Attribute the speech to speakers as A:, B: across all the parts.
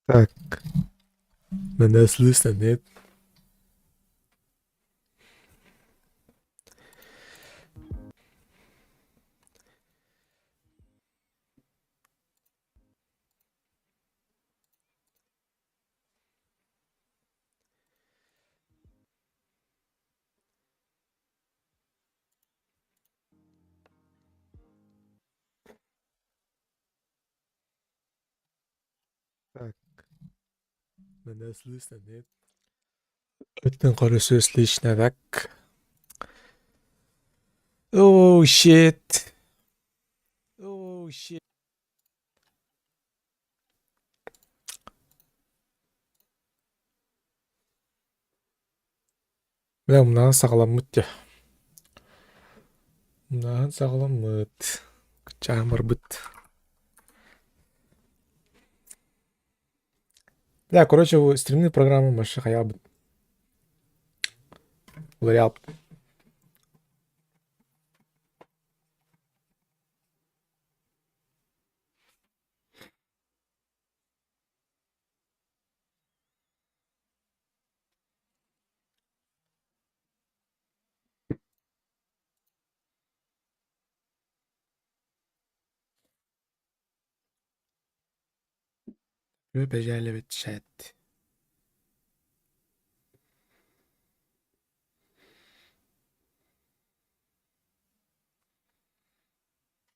A: Так, меня слышно, нет? Так, меня слышно, нет? Өтөн көрөсө слышно так. Oh shit. Oh shit. Бля, умнаан саҕаламмыт дьэ. Умнааһын саҕаламмыт. Кыччаан барбыт. Бля, короче, стримный программа вообще хаябыт. Уларыйабыт. Бэжээлэбит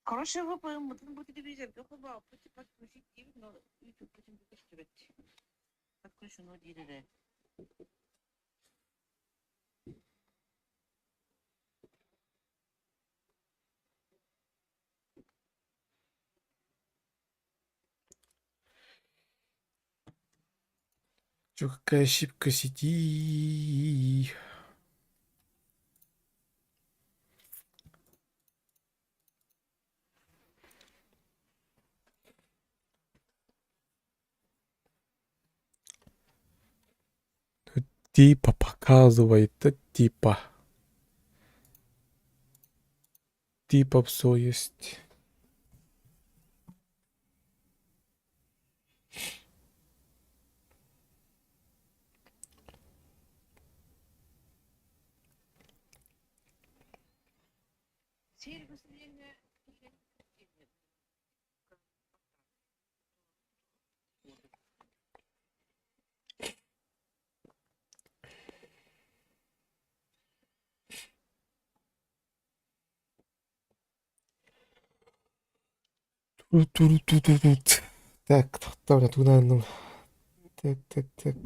B: Короче, выпаем бу телевизорга холбооппут подключить диибит, но YouTube көстүбэт. Подключено диир эрэ.
A: Чё, какая ошибка сети? Типа показывает, да, типа. Типа все есть.
B: Сервис диэҥҥэ киирэн
A: Так, тохтоо, Так, так, так.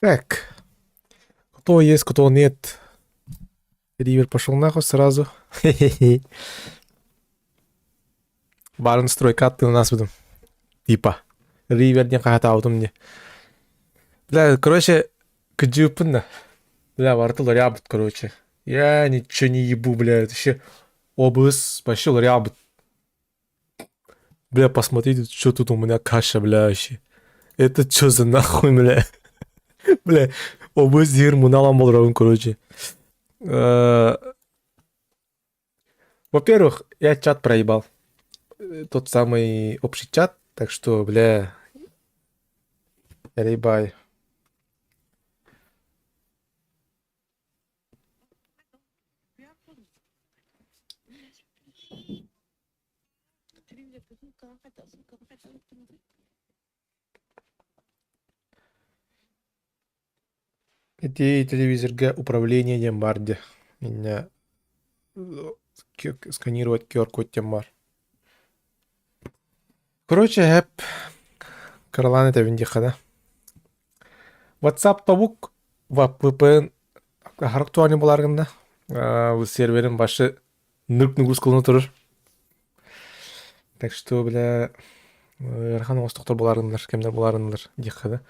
A: Так. Кто есть, кто нет. Ривер пошел нахуй сразу. Барын стройка аттыгын будем. Типа. Ривер диэн хаһатаабытым дии. Бля, короче, кыдьыыппын да. Бля, барыта уларыйабыт, короче. Я ничего не ебу, бля, это вообще обыс вообще уларыйабыт. Бля, посмотрите, что тут у меня каша, бля, вообще. Это что за нахуй, бля? Бля, обыс диир муналан болоробун, короче. Во-первых, я чат проебал. Тот самый общий чат, так что, бля, ребай. Ити телевизорга управление диэн баар дии. Инньэ сканировать QR-код диэн баар. Короче, эп кыралаан этэбин диэххэ да. WhatsApp тобук VPN аһара актуальный буолаар гынна. Бу серверин башы нырк нагрузкалана турар. Так что, бля, ыарахан оҥостохтор буолаарыннар, кэмнэр буолаарыннар диэххэ да.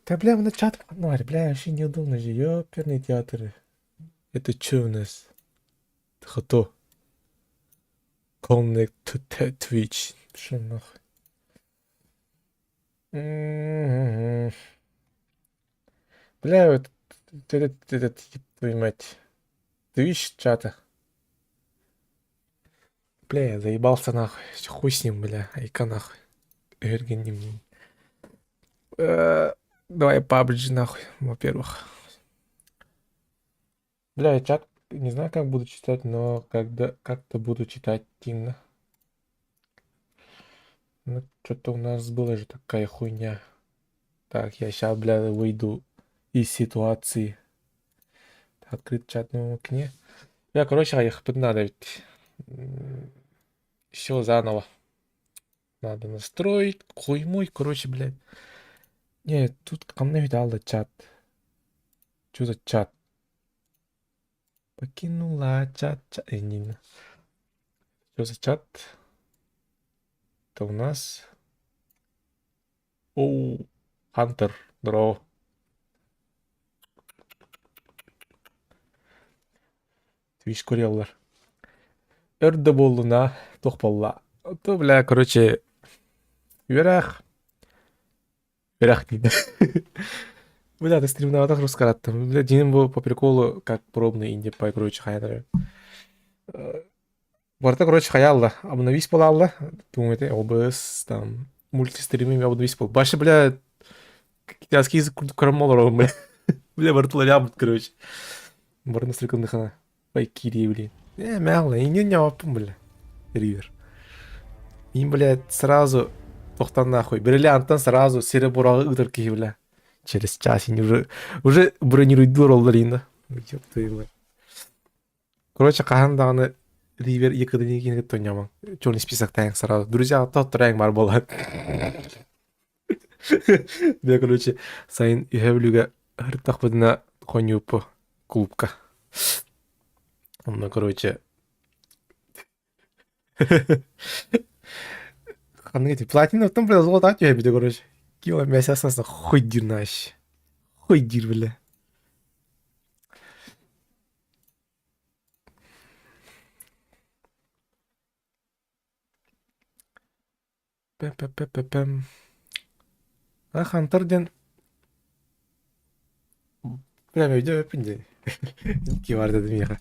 A: Да, бля, мына чат бля, вообще неудобно же, ёперный театр. Это чё у нас? Кто? Connect to Twitch. Что нахуй? Бля, вот этот, ёб твою мать. Twitch чата. Бля, я заебался нахуй. Хуй с ним, бля. Айка нахуй. Эргин Давай PUBG нахуй, во-первых. Бля, я чат не знаю, как буду читать, но когда как-то буду читать Тинна. Ну, что-то у нас была же такая хуйня. Так, я сейчас, бля, выйду из ситуации. Открыть чат в новом окне. Бля, короче, их надо ведь. Все заново. Надо настроить. Хуй мой, короче, блядь. Не, тут ко мне видал чат. Что за чат? Покинула чат, чат. Не, Что за чат? Это у нас... Оу, Хантер, здорово. Twitch көреллэр. Өр да буоллуна, туох буолла. То, бля, короче, үөрэх. Үөрэх диэн. Бля, ты стримноватых русскараттым. Бля, дьиҥин бу по приколу, как пробный инди пай, короче, хайа Барыта, короче, хайаалла. Обновись буолаалла. Думаете, OBS, там, мультистриминг обновись буол. Башы, бля, китайский язык курдук көрөн олоробун, бля. Бля, барытылар короче. Бары настройкалыхана. Ой, киирии, блин. Э, мэлла, иннин ньооппун, бля. Ривер. Им, блядь, сразу тохтан нахуй. Бриллиантан сразу сереброҕа ыытар киһи, бля. Через час уже, уже бронируйдуур оллар инна. Ёб твою мать. Короче, хаһан даҕаны Ривер Екатерине киинигит тонньомоҥ. Черный список таҥ сразу. Друзья, тоттораҥ бар буолан. Бля, короче, сайын үһэ бүлүүгэ ырыттахпытына хоньууппу клубка. Онно, короче, ханнык эти платина оттон бля золото түһэбитэ короче. Кило мясо хуй дир наш. Хуй дир, бля. Пэ-пэ-пэ-пэ-пэм. А Хантер диэн Прям өйдөөбөппүн дии. Икки бар дедим миэхэ.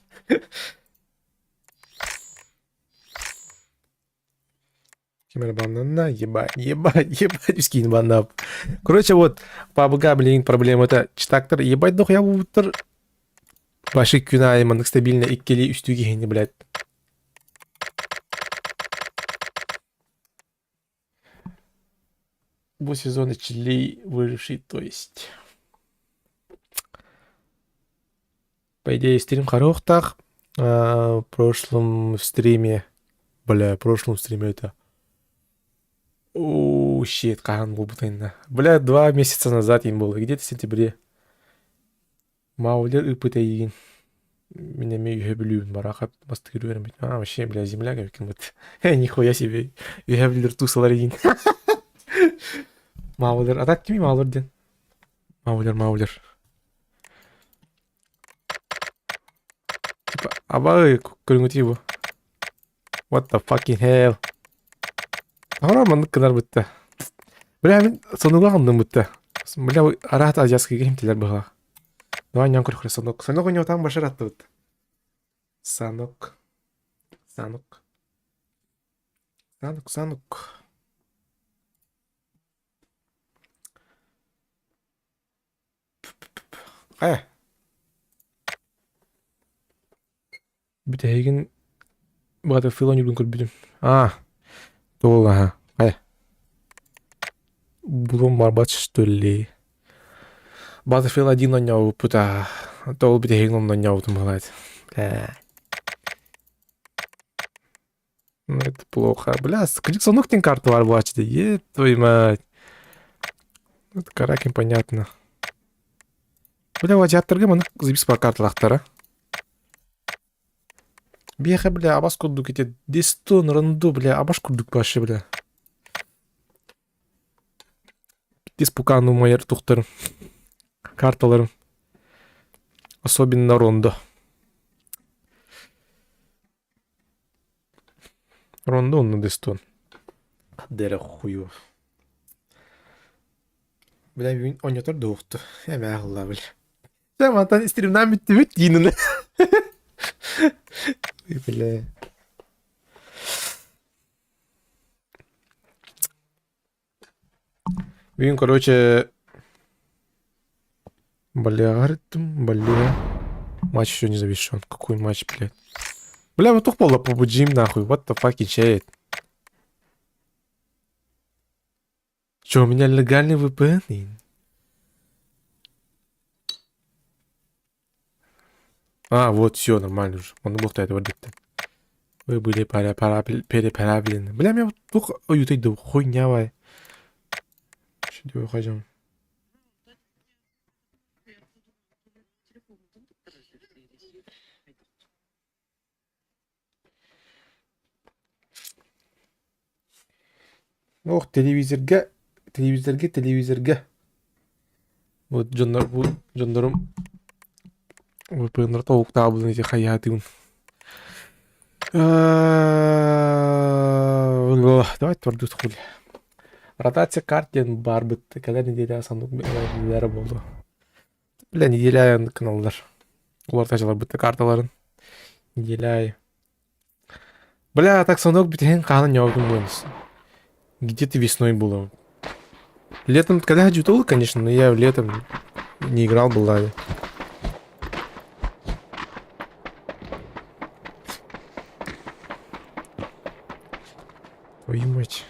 A: Ким эрэ баннанна, ебать, ебать, ебать, үскиин баннаап. Короче, вот, PUBG, блин, проблемата читактар, ебать, дохуя буолбуттар. Баши күн аайы маннык стабильно иккилии үстүү киһини, блядь. Бу сезон ичилий выживший, то есть. По идее, стрим харуохтаах. В прошлом стриме, бля, в прошлом стриме это... О, shit, хаһан буолбута инна. Бля, 2 месяца назад им было, где-то в сентябре. Маулер ыыппыт эйигин. Мин эмиэ үһэ Бүлүүбүн бараахап бастыыр үөрэммит. А, вообще, бля, земляк эбиккин быт. Э, нихуя себе. Үһэ Бүлүүр тусалар игин. Маулер, а так кими Маулер диэн? Маулер, Маулер. Типа, абай, көрүҥүтүй бу. What the fucking hell? Ара маннык гынар бытта. Бля, мин сонуга ханным бытта. Бля, араат азиатскайга химтилер быһалаах. Давай нян көрөхрө сонок. Сонок ойнотан башар аттыбыт. Санок. Санок. Санок, санок. Хайа. Бүтэһигин Battlefield оонньуургун көрбүтүм. Аа, туол аһа. Хайа. Булуом барбат что ли? Battlefield 1 оонньообуппут аа. Тоҕо бүтэһигин онно оонньообутум быһалаат. Ээ. Ну это плохо. Бля, сонук диэн карта баар буолааччы дии. Е твою мать. Это Каракин понятно. Бля, азиаттарга маннык заебись баар карталаахтара. Биэхэ, бля, абас курдук ити дестон, ронду, бля, абаш курдук вообще, бля. Испукану майар тухтарым. Карталарым. Особенно рондо. Рондо онно дестон. Дэрэ хую. Бля, бүгүн онньотор дуохту. Эмээ алла, бля. Дьэ, мантан стримнаан бүттүбүт диинин. Бля. Бүгүн, короче, Бля, бля. Матч еще не завершен. Какой матч, блядь? Бля, вот туох буолла PUBG нахуй. What the fuck shit? Че, у меня легальный VPN? А, вот, все, нормально уже. Он буохтаата барбыттан. Вы были пара пара переправлены. Бля, меня туох ойутай да хуйня вай. Что Ох, телевизорга, телевизорга, телевизорга. Вот дьоннор бу дьоннорум VPN-нар тобуктаабытын ити хайаатыгын. Давай тордут хули. Ротация карт диэн баарбыт. Кэлэр неделя сандук буолуо. Бля, неделя каналлар. Улар карталарын. Неделя Бля, так звонок бүтүһүн хаһан ньоогун буолан. Где-то весной было. Летом, когда я конечно, но я летом не играл была. Твою мать.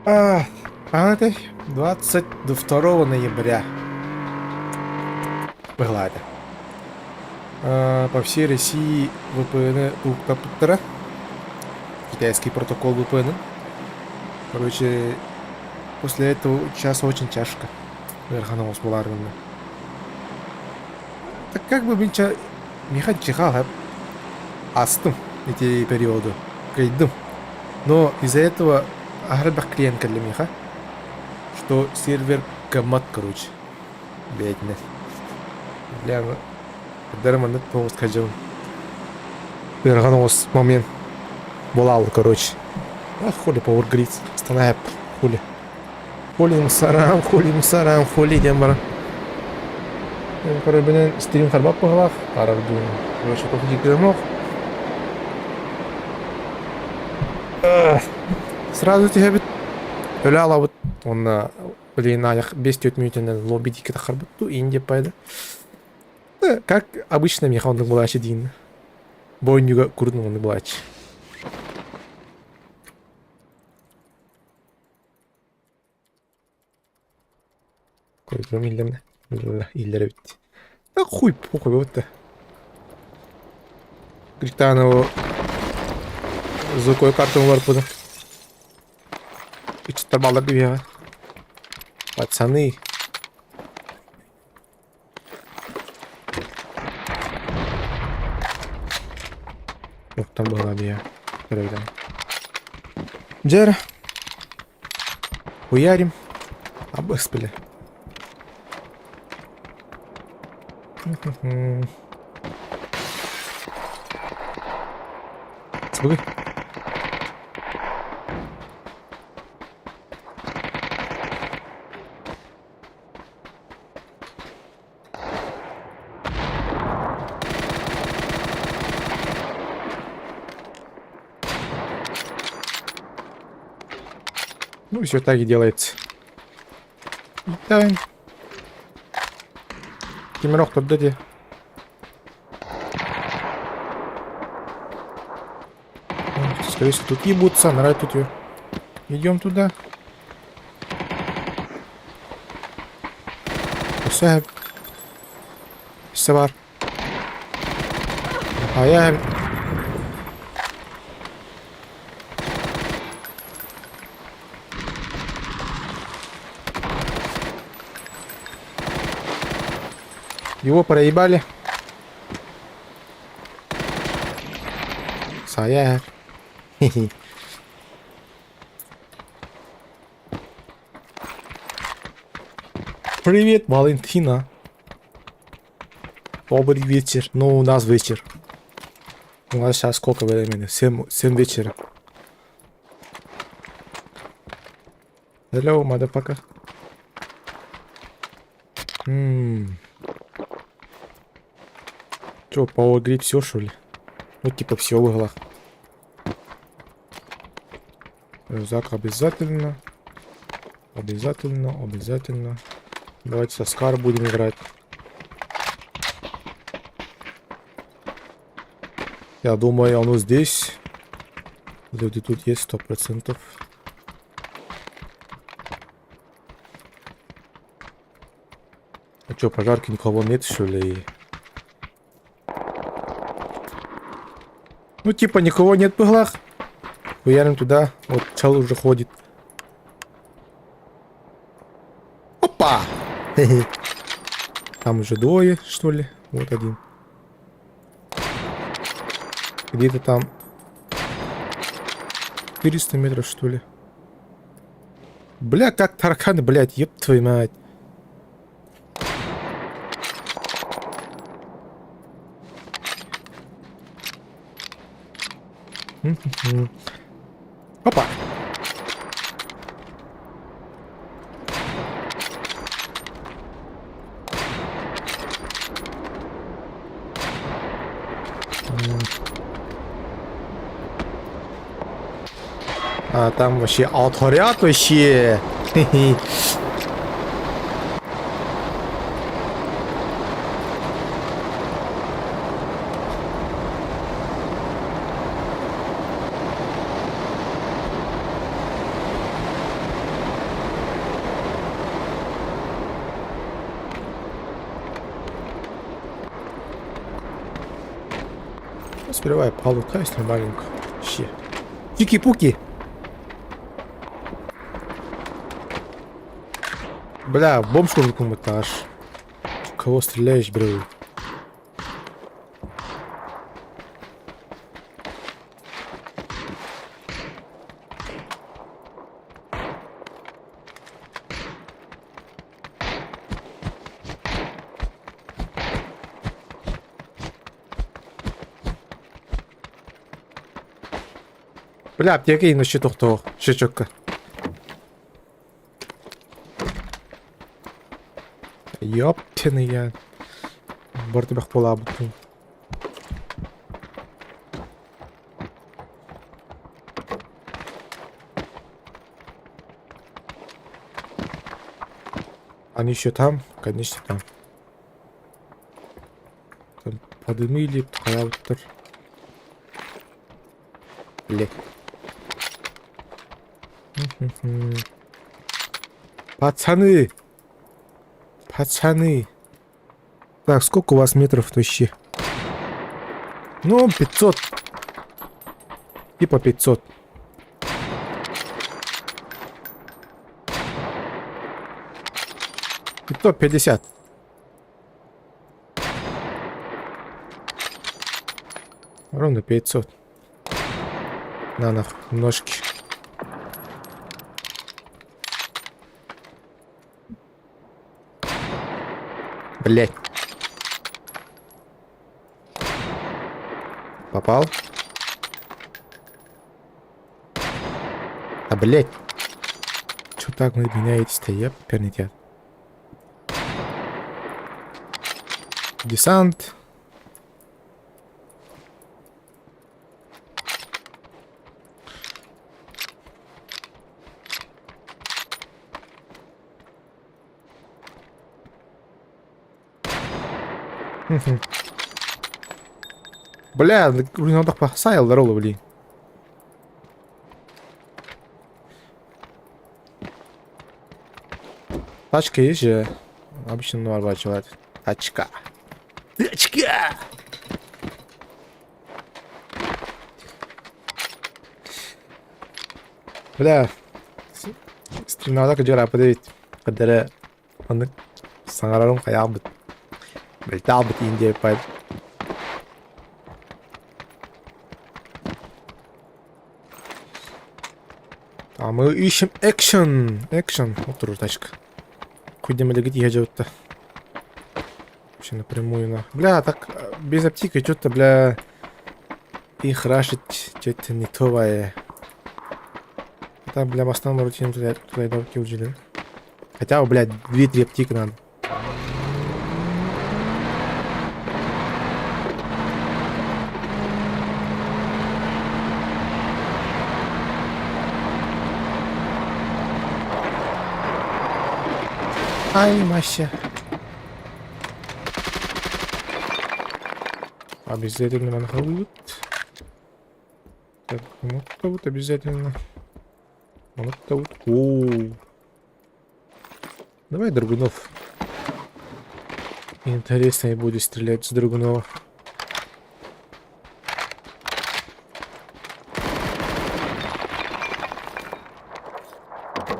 A: А, 22 ноября быһылаата. По всей России VPN уктапыттара. Китайский протокол VPN. Короче, после этого сейчас очень тяжко. Ыарахан оҕус буолааргынна. Так как бы мин миэхэ чихал астым эти периоды. Кыйдым. Но из-за этого аһарбах клиент кэллэ миэхэ, что сервер гаммат, короче. Бэйэтинэн. Бля, Дары маннык тоҕус хадьабын. Ыарахан оҕус момент буолаалы, короче. Ах, хули Power Grid, станайып, хули. Хули мусорам, хули мусорам, хули диэн баран. Көрөрбүнэн стрим харбап быһалаах, арардуун. Короче, туох дьиккирэмох. Сразу түһэбит, өлө алабыт. Уонна, блин, аайах 5-4 мүнүүтэнэн лобби диэки тахарбыт дуу, иин диэп пайда. Как обычно миэхэ оннук буолааччы диин. Бу оонньууга курдук оннук буолааччы. Көрдүм иллэрэ иллэр эбит. Да хуй похуй вот Гританову звуковой картаны уларыппытым. Ичиттэр бааллар дии Пацаны. Оттон быһыла дии. Көрөбүт. Дьэ эрэ. Хуярим. Абыс, бля. Сбыгы. Ну, все так и делается. Летаем. Кимирок турда дии. Скорее всего, тут ебутся, народ тут ее. Идем туда. Все. Все бар. А я... Его проебали. Сая. Привет, Валентина. Добрый вечер. Ну, у нас вечер. У нас сейчас сколько времени? 7 вечера. Hello, motherfucker. Чё, Power Grid все, что ли? Ну, типа, все в углах. Рюкзак обязательно. Обязательно, обязательно. Давайте со Скар будем играть. Я думаю, оно здесь. Люди тут есть 100%. А чё, пожарки никого нет, что ли? Ну, типа, никого нет в углах. Хуярим туда. Вот чел уже ходит. Опа! Там уже двое, что ли? Вот один. Где-то там 400 метров, что ли? Бля, как тараканы, блядь, еб твою мать. Опа! А там вообще отгорят вообще. Сперва я полутаюсь нормальненько. Вообще. Чики-пуки. Бля, бомж курдук аж. В кого стреляешь, бро? Бля, аптека иначе тохтоох. Щечокка. Ёптины я. Бортыбах буолаабыппын. Они еще там? Конечно, там. Подымили, хайаабыттар. Блядь. Пацаны! Пацаны! Так, сколько у вас метров вообще? Ну, 500. Типа 500. 550. Ровно 500. На нахуй, ножки. Блять. Попал? А, блять. Чё так вы меняетесь-то, еб, Десант. Бля, сайылдар ол, блин. Тачка есть же. Обычно норма человек. Тачка. Тачка! Бля. Стримнарда кыдьыгар аппыт эбит. Кыдары маннык саҥарарым хайаабыт. Бэлтаабыт иин диэппайт. А мы ищем экшен. Экшен. Вот тоже тачка. Хуйдемелегит иһэ дьабытта. Вообще напрямую на. Бля, так без аптеки что-то, бля, их рашить что-то не то бае. Там, бля, в основном рутину туда, туда и Хотя бы, блядь, 2-3 аптеки надо. Ай, Мася. Обязательно манхалут. Так, ну вот обязательно. Вот это вот. О. Давай Драгунов. Интересно я буду стрелять с Драгунова.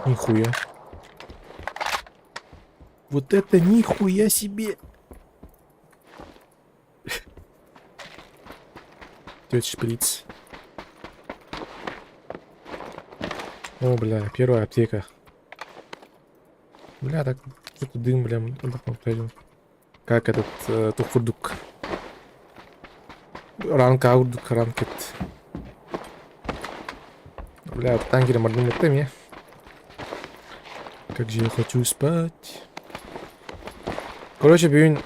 A: Нихуя. Вот это нихуя себе! Тетя шприц. О, бля, первая аптека. Бля, так что-то дым, бля, пойдем. Как этот тухурдук. Ранка аурдук, ранкет. Бля, танкеры мордым мне. Как же я хочу спать. Короче, бүгүн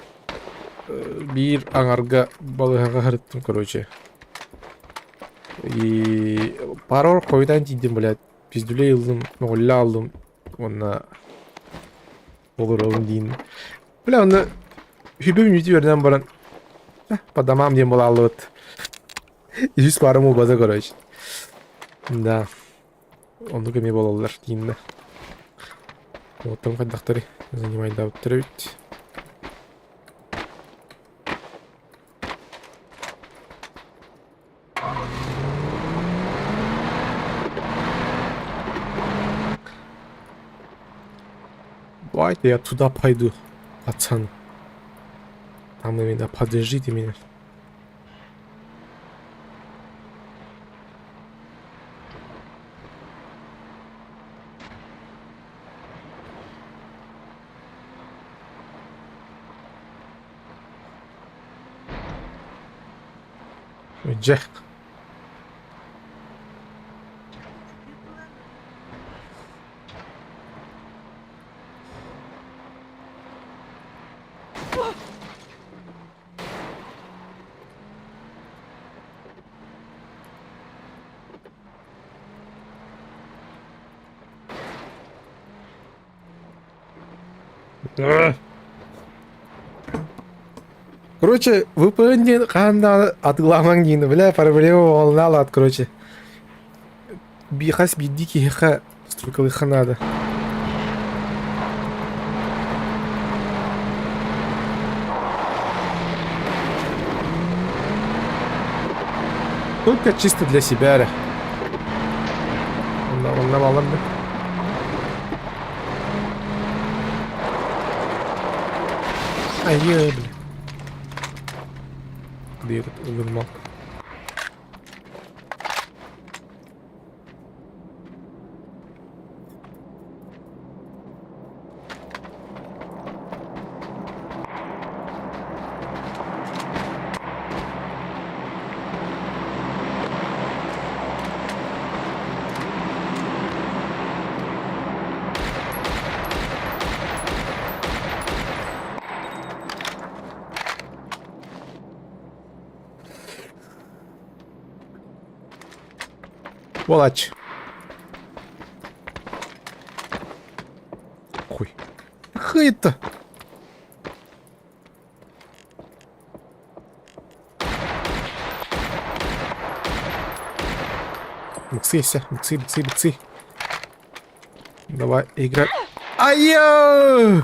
A: биир аҥарга балыыһаҕа сырыттым, короче. И пару хойутаан тиийдим, блядь, пиздюлей ыллым, моҕолло ыллым уонна олоробун диин. Бля, онно хүбүм үтү үөрэнэн баран по домам диэн буолааллыбыт. Үс парым убаза, короче. Да. Оннук эмиэ буолаллар дииннэ. Оттон хайдахтарый занимайдаабыттар эбит. Давайте я туда пойду, пацан. Там вы меня подержите меня. Дьэ. Короче, VPN диэн хаһан даҕаны атыылаамаҥ диэн, бля, проблема буолла короче. Хас биирдии киһиэхэ стройкалыахха наада. Только чисто для себя эрэ. Онно онно балар да. Айыы, бля. Где этот угольмал? Буолааччы. Хуй. Хыйта. Быксы, все, быксы, быксы, быксы. Давай, играй. Айо!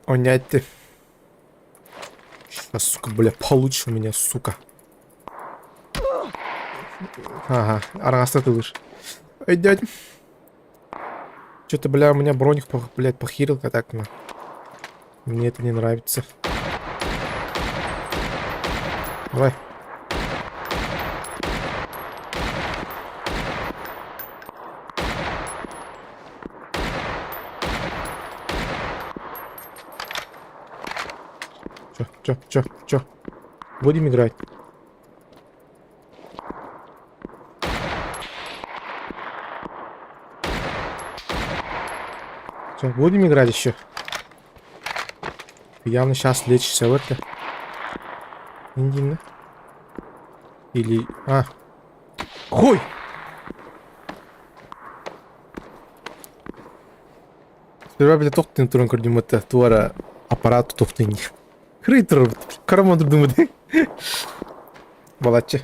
A: Онять ты. Сейчас, сука, бля, получишь у меня, сука. Ага, араҥаста тылыр. Эй, дядь. Что-то, бля, у меня броник, блядь, похерил так на. Мне это не нравится. Давай. Чё, чё, чё, чё? Будем играть? Все, будем играть еще? Явно сейчас лечишься в это. Индина. Или... А. Хуй! Сперва бile тохтын туран көрдүм это туара аппарат тохтын. Хрый тур караман турдум Балаччы.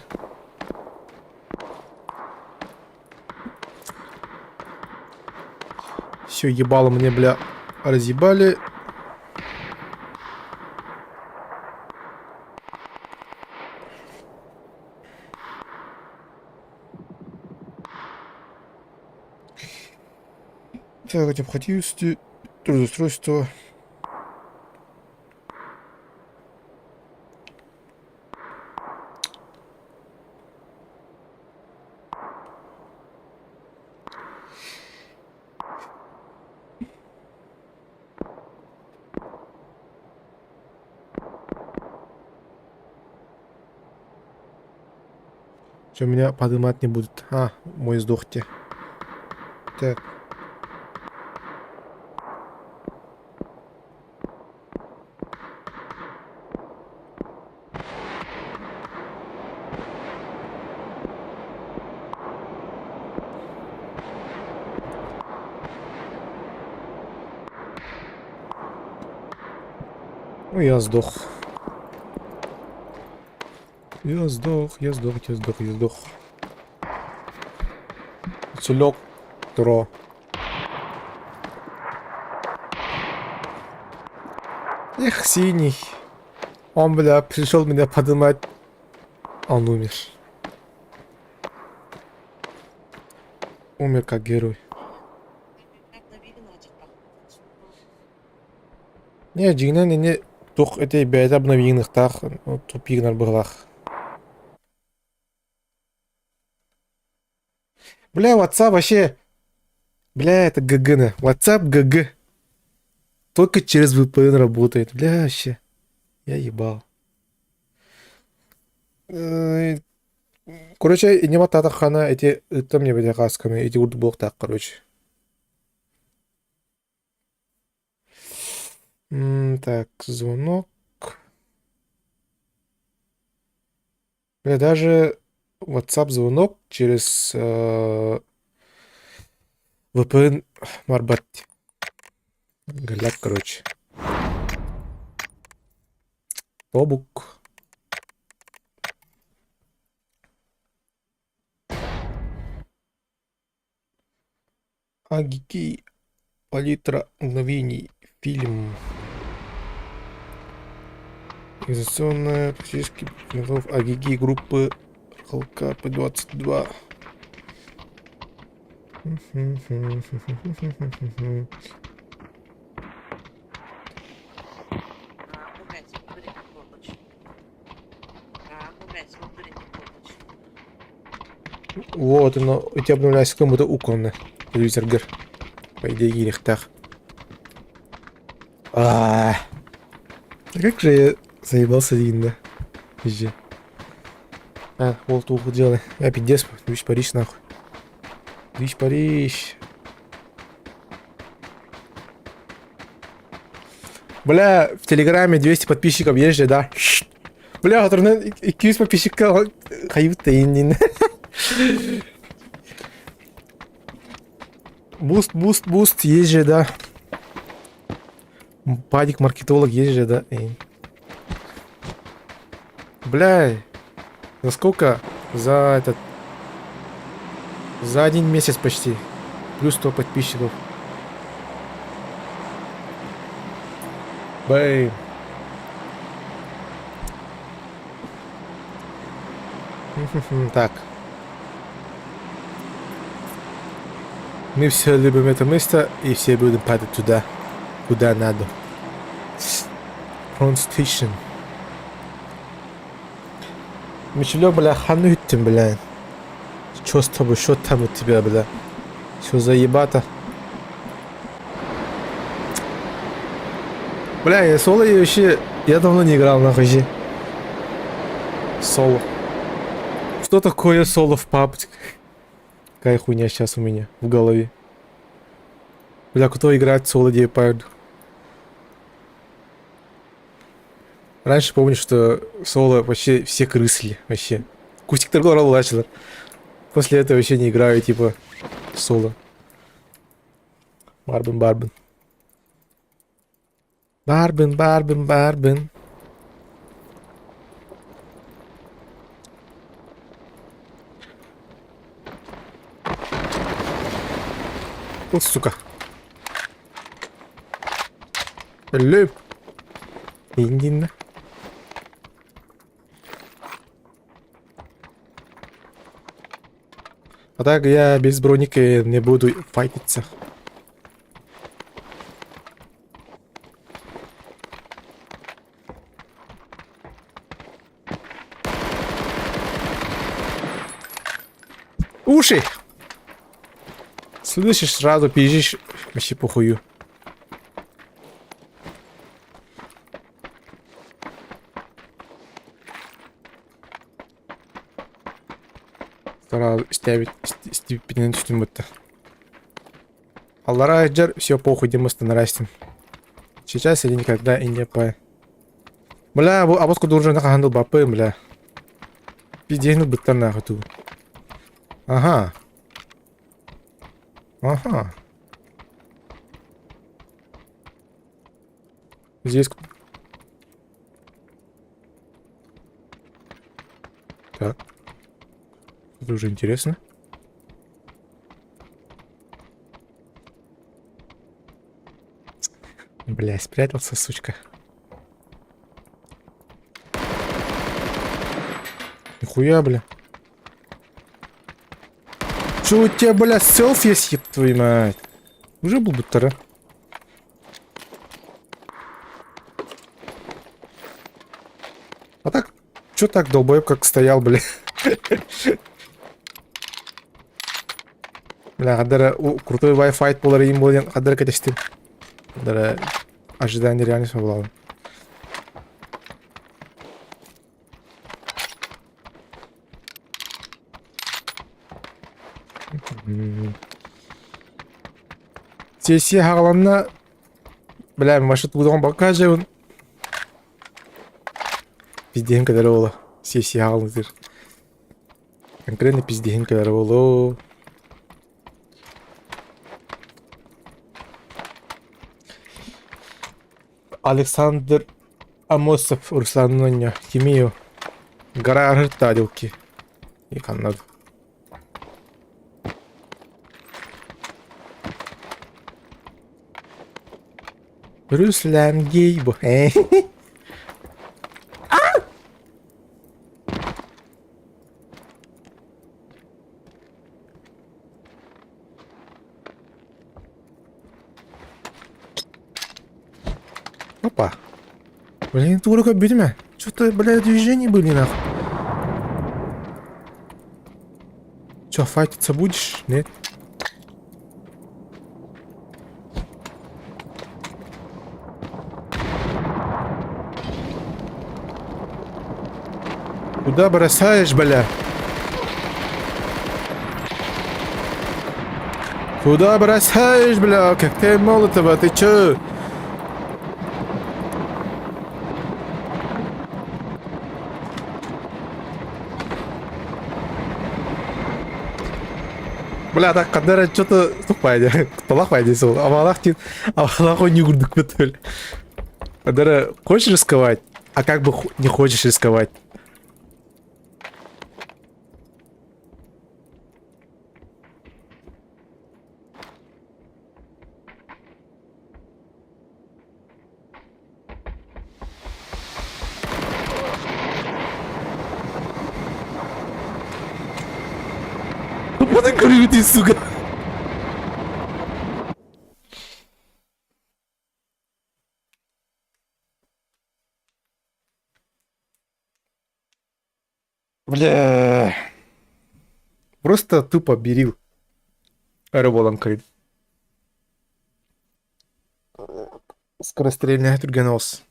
A: Все, ебало мне, бля, разъебали. Так, необходимости трудоустройства. Что, меня подымать не будет? А, мой сдохте. Так. Ну, я сдох. Я сдох, я сдох, я сдох, я сдох. Целек тро. Эх, синий. Он, бля, пришел меня подымать. Он умер. Умер как герой. Не, дьиҥинэн ини туох этэй бэйэтэ обновлениехтаах тупигнар быһылаах. Бля, WhatsApp вообще... Бля, это ГГ на. WhatsApp ГГ. Только через VPN работает. Бля, вообще. Я ебал. Короче, не хана эти ыттам не бэдэ каасканы эти урду буолуохтаах, короче. Так, звонок. Бля, даже WhatsApp звонок через VPN барбат. Голяк, короче. Тобук. Агики палитра мгновений фильм. Организационная практически АГГ группы ЛКП-22. Вот оно, у тебя обновляется кому-то уконно. Телевизоргар. По идее, киирихтах. А, как же я заебался один, да? Везде. А, вот уху делай. Я пиздец, Движ Париж нахуй. Движ Париж. Бля, в Телеграме 200 подписчиков есть же, да? Бля, отурнан 200 подписчикка хайбыт иннин. Буст, буст, буст есть же, да. Падик маркетолог есть же, да. Бля, за сколько? За этот... За один месяц почти. Плюс 100 подписчиков. Бэй. Так. Мы все любим это место и все будем падать туда, куда надо. Front Station. Мичелё, бля, хану иттим, бля. Чё с тобой, что там у тебя, бля? Всё заебато. Бля, я соло я вообще... Я давно не играл, нахуй, вообще. Соло. Что такое соло в PUBG? Какая хуйня сейчас у меня в голове. Бля, кто играет в соло Депард? Раньше помню, что соло вообще все крысили, вообще. Кустик торговал начал. После этого вообще не играю, типа, в соло. Барбен, барбен. Барбен, барбен, барбен. Вот сука. Өллүм. Индинна. А так я без броники не буду файтиться. Уши! Слышишь, сразу пизжишь, вообще похую. Сразу истээбит истибиппинэн түстүм бытта. Аллараа сылдьар все похуй Димас нарастим. Сейчас или никогда и не по. Бля, бу абыс кудуржана хаһан ылбаппын, бля. Пиздец быттар нахуй ту. Ага. Ага. Здесь... Так. Это уже интересно. Бля, спрятался, сучка. Нихуя, бля. Чё у тебя, бля, селфи есть, еб твою мать? Уже был будто, А так, чё так, долбоеб, как стоял, бля? Бля, хадара крутой Wi-Fi буолар им буолан хадара кэтэстим. Хадара ожидание реальность буолла. Сессия хаҕаланна, бля, маршрут будуҕун бакка Пиздиһин кэлэр уола. Сессия хаҕаланытыр. Конкретно пиздиһин кэлэр уолу. Александр... Амосов Руслан Химию Гора Арыттаадилки и ханнад. Руслан гей бу. Опа. Блин, тугу көрбүтүм ээ. Что-то, бля, движения были нахуй. Че, файтиться будешь? Нет? Куда бросаешь, бля? Куда бросаешь, бля? Коктейль Молотова, ты чё? Бля, так ханна эрэ что-то тупая, талах пай сол. Абалах тин, абалах он не курдук бөтөл. Ханна хочешь рисковать, а как бы не хочешь рисковать. Тупо ты, сука. Бля. Просто тупо берил. Эрэ буолан кырын. Скорострельная түргэн оҕус.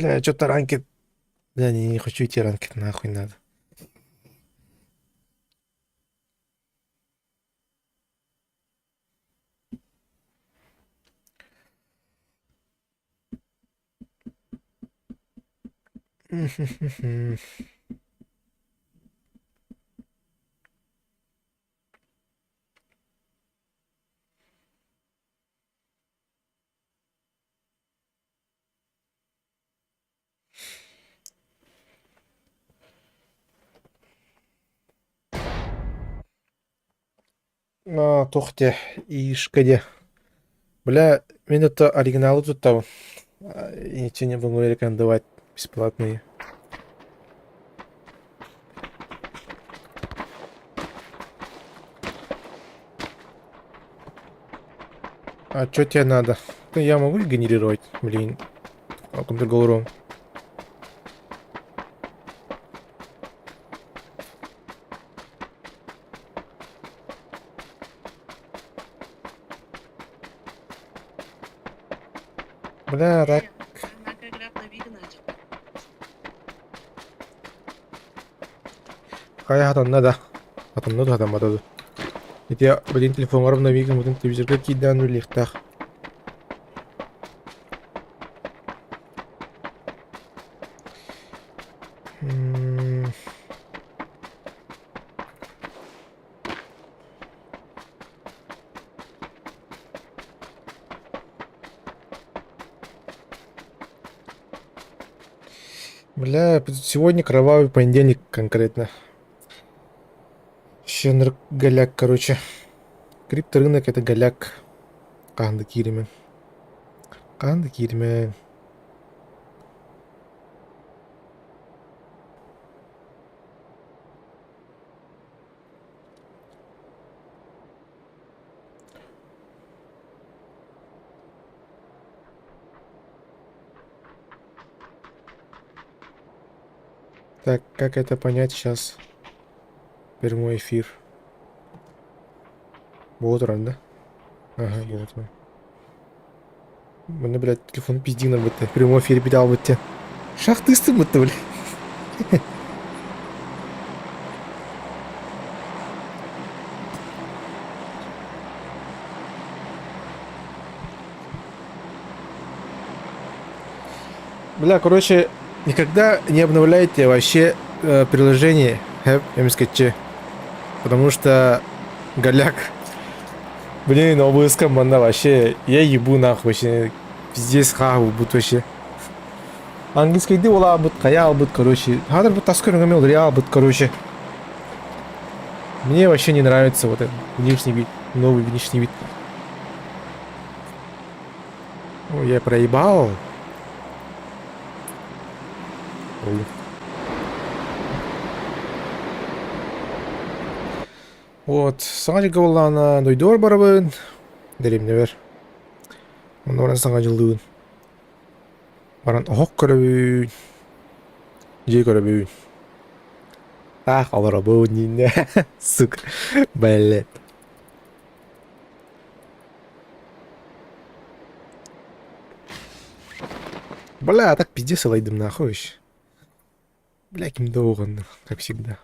A: Бля, что-то ranked. Бля, не, не хочу идти ranked, нахуй надо. А, туох диэ, Ишка диэ. Бля, мин это оригиналы тут там. Ничего не могу рекомендовать бесплатные. А что тебе надо? Ну, я могу генерировать, блин, а, компьютер голову. Бля, рак. Хайа хатанна да. Хатанна да хатаммата да. Ити блин телефоҥҥар обновигын бутун телевизорга киирдээн үлэлиэхтээх. М, Бля, сегодня кровавый понедельник конкретно. Щенр голяк, короче. Крипторынок это голяк. Хаһан да кииримэн. Хаһан да кииримэн. Так, как это понять сейчас? Прямой эфир. Буолан да? Ага, буолан. Мне, блядь, телефон пиздина будто. В прямом эфире пидал будто. Шахтысты будто, блядь. Бля, короче, никогда не обновляйте вообще приложение MSKC. Потому что голяк. Блин, ОБС манна вообще, я ебу нахуй вообще. Пиздец хаху будет вообще. Английскийди улаабыт, хайа албыт, короче. Хадыр бу тас көрүҥүм реал быт, короче. Мне вообще не нравится вот этот внешний вид, новый внешний вид. Ой, я проебал. Ой. Вот, саҥа дьылга буоллаҕына дойдубар барабын, дэриэбинэбэр. Онно баран саҥа дьыллыыбын. Баран оһох көрөбүн, дьиэ көрөбүн. Таах олоробун дииннэ, сука, блядь. Бля, а так пиздец ылайдым нахуй вообще. Бля, ким да уоҕунна, как всегда.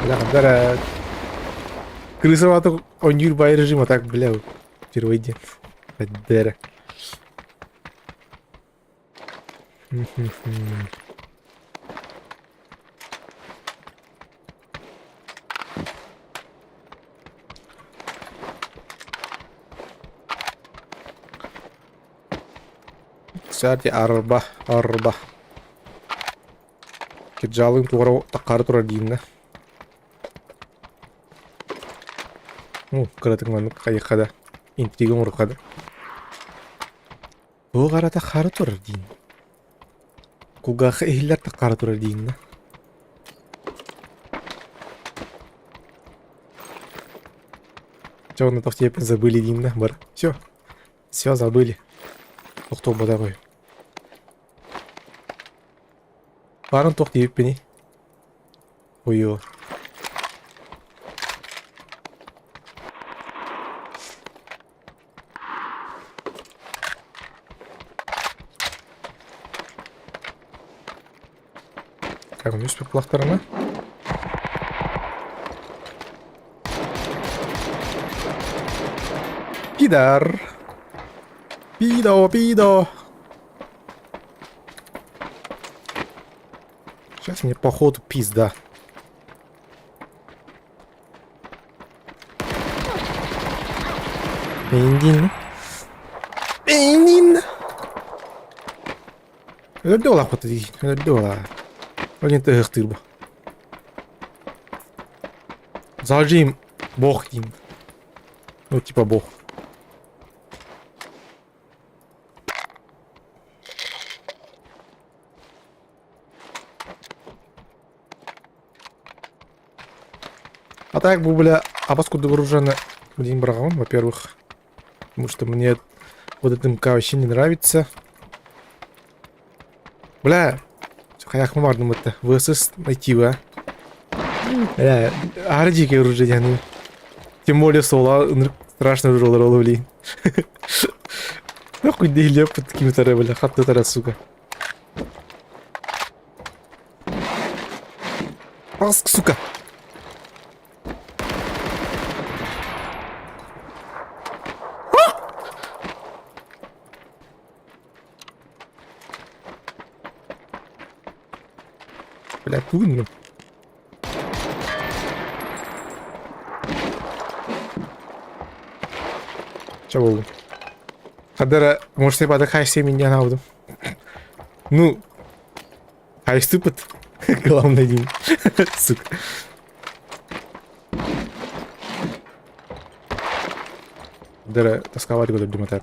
A: Бля, когда крысовато оонньуур бай режим, а так, бля, впервые день. Дера. Кстати, арба, арба. Кинжалын туора таххаары турар дииннэ. Ну, кыратык маннык хайыхха да, интрига оҥоруохха да. Туох эрэ таххаары турар диин. Кулгаахха иһиллэр таххаары турар дииннэ. Чё, на тохтепин забыли дииннэ бар. Все, все забыли. Тохтолботах Баарын туох диэбиппиний? Уйуо. Так, үс кулахтарына. Пидар. Пидо, пидо. Сейчас мне походу пизда. Индин. Индин. Өлөрдө олаахпыт дии. Өлөрдө олаа. Ол ыһыктыыр бу. Зажим бог диин. Ну, типа бог. А так бу бля абас курдук оружиены билигин быраҕабын, во-первых. Потому что мне вот этот МК вообще не нравится. Бля, хайахмы бардым это. ВСС найти, а? Бля, аһары дьиикэй оружие диэн. Тем более суола ынырык страшно уже ол блин. Нахуй диһилиэппит кимитара бля, хаттытара сука. Аск, сука! Бля, тугун Чэ буоллум. Хадара, может, я хайсей меня наудым. Ну, хайстыпыт. Главное день. Сука. Дара, тосковать года думать.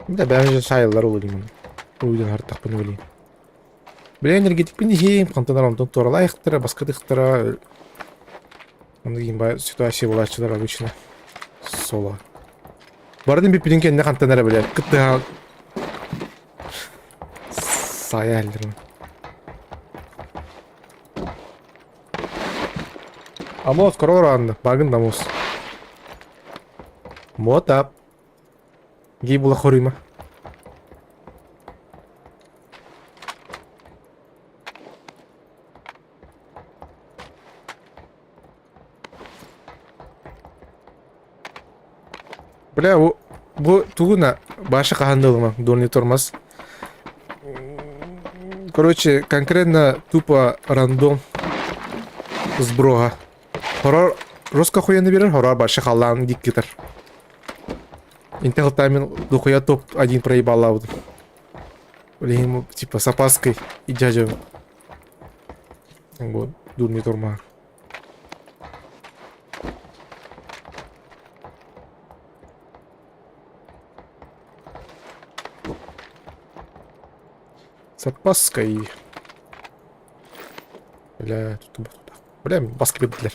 A: Да, бэйэм саайыллар ол илим. Уйдан хартахпын өлейм. Бля, энергетикпин иһиим, хантан онтон туоралаайыхтара, баскытыхтара. Онно киин ситуация буолааччылар обычно. Соло. Бардым бүппүтүн кэннэ хантан эрэ бля, кыттыһа саайа иһэллэр. Амос, королор багын дамос. Мотап. Гей була хоруйма. Бля, бу тугуна баша хаһан да ылымаҥ, дурный тормоз. Короче, конкретно тупо рандом сброха. Хорор жестко хуяны берер, хорор баша халлаан диккитер. Интел таймин духуя топ-1 проебала. Блин, типа с опаской и дядя. Вот, дурный тормоз. С опаской. Бля, тут Бля, баска бля.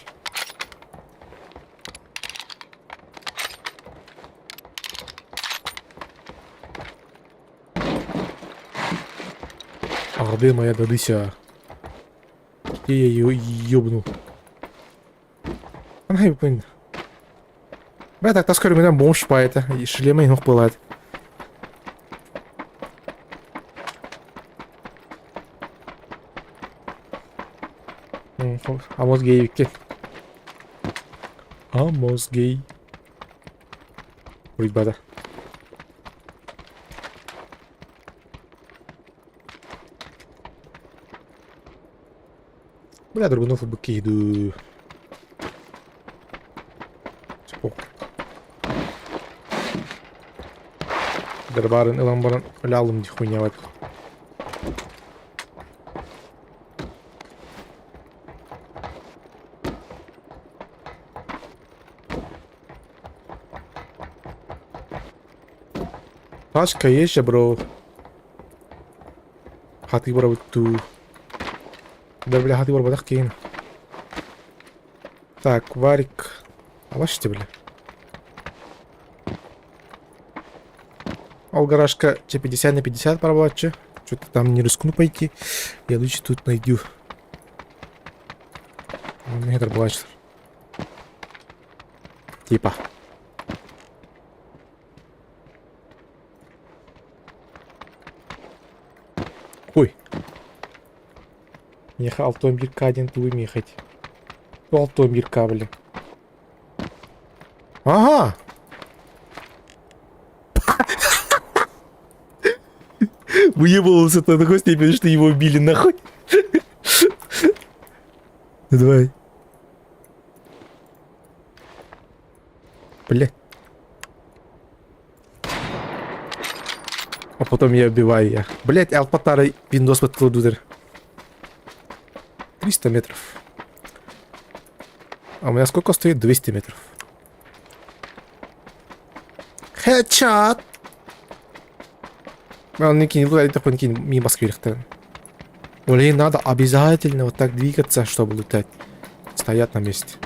A: А где моя дадыся? Где я ее ёбну? Она блин. Бля, так таскаю меня бомж по это. И шлема и ног пылает. Амос гей икки. Амос гей. Ребята. Бля, Драгунов быки иду. Дарбарын ылан баран өлө хуйня вот. Тачка есть же, бро. Хаты бро ту. Да, бля, хаты бро кейн. Так, варик. А вашите, бля. Ол гаражка 50 на 50 пробовать, Что-то там не рискну пойти. Я лучше тут найду. Метр плачет. Типа. Ой. Меха автомобиль К1 туй мехать. Автомобиль К, бля. Ага! Выебывался до такой степени, что его убили нахуй. Ну давай. Бля. А потом я убиваю я. Блять, Алпатара Windows под 300 метров. А у меня сколько стоит? 200 метров. Headshot! Блин, надо обязательно вот так двигаться, чтобы лутать. Стоят на месте.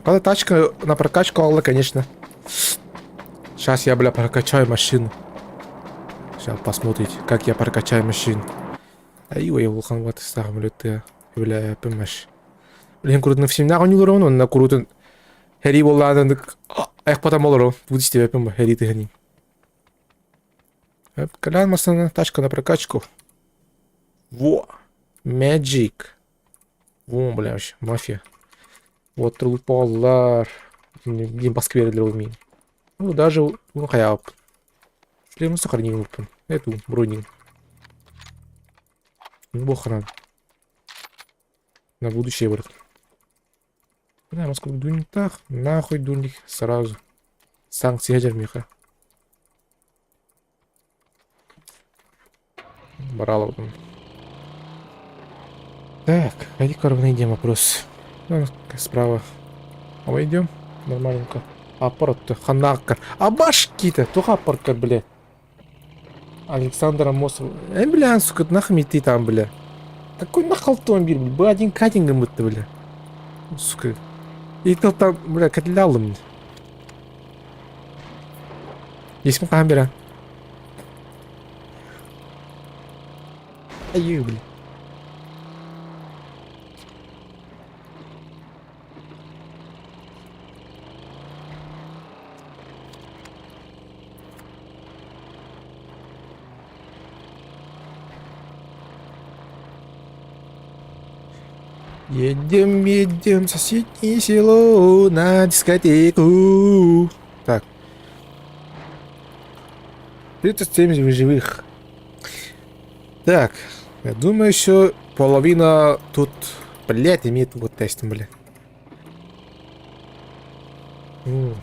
A: Когда тачка на прокачку, Алла, конечно. Сейчас я, бля, прокачаю машину. Сейчас посмотрите, как я прокачаю машину. Айва, я улахан вот самолеты. Бля, понимаешь. Блин, курутун всем нагонюлорон, он на курутун. Хери болладан, эх, потом олорон. Будете, я хери ты хани. Колян масана, тачка на прокачку. Во! Magic. Во, бля, вообще, мафия. Вот трулпалар. Дим басквер для умин. Ну, даже, ну, хаяп. Шлем сохранил. Эту броню. Ну, бог надо. На будущее, брат. Бля, Москва дунь так, нахуй дунь сразу. Санкции ядер меха. Баралов. Так, пойди найдем вопрос. Ну, справа. А мы идем? Нормальненько. Аппарат-то, ханакка. А башки-то, только аппарат, бля. Александр Амосов. Бля, сука, нахуй ты там, бля. Какой нахуй автомобиль, бля? Б1 катингом это, бля. Сука. И то там, бля, катлялым. Есть камера. Ай, бля. Едем, едем в соседнее село на дискотеку. Так. 37 живых. Так, я думаю, еще половина тут, блядь, имеет вот тест, блядь. М.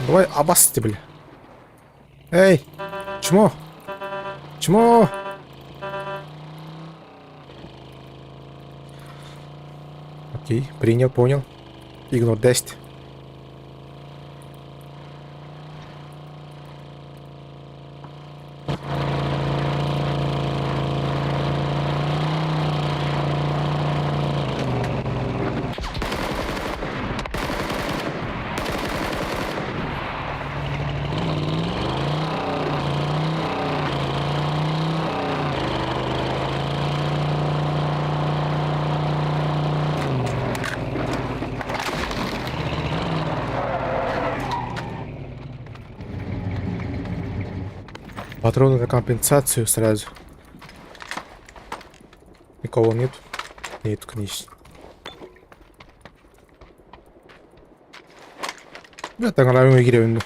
A: Давай абасты, бля. Эй, чмо? Чмо? Окей, принял, понял. Игнор 10. Патроны на компенсацию сразу. Никого нет? Нет, конечно. Бля, таҥарабын киирэбин дуу.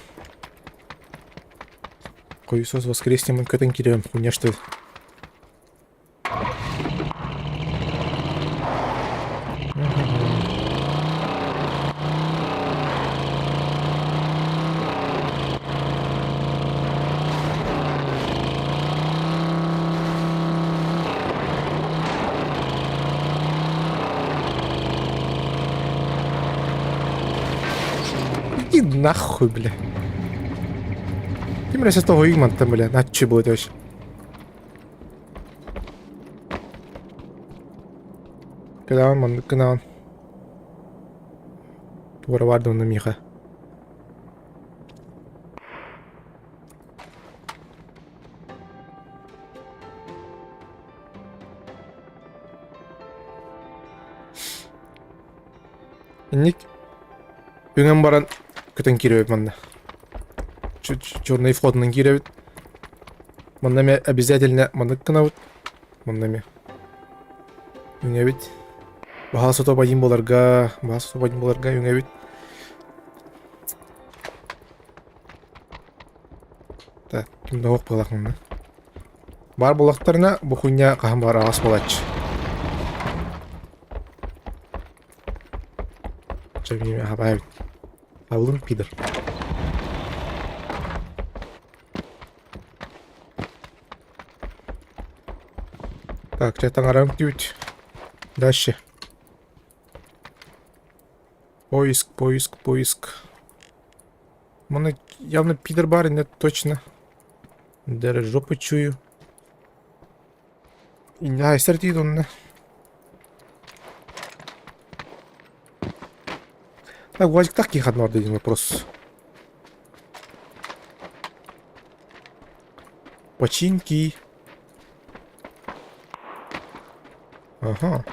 A: Хуесос воскресенье көтөн киирэбин хуйня что ли? Иди нахуй, бля. Ким эрэ тоҕо мантан, бля, наччы будет вообще. Кынаан, маннык кынаан. Туора баар да миэхэ. Инник үҥэн баран көтөн киирэбит манна. Черный входунан киирэбит. Манна эмиэ обязательно маннык гынабыт. Манна эмиэ үҥэбит. Баһа сото байым буоларга, баһа сото байым буоларга үҥэбит. Так, ким да суох буоллах манна. Баар буоллахтарына, бу хуйня хаһан баҕар аҕас буолааччы. Чэ, билигин аһабаайбыт. Абылын пидор. Так, чэ, таҥарам түүт. Дальше. Поиск, поиск, поиск. Маны явно пидор бар, нет, точно. Даже жопу чую. Инньэ тиийд онно. Так, УАЗиктаах киһи ханна барда диэн вопрос. Починки. Ага.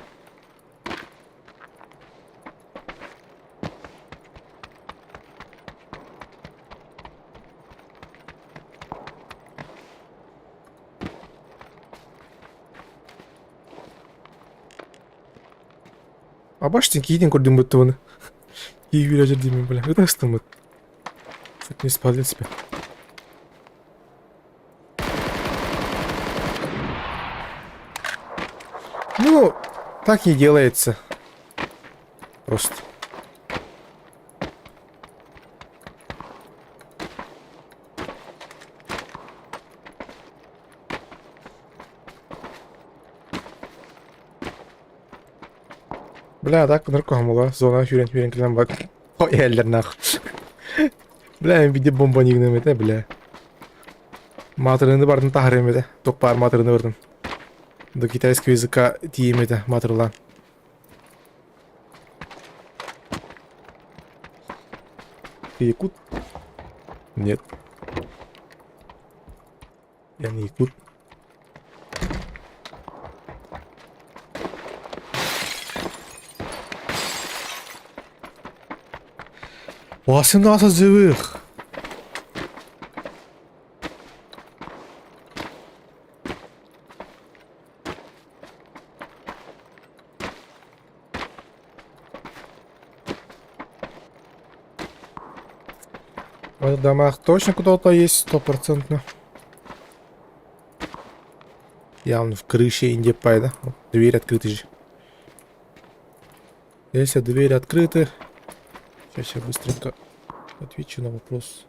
A: Абаштин киитин көрдүм быттыбыны. Кии үөрэ диимин бля. Ытастыммыт. Чуть не спалил себя. Ну, так и делается. Просто. Бля, так ынырык куһаҕан зона сүүрэн сүүрэн кэлэн бар иһэллэр нах. Бля, мин биирдэ бомбаны гыныам этэ, бля. Маатырыны бардын таһарыам этэ. Туох баар маатырыны бардым. До китайского языка тиийиэм этэ маатырылаан. Ты якут? Нет. Я не якут. 18 живых. В домах точно кто-то есть, стопроцентно. Явно в крыше инде пайда. Дверь открыта же. Если двери открыты... Сейчас я быстренько отвечу на вопрос.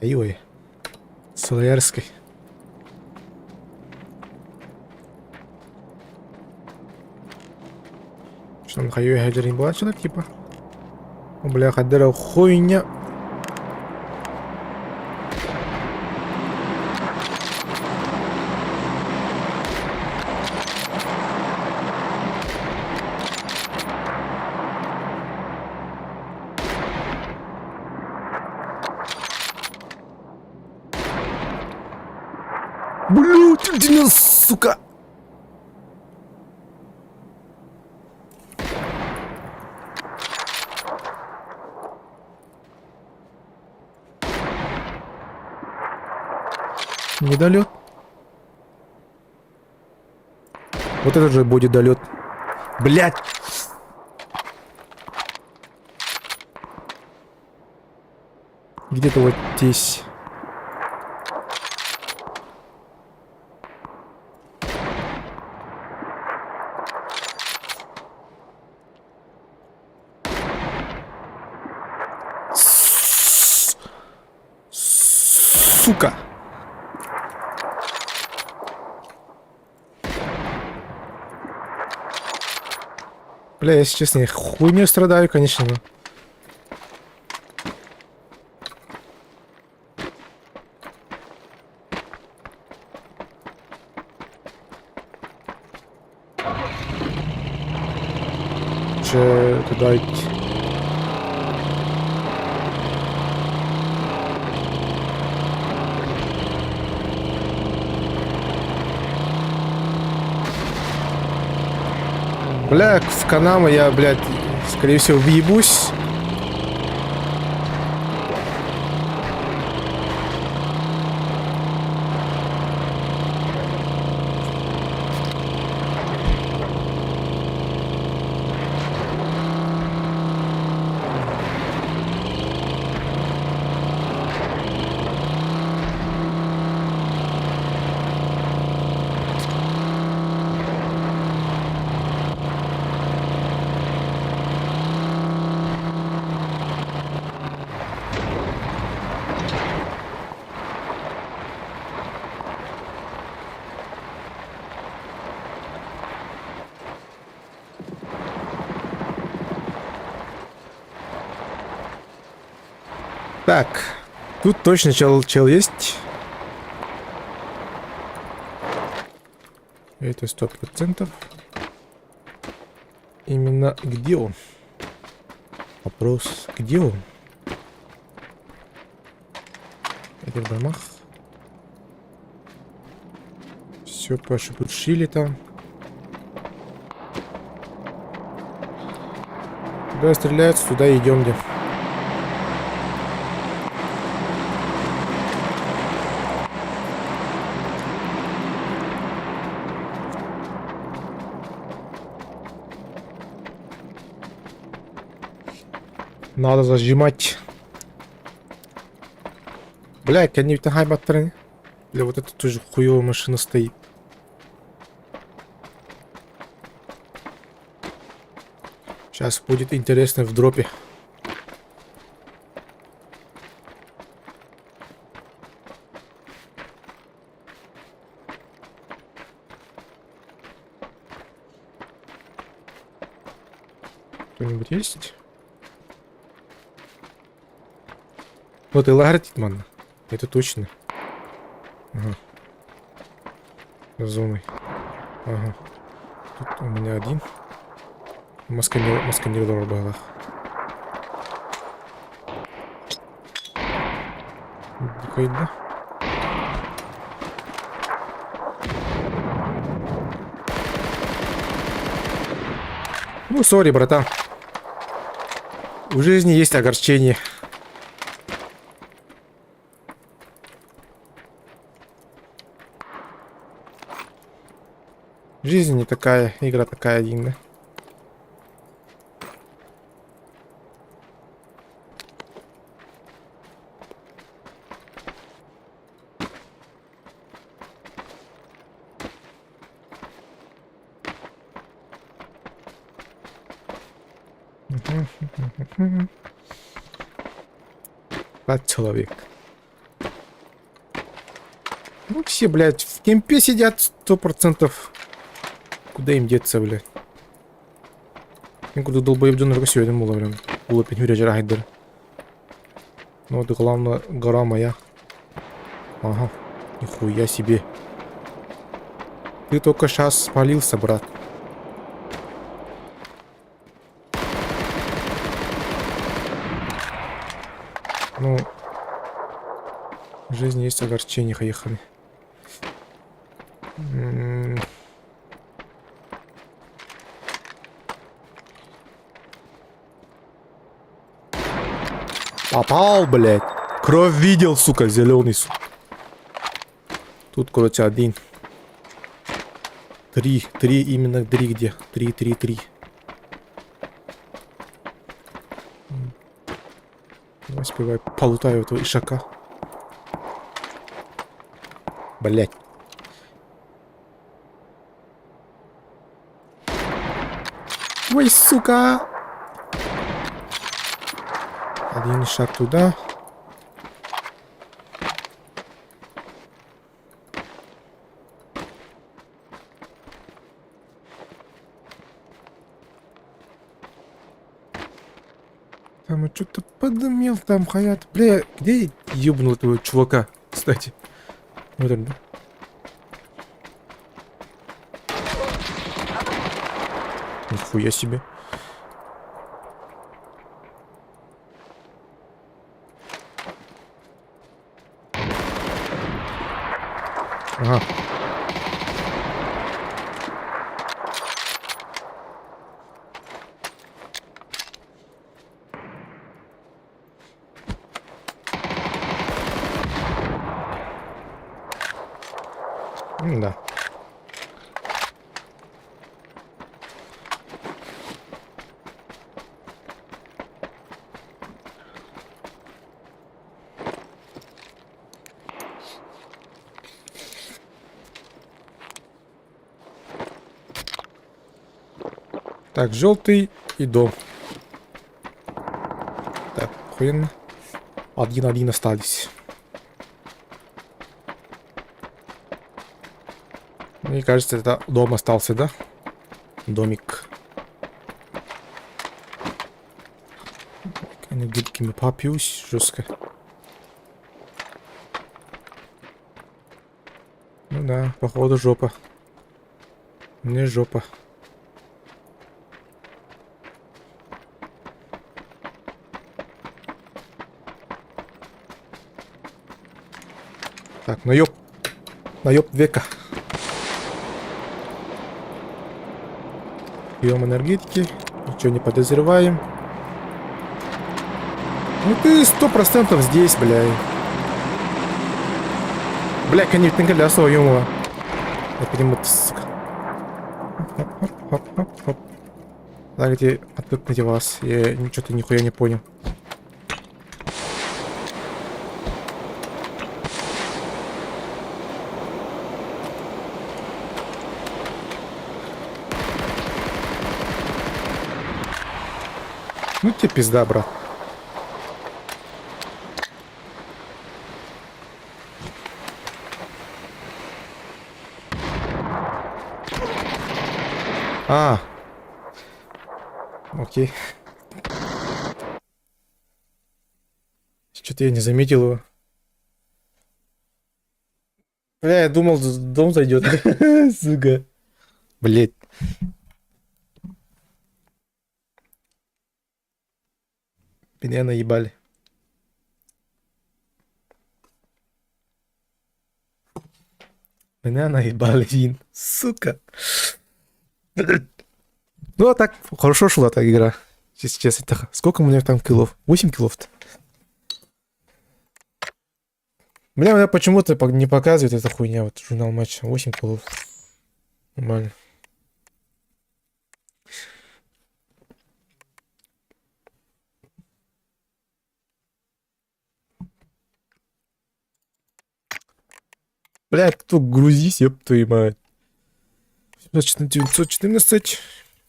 A: Ой, Солярской. Что там хайуй хайдерин была человек типа? О, бля, хадера хуйня. Блядь, иди сука! Недолет. Вот это же будет долет. Блять! Где-то вот здесь. Сука! Бля, если честно, я хуйню страдаю, конечно, но... Че туда идти? Бля, в Канаму я, блядь, скорее всего, въебусь. Так, тут точно чел, чел есть. Это 100%. Именно где он? Вопрос, где он? Это в домах. Все пошебуршили там. Куда стреляют, туда идем где. Надо зажимать. Блядь, они хай. Бля, вот это тоже хуевая машина стоит. Сейчас будет интересно в дропе. Кто-нибудь есть? Вот и лагерь манна. Это точно. Ага. Зоной. Ага. Тут у меня один. Масканер балах. Да? Ну, сори, братан. В жизни есть огорчение. Жизнь не такая, игра такая диҥҥэ. Пять человек. Ну все, блядь, в кемпе сидят 100%. Куда им деться, блядь? Мин курдук долбоеб дьоннорго сүөдүм буола прям. Улапин хүрэ хайдар. Ну вот главное гора моя. Ага, нихуя себе. Ты только сейчас спалился, брат. Ну, в жизни есть огорчения, поехали. Попал, блядь. Кровь видел, сука, зеленый, сука. Тут, короче, один. Три, три, именно три где? Три, три, три. Давай сперва полутаю этого ишака. Блять. Ой, сука! Один шаг туда. Там что-то подымел, там хаят. Бля, где я ебнул этого чувака, кстати? Вот он, да? Нихуя себе. Ага. Да. Так, желтый и дом. Так, охуенно. Один-один остались. Мне кажется, это дом остался, да? Домик. Энергетиками попьюсь жестко. Ну да, походу жопа. Мне жопа. Так, наеб. Наеб века. Пьем энергетики. Ничего не подозреваем. Ну ты 100% здесь, бля. Бля, конечно, колясо, ё Это сука. Хоп, хоп, хоп, хоп, хоп. Так, где отвыкнуть вас? Я ничего-то нихуя не понял. Ну тебе пизда, брат. А. Окей. Что-то я не заметил его. Бля, я думал, в дом зайдет. Сука. Блять. Меня наебали. Меня наебали, Вин. Сука. Ну, а так, хорошо шла та игра. Если честно. Так, сколько у меня там киллов? 8 киллов-то. Бля, у меня почему-то не показывает эта хуйня. Вот журнал матча. 8 киллов. Нормально. Блядь, кто грузись, ёб твою мать. 914,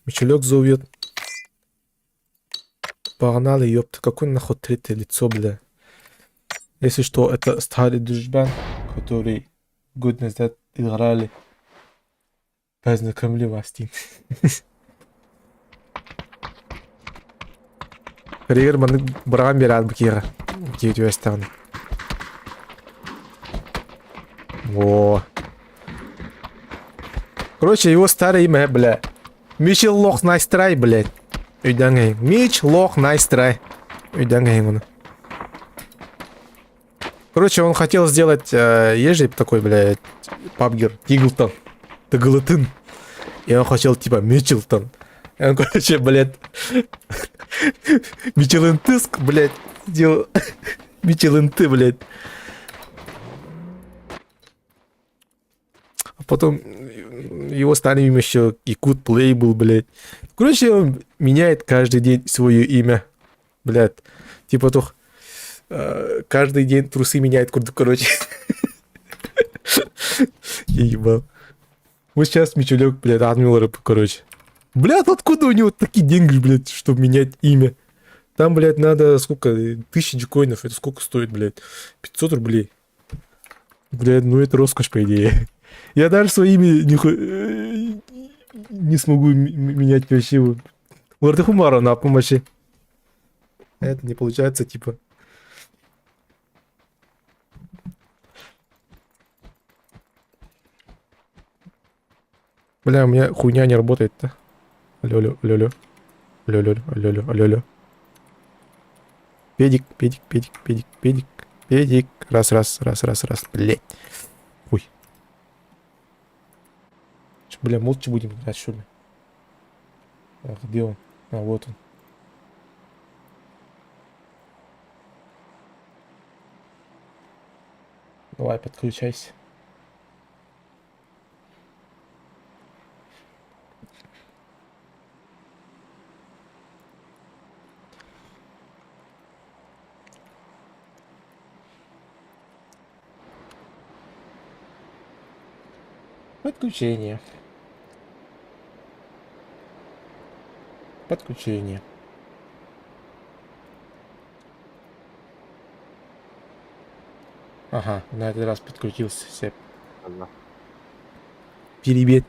A: Мичелек зовет. Погнали, ёпта, какой нахуй третье лицо, бля. Если что, это старый дружбан, который год назад играли. Познакомили вас с ним. Регер маннык быраҕан биэрээт бу киһиэхэ. Киһи түбэстэҕинэ. Во. Короче, его старое имя, бля. Мичел Лох Nice Try, блядь. Өйдөөн Мич Лох Nice Try. Өйдөөн оны. Короче, он хотел сделать э, такой, блядь, пабгер, Тиглтон. Тыгылытын. И он хотел, типа, Мичелтон. И он, короче, блядь, Мичелинтыск, блядь, сделал. Мичелинты, блядь. А потом его старым имя еще Якут Плей был, блядь. Короче, он меняет каждый день свое имя. Блядь. Типа туох каждый день трусы меняет, короче. Я ебал. Вот сейчас Мичулек, блядь, Адмил короче. Блядь, откуда у него такие деньги, блядь, чтобы менять имя? Там, блядь, надо сколько? Тысячи коинов. Это сколько стоит, блядь? 500 рублей. Блядь, ну это роскошь, по идее. Я даже свое имя не, не смогу менять вообще. Лордехумара на помощи. Это не получается, типа. Бля, у меня хуйня не работает-то. Алло, алло, алло, алло, алло, алло, алло, алло. Педик, педик, педик, педик, педик, педик. Раз, раз, раз, раз, раз, блять. Ой. Че, бля, молча будем играть, что ли? А где он? А, вот он. Давай, подключайся. Подключение. Подключение. Ага, на этот раз подключился Сеп.
C: Ага.
A: Перебет.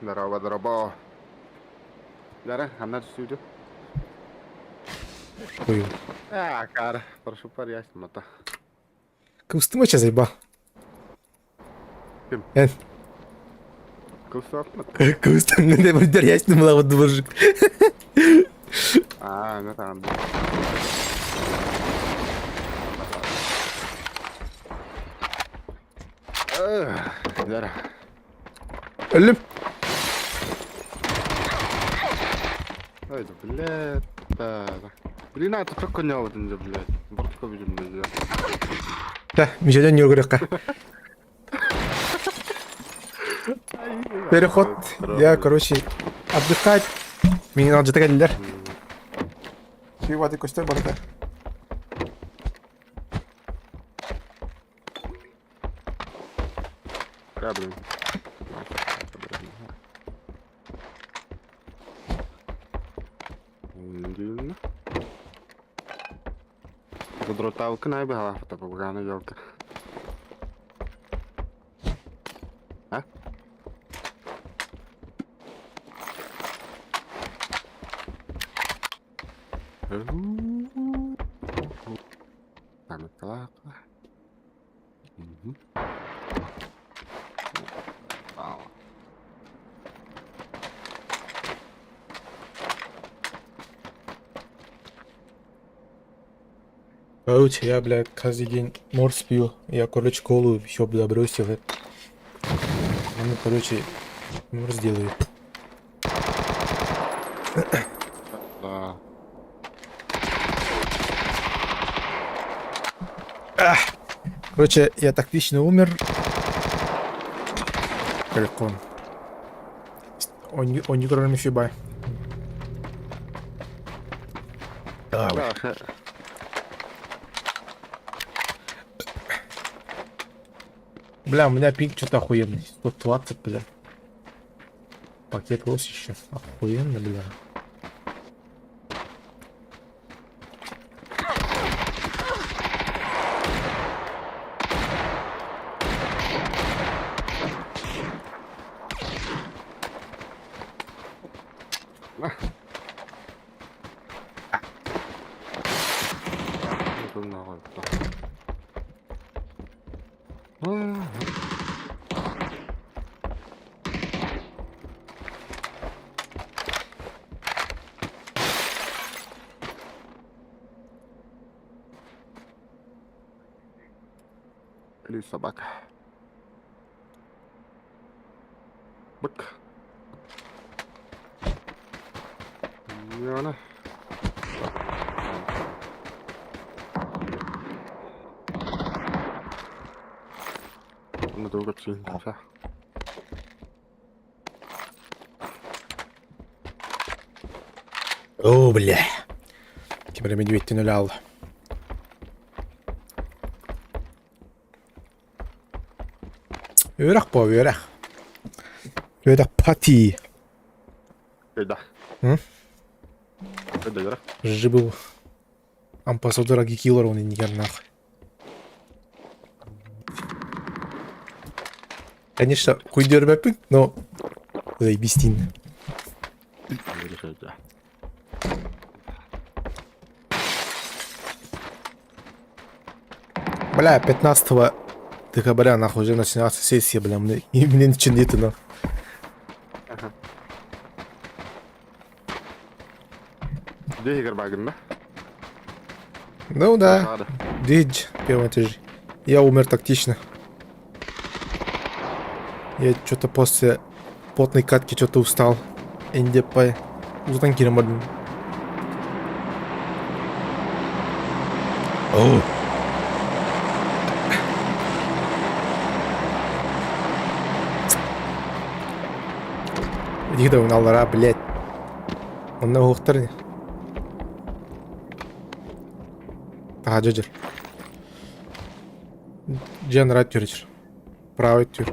C: Здорово, здорово. Дара, она түсүүдү.
A: Ой.
C: А, кар, прошу парясь, мата.
A: Кустума сейчас заебал.
C: Ким?
A: Эн.
C: Кустума.
A: Кустума, не буду была вот мужик.
C: А, ну там. Дара.
A: Өллүм.
C: Ой, да, блядь. Да, да. Блин, а это только не вот, блядь. Бортко видим, блядь.
A: Да, межден не Переход. Я, короче, отдыхать. Мне надо жетегеллер. Сүйваты көстөр барда.
C: Да, блин. Задроталка найбегала фотопогана елка. А? Вау.
A: Короче, я, блядь, каждый день морс пью. Я, короче, колу еще, бля, бросил. Ну, короче, морс делаю.
C: Да.
A: Короче, я тактично умер. Прикол. Он не кроме фиба.
C: Да.
A: Бля, у меня пинг что-то охуенный. 120, бля. Пакет лос еще. Охуенно, бля.
C: Или собака. Бык. Яна. Онно тугу кэпсиин тахса.
A: О, бля. Ким эрэ медведтин өлө аалла. Үөрэх боо, үөрэх. Үөрэх пати.
C: Өйдө.
A: М?
C: Өйдө үөрэх.
A: Жибыл. Ампасадор Агикилор он иннигэр нахуй. Конечно, күйдөрбөппүн, но заебись
C: Үөрэх өйдө.
A: Бля, 15 декабря нахуй уже начинается сессия, бля, мне, и мне ничего нету, нахуй.
C: Аха. Дьиэ иһигэр баагын да?
A: Ну да,
C: Хаада.
A: дидж, первый этаж. Я умер тактично. Я что-то после потной катки что-то устал. Энде пай. Уздан киремадым. О. Иди аллара, блядь. Онно уһуктар Таһа дьэр. Дьиэн рад түр. Правый түр.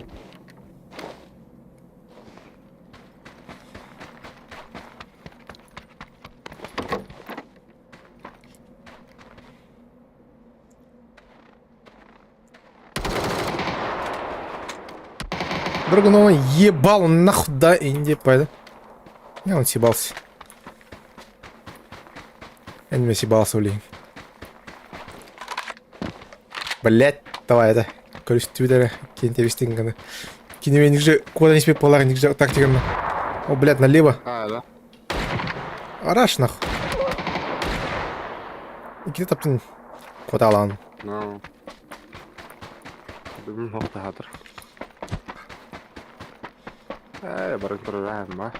A: Друг, ну он ебал, он нахуй да инди пойду. Не, он съебался. Я не съебался, блин. Блять, давай это. Короче, твиттере, кинь ганы. Кинь же куда не спит полар, же тактика. О, блядь, налево.
C: А, да.
A: Араш нахуй. Ики таптын. Куда лан?
C: Ну. Бүгүн хохтаатыр. Ээ, баран турар ма.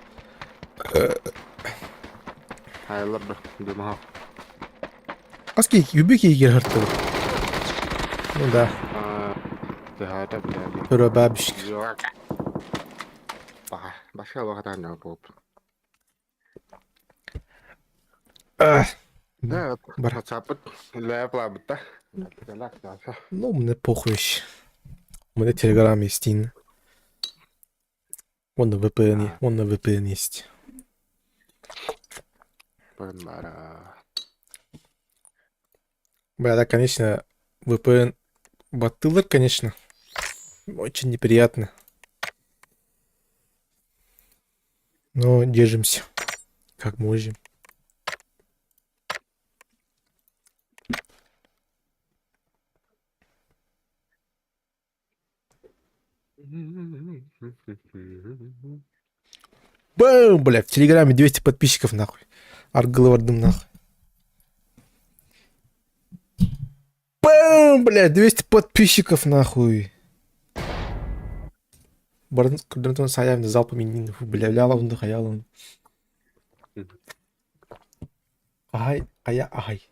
C: Хайлар дымах.
A: Аски юбики егер хырты. Ну да,
C: Тэхата блядь.
A: Тура бабушка.
C: Башка вакыт болуп. Да,
A: Бар.
C: WhatsApp лэплабыт да.
A: Ну, мне похуй вообще. У меня Телеграм есть, Ин. Вон на VPN, вон на VPN есть. Бля, да, конечно, VPN Батылыр, конечно. Очень неприятно. Но держимся. Как можем. Бэм, бля, в Телеграме 200 подписчиков, нахуй. Аргылывардым, нахуй. Бэм, бля, 200 подписчиков, нахуй. Барын күрдөртөн саябын залпом бля, лялавынды хаялын. Ай, ая, ай.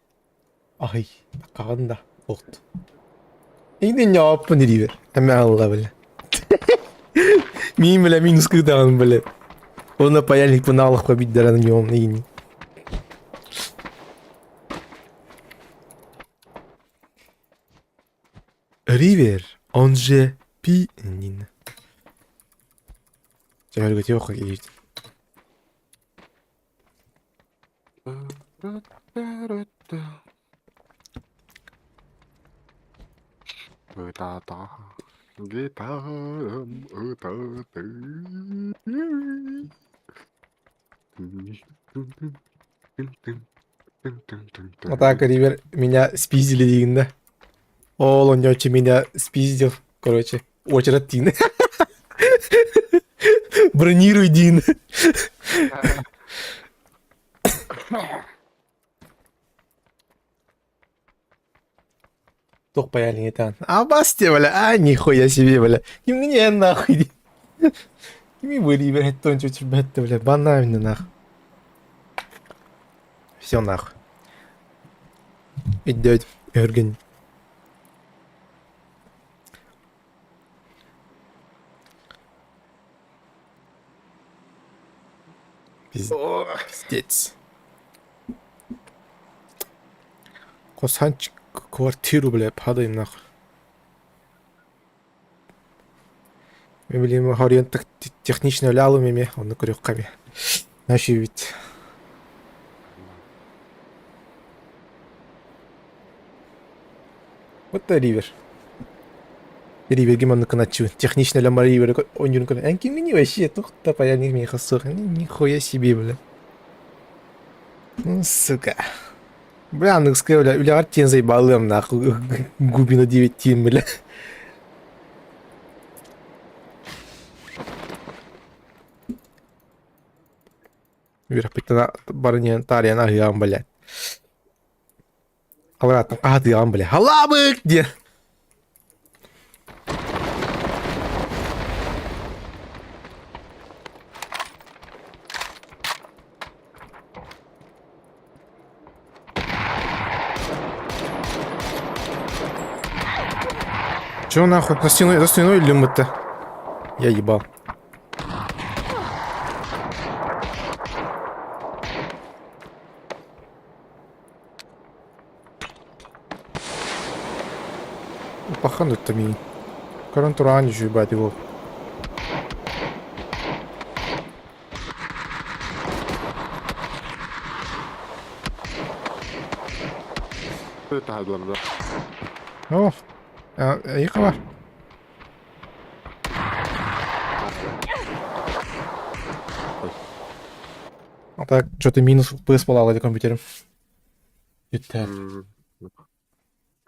A: Ай, такагында вот. Инде няппын дибер. Әмә алла, бля. Мин, бля, минус кыдаан, бля. Оны паяльник пыналых побить на нем, не. Ривер, он же Пи нин. Чөһөргөтүөх иит.
C: Ытата гитарам ытаты.
A: Вот так, Ривер, меня спиздили диигин да. Ол онньооччу меня спиздил, короче, очерат диин. Бронируй диин. Туох паяльник Абасте, бля, а, нихуя себе, бля. Мне нахуй. Кими бы Ривер, это бля, банально нахуй. Все нахуй. Идет Өргөн. Пиздец. Косанчик квартиру, бля, падаем нахуй. Блин, хорион технично лялу меме, онну көрүөххэ Наши ведь. Вот та ривер. Риверге маннык гыначчыбын. Технично лямар ривер ойнуурун көрөн. Эн кимҥиний вообще? Туох да паяльник миэхэ суох. Нихуя себе, бля. Ну, сука. Бля, аныгыскы, бля, үлэҕэр тиэн заебалыам нахуй. Губина 9 тиэн, бля. Үөрэхпиттэн бары диэн таарыйан аһыаҕым, блядь. Аларааттан хаһытыаҕым, бля. Халаабык диэн. Чего нахуй? За стеной өллүм бытта. Я ебал. Пахан это ми. Көрөн тураан үчүгэй его. О, эйиэхэ бар. А так, что-то минус FPS буолаалы компьютерим. Бүттэ.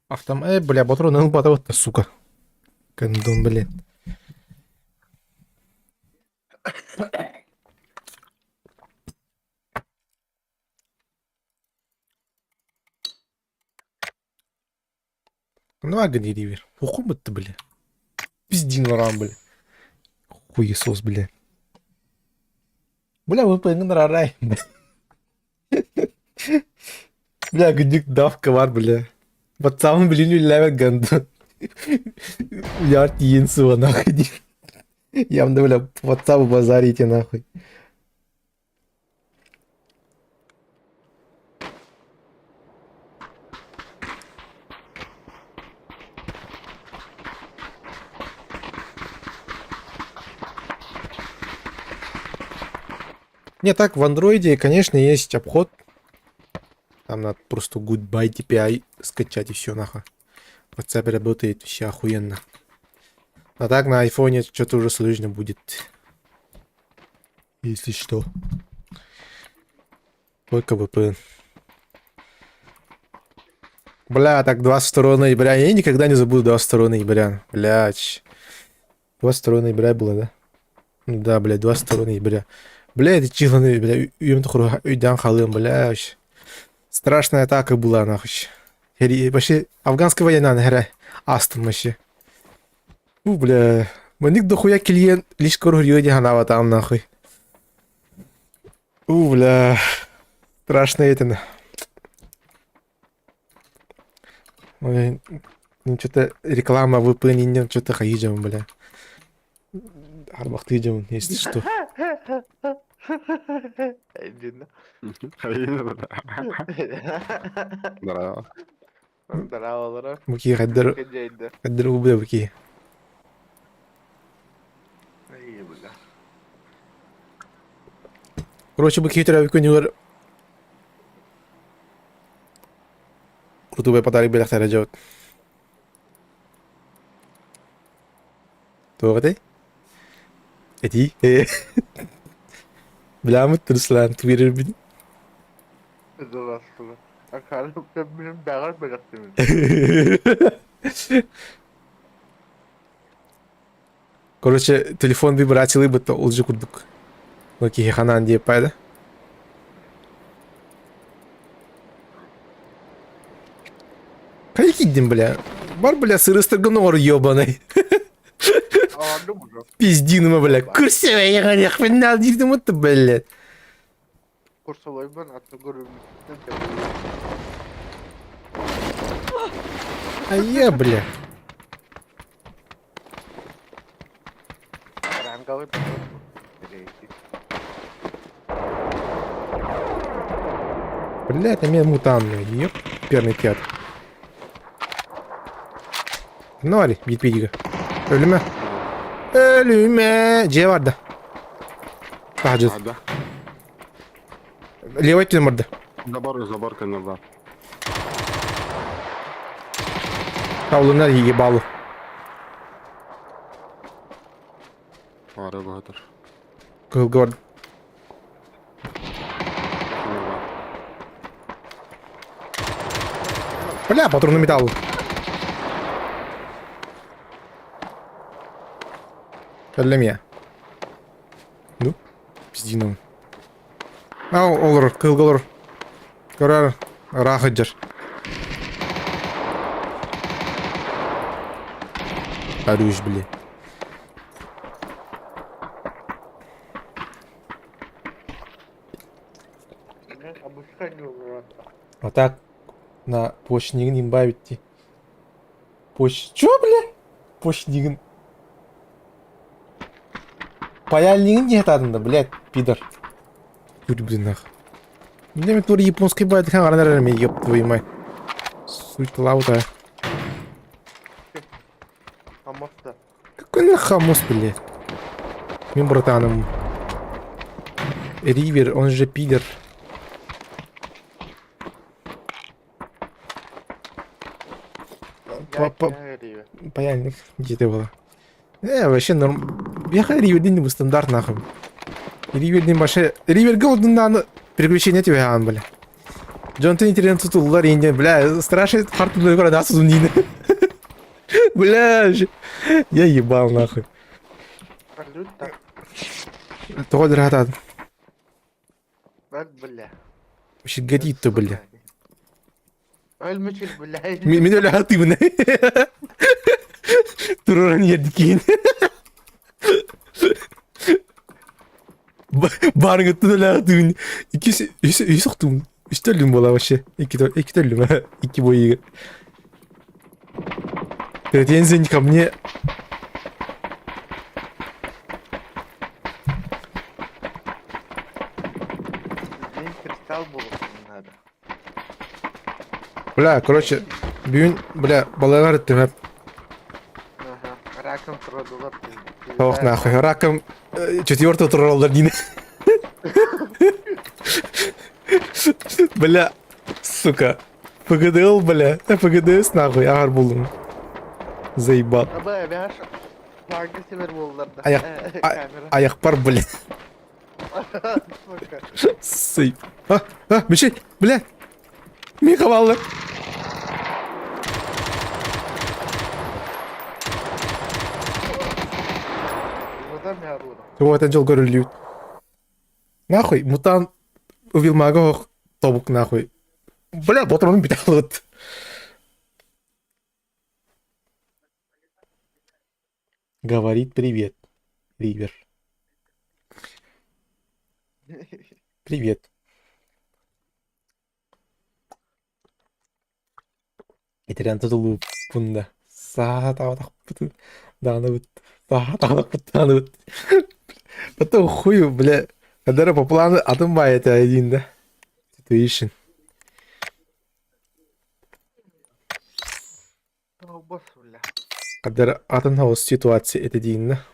A: Автом... бля, патроны ылбата вот, сука. Кондом, блин. Ну, агни ривер. Уху ты, бля. Пиздин варам, бля. Хуесос, бля. Бля, VPN рарай. Бля, күндүк давка бар, бля. Пацан, блин, үллээбэт гандон. Уйаар тиийэн суоҕа нахуй диир. Явно, бля, по WhatsApp базарите нахуй. Не, так, в андроиде, конечно, есть обход. Там надо просто Goodbye DPI скачать и все нахуй. В WhatsApp работает вообще охуенно. А так на айфоне что-то уже сложно будет. Если что. Только VPN. Бля, так 22 ноября. Я никогда не забуду 22 ноября. Блядь. 22 ноября было, да? Ну да, блядь, 22 ноября. Бля, это чиланы, бля, үйөм өйдөөн хаалыам, бля, вообще. Страшная атака была, нахуй. Вообще, афганская война, наверное, астым вообще. Ну, бля, маннык дохуя килиэн лишь көрүө дии санаабатаҕым, нахуй. У, бля, страшно это. Ой, ну, что-то реклама VPN что-то хайдьам, бля. Арбахтыы дьон, если что.
D: Видно.
C: Здорово.
D: Здорово, здорово.
A: Буки хаддар
D: Хозяин,
A: хаддар убля буки. Короче, бу киһи төрөөбүт күнүгэр кутубай подарок бэлэхтэрэ дьабыт. Туох этэй? Этии. Билээмит Руслан тугу
C: Здравствуй. Акаары бэҕэр бэлэхтибин.
A: Короче, телефон вибрациялыы бытта улдьу курдук. Ну киһи ханаан диэппэ да. Хайа киирдим, бля? Бар, бля, сырыстыргын оҕор ебаный. Пиздиныма, бля. Курсовой диирдим отты, блядь.
C: Курсовойбун аты көрүммүттэн
A: А я, бля.
C: Ранговый
A: Блядь, а меня мутант, ёп, перный театр. Ну, Ари, бит Өлүмэ. Өлүмэ. Дьиэ барда. Таһдьыт.
C: Ада.
A: Левой өттүнэн барда.
C: Забор, забор кэннэ бар.
A: Таулынар ебалу.
C: Пара баһатар.
A: Кыһылга барда. Бля, патронный металл. Кэллэмиэ. Ну, пиздином. А, олорор, кыылга олорор. Көрөр, ыраах сылдьар. Париж, били. А так на площадьнигин имба битти. Площадь... Чё, бля? Площадьнигин... Паяльнигин не да, блядь, пидор. Күр, блин, нах. Мне тур японский бывает, ёб твою мать. Суть лаута. Какой нахамус, блядь? Мин братаном. Ривер, он же пидор. Паяльник где-то было. Вообще норм. Я Ривер не стандарт нахуй. Ривер не баше. Ривер голден приключения тебе бля. Джон ты интернет тутуллар инде, бля, страшный хартуны города сузунины. Бля, я ебал нахуй. Тоҕо дыраатаат?
C: Бля.
A: Вообще годит-то, бля.
C: Өлмүчүл, бля.
A: Мин өлө хатыбын. Туруран ердикин. Барыгыттын өлө хатыбын. Икки үс охтум. Үс төлүм буола вообще. Икки икки төлүм. Икки бойы. Претензии не ко мне.
C: Кристалл надо.
A: Бля, короче, бүгүн, бля, балыгар ыттым
C: Ага, раком продулар.
A: Ох, нахуй, раком четвертого тураллар дин. Бля, сука. ПГДЛ, бля, ПГДС нахуй, ағар болдым. Заебал. Аяқ, аяқ бар, бля. Сый. А, а, Мишель, бля. Миха баллы. Вот это жол көрүлүт. Нахуй, мутант убил мага тобук нахуй. Бля, ботронун бит алыт. Говорит привет, Ривер. Привет. Итирэн тутулууппун да. Саатаабатахпытын даҕаны саатаабатахпыт даҕаны Потом хую, бля, когда по плану атын баай этэ диин да. Situation. Когда атын хаос ситуация этэ диин да.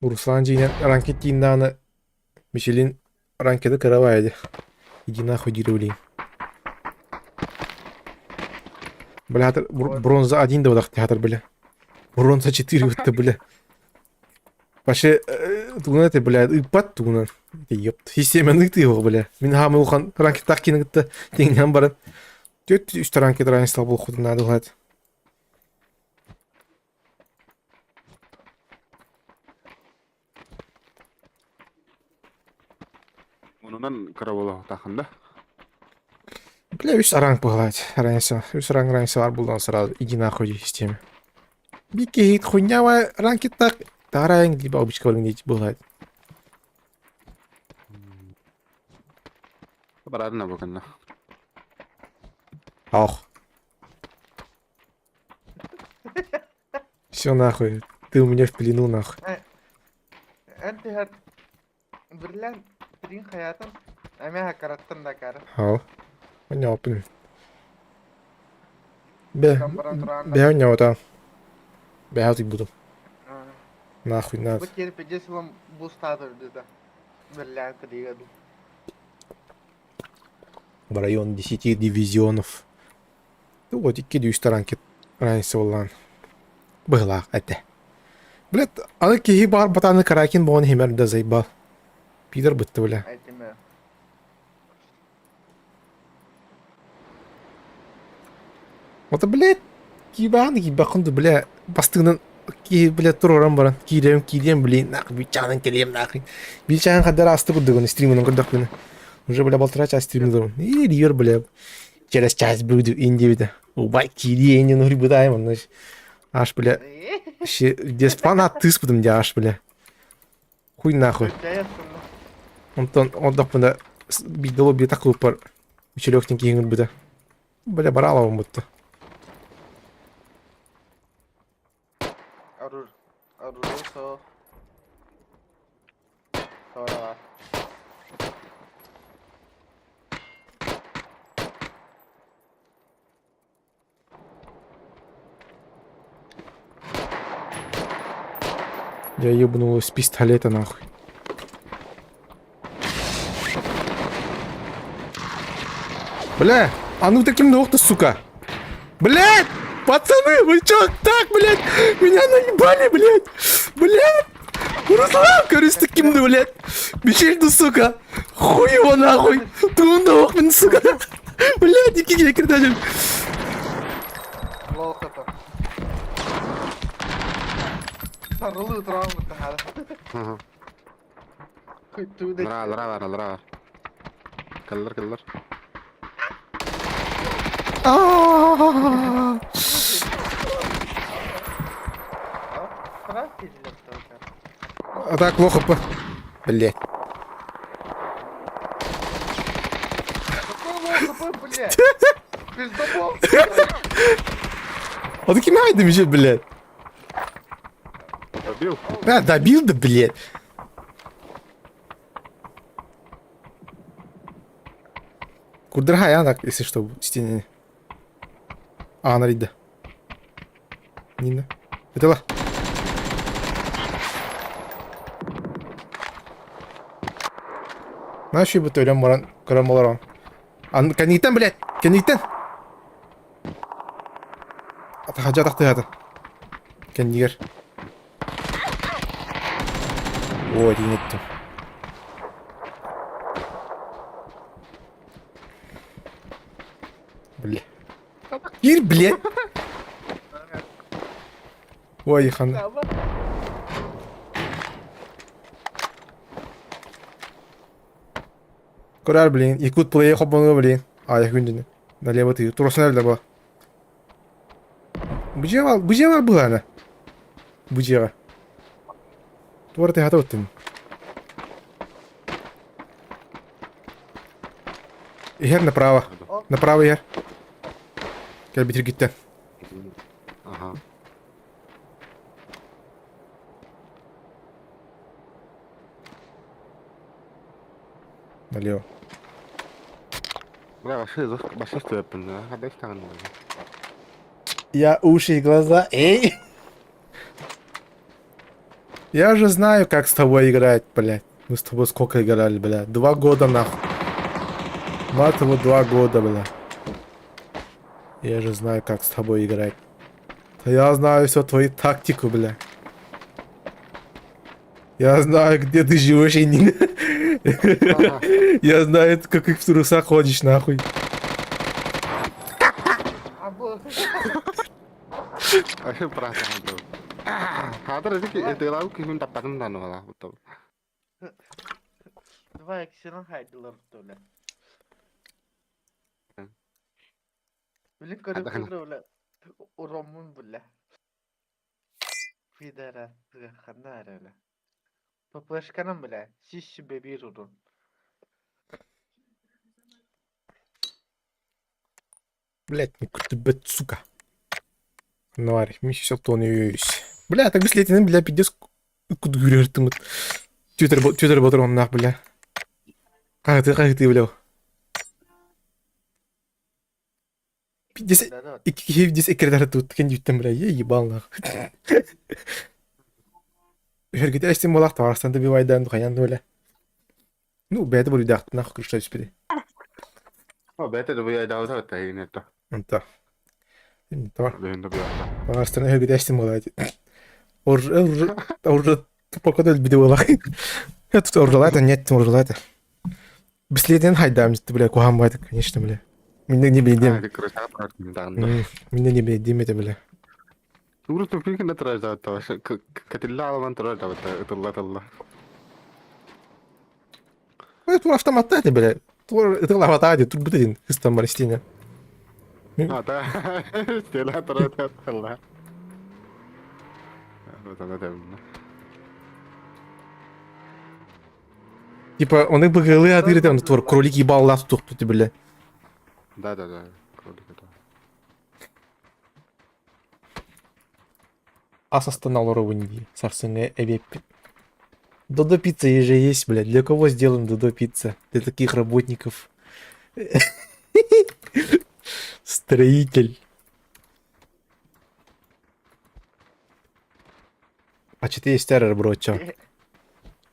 A: Руслан дьиҥинэн ранкет диин даҕаны Мичилин ранкеты кыра баайа дии. Иди нахуй диир билигин. Бля, хатыр бронза один да хатыр бля. Бронза 4 бытта бля. Вообще, тугунан это, бля, ыппат тугунан. Это ёпт. Системаны ыты его, бля. Мин хаамы улахан ранкеттаах киини кытта тэҥнээн баран. Түөрт үс ранкет ранстал буолхутун наада улаат.
C: Онунан кыра буолуохтааххын да?
A: Бля, үс аранг быһылаат. Разница. Үс аранг разница бар булдан сразу. Иди нахуй дии системе. Бик киһит хуйнява ранкеттах тараң либо обычка барың быһылаат.
C: Барарына бу гынна.
A: Ох. Все нахуй. Ты у меня в плену нахуй.
D: Эн түһэр Бирлэн тириҥ хайаатын эмиэ хакараттан да акаары.
A: Хау. Онньооппун. Бе,
D: Тан баран тураан
A: бэһэ онньообото. Бэһэ утуйбутум.
D: Аа.
A: Нахуй надо.
D: Бу кирпичи сылым бустаатыр да. Бирлээн тиригэ дуу.
A: В район 10 дивизионов. Вот икки дүүс таранкет разница буоллаан быһылаах этэ. Блядь, аны киһи баар батааны Каракин буолан иһимэр да заебал. Пидор бытты, бля.
D: Этиме.
A: Вот, блядь, киибааны киибэххин да, бля, бастыгынан киһи, бля, туруоран баран, киириэм, киириэм, блин, нахуй, бичаанан кэлиэм, нахуй. Бичаан хаддар ааста курдугун, стримынан көрдөхпүнэ. Уже, бля, полтора часа стримнудум. И ривер, бля, через час буду индивида. Убай киирии иннин уруйбутаайым онно аж бля фанат тыыспытым дии аж бля хуй нахуй онтон ордохпуна биирдэ лобби такыыппар үчүлүөхтэн киһи ыҥырбыта бля бараалабын бутта
D: Арур Арурусо Sonra
A: Я ебнулась с пистолета нахуй. Бля, а ну таким ты, сука. Блядь, пацаны, вы чё так, блядь? Меня наебали, блядь. Блядь. Руслан, короче, таким, блядь. Мишель, ну, сука. Хуй его нахуй. Туун сука. Блядь, икки кирдажым.
D: Лол хата. Сарылыы тураҕын быттаһаары.
C: Лара, лара бар, лара бар. Кэллэр, кэллэр.
A: А так плохо по... Блядь.
D: Какой лох, блядь? Пиздобол!
A: А таким айдом еще, блядь.
C: Добил?
A: А, добил, да, блядь. Курдырхай, а, так, если что, стене. А, она да. Нина. Это ла. Наши бы төлөм баран көрөн болорон. Ан кэнниттэн, блядь, кэнниттэн. Атахадьа атахтыһата. Кэннигэр. Ой, тиийэн Бля. Кир, блядь. Ой, хан. Көрөр, блин. Якут плей хоббону, блин. А, я күндүнү. Налево ты. Турасына бile ба. Бу дьиэҕэ быһаана. Бу дьиэҕэ. Туора ты хата ыттын. Иһэр направо. Направо иһэр. Кэл битиргиттэн.
C: Ага.
A: Налево.
C: Бля, вообще, вообще стоит, да?
A: Я уши и глаза. Эй! Я же знаю, как с тобой играть, блядь. Мы с тобой сколько играли, блядь? 2 года, нахуй. Мать его, 2 года, бля. Я же знаю, как с тобой играть. Да я знаю всю твою тактику, бля. Я знаю, где ты живешь и не... Я знаю, как их в трусах ходишь, нахуй.
C: Хатыр киһин таптатын дааны бала.
D: Два иксинэн хайдылар бля. Били көрүп бля. Уроммун бля. Пидора ханна эрэ бля. ППшканан бля. Сис себе биир урун.
A: Блять, ну ты, сука. Нуарь, ми тоны Бля, так бислетин, бля, пиздец, кудгүрертымыт. Твиттер, твиттер батыр нах, бля. Как ты, бля? Пиздец, пиздец, экердер тут, кен юттен, бля, е ебал нах. Хергете эстим болақ таварстан добивайдан духаян бля. Ну, бәді бұл үйдәқты нахуй крышта түспеді.
C: О, бәті добивайдан это.
A: Онта. Тавар. Таварстан хергете эстим болақ. Уже тупо өлбүдө болақ. Я тут оржалайта, нет, оржалайта. Биследен хайдам, бля, кухам байты, конечно, бля. Мине не билдим. Мине не билдим это, бля.
C: Урут фикин тражда катилла аламан тражда тылла тылла.
A: Ну, тур автомат это, бля. Тур это аватади, тут будет хыстан баристине.
C: А, да. Стела тражда тылла.
A: Типа, он их бгл атыры там тур кролики ебал лас тух тут, бля.
C: Да, да, да. Кролик это.
A: Ас ровньи. Сарсыны эвепи. Додо пицца же есть, блядь. Для кого сделан Додо пицца? Для таких работников. Строитель. А четыре стерер, бро, чё?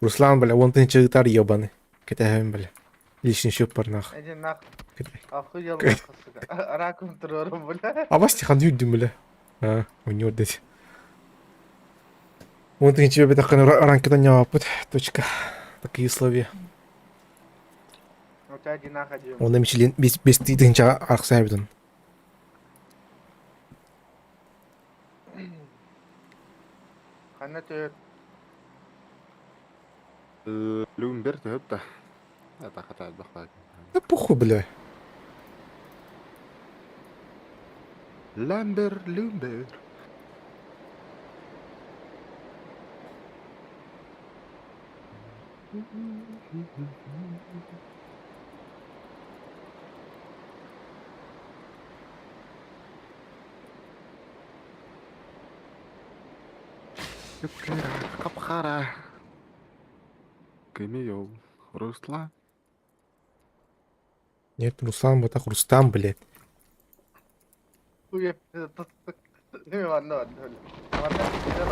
A: Руслан, бля, вон ты читар ебаный. Китаем, бля. Личный счет парнах.
D: Иди нахуй. Охуел нахуй, сука. Раком трором, бля.
A: А вас тихан юдим, бля. А, у него дать. Вон ты тебе так ранкета не опыт. Точка. Такие условия.
D: У тебя один нахуй один.
A: Он эмчилин без без тидинча архсайбдун.
D: Ханна ты
C: Люмбер төп Это хата бахват.
A: Да похуй, бля.
C: Ламбер, Люмбер. Капхара. Кемио. Руслан.
A: Нет, Руслан, вот так Рустам, блядь.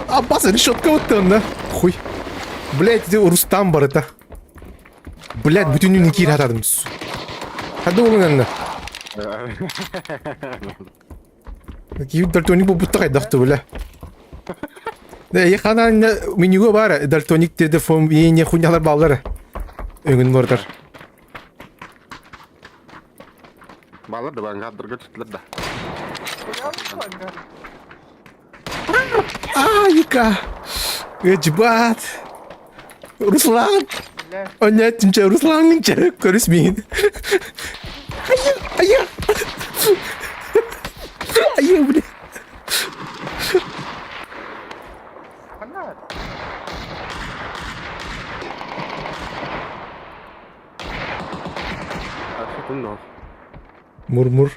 A: А, база, решетка вот он, да? Хуй. Блядь, Рустам бар это. Блядь, бүтүнүн кир атадым. Хады ол нанна. Кип дальтоник бу бутта кайдакты, бля. Да, я хана менюга бар, дальтоник деди фон не хуйнялар баллар. Өңүн бордар.
C: Баллар да бангадырга түтлер да.
A: А, Юка. Эчбат. Руслан. О нет, тимче Руслан, көрүс мин. Ая, ая. Ая, бля. Мур-мур.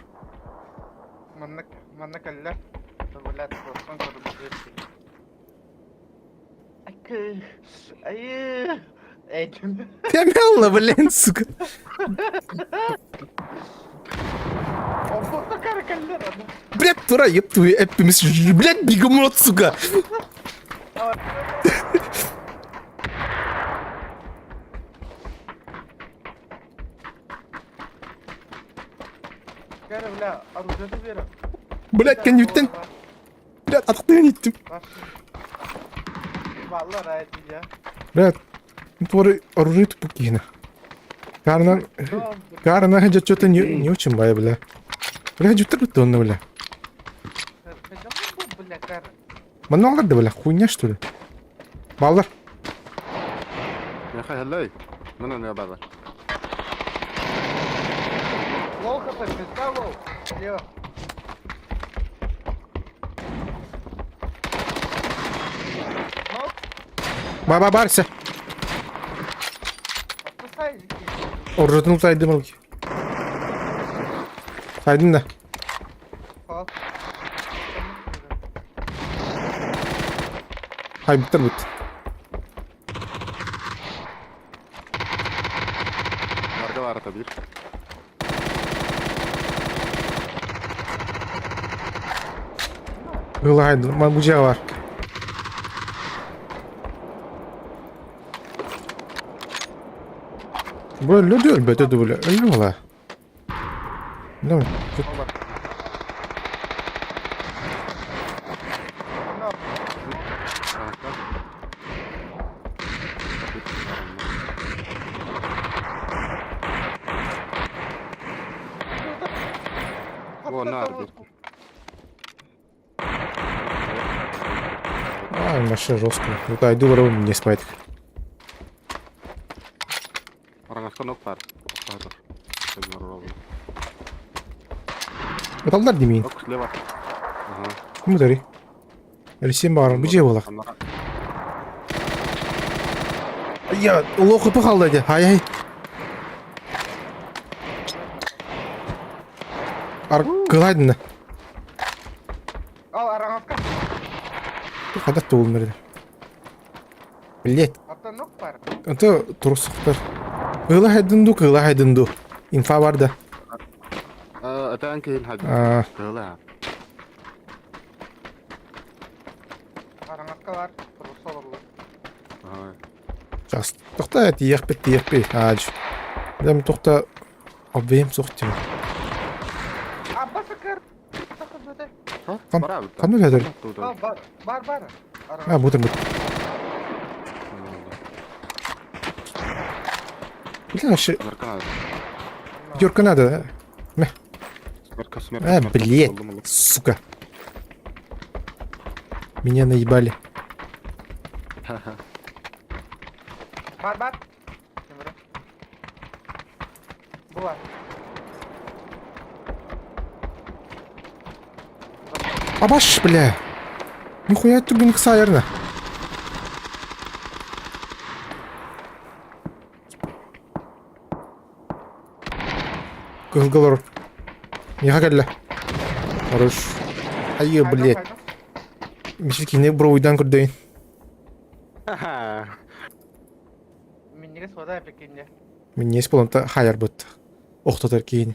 D: Манна каллар. Блядь, сон
A: Тямялла, блин, сука. Блядь, тура, ёб твою, эппимис, блядь, бегемот, сука.
D: Бля, оружие берем.
A: Блядь, кэннибиттэн, блядь, атахтыын иттим.
D: Баллар айдия.
A: Блядь, твори оружие тупик киһини. Карынан, карына что-то не, не очень бая, бля. Бля, жуттар битті онно, бля.
D: Бля, кара.
A: Манна алар да, бля, хуйня, что ли? Баллар.
C: يا اخي هلاي من انا برا
D: Лоу хп, пизда лоу. Слева. Нок,
A: Ба-ба, барся.
D: отпускай.
A: Оружетын сайдым ол. Сайдым да.
D: Хал.
A: Хайбыттар бут.
C: Арга барата биир.
A: Ыла хайдым. Ман бу бар. Бу өллө өлбөтө ду бля. Өллө була. Да.
C: О, наар биир.
A: А, вообще жестко. Вот айду барабын не спать.
C: Араҥаска нок баар.
A: Аталдар димин.
C: Ок, слева. Ага.
A: Кому дари? Алисем бар, бу же болак. Я лохы пахалда де. Хай хай. Ар кыладны.
D: Ал араҥаска.
A: Хадат туул мерде. Блять.
D: Аттан нок бар.
A: Это турсуктар. Кыла хайдынду, кыла хайдынду. Инфа бар да.
C: Этэн киһин хадды. Кыла.
D: Араҥаска бар. Турса олорлар.
A: Сейчас. Тохта тиэхпит тиэхпит. Ааж. Дем тохта обвем сохтим.
D: Абба сакыр. Сакыр бөтө.
A: Кан кан өлөдөр?
D: Бар бар бар.
A: А, бутыр бут. Блин, вообще. Пятерка надо, да? Мэ. А, блядь, сука. Меня наебали.
D: Бар бар. Була.
A: Абаш, бля. Нихуя түгін кысайырна. Кызгалар. Неха кэллэ. Хорош. Айы, блядь. Мишикини броуйдан көрдөйүн.
D: Минниге сода эпекинде.
A: Миннес болонта хайар бут. Охтотор кийин.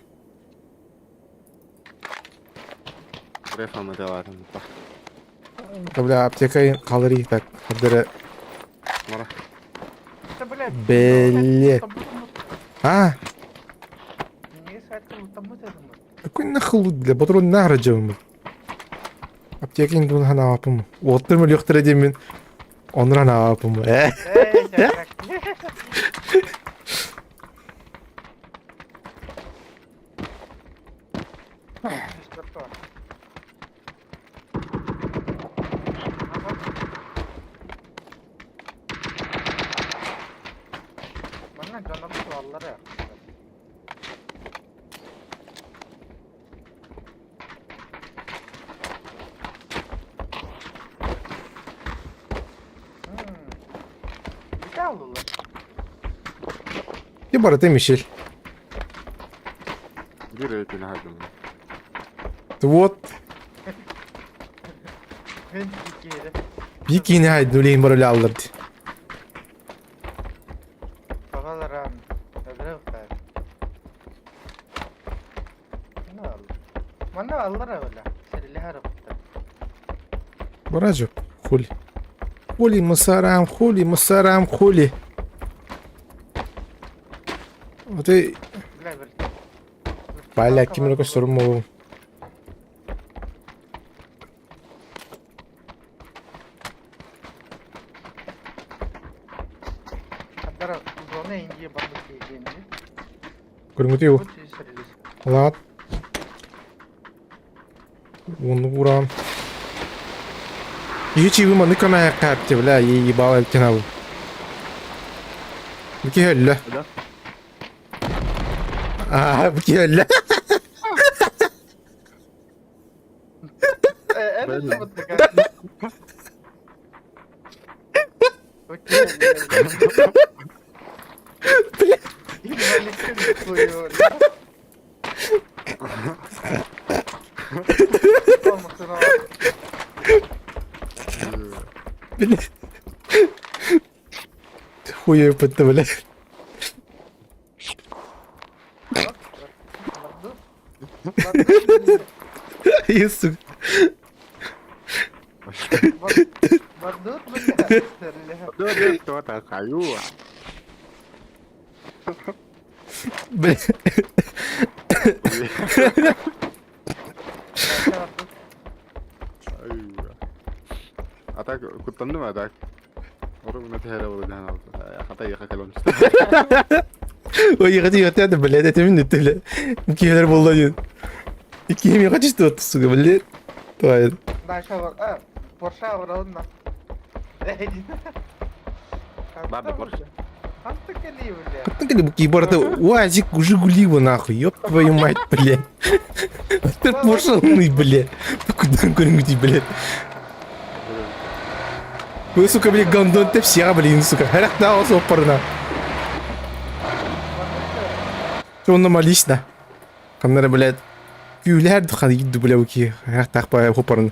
C: Рефама деларым.
A: Бля, аптека қалыр так. Хадыры.
C: Мара.
A: Блядь. А? Какой нахуй лут, бля, патрон нахрен жабым. Аптека индун хана апым. Оттыр мөлөктөр деймин. Онран апым. Э.
D: Манна дьоннорбут туаллара. Бүтэ аллылар.
A: И барата Мишель.
C: Биир өтүнэ хадым.
A: Вот.
D: Мен иккиэри.
A: Бикини хайдын үлейін бар өлі алдырды.
D: Тоҕолорон өлөрө устар. Манна аллар. Манна аллара бля. Сэрилэһэр устар.
A: Бара жок. Хули. Хули мусорам, хули мусорам, хули. Вот и
D: Бля бер.
A: Бля, ким эрэ көстөрүм буолуо.
D: Хаддара зона Индия барбыт киһи
A: Көрүҥүтүй ол. Лаат. Уонну ураан. Киһи чиыбы маннык көмөһөххэ бля, ебал элтинабын. Бу киһи өллө.
C: Да?
A: Аа, бу киһи өллө. Бля. Хуя пытта, бля. Сука. Бля.
C: А так куттанным а так.
A: Ой, я хотел, блядь, это минуты, бля. Киллер был один. И кем я хочу что-то, сука, блядь. Твою. Киборды, УАЗик Жигули его нахуй, ёб твою мать, блядь. Ты пошел, блядь. Куда куда-нибудь, блядь. Вы, сука, блядь, гондон ты все, блин, сука. Харахта опорна. Онно молись, да. Каннара, блядь. Күлэр духан идду, бля, уки. Харахта опорна.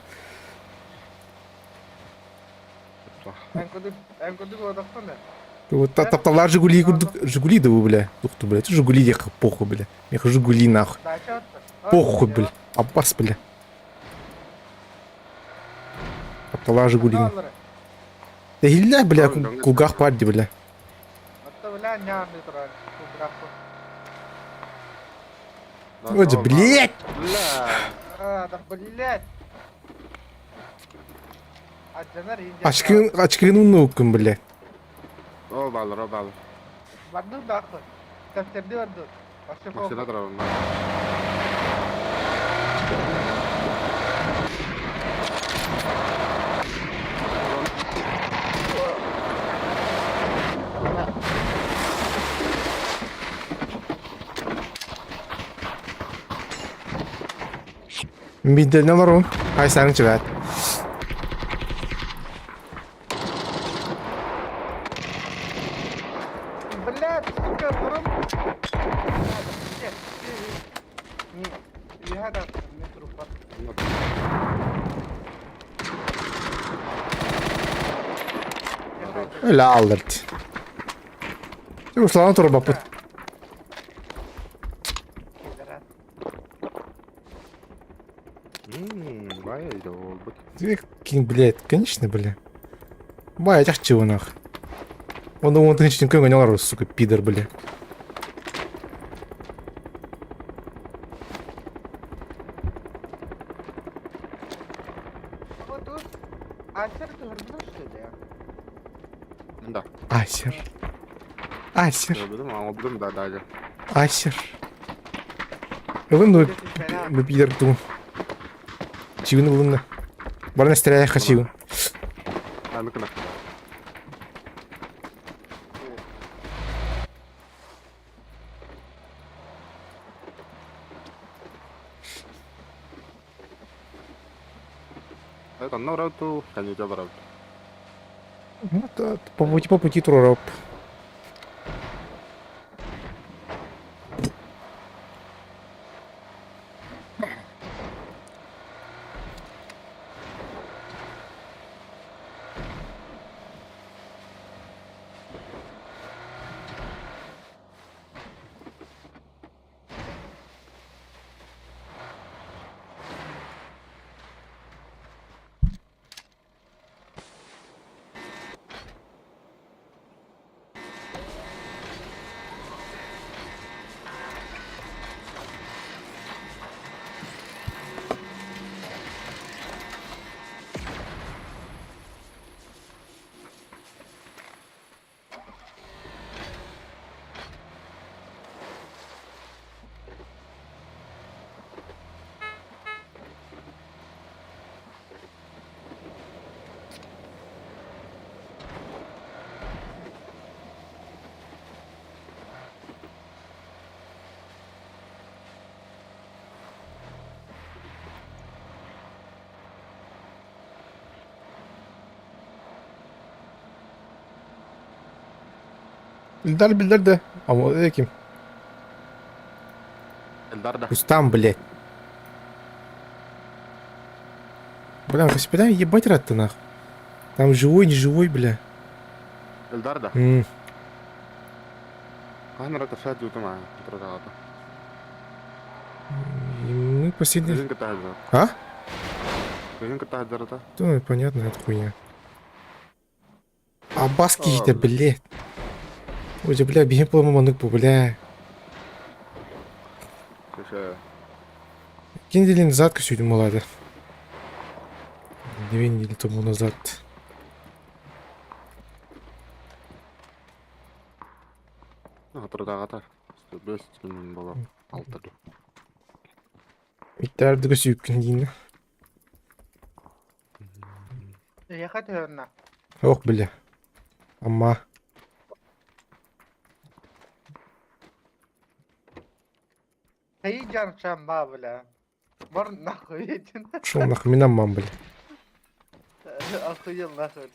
A: Вот тапталар Жигули, Жигули да бля. Тухту, блядь. Жигули ехал, похуй, бля. Меха Жигули нахуй. Похуй, бля. Аббас, бля. Тапталар Жигули. Да хилля, бля, кулгах парди, бля. Вроде, блядь! Очки, очки ну бля.
C: О, баллар, о, баллар.
A: Бидде олорун. Айсаның чыгат.
D: Блядь, сука, бурун.
A: Öyle aldırdı. Руслан турбапыт. Блядь, конечно, бля. Бай, чего нах. Он он тысячник көңөн сука, пидор, бля.
C: Да.
A: Асер. Асер. Асер. Ылын ну пидор ту. Чигин ылын. Барна стреляй хачигин.
C: Это на конечно, барауту.
A: Ну, по пути по пути туророп. Ильдар биллэр да. А ким?
C: Эльдар да.
A: Рустам, блядь. Бля, господа, ебать рад ты нах. Там живой, не живой, бля.
C: Эльдар да. Хаһан эрэ көрсөөт дуу маа турар
A: И мы последний...
C: Кыһын кытта сылдьар.
A: А?
C: Кыһын кытта сылдьар ата.
A: Да, понятно, это хуйня. Аббас киһитэ, блядь. Ой, бля, биһин полому маннык бу, бля.
C: Слушай,
A: Две недели назад көсүүдүм молады. 2 недели тому назад.
C: Турдаҕата 5 күнүн буолар алта дуу.
A: Иттээрди көсүүккүн диин.
D: Эйиэхэ түһэрнэ.
A: Ох, бля. Амма.
D: Хайы дьарчан баа бля. Бар нахуй этин.
A: Шо нахуй, мин аммам, бля.
D: Охуел нахуй.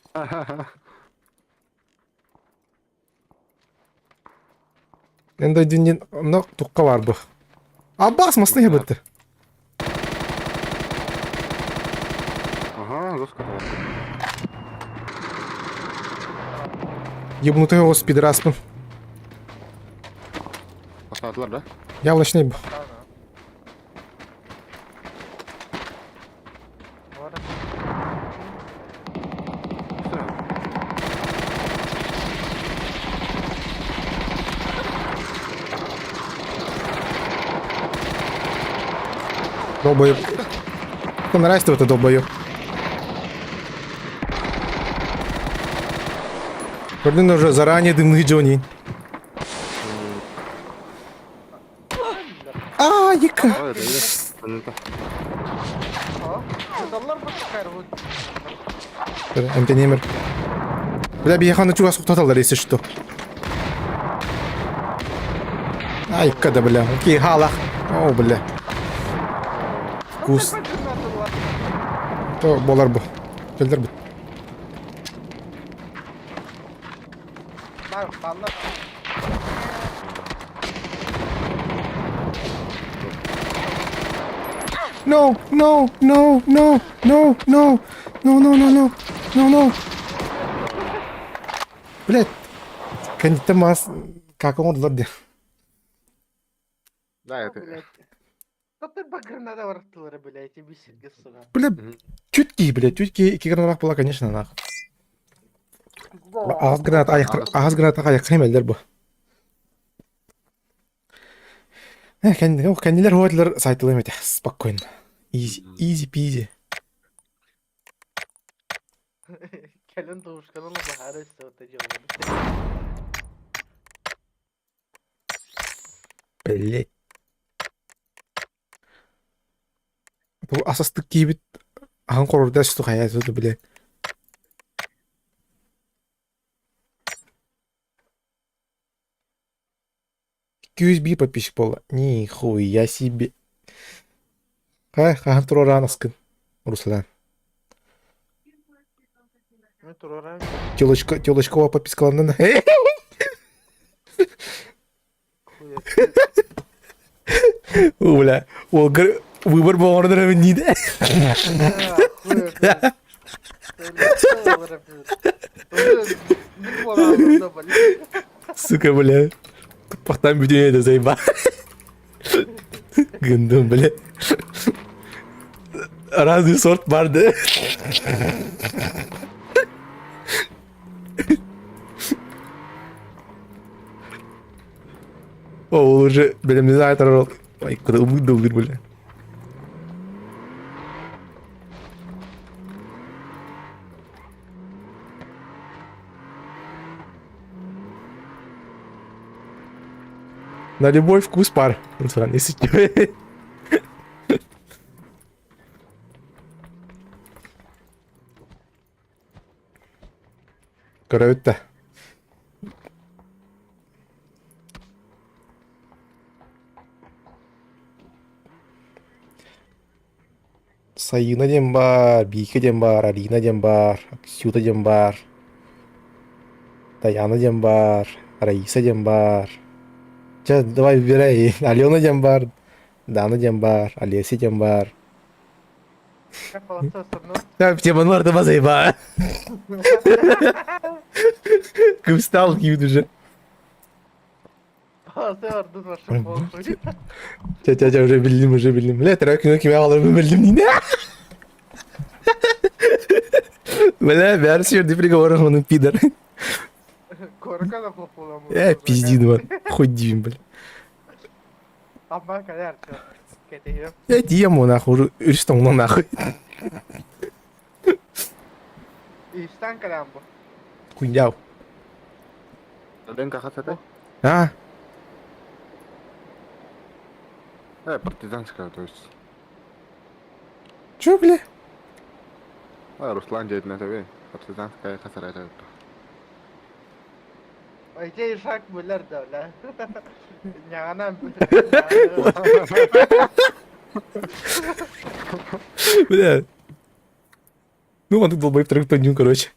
A: Эн дойдун онно тухха баар бу. Аббас масны ябытты.
C: Ага, жестко.
A: Ебнутый оҕус пидораспын.
C: Бастаатылар да?
A: Яблочный бу. Долбоеб. Кто нравится это долбоеб? Блин, уже заранее дымный Джонни. А, яка. Эмтенемер. Бля, биһиэхэ чугас тоталлар, если что. Ай, когда, бля. Окей, халах. О, бля. Вкус. То болар бу. Келдер бу. No, no, no, no, no, no, no, no, no, no, no, no. Блядь, кэнниттэн маас как оҥордулар диэн.
C: Да, это...
A: Бля, чуть киһи, блядь, чуть киһи икки граналаах була, конечно, нах. Аҕыс граната аҕыс граната айахха имэллэр бу. Э, кэннилэр хуотилар сайтылым этэ, спокойно. Изи, изи пизи.
D: Кэлин туушканы баһаара истэбитэ
A: Блять. Бу асастык киибит аһан корорда суту хайа суту бile. 201 подписчик буолла. Нихуя себе. Хай, хаһан туруораан аскын. Руслан. Телочка, телочкова подпискаланнан. Бля, ол выбор болғанын не дейді. Сука, бля. Туппахтан бүтүн это заеба. Гындым, бля. Разный сорт бар да. О, ол уже, бля, не знаю, Ой, куда выдал, бля. На любой вкус пар. Руслан, если что. Көрөбүт да. Сайыына диэн баар, Биика диэн баар, Алина диэн баар, Ксюта диэн баар, Даяна диэн баар. Раиса диэн баар. Чэ, давай выбирай. Алена диэн баар, Дана диэн баар, Олеся диэн баар. Тема ну заеба. Кымстал киют уже. Чэ, чэ, чэ, уже билдим, уже билдим. Бля, трек күнү киме алырбын билдим дине. Бля, бәрі жерде приговором оның пидор. Э, пиздин вот, хоть дивим, бля. Э, тием нахуй, уже үрүс тоҥно нахуй. Кундяу.
C: Ленка хас этэй?
A: А?
C: Э, партизанская, то есть.
A: Чё, бля?
C: А, Руслан дьиэтин этэбин. Партизанская хас эрэ этэ.
A: Бля. Ну, он долбоеб трактоню, короче.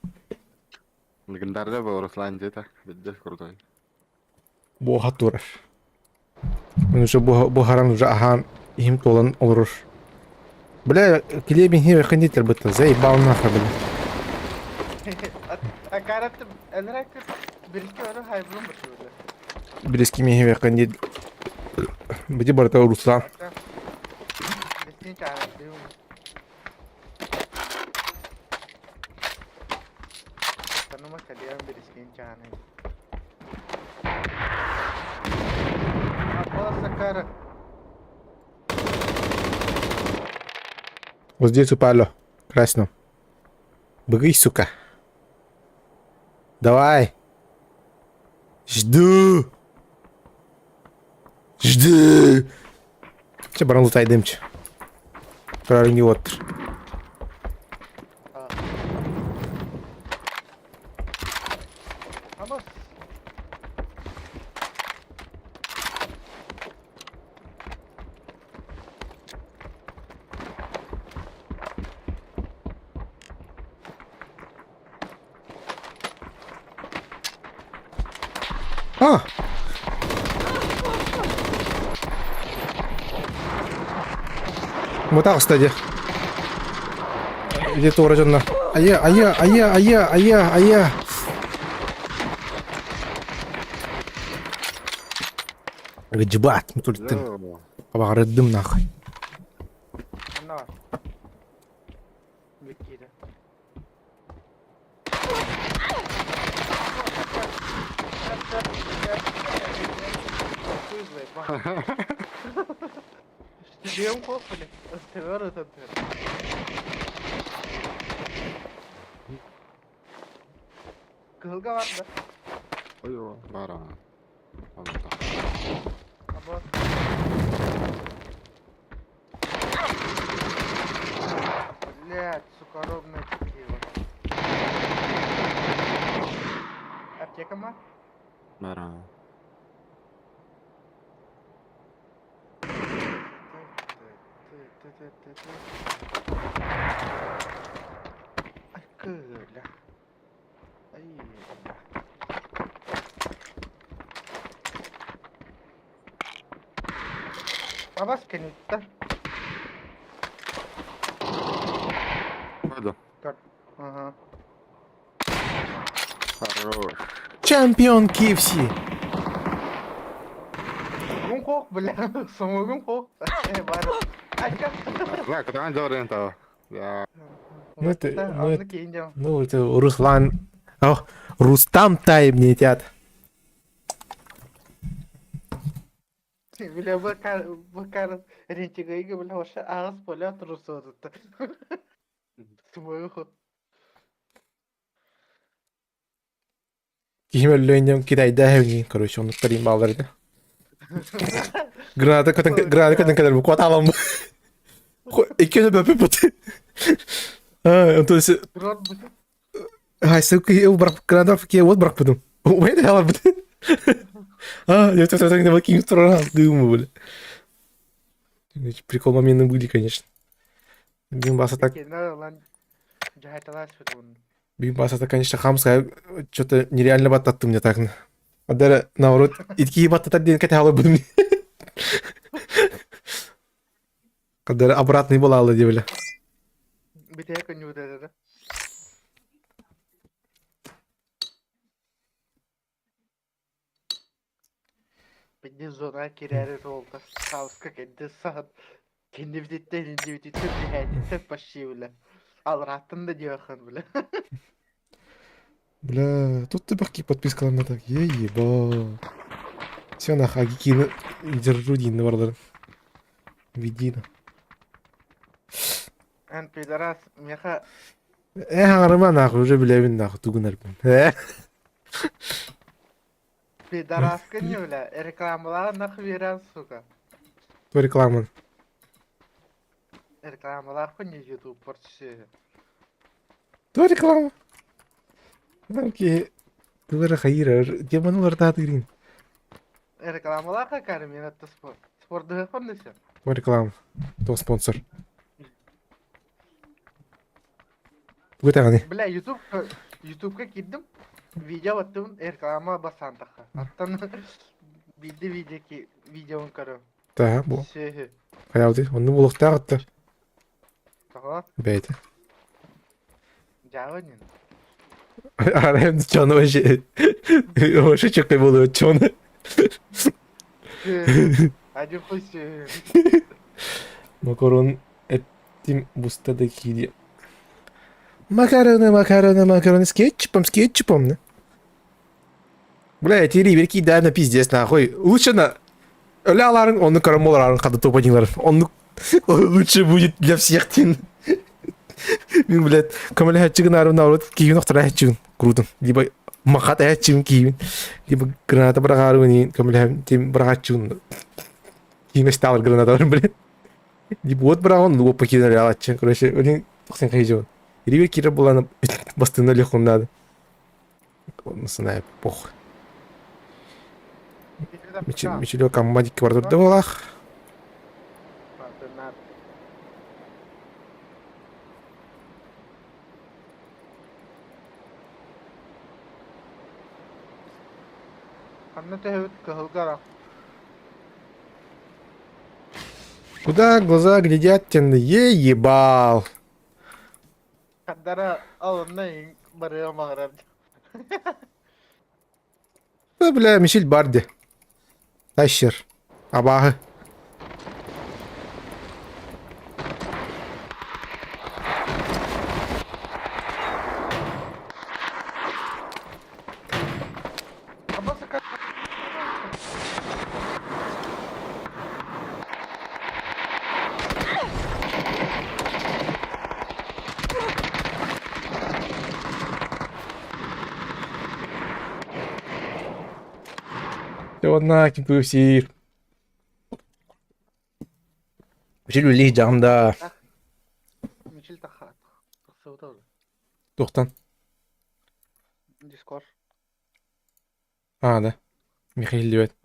C: Легендарный был Руслан дьиэтэ. Пиздец крутой.
A: Буоха турар. Мен уже буһаран уже аһаан иһим туолан олорор. Бля, килиэбин иһин кондитер бытта, заебал нахуй, бля. Бириски миһи кондит. Бити барыта Руслан. Вот здесь упало. Красно. Быгый, сука. Давай. Жду. Жду. Чэ, баран лутайдымчы. Турар оттыр. А! Вот так, кстати. Где-то уроженно. Ая, ая, ая, ая, ая, ая. Гдебат, мы тут Абаҕырдым нахуй. Чемпион KFC. Ну это, ну это, ну это Руслан, о, Рустам Тайм не едят. Киһим өллөйнем китайда короче, он тарим балларды. Граната көтөн граната көтөн кэлэр бу куотаалам. Икки бөпү бут. А, то есть Ай, сука, я брак граната ки вот брак потом. Wait, the hell бут. А, я тут так не кинь дыму, бля. Прикол моменты были, конечно. Бимбаса так Бимбаса так, конечно, хамская, что-то нереально баттатты мне так. Адара наоборот итки баттатар диэн кэтэһэ олорбутум. Кадара обратный буолаалы диэбилэ.
D: Битэ көнньүбүтэ Бидди зона кирээри суолта сауска кэнди саат кэннибититтэн иннибититтэн түһээтиттэн почти бля. Алрааттан да диэххин бля.
A: Бля, тут ты бахки подпискаларына так. Е еба. Все нах, агикины держу дин барларын. Видина.
D: Эн пидорас меха
A: Э, хаҥарыма нахуй, уже билэбин нахуй, тугун эрбин. Э.
D: Пидораска не бля, рекламалаах нах биэрэн сука.
A: Ту рекламан.
D: Рекламалаах не ютуб порчи.
A: Ту реклама. Окей. Тугара хайыр, демон улартаатырин.
D: Рекламалаах академия это спорт. Спорт дыххон десе.
A: Ту реклама. Ту спонсор. Тугу даҕаны?
D: Бля, ютуб ютубка киирдим. Видео аттым реклама басаан тахха. Аттан биирдэ видео видеон көрөм.
A: Таһа бу.
D: Сүөһү.
A: Хайаабытый? Оннук буолуохтаах атта.
D: Тоҕо?
A: Бэйэтэ.
D: Дьаабы нин.
A: Арайым чону вообще вообще чөккөй буолуо чону.
D: Сүөһү. Один хуй сүөһү.
A: Макарон эттим буста да киири. Макароны, макароны, макароны с кетчупом, с кетчупом. Да? Бля, эти риверки, да, на пиздец, нахуй. Лучше на... Өлө аларын, онну карамоларын хада топанилар. Онну лучше будет для всех тин. Мин, блядь, көмөлөһөччү гынаарым наоборот киһибин охторааччыбын курутун. Либо махат ээччибин киһибин, либо граната быраҕаарыбын көмөлөһөм тим быраҕааччыбын. Киимэстаалар гранаталарын, блядь. Либо вот быраҕан, либо покинули алааччы. Короче, блин, тохсан хайдьыбын. Ривер киирэр буолан бастыҥна легко надо. Знаю, похуй. Мичилё коммадик бар турда буолаах.
D: Ханна төһөбүт кыһылга
A: Куда глаза глядят, тен е ебал.
D: Хардара алынна барыа маҕарар.
A: Да, бля, Мишель Барди. Тащер. Абааһы. Уонна ким сиир. Мичил үллих дьаҕым да.
D: Мичил тахсыбыта
A: Туохтан?
D: Дискор.
A: А, да. Михаил диэбэт.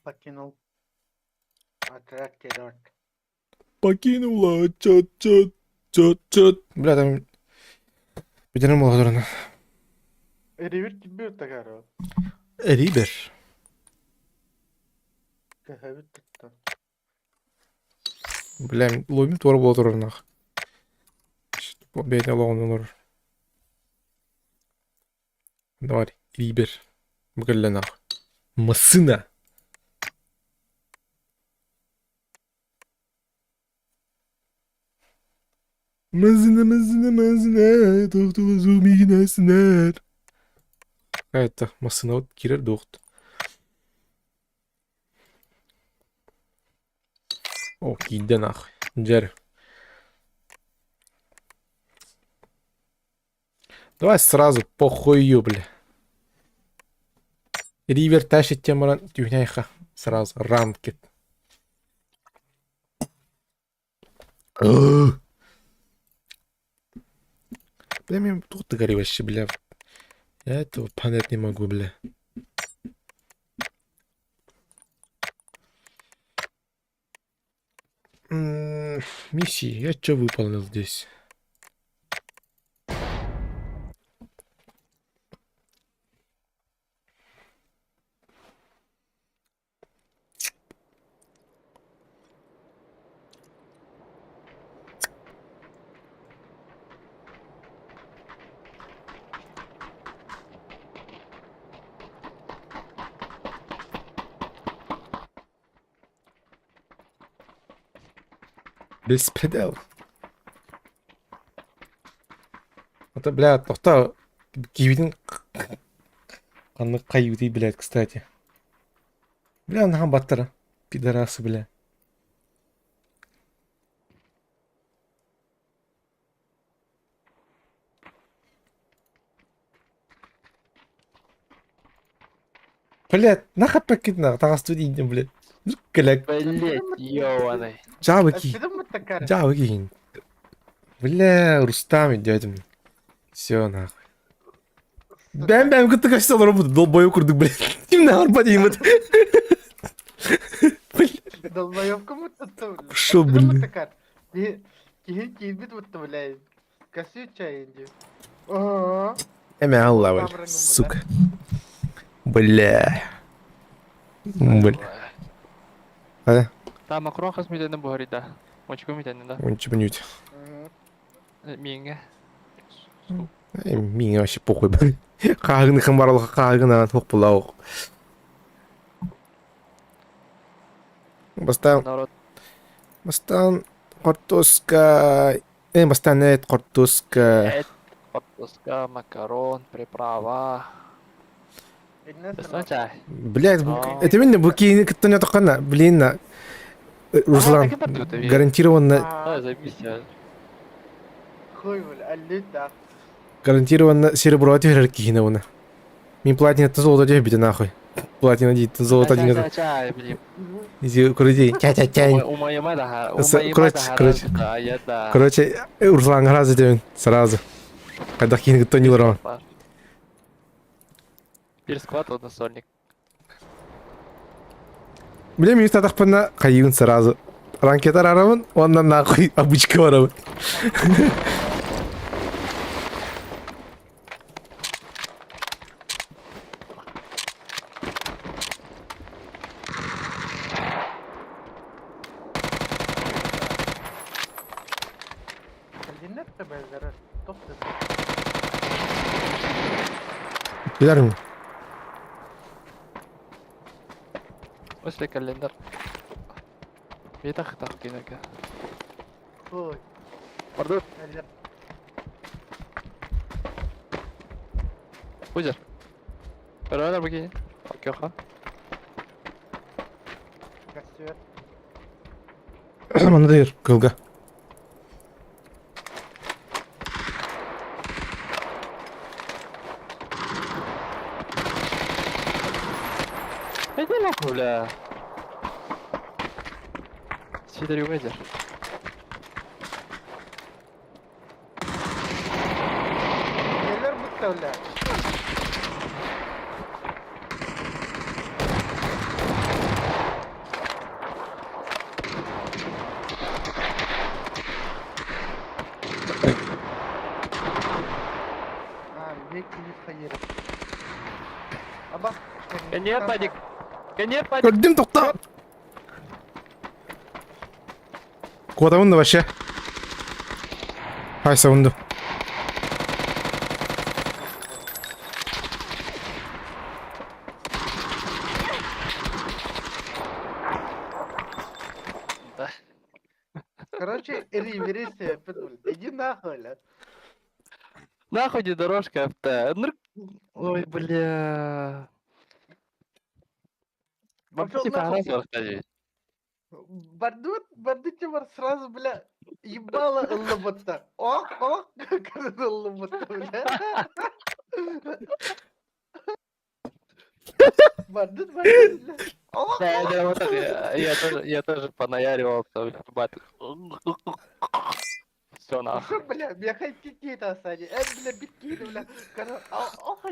D: Покинул. Отряд
A: Покинула чат чат чат чат. Бля, там бүтэрэн буола туран.
D: Рибер кимбир такара.
A: Рибер.
D: Көһөбүт туттан.
A: Бля, лобим туора буола турар нах. Бэйэтэ олоҕун олорор. Давай, Рибер. Бу кэллэ нах. Массына. Массына, массына, массына, тохтолосу миинэсинэр. Это массына вот кирер дуохт. О, киирдэ нахуй. Дьэр. Давай сразу похую, бля. Ривер тащит темаран түһнэйха. Сразу ранкет. Бля, мен тут ты вообще, бля. Я этого понять не могу, бля. Миссии. Я что выполнил здесь? Беспредел. Это, бля, тохтоо киһибитин ханнык хайыытый, блядь, кстати. Бля, наһаа баттара. Пидорасы, бля. Блядь, нахуй пакетна, таҕастыы диинним, блядь. Кэлэк.
E: Блять, ёбаный.
A: Дьаабы Дьаабы киһин. Бля, Рустам дядям. Все нахуй. Бэм-бэм кытта көстө олоробут, долбоёб курдук, блядь. Ким нахуй поднимет?
D: Долбоёбка муттатта, блядь.
A: Шо, блин?
D: Киһи киирбит бутта, блядь. Косю чай иди. Ага.
A: Эмэ алла, бля, сука. Бля. Бля. А?
E: Та макрон хас митенен буһарыйда. Очко митенен да.
A: Ончу мүнүүт.
E: Миңе.
A: Миңе вообще похуй. Қағыныхын барлығы қағына тоқ булауық. Бастан
E: Народ.
A: Бастан картошка бастан эт картошка.
E: Эт, картошка, макарон, приправа. Чай.
A: Блядь, это именно бу киини кытта не тоққана, блин, Руслан, гарантированно... Гарантированно серебро түһэрэр киһини уна. Мин платина золото түһэрбитэ нахуй. Платина дейді золото деген. Иди, короче, тя-тя-тя. Короче, короче. Короче, Руслан сразу деген, сразу. Когда киһини кытта ойнуулар
E: Бир склад, односольник.
A: Бля, мин татахпына хайыын сразу. Ранкетар арабын, оннан нахуй обычка барабын. Билэрим.
E: После календар. Бетах так кинеке. Пардон. Узер. Pero бакини. Океха.
A: Манна дыр кылга.
E: Иди нахуй, бля. Сидори Уэзер. Конец, Падик! Конец, Падик!
A: Көрдүм тохтоо. Куотабын да вообще. Хай савынды.
E: Да.
D: Короче, реверсия, иди нахуй, ля.
E: Нахуй не дорожка авто. Ой, бля.
D: Пошёл
E: Типа
D: нахуй.
E: раз расскажи.
D: Бардут, бардут сразу, бля, ебало ыллыбытта. Ох, ох, как ыллыбытта, бля. Бардут, бардут, бля. Ох,
E: Да, я, вот так, я тоже понаяривался, бля, Все нахуй.
D: Что, бля, я хоть какие-то осади. Бля, битки, бля. Ох, ох,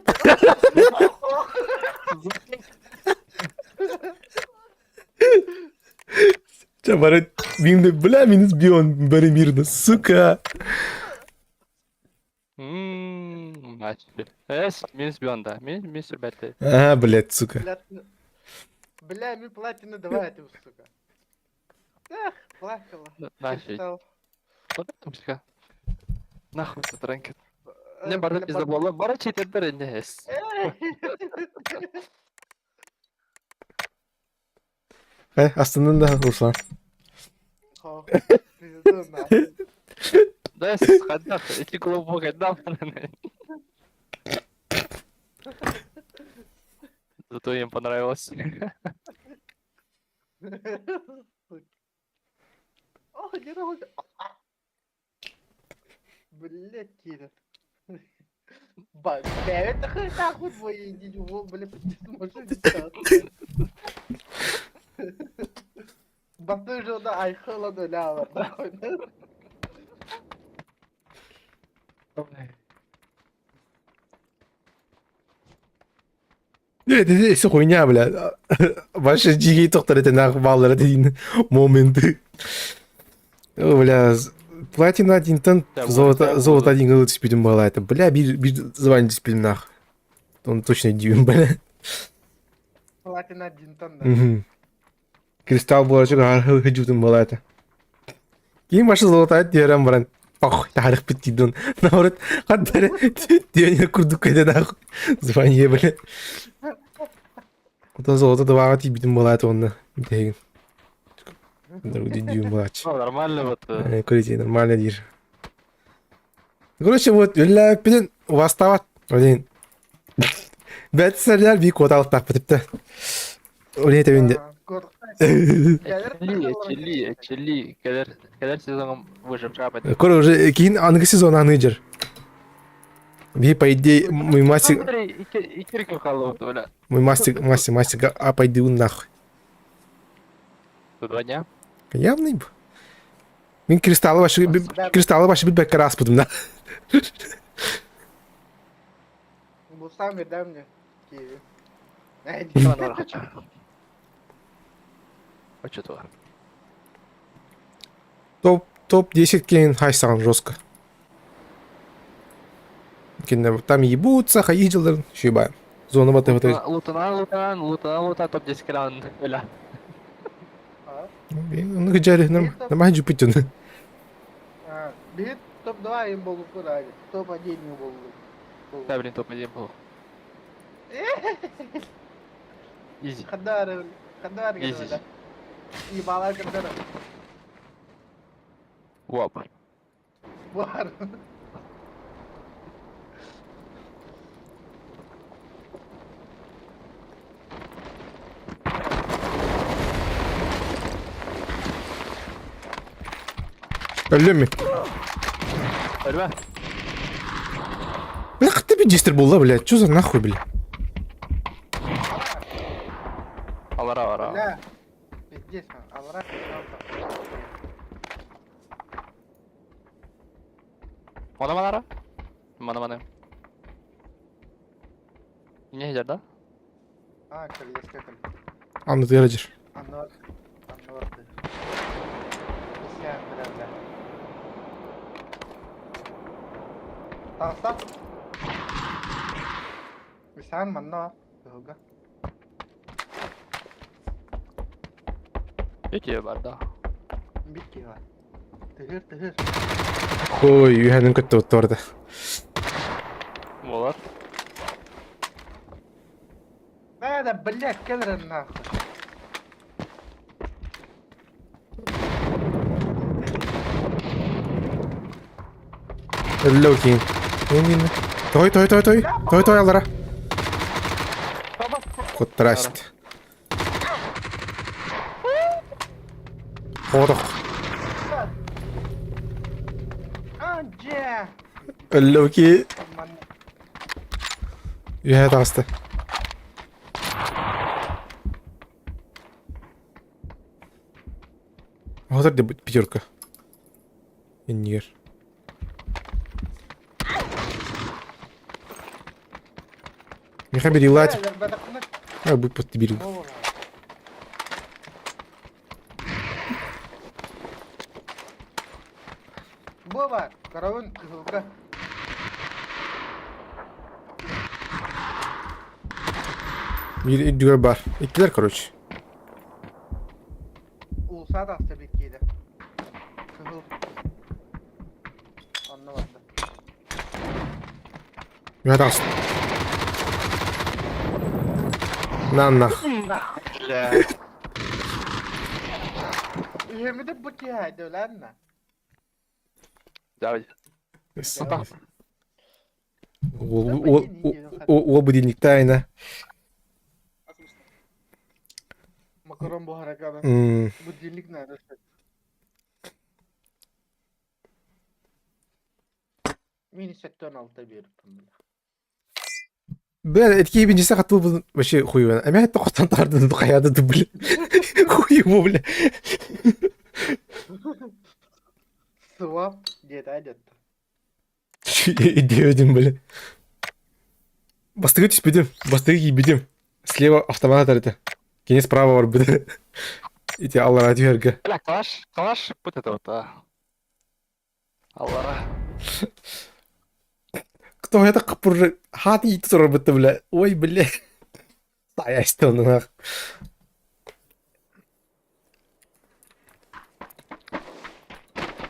A: Ча бары мин бля минус бион бары мирно, сука.
E: Эс, минус бион, да. Минус ребята.
A: А, блядь, сука.
D: Бля, ми платина давай, ты, сука. Эх, плакала.
E: Нафиг. Нахуй этот ранкет. Не бары пизда бары читердер не эс.
A: Э, астынан да Руслан.
D: Пизда. нахуй.
E: Да, хайдах, ити клубу хайдах Зато им понравилось.
D: Ох, не нахуй. Блять, Кира. Бэйэ нахуй твои иди, блядь, сможешь Батыжына айхылан өлөөр нахуй.
A: Это хуйня, бля. Ваши дикие тоқтар это нахуй баллар это моменты. О, бля, платина один тон, золото, золото один гол түспүтүм была это. Бля, бир, бир звание түспүтүм нах. Он точно дюйм, бля.
D: Платина один тон, да.
A: Угу. Кристалл буолачык хыдьыбытым была это. Ким башы золото диэрэн баран похуй таарых бит Наоборот, хаттары диэн курдук кэдэ нахуй. Звание, бля. Оттон золото дваҕа тиийбитим буолаат уонна бүтэһигин. Дьүүм буолааччы.
E: Нормально вот.
A: Көрүтэ нормально диир. Короче, вот үллээппитин убастаабат. Один. Бэт сэрдэр бии куоталыктаахпыт типте. Үлэ тэбинде.
E: Эчили, эчили, эчили. Кэлэр, кэлэр сезоҥҥа выжившабыт.
A: Көр уже кийин аныгы сезон аны дьэр. Би по идее мой мастер мой мастер мастер мастер а пойду нахуй.
E: 2 дня?
A: Явный б. Мин кристаллы ваши билбэккэ араспытым да.
D: Бусам дай мне. Киви.
E: Хочу. Хочу това.
A: Топ топ 10 кейн хайсаған жестко. Там ебутся, хаидилер, шибаем. Зона вот это.
E: Лутана, лутана, лутана, лутана, топ 10 кран. Бля.
A: Ну, гаджари, нормально жупитюн.
D: Бит топ-2 им был куда? Топ-1 не был.
E: Да, блин, топ-1 был. Изи.
D: Хадар, хадар,
E: Изи.
D: Ебала хадар.
E: Уап.
D: Бар.
A: Өллөм.
E: Өлбө.
A: Бля, ты бедистер була, блядь. Чё за нахуй, бля?
E: Алара, алара.
D: Бля. Пиздец, алара.
E: Мана манара? Мана мана. Не хедер, да?
D: А, колеска кал.
A: Анны тыгырыжыр.
D: Аннар. Аннар. Исян, бля, бля. Таста. Исян манна. Туга.
E: Үтүө бар да.
D: Битки бар. Тыгыр, тыгыр.
A: Ой, үйәнін көтті отты орда.
E: Болар.
D: Да, да, блядь, кедр нахуй.
A: Өллөу кейін. Мен Той, той, той, той. Той, той алара. Коттараст. Ходох.
D: Анже.
A: Өллөу ки. Үйә тағысты. Хозар деп пятерка. Иннигер. Миха бери лать. А, будь под бери.
D: Боба, караун, кызылга.
A: Bir düğür бар. Иккилер, короче.
D: Улса да биккейді. Кызыл. Анна барды.
A: Үйә тағысты. На нах.
E: Бля.
D: Үйемі де бұки хайды, өләнна.
E: Давай.
A: Уол будильник тайна.
D: Макарон буһаракана. Будильник надо. Мин 86 биэриппин бile.
A: Бля, этки бинчисе хатыл вообще хуй. Эмэ тоқтан тардын хайады бля. Хуй его, бля.
D: Свап диэт айдетта.
A: Девятим, бля. Бастыгы түспүтүм, бастыгы кийбитим. Слева автомат это. Кини справа бар бит. Ити аллара түһэргэ.
E: Бля, калаш, калаш вот это вот, а. Аллара.
A: Кто это капур хат ити турар бытты, бля. Ой, бля. Саясты оны.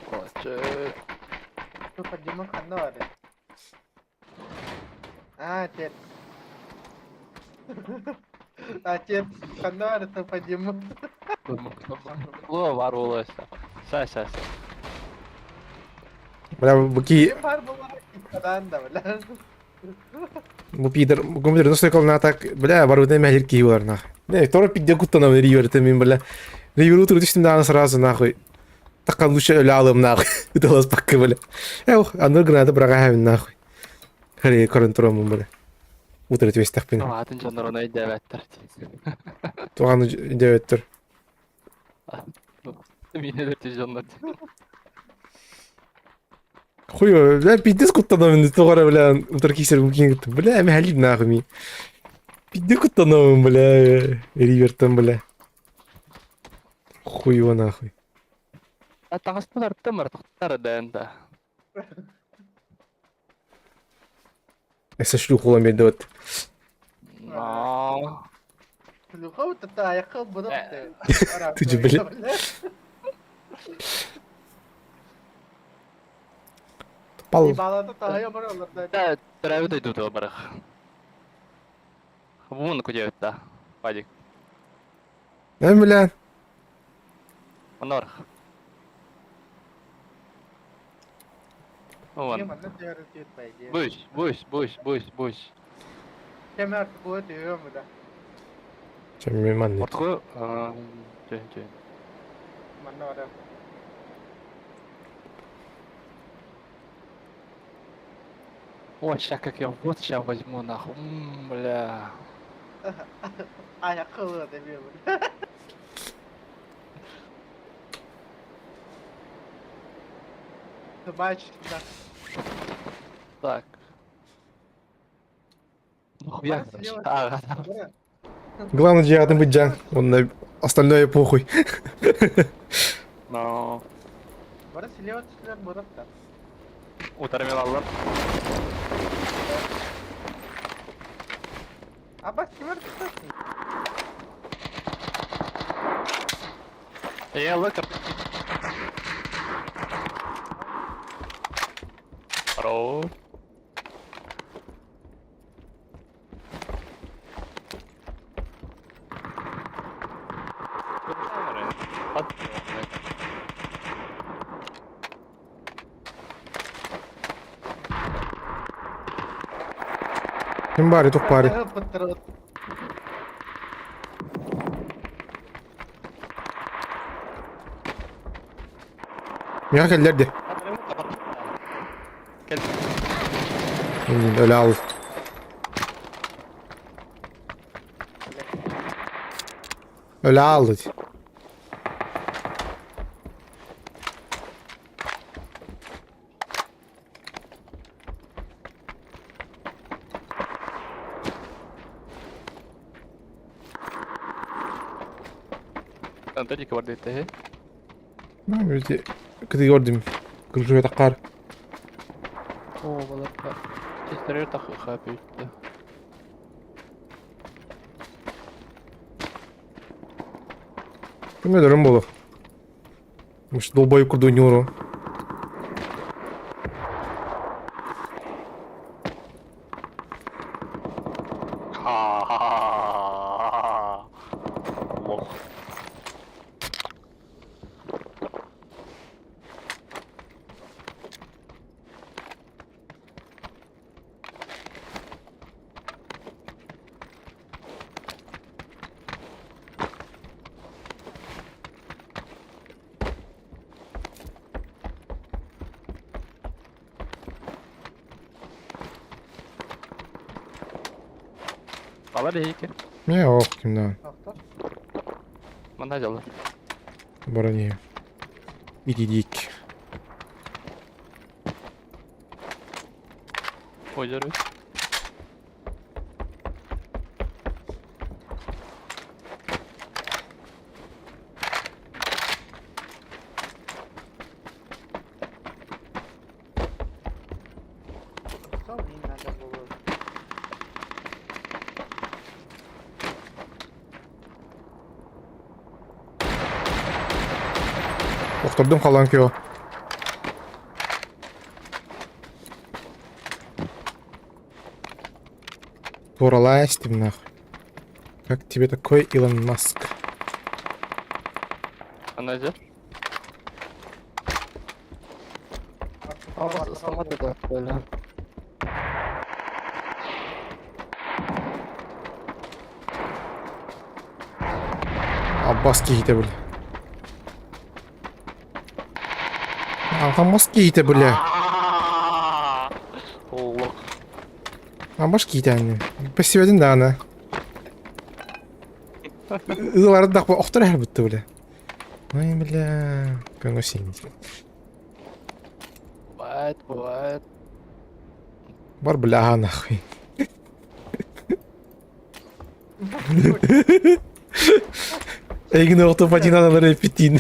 E: Короче.
D: Подниму ханна бар. А, отец. Отец, ханна бар, подниму.
E: Ло бар боло Са, са, са.
A: Бля, буки...
D: Бар боло, да, бля.
A: Бу пидор, компьютер, ну что на так, бля, барудан мәһир кии бар нахуй. Не, второй пидде куттана ривер мин, бля. Ривер утро түштүм дааны сразу нахуй. Такка лучше өлө алым нахуй. Удалось пакка, бля. Эх, аны граната брага хабин нахуй. Хари корон турамын, бля. Утро түстәк бин.
E: Атын жоннор оны өйдөбөттөр.
A: Туганы өйдөбөттөр.
E: Мин өлөртү жоннор.
A: Хуй, бля, пиздец куттанамын, тоғара, бля, утыр кисер мүмкін кеттім. Бля, мен әлі нахуй ми. Пиздец куттанамын, бля, ривертен, бля. Хуй его нахуй.
E: А таңыстылар тымыр тоқтар да енді.
A: Эсэ шлюх улам берді вот.
E: Но.
D: Шлюха вот это аяққа бұны.
A: Ты же, бля. Пал.
D: Балада тахая бар оларда.
E: Да, травы дойдут барах. Вон куда это, Вадик.
A: Э, бля.
E: Онор. Вон. Буш, буш, буш, буш, буш.
D: Кемер будет үйөм да.
A: Чем мен манны.
E: Ортку, че, че.
D: Манна бар.
E: Ой, ща как я вот ща возьму нахуй. М, бля.
D: Аяққа да бер. Ты бачишь, да.
E: Так. Ну, я Ага.
A: Главное, жиғатын быть жан. Он остальное похуй.
E: Но.
D: Бара слева түслер барып та.
E: Утармел аллар.
D: Аба кимер түстөсүн?
E: Я лыкар. Здорово.
A: Ким бары, тух бары. Мияға келдерді. Öyle al. Öyle aldı.
E: Антони квардете.
A: Кыты көрдүм. Кружу таккар.
E: О, балапа. Тестерер тахы хапитте.
A: Ким өлөрүм болу. Мыш долбоюп курду нюру.
E: Ха-ха-ха. Лох. Алар эһики.
A: Не, ох, кимнән.
D: Тоқтар.
E: Манна дьаллар.
A: Баран иһим. Итидик.
E: Ой, дьөрү.
D: Сол мин надо было.
A: Охтордум халан кио. Туоралаешь ты нахуй. Как тебе такой Илон Маск?
E: Манна дьэ. Автомат это, бля.
A: Аббас киһитэ бля. Аббас киһитэ бля.
E: Олох.
A: Аббас киһитэ аны. Спасибо даҕаны. Ыалардах охтор эһэрбитте бля. Ой, бля. Көҥө син.
E: Бывает, бывает.
A: Бар бля нахуй. Эйигин оҕото Мадиналары эппитиин.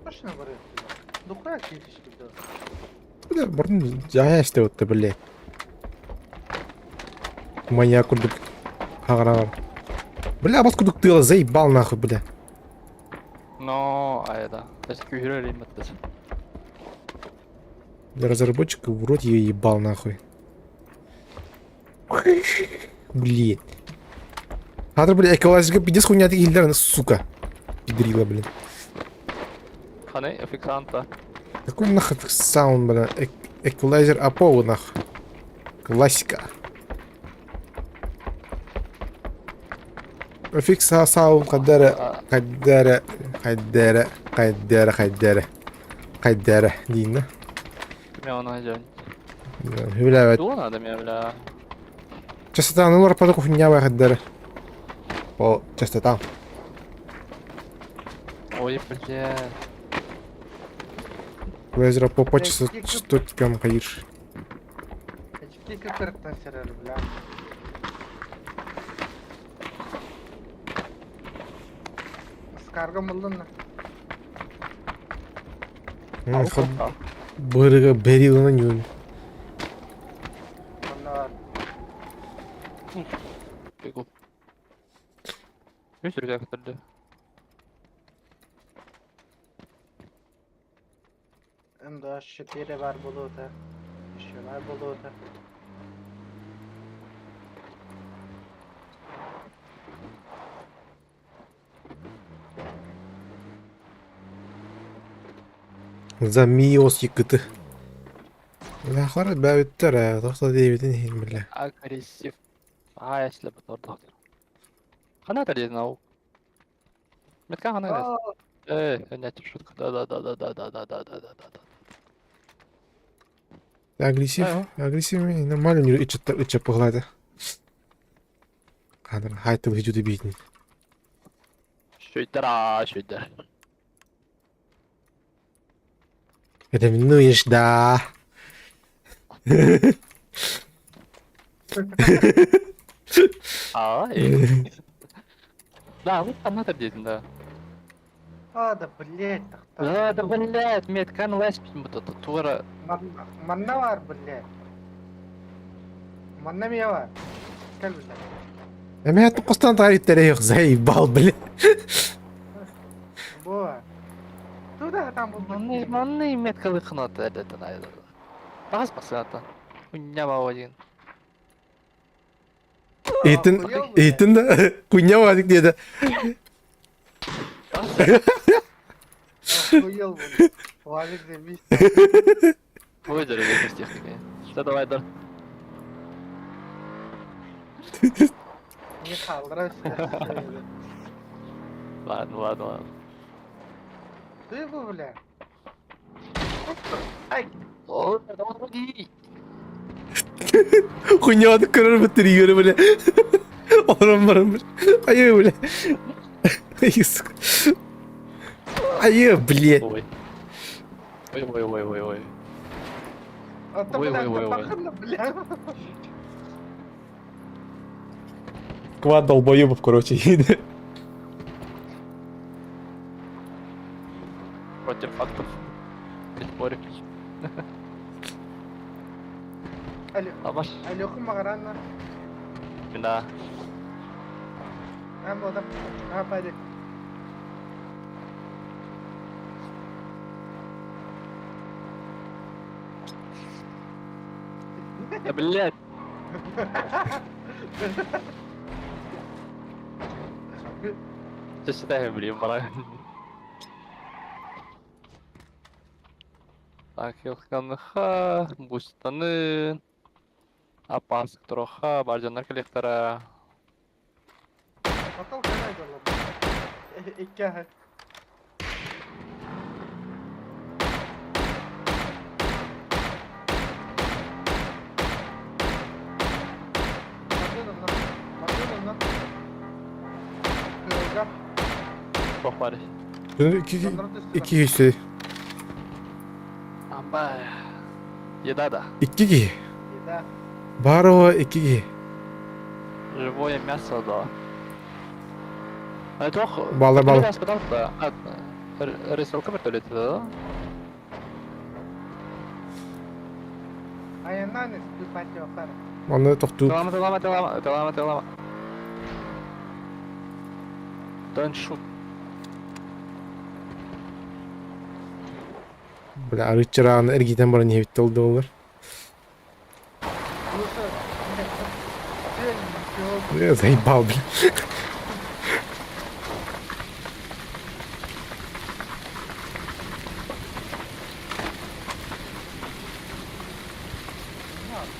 D: Точно барыт. Духуя кииришки да.
A: Бля, бұрын жая істеп бля. Маньяк курдук. Хаҕараар. Бля, бас курдук тыала заебал нахуй, бля.
E: Но, а это. Даже күйрер иметтес.
A: Для разработчика в рот ее ебал нахуй. Блин. Хатыр, бля, экологическая пиздец хуйня ты хилдер, сука. Пидрила, блин.
E: Ханы, официанта.
A: Какой нахуй саунд, бля? Эквалайзер Аполло, нахуй. Классика. Фикса саунд қаддара қаддара қаддара қаддара қаддара қаддара дейін да.
E: Мен оны жөн.
A: Хүләбәт.
E: Тула надо меня, бля.
A: Частота ну лар падок хуйня қаддара. О, частота.
E: Ой, бля.
A: Эквалайзер Апо частотикам қайыр.
D: Эчки кырыктан сэрэр, бля. Скарга булдun
A: Бырыга берилана нюн.
D: Онна бар.
E: Бегу. Үс рюкзак түрдө.
D: МД4 бар болута. Еще бар болута.
A: За миос якыты. Бля, хара бәбиттер, тоқта дейбитин хин бля.
E: Агрессив. А, если бы тордох. Хана дедин ау. Метка хана дедин. Эй, нет, шутка. Да, да, да, да, да, да, да, да, да, да, да.
A: Агрессив, агрессив нормально не иче поглади. Кадр, хай ты выйдет битни.
E: Шүйтер, шүйтер.
A: Ревнуешь, да.
E: А, Да, вот там надо дедин, да.
D: А, да, блядь, тахта.
E: Да, да, блядь, меткан лэспин вот это тура.
D: Манна бар, блядь. Манна мия бар. Кел, блядь.
A: Эме тоқостан тарифтері yok, заебал, бля.
D: Бо. Туда там был.
E: Манны, манны меткалы хната это найда. Тагас басата. Уня один.
A: Итин, итин да, хуйня вадик деді.
D: Охуел, блядь. Валик заебись.
E: Выдержи с техникой. Что давай, да.
D: Не халдыра.
E: Ладно, ладно, ладно.
D: Ты бу, бля. Ай!
A: Хуйня көрөр бытырыгары бля. Олорон баран бля. Айыы бля. Айыы сука. Айыы блядь.
E: Ой. Ой, ой, ой, ой, ой.
D: Ой,
E: Ой, ой, ой, ой.
D: Бля.
A: Квад долбоебов, короче, едет.
E: Против фактов. Не спорю.
D: Алло,
E: Абаш.
D: Алёха Магарана.
E: Да.
D: А, вот, а, парик.
E: Да, блядь. تستاهل блин, брат. Так, Илханыха, Бустаны, Апас Троха, Бардьоннар кэлиэхтэрэ.
D: Батал канай Икки
A: Икки киһи.
E: Амба. Еда да.
A: Икки киһи. Баар икки киһи.
E: Живое мясо да. А туох...
A: Баллар баллар.
E: Рысалка вертолеты да?
A: Манна тохтуу.
E: Тылама, тылама, тылама, тылама, тылама. Don't shoot.
A: Бля, арыт чырааны эргитэн баран иһэбит олдуоллар. Я заебал, бля.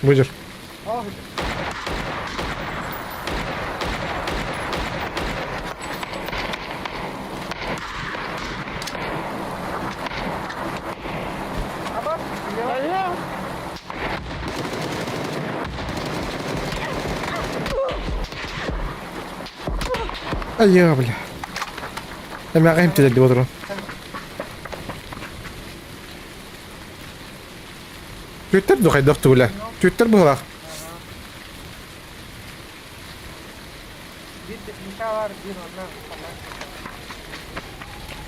A: Будешь? Айа, бля. Эмэҕэ имтилэрди отырон. Түттэр духайдах тугула. Түттэр быһылаах.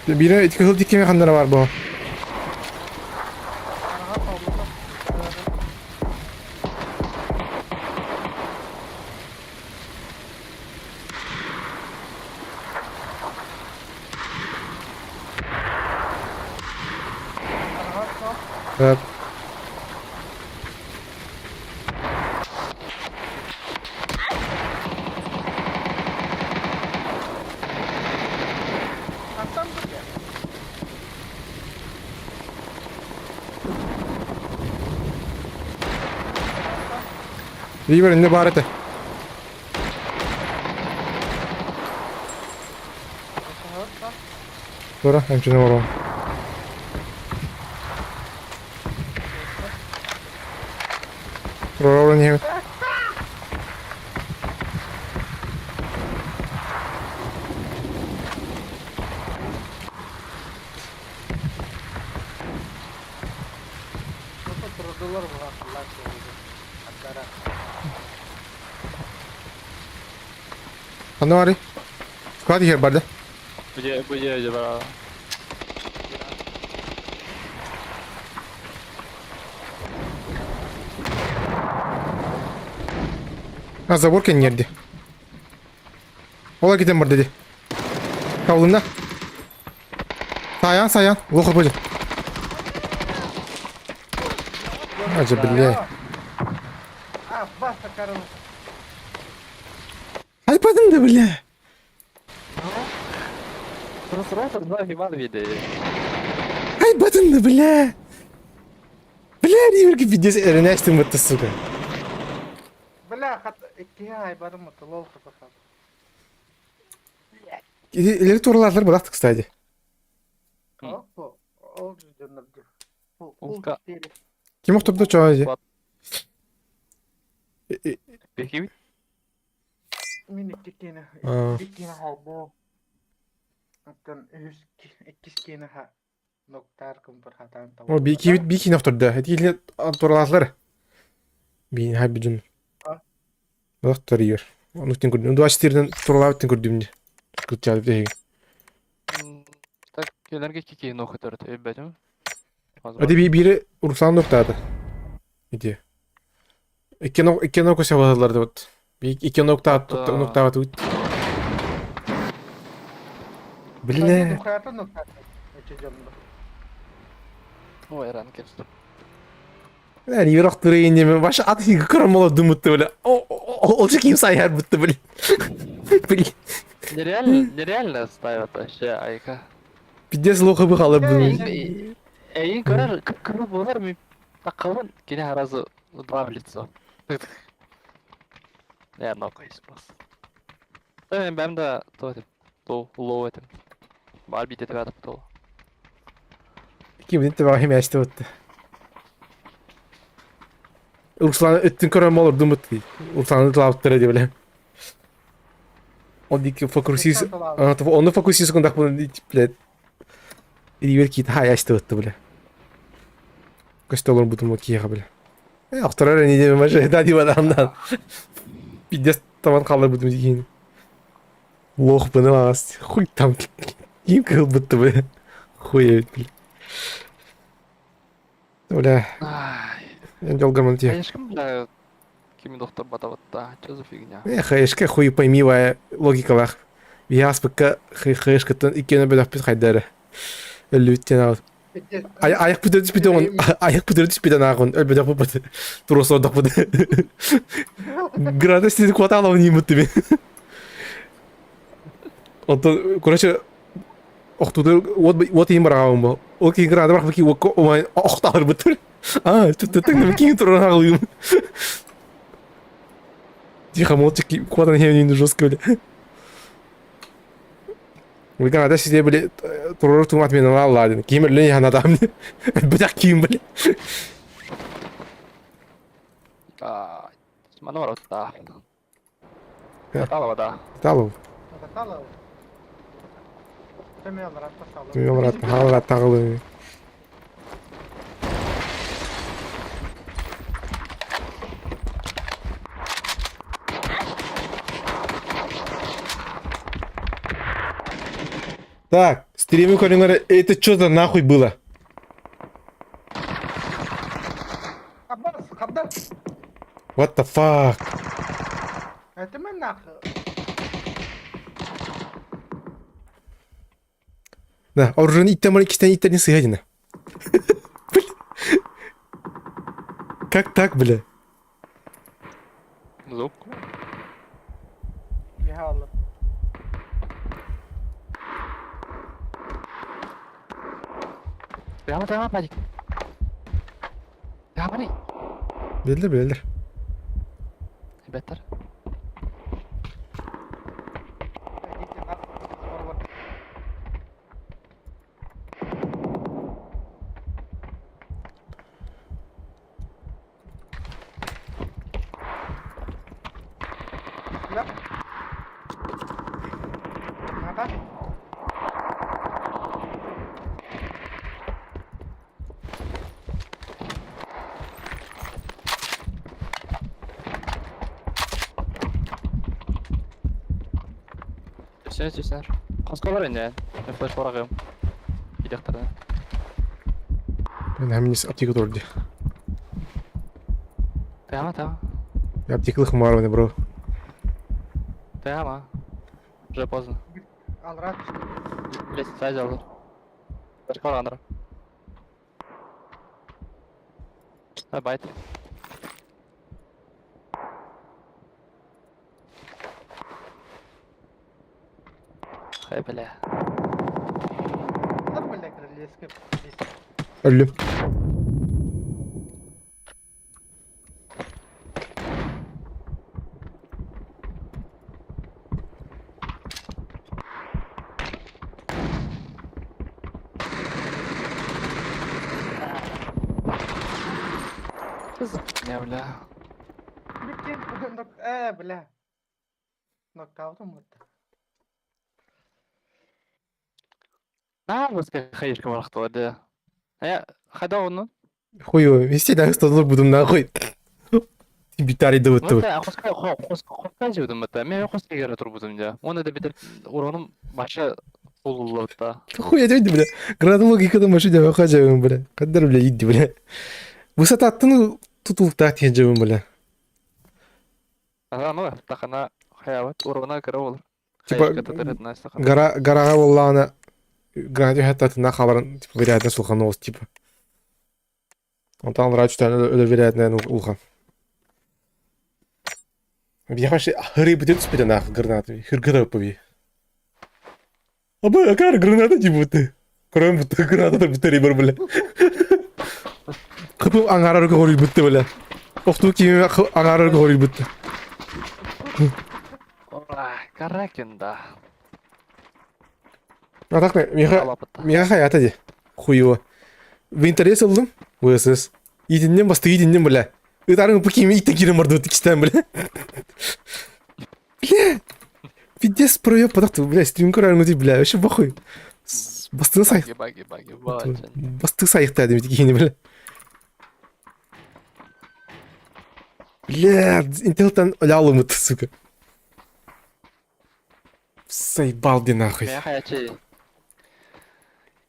A: Бире ити кыһыл диккеме ханнара бар бу. Evet. Ривер инне баар этэ. Тура, эмчини оҥоруом. Тура иһэбит. Ханна баарый? Склад иһэр барда.
E: Где, где, где, брат?
A: А забор кэнниэрди. Ол китен барда ди. Кабылынна. Саян, саян. Лохо боже. Ажа, бля.
D: А, баста, короче.
A: Айпадым да, бля. Айбатын да, бля. Бля, Риверки пиздец, эрэнээстин бытта, сука.
D: Бля, хат, иккиһи айбарым лол хапахан.
A: Илери турларлар бырахты, кстати.
D: Ол дьоннорго.
E: Улка.
A: Ким охтордо чоо дии?
E: Бекибит.
D: Мин икки киэнэ
A: Аа.
D: икки киэнэ холбоо. Оттон үһүс иккис киэнэ ноктаар кымпыр хатаан
A: О, биикибит биикини охтордо. Этииле туралаатылар. Биин хайбыдын. Охторуйар. Ону тин көрдүм. 24-ден туралаабыт тин көрдүм дии. Кырчаалып дэһиги.
E: Так, келерге кики нох өтөрөт өйбөтүм.
A: Ати биири Руслан нохтаата. Ити. Икки нок көсө вот. Икки ноктаат ноктаабат үт. Бля.
E: Ой, ран кепс.
A: Бля, юрак турайын Баш ат көрөм думытты, бля. Ол же ким сайар бутты, бля. Бля.
E: Нереально, нереально ставят вообще, айка.
A: Пиздец лохы бы халыр.
E: Эйин көрөр, көрөр болар ми такалын кине сразу два в лицо. Я нокаюсь просто. Мен бәм да то этим, то лоу этим. Бар бит этip атып то.
A: Ким нитте багы химяшты бутты. Руслан өттүн көрөм болор думытты. Русланы тылаптыр деп билем. Ол дики фокусис, оны фокусис кундак буну блядь. Ривер кит хаяшты бутты, бля. Көстө олор бутум киха, бля. Ахтарар не деме маже, да дип адамдан. Пиздец таман калыр бутум дигин. Лох буну ас. Хуй там. Ким кыл бутты, бля. Хуй, бля. Бля, жолгарман тие.
E: Конечно, бля, кими доктор батабатта, что за фигня?
A: Э, хэшке хуй пойми ва логикалах. Яспыкка хэшкеттен иккене бөлөх бит хайдары. Өлүттен ал. Аяк бүтө түспүтө он, аяк бүтө түспүтө нагын, өлбөдөх бу бут. Туросордох бут. Градус сизи кваталов не мутты мен. Онтон, короче, охтуду вот вот им барагам бу. Ол ки града барак ки омай охталыр бутыр. А, түттүн кин туран агылым. Тихо, молча, куда не жестко, бля. Вы сиде, бля, турор тумат мен алла ден. Ким эле яна там. Бутак ким, бля.
E: А, манор да. Талова, да.
A: Талов.
D: Талов.
A: Төмел тагылы. Так, стримы көрүңөр, это что за нахуй было? What the fuck?
D: Это мы нахуй.
A: Да, оружие иттен бар икистен иттен сыйадина. Как так, бля?
E: Звук. Прямо, прямо, Падик. Прямо,
A: Белдер, белдер.
E: Беттер. Түсіне, түсіне. Қосқалар енді. Мен флеш барағым. Идектарда.
A: Мен хамнис аптека турди.
E: Прямо там.
A: Аптекалых марваны, бро.
E: Прямо. Уже поздно.
D: Алрат.
E: Лестница взял. Флеш барағандыр. Байт. Хай, бля.
A: Өллүм.
E: Что за хуйня, бля?
D: Э, бля. Нокаутом вот.
E: Наа баска хайышка барахтала да. Я хада оны.
A: Хуй, вести да столы буду нахуй. Битари да вот.
E: Мата хоска хоска жеудім мата. Мен хоска кері турбудум да. Оны да битер уроным баша улуллабытта.
A: Хуй я бля. Граната логикада машине выхаживаем, бля. Кадр, бля, иди, бля. Высота ну тут ултах тенжебин, бля.
E: Ага, ну, тахана хаябат урона кыра болар.
A: Типа, Гора, гораға боллағына граната хаттатына хабарын, типа, вероятность улхан оғыз, типа. Онтан врач өлі вероятность улхан. Я вообще хыры бүтін түспеді нахуй гранатами. Хыргыда өппі. Абы, акар граната типа ты. Көрөм бутты граната бүтер бар бля. Кыпым аңарар көрүй бүтті бля. Оқту киме аңарар көрүй бүтті.
E: Каракин да.
A: Атақ меха меха хаята де. Хуево. В интерес алдым. ВСС. Итиннен басты итиннен бля. Ытарың үпі киме иттен кирен барды кистен бля. Бля. Пиздец проеб подақ бля стрим көрәрің өте бля вообще похуй. Бастың сайық. Бастың сайықта демейді кейіне бля. Бля, Интелтан ля сука. Заебал де нахуй.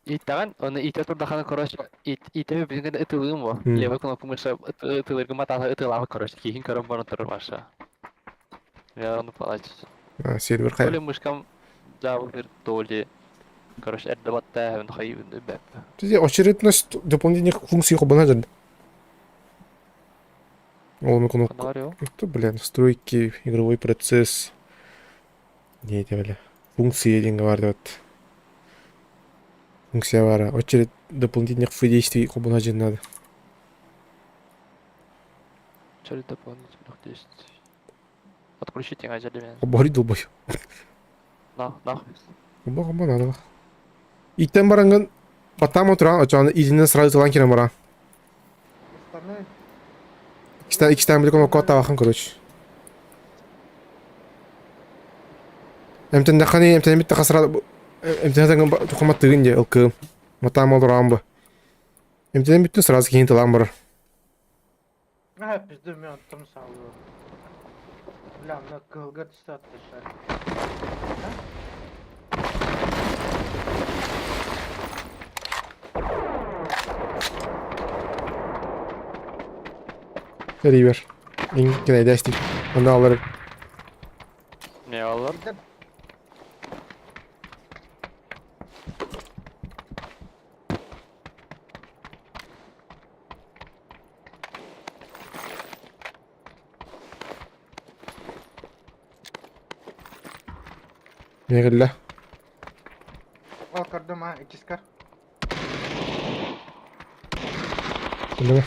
E: Иттаган, оны ите турдаханы, короче, итеби билген ытылыым бо. Левый кнопку мыша ытылыргы матаны ытылабы, короче, кийин көрөм барын турur баша. Я оны палач.
A: А, сервер
E: То ли мышкам жабы то ли, короче, эрде батта мен хайыбын бәп.
A: Бізде очередность дополнительных функций қобына жан. Ол мүмкін Это, бля, настройки, игровой процесс. Не это, бля. Функции деген бар деп. Функция бар. Очередь дополнительных действий қобына жан надо.
E: Очередь дополнительных действий. Отключить ажали мен.
A: Қобари долбой.
E: На, нахуй.
A: Қоба қоба надо. Иттен баранган батам отыран, очаны изинен сразу талан кирен бара. Икстен биле коно кота бахан, короче. Эмтен дахани, эмтен битте хасра, эмтен хатанган тухамат тыгын де, ылкы. Матам олдуран бу. Эмтен бүттүн сразу кейін талан бар.
D: А, пизду, мен оттым салу. Бля, мына кылга түсті атты.
A: Рибер. Ең кенайдастик. Онда алар.
E: Не алар?
A: Мегілі.
D: Ал көрдім, а, икискар.
A: Білі.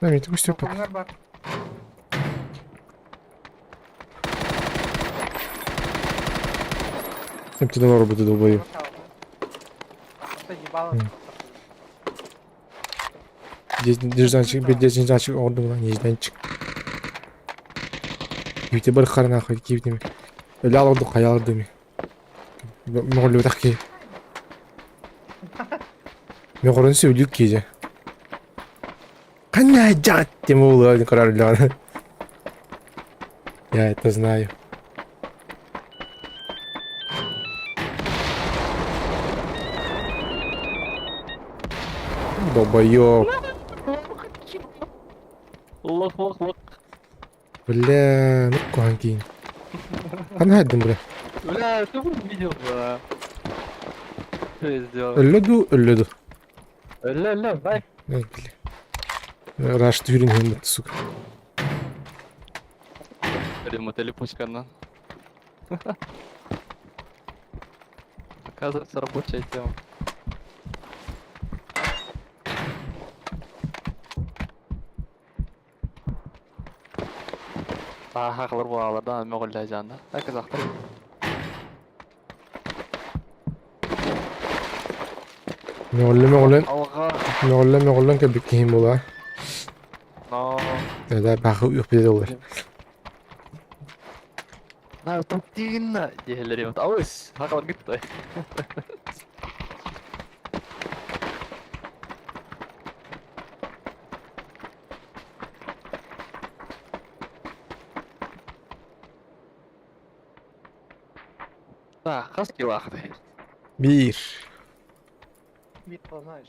A: Мен көстеп
D: бар.
A: Эмтен олар буду долбою. Нежданчик, bir нежданчик орду була, нежданчик. Кибите бір қара нахуй, кибите. Өлі алырды, қай алырды ми. Моғолы бітақ ки. Мен қорын сөйлік кейже. Қана жат тем олы қарар өлі Я это знаю. Долбоёб.
E: Лох, лох, лох.
A: Бля, ну кухан кейін. Қана айдым, бля.
E: Бля, что ты видел, бля? Что я сделал?
A: Өллөду, өллөду.
E: Ля, ля, дай.
A: Ай, бля. Раш түйрін хембет, сука.
E: Ремонт пучкана. Оказывается, рабочая тема. Ага, буалардан мөғілді жанды. Так, казахтар.
A: Мөғілі, мөғілі.
E: Алға.
A: Мөҕүллэн-мөҕүллэн кэлбит киһим буолаа.
E: Но...
A: Да, баахы үөхпүтэ доллар.
E: На, топтигинна диэһэллэр эбит. Алыс, хакалар гытты. Да, хас килаахты.
A: Биир.
D: Биир знаешь.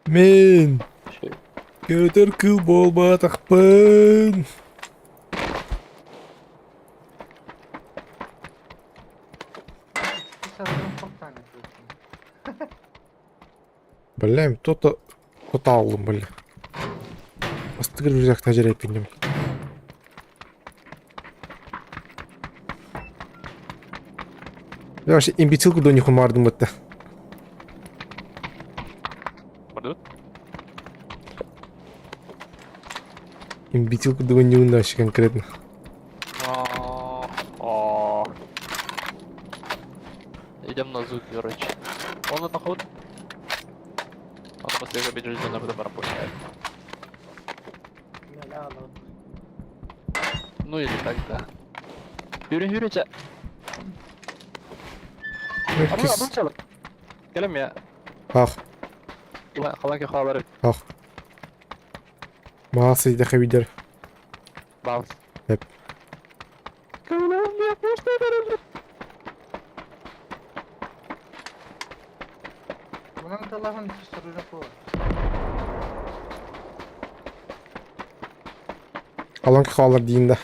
A: Мин көтөр кыл буолбатахпын. Бля, то-то тоталлым, бля. Астыгыр рюкзак тажырайппин Я вообще имбецил куда не хумардым бытта.
E: Бардыбыт?
A: Имбецил куда не вообще конкретно.
E: Идем на звук, короче. Он на ход. Он после победителя на потом работает. Ну или так, да. Yürü yürü çe. Абы абы чалып. Келем я.
A: Ах.
E: Халан ки халар.
A: Ах. Маас идеха видер.
E: Баус.
A: Hep.
D: Bunun талаһын соружа буолар.
A: Алан хаалар диин да.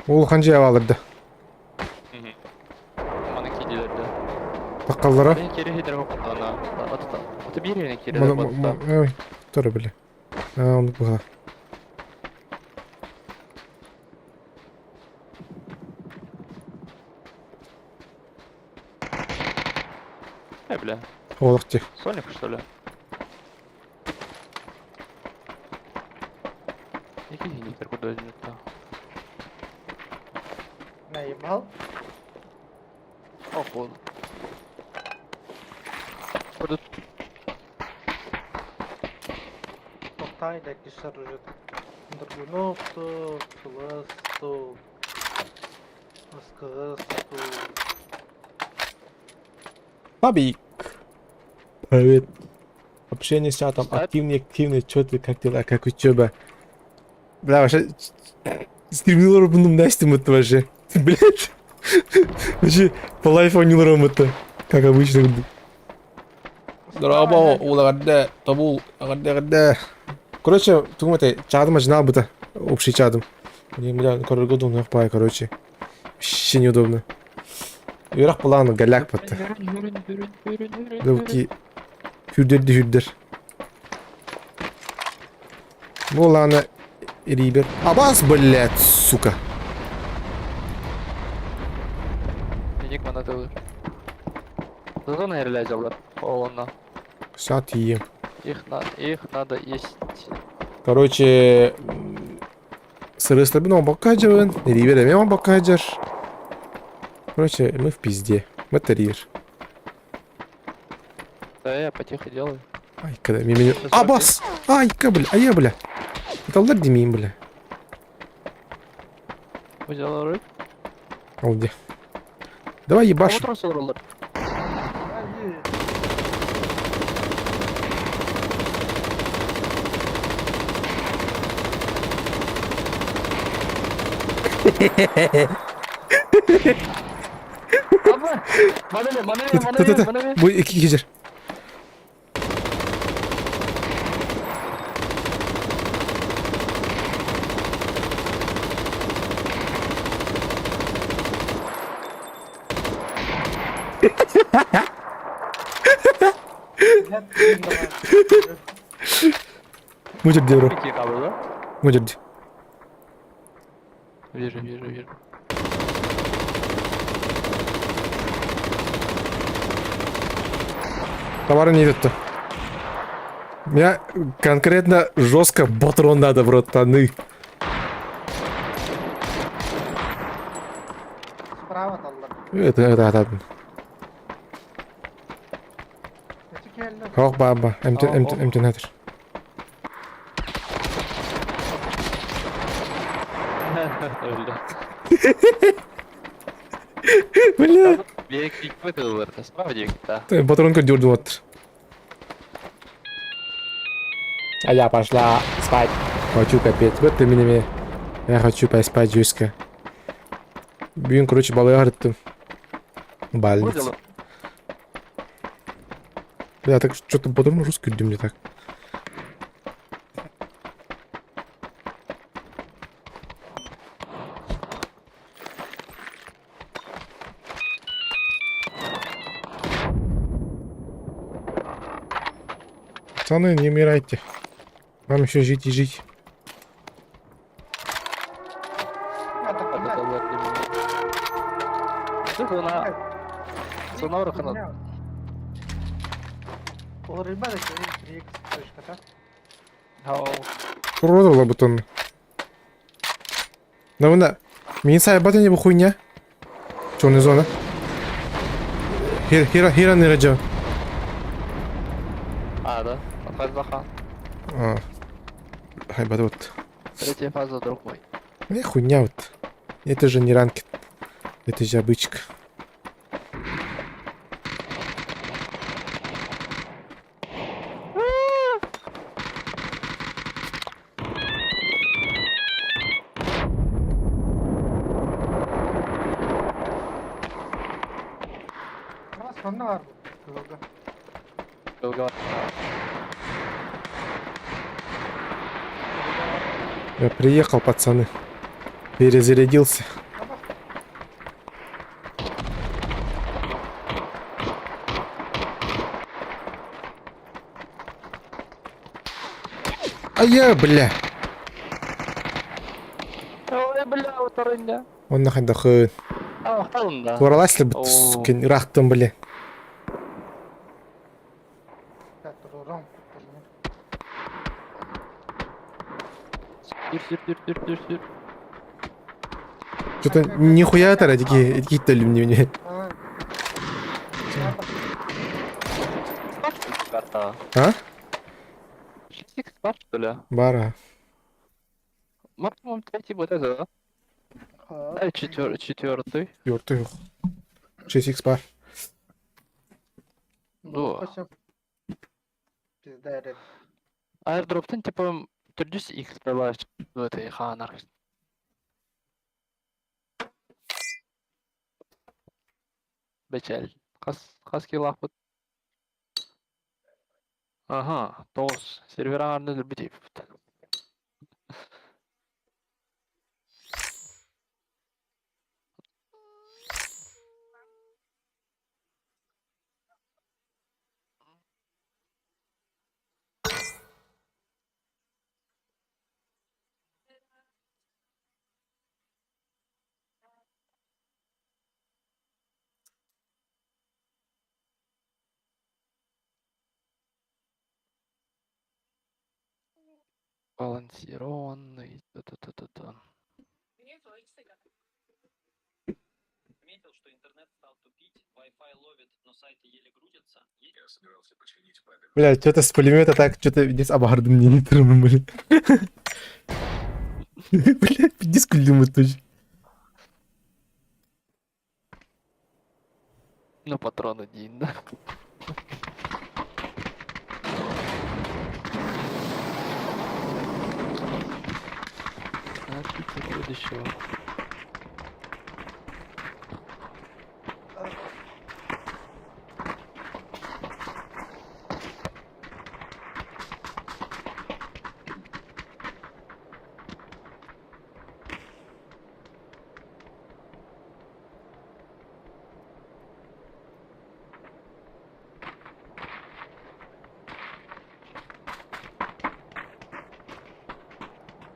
A: Улахан дьиэ аалырда.
E: Маны киирдилэр
A: Таккаллара.
E: Мен кири хитер хокутана. Аты биир эрэ киирдэ батта.
A: Ой, тура бile. Аа, оннук быһа.
E: Э, бля.
A: Олох дии.
E: Соник, что ли? Який генітер куди зняти?
D: Наебал?
E: Походу. Куди
D: Тохтай да кишар уже. Драгунов-то, Сылас-то, Аскагас-то.
A: Бабик. Привет. Общение с чатом
E: Ставь.
A: активнее, активнее, чё ты, как дела, как учеба? Бля, вообще, стримнилор бундум настим это вообще. Блять. Вообще, по лайфу не это. Как обычно. Дорабо, улагадде, табул, агадде, агадде. Короче, думайте, чатым жинал бы Общий чатым. Мне, бля, короче, году пай, короче. Вообще неудобно. Үөрэх планы голяк батта. Луки хүрдерди хүрдер. Бу лана рибер. Абас, блядь, сука.
E: Иник мана тылыр. Зато наверное жалар. Олонна.
A: Сят ем.
E: Их на их надо есть.
A: Короче, сырыстабын он бакаджавын, ривер эме он бакаджар. Короче, мы в пизде. Мы это ривер.
E: Да я потихо делаю.
A: Ай, когда меня... Абас! Ай-ка, бля, а я, бля. Это димим, бля.
E: Взял рыб.
A: Алди. Давай ебашь. Бу iki кежер. Мужик диэро. Мужик.
E: Вижу, вижу, вижу.
A: Товары не идут-то. Меня конкретно жестко батрон надо, братаны.
D: Справа таллар.
A: Это.
D: Эти келді.
A: Ох, баба. МТ, МТ, МТ, нетер.
E: Öldü.
A: Бля.
E: Bir hikmet alır. Справа диэбит
A: Патронка дюрду вот. А я пошла спать. Хочу капец. Вот ты меня. Я хочу поспать жестко. Блин, короче, балыгардым. Больница. Бля, так что-то патрон русский мне так. Пацаны, не умирайте. Вам еще жить и жить. Уродовала бутон. Да вона. Мені це бати не хуйня. Чорна зона. Хір, хіра, хіра не раджа.
E: А, да? Фаза
A: А. Хай бат вот.
E: Третья фаза, друг мой.
A: Не хуйня вот. Это же не ранки. Это же обычка. Я приехал, пацаны. Перезарядился. А я, бля.
E: Ой, бля, утарыння.
A: Он нахай дахы.
E: А, да.
A: Туаралась ли бы, сука, рахтым, бля. Что-то нихуя это, такие, какие-то мне. мне. А?
E: Что ли?
A: Бара.
E: По-моему, третий вот это, да? Да, четвертый.
A: Четвертый. 6 бар.
E: Ну. Аирдроптан типа төрдүс X прилаж в этой ханар. Бечел. Хас хас килахпыт. Ага, тоос. Сервер аңарны өлбүт Балансированный. Та-та-та-та-та.
F: Заметил, что интернет стал тупить, Wi-Fi ловит, но сайты еле грузятся.
A: Бля, что-то с пулемета так, что-то здесь абахардым мне не трымы, бля. Бля, пиздец күлдім точно.
E: Ну, патрон один, да. Значит, следующего.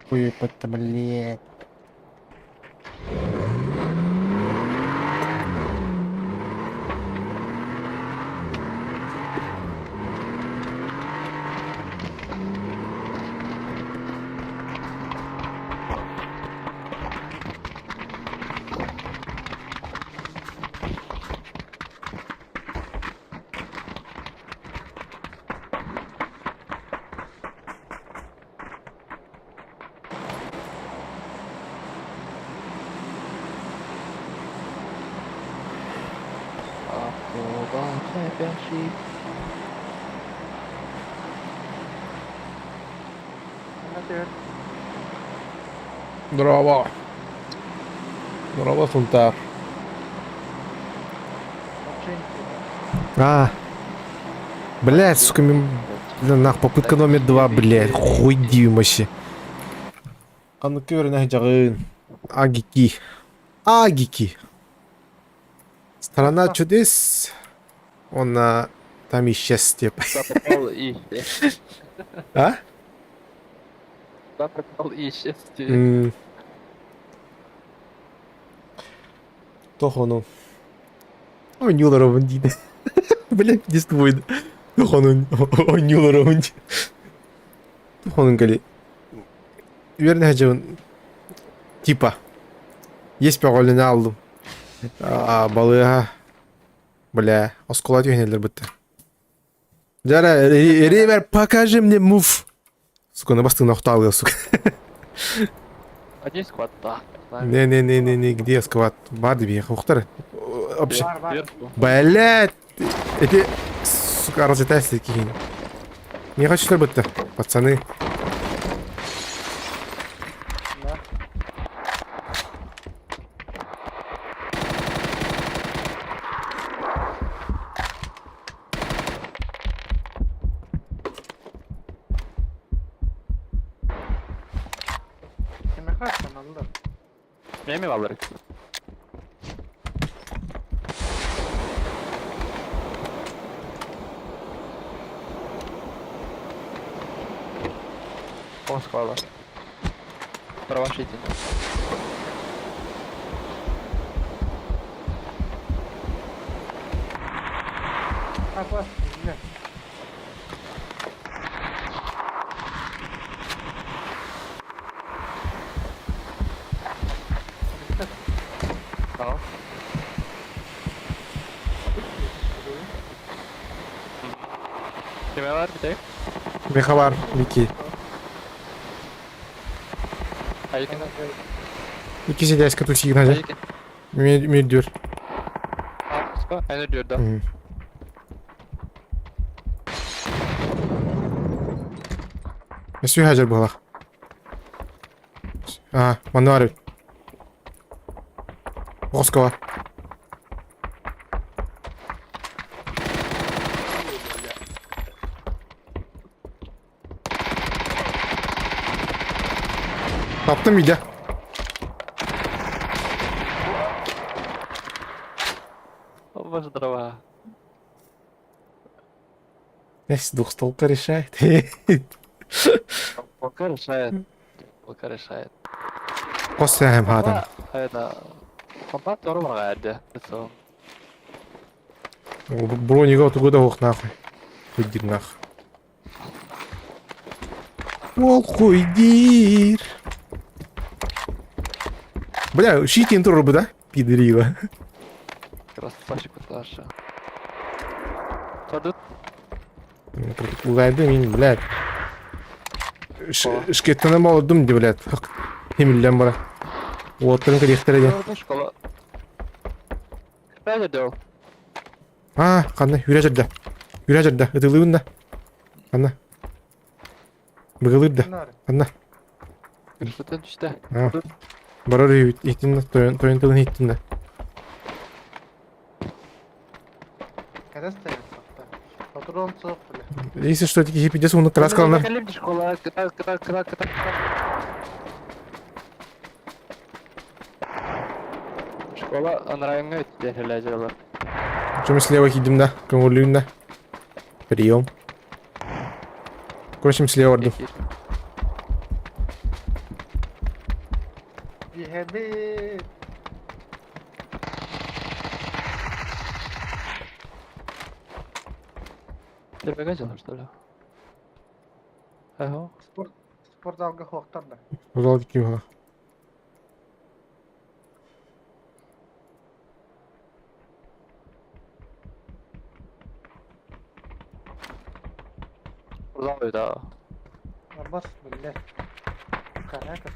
D: Хуй, блядь.
E: Global Championship.
A: Здорово. Здорово, Сунтар. А. Блядь, сука, мим... Нах, попытка номер два, блядь. Хуй вообще. Ханнык үөрэнэ сылдьаҕын? Агики. Агики. Страна чудес. Уонна там исчез деп.
E: Куда попал и исчез.
A: А?
E: Куда пропал и исчез.
A: М. Туох ону? Оонньууларобун диде. Блядь, действует. Туох ону оонньууларобун дии. Туох онун кэли. Үөрэнэ сылдьабын. Типа. Есть бөҕөлөнө ааллым. Аа, балыыһа. Бля, оскуола түһэнэллэр бытта. Дьэ, Ривер, покажи мне мув. Сука, на бастыгына охтаалыа, сука.
E: Один сквад, да.
A: Не-не-не-не-не, где сквад? Бар биһиэхэ ухтар. Вообще. Блядь! Эти, сука, разлетайся киһини. Не хочу бытта, пацаны.
D: Кимиэхэ аттаналлар?
E: Меми баллар. Оскола. Провашите.
D: Атлас, бля.
E: Tamam. Kime var bir tek?
A: Меха бар, Микки.
E: Айыкин.
A: Икки сидяська тусигин хадьа.
E: Айыкин.
A: Медүр.
E: Айны дүрдө.
A: Өссө хадьар быһалаах. Аа, манна бар эбит. Оскола. Таптым үйде.
E: Боже, дрова.
A: Весь двухстолка решает.
E: Полка решает. Полка решает.
A: Хос сэһэм хаатан.
E: Это... Компа тоже баргаады.
A: Бронига тугу да ох нахуй. Хуйдир нах. Ол хуйдир. Бля, щитин турбу, да? Пидорила.
E: Красавчик Саша. Падут.
A: Улайды мин, блядь. Шкеттана молодым, де, блядь. Хемиллен бара. Уоттарын кэлиэхтэрэ диэн.
E: Школа. Опять дел.
A: Аа, ханна, үрэ дьэрдэ. Үрэ дьэрдэ, ытылыыбын да. Ханна. Быгылыыр да. Ханна.
E: Күрсөтөн түстэ.
A: Аа. Барар үһүбүт, иһиттин да, тойон, тойон тылын иһиттин да.
D: Когда стоят? Патрон суох бile.
A: Если что, киһи пиздец уонна краскаланар.
E: Кэлим школа, кыта кыта кыта кыта. Школа анрайыңа өттө хеләҗәләр.
A: Чем слева кидим да, көңүллүүн да. Прием. Короче, слева бардым.
D: Биһэбит.
E: Тербеге жылар, что ли? Ага.
D: Спорт спортзалга хуохтар да.
A: Зал ким
E: Зал да.
D: Арбас, блядь. Каракас.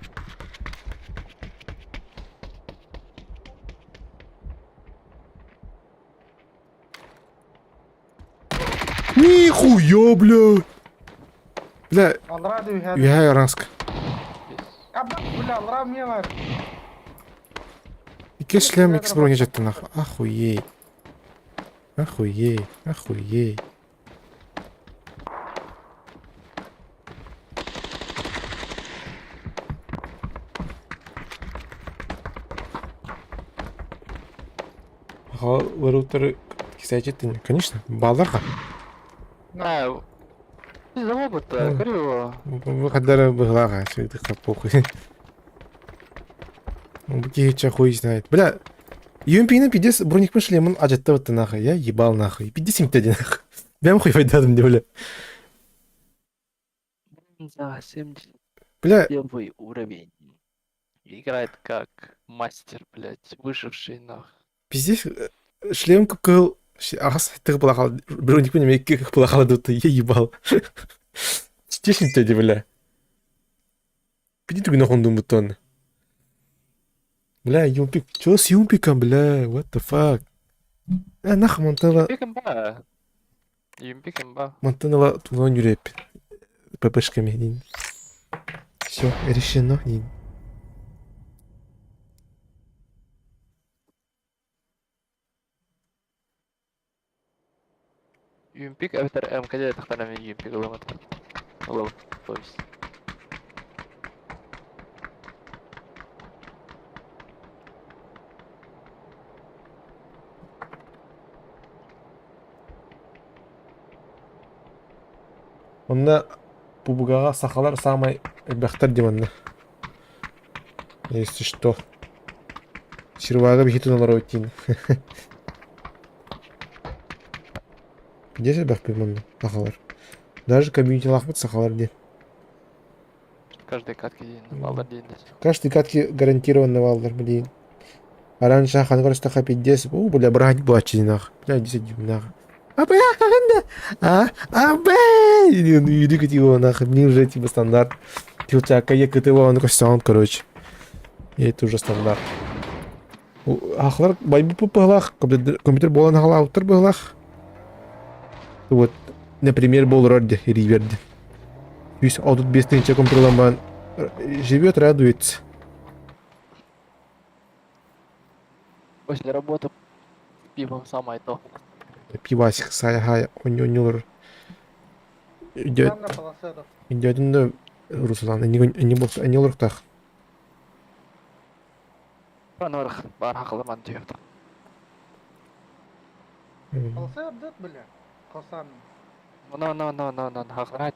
A: Нихуя, бля! Бля,
D: Аллара да үһэ.
A: үһэ араҥаска.
D: Бля, аллара мне бар.
A: Икки шлем, икки броня жаттı нахуй. Охуеть. Охуеть, охуеть. Роутеры кисәчеттин. Конечно, балларга.
E: А, завод-то, говорю.
A: Выходары быһылаах, все похуй. Бу киһи хуй знает. Бля, UMP-ны пиздец броникпын шлемын ажатта бытты нахуй, я ебал нахуй. Пиздец имтеди нахуй. Бэм хуй файдадым деп бля.
E: Да, 71
A: Бля,
E: уровень. Играет как мастер, блядь, выживший нах.
A: пиздец, шлем кыл ағас тығы былақал, броникпын еме екі былақал деп я ебал. Чешін теди, бля. Пиди түгін охондум буттон. Бля, юмпик, чё с юмпиком, бля, what the fuck? Э, нах, монтала,
E: Юмпик имба. Юмпик имба.
A: монтанала тунон юреп. ППшками. Все, решено.
E: Юмпик эбэтэр МКД тахтара мен юмпик ылымат. Ылым, то есть.
A: Онно пубугаҕа сахалар саамай элбэхтэр диэн манна. Если что. Сервага биһитин олоробут диин. Десять элбэхпит манна сахалар. Даже комьюнитилаахпыт сахалар диэн.
E: Каждый катки день, балдар день.
A: Каждый катки гарантированно баллар, блин. А раньше хан көрөстөхө пиздец. О, бля, брать буачы нах. Бля, 10 нах. А бля, хаганда. А, а бля. Үйрүк его нах. Мне уже типа стандарт. Тилчака ЕКТВ, он такой короче. И это уже стандарт. Ахлар байбы пыпылах, компьютер болан ахла аутар быһылах. Вот, например, бол роди риверди. 135 тысяч компьютер живет, радуется.
E: После работы пивом самое то.
A: Пивасик сая онньонньулар. Идет, идет да Руслан, не олорктах.
E: Анарх, бар хакылыман диyor.
D: Полоса дат, бля. Косан.
E: No, no, no, no, no, хакылар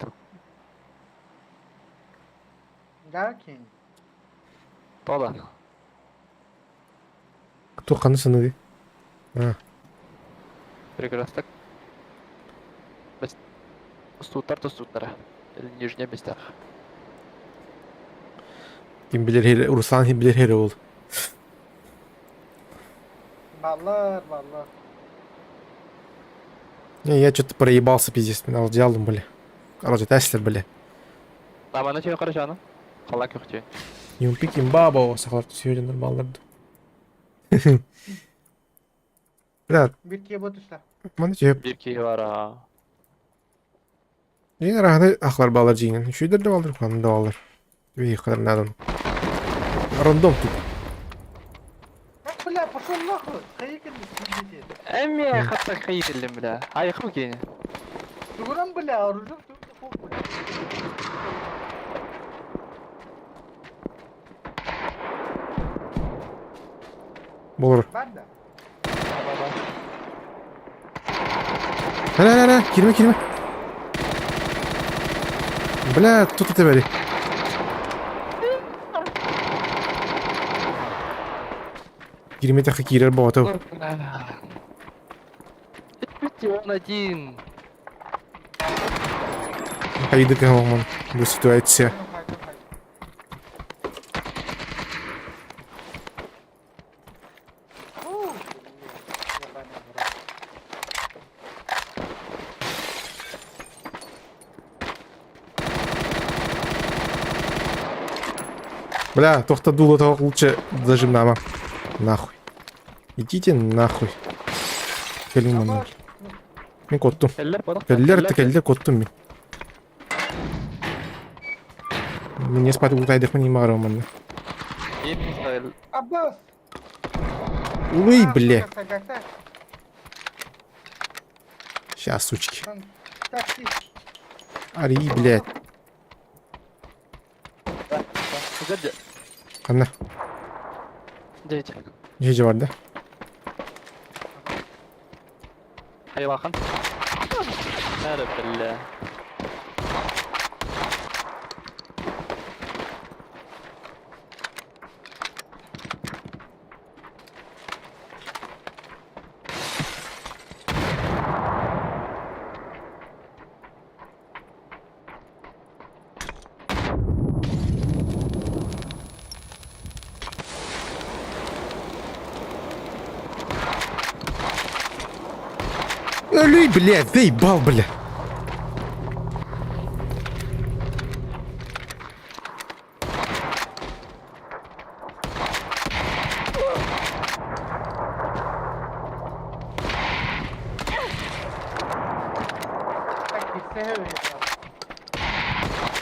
D: Гакин.
E: Тола.
A: Кто қаны сыны? А.
E: Прекрасно. Тустуттар, тустуттар. Или нижний местах.
A: Ким билер хере, Руслан ким билер хере ол.
D: Баллар, баллар.
A: Не, я что-то проебался, пиздец, мен алдьялым, бля. Короче, тестер, бля.
E: Таманы чөй карашаны. Кала көктө.
A: Юмпик имба сахалар сүйөдөн нормалдарды. Бля,
D: Bir кие бот үстә.
A: маны жеп.
E: Бир ки бар. а.
A: Жиын рахны ахлар балар жиын. Шүйдер де балдар, куанды да балдар. Бей кадар надан. Рандом тут.
D: Как, бля, пошел нахуй. Хайкин сидите.
E: Эми хатта кыйдылым бля. Ай ху кени.
D: Тугуран, бля, оружие хуй, бля.
A: Болор.
D: Банда.
A: Ара, ара, ара, кирме, кирме. Бля, тут это бери. Кирме тахы кирер болото.
E: Он один.
A: Хайды калман. Бу ситуация. Бля, тохта дуло того лучше зажим нама. Нахуй. Идите нахуй. Калиман. Мин куоттум.
E: Кэллэр бодох.
A: Кэллэр да кэллэр куоттум мин. Мин не спать утайдыхпын не маҕарым манна.
D: Аббас!
A: Улый, бля. Сейчас, сучки. Ари, блядь. Ханна? Дьэ барда.
E: Айылахан. Әрі бля.
A: Өлүй, блядь, заебал, бля.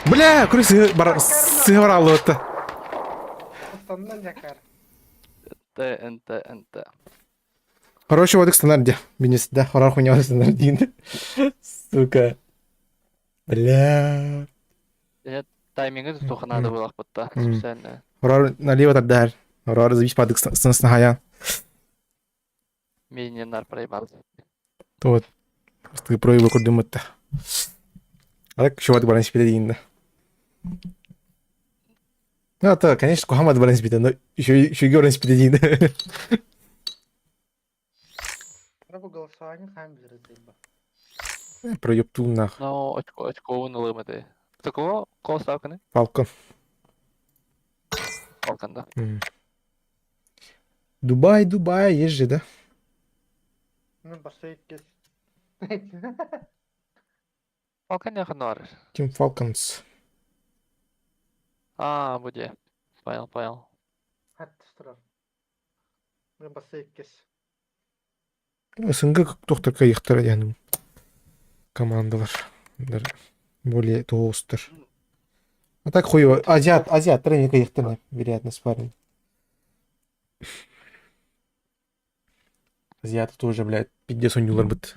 A: Бля, куры сыһы бар сыһы бар аллыта.
E: Т, НТ, НТ.
A: Короче, вот стандарт де. Минес, да, хорар хуйня стандарт дин. Сука. Бля.
E: Таймингы туха надо было бутта специально.
A: Хорар налево тардар. Хорар завис падык снахая.
E: Менен нар проебал.
A: Вот. Просто проебы курдумытта. А так чувак баран спиде дейін да. Ну, это, конечно, кухамат баран спиде, но еще еще баран спиде дейін. Проебту нах.
E: Ну, очко, очко ылымыды. Такого кол ставканы?
A: Фалкон.
E: Фалкон, да.
A: Дубай, Дубай, есть же, да?
D: Ну, басейкес.
E: Фалкон не ханор.
A: Team Falcons.
E: А, буде. Понял, понял.
D: Ну, басейкес.
A: СНГ доктор кайықтар яғни командалар. Более тоғыстыр. А так хуево. Азиат, азиат, тренинг кайықтар, вероятно, с парень. Азиаты тоже, блядь, пиздец у него быт.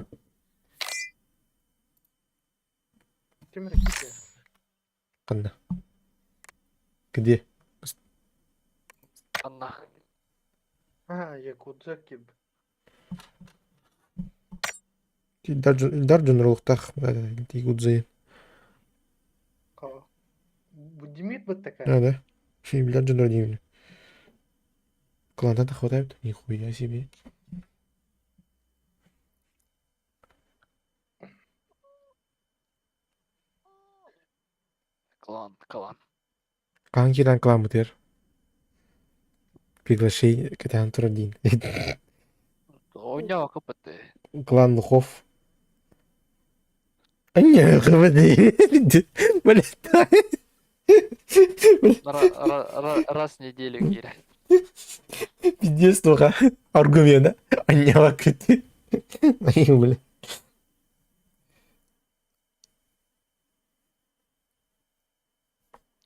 A: Қанда? Где?
E: Анна.
D: А, Якудза киб.
A: Ильдар Джунролықтақ, Якудза.
D: Будимит вот такая.
A: А, да? Ильдар Джунролықтақ. Клана хватает? Нихуя себе.
E: Клан, клан.
A: Клан киран клан бутер. Приглашение катан турдин.
E: Ойнява капаты.
A: Клан Лухов. А не, Блядь.
E: Раз в неделю кире.
A: Пиздец, туха. Аргумент, да? А не, Бля.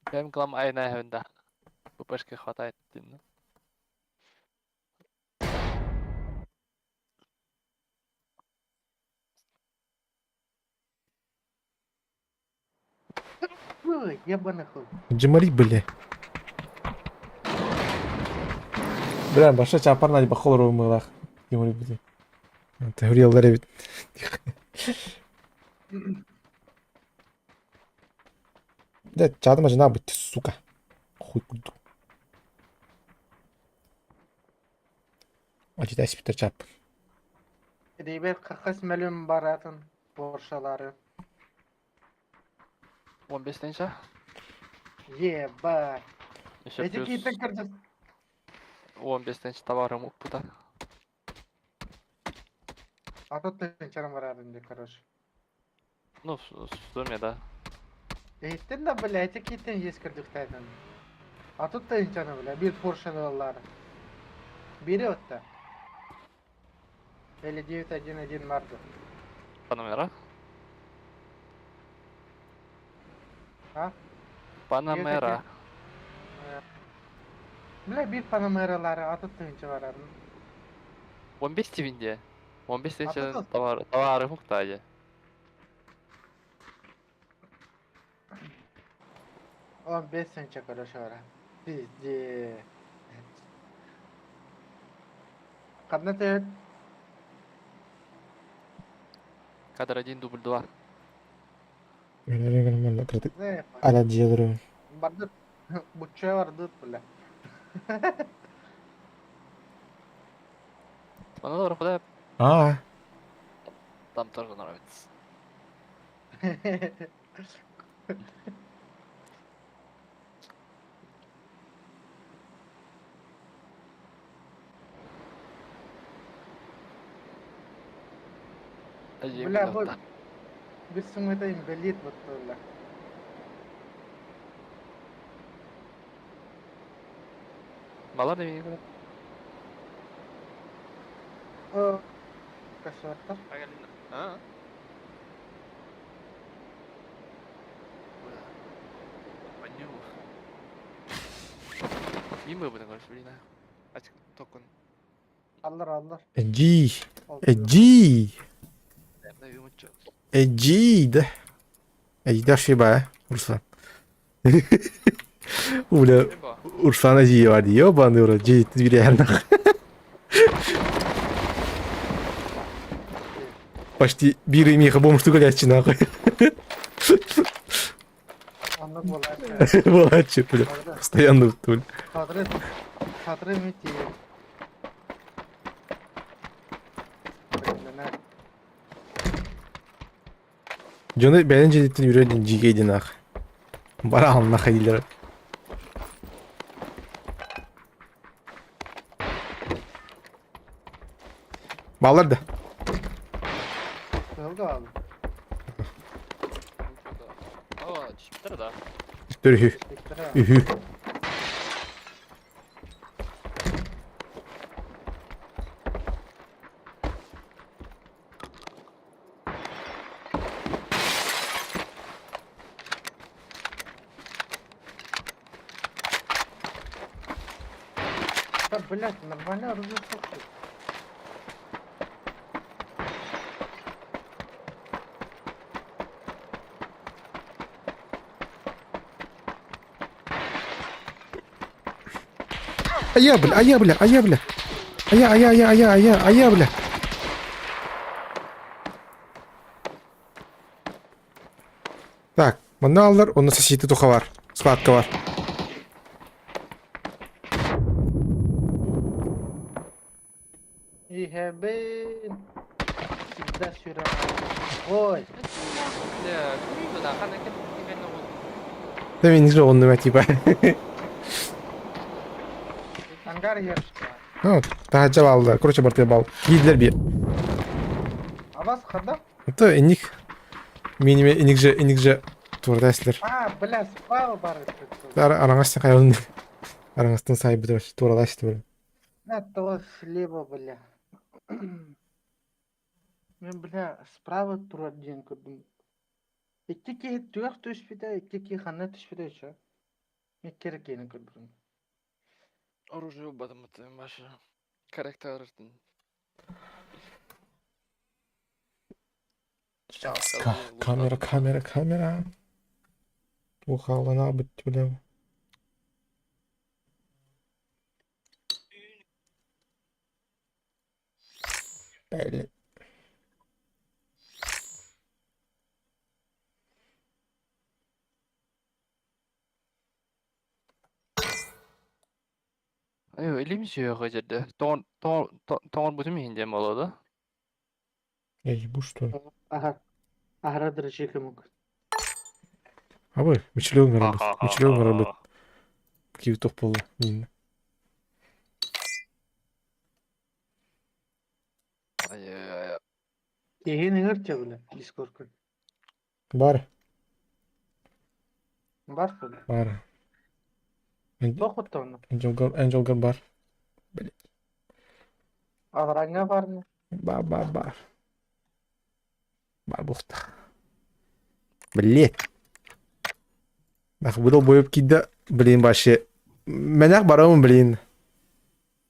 E: Прям клам айна хөнда. ППшки хватает.
D: Ебаный хуй.
A: Джимари, бля. Бля, баша чапар на бахол румылах. Джимари, бля. Теория ведь. Да, чадма жена быть, сука. Хуй куду. А читай спитер чап.
D: Ребят, қақас мәлім баратын боршалары.
E: 15 тенча.
D: Ебать.
E: Еще
D: Эти
E: плюс
D: какие-то кардис...
E: 15 тенча товарым уппута.
D: А тут тенчарым баратын де, короче.
E: Ну, в сумме, да.
D: Эйттен да, бля, эти какие-то есть кардюхтайтын. А тут тенчаны, бля, bir поршалары. Берет-то. Или 9.1.1 марды.
E: Панамера?
D: А?
E: Панамера.
D: Бля, биир Панамералары аты тыһыынча барарын.
E: 15 тивинде. 15
D: Аты
E: тысяча
D: тыл.
E: товар, товары хуктади.
D: 15 тыһыынча короче барар. Пиздец. Ханна төһөт?
E: Кадр 1, дубль 2.
A: Аля дьиэлэрин.
D: Бардыт. Бучча бардыт, бля.
E: Она добро, куда
A: А,
E: там тоже нравится.
D: Бля, бу bir сымыта инвалид вот бля.
E: Балар да мени
D: О, косортор.
E: А? Мин быбын короче, блин. Ачык токун.
D: Аллар аллар.
A: Эджи. Эджи. Эджи, да. Эджи шиба, Руслан. Бля, Руслан Эджи бар, ебаный в рот, Джи, ты реально. Почти бир миха бомж тугалячи нахуй.
D: Оннук буолааччы.
A: Буолааччы, бля. Постоянно бля.
D: Кадры, кадры мети.
A: Дьону бэйэн дьиэтиттэн үрэн дьигэ диэн аах. Бараан нахайдилэр. Баалар да.
D: Кыһылга баалар.
E: О, түспүттэр да.
A: Түстэр үһү. Үһү.
D: Да, блядь, нормально оружие слушай.
A: А я, бля, а я, бля, а я, бля. А я, а я, а я, а я, а я, а я, бля. Так, манна аллар, онно соситы туха бар. Складка бар.
D: Иһэбин. Всегда сюда. Ой.
E: Бля, куда хана
A: Да мен же онну типа.
D: Ангар ешь.
A: Ну, таһаджа бааллар. Короче, бартыга баал. Киирдилэр биир.
D: Абас хада?
A: Это иник миниме иник же иник же туорда эслер.
D: А, бля, справа бар.
A: Араҥас хайалын араҥастан сайбыт туоралаасты бля.
D: Это слева, бля. Мен, бля, справа турар диэн көрдүм. Икки киһи түгэх түспүтэ, икки киһи ханна түспүтэ еще. Мен кэрэ киһини көрбүтүм.
E: Оружие убатым Маша. Корректор.
A: Камера, камера, камера. Ухалана бит бля. Бля.
E: Ай, илим сүйөҕө дьэрдэ. Тоҕор тоҕор бутум иһин диэн буолуо да?
A: Я ебу что ли?
D: Аха. Аһара дрочи көмөк.
A: Абы, мичлең робот, мичлең робот. Киви тоқ болду.
E: Ай,
D: Киһини ыҥырча бля, Дискордка.
A: Бар,
D: Бар бля.
A: бар.
D: Туох оттоҕуна?
A: Энджелгар, Энджелгар бар.
D: Алараҥҥа барна.
A: Бар, бар, бар. Бар буолуохтаах. Блин. Нах бу долбоеб киирдэ, блин, вообще. Мэнэх барабын, блин.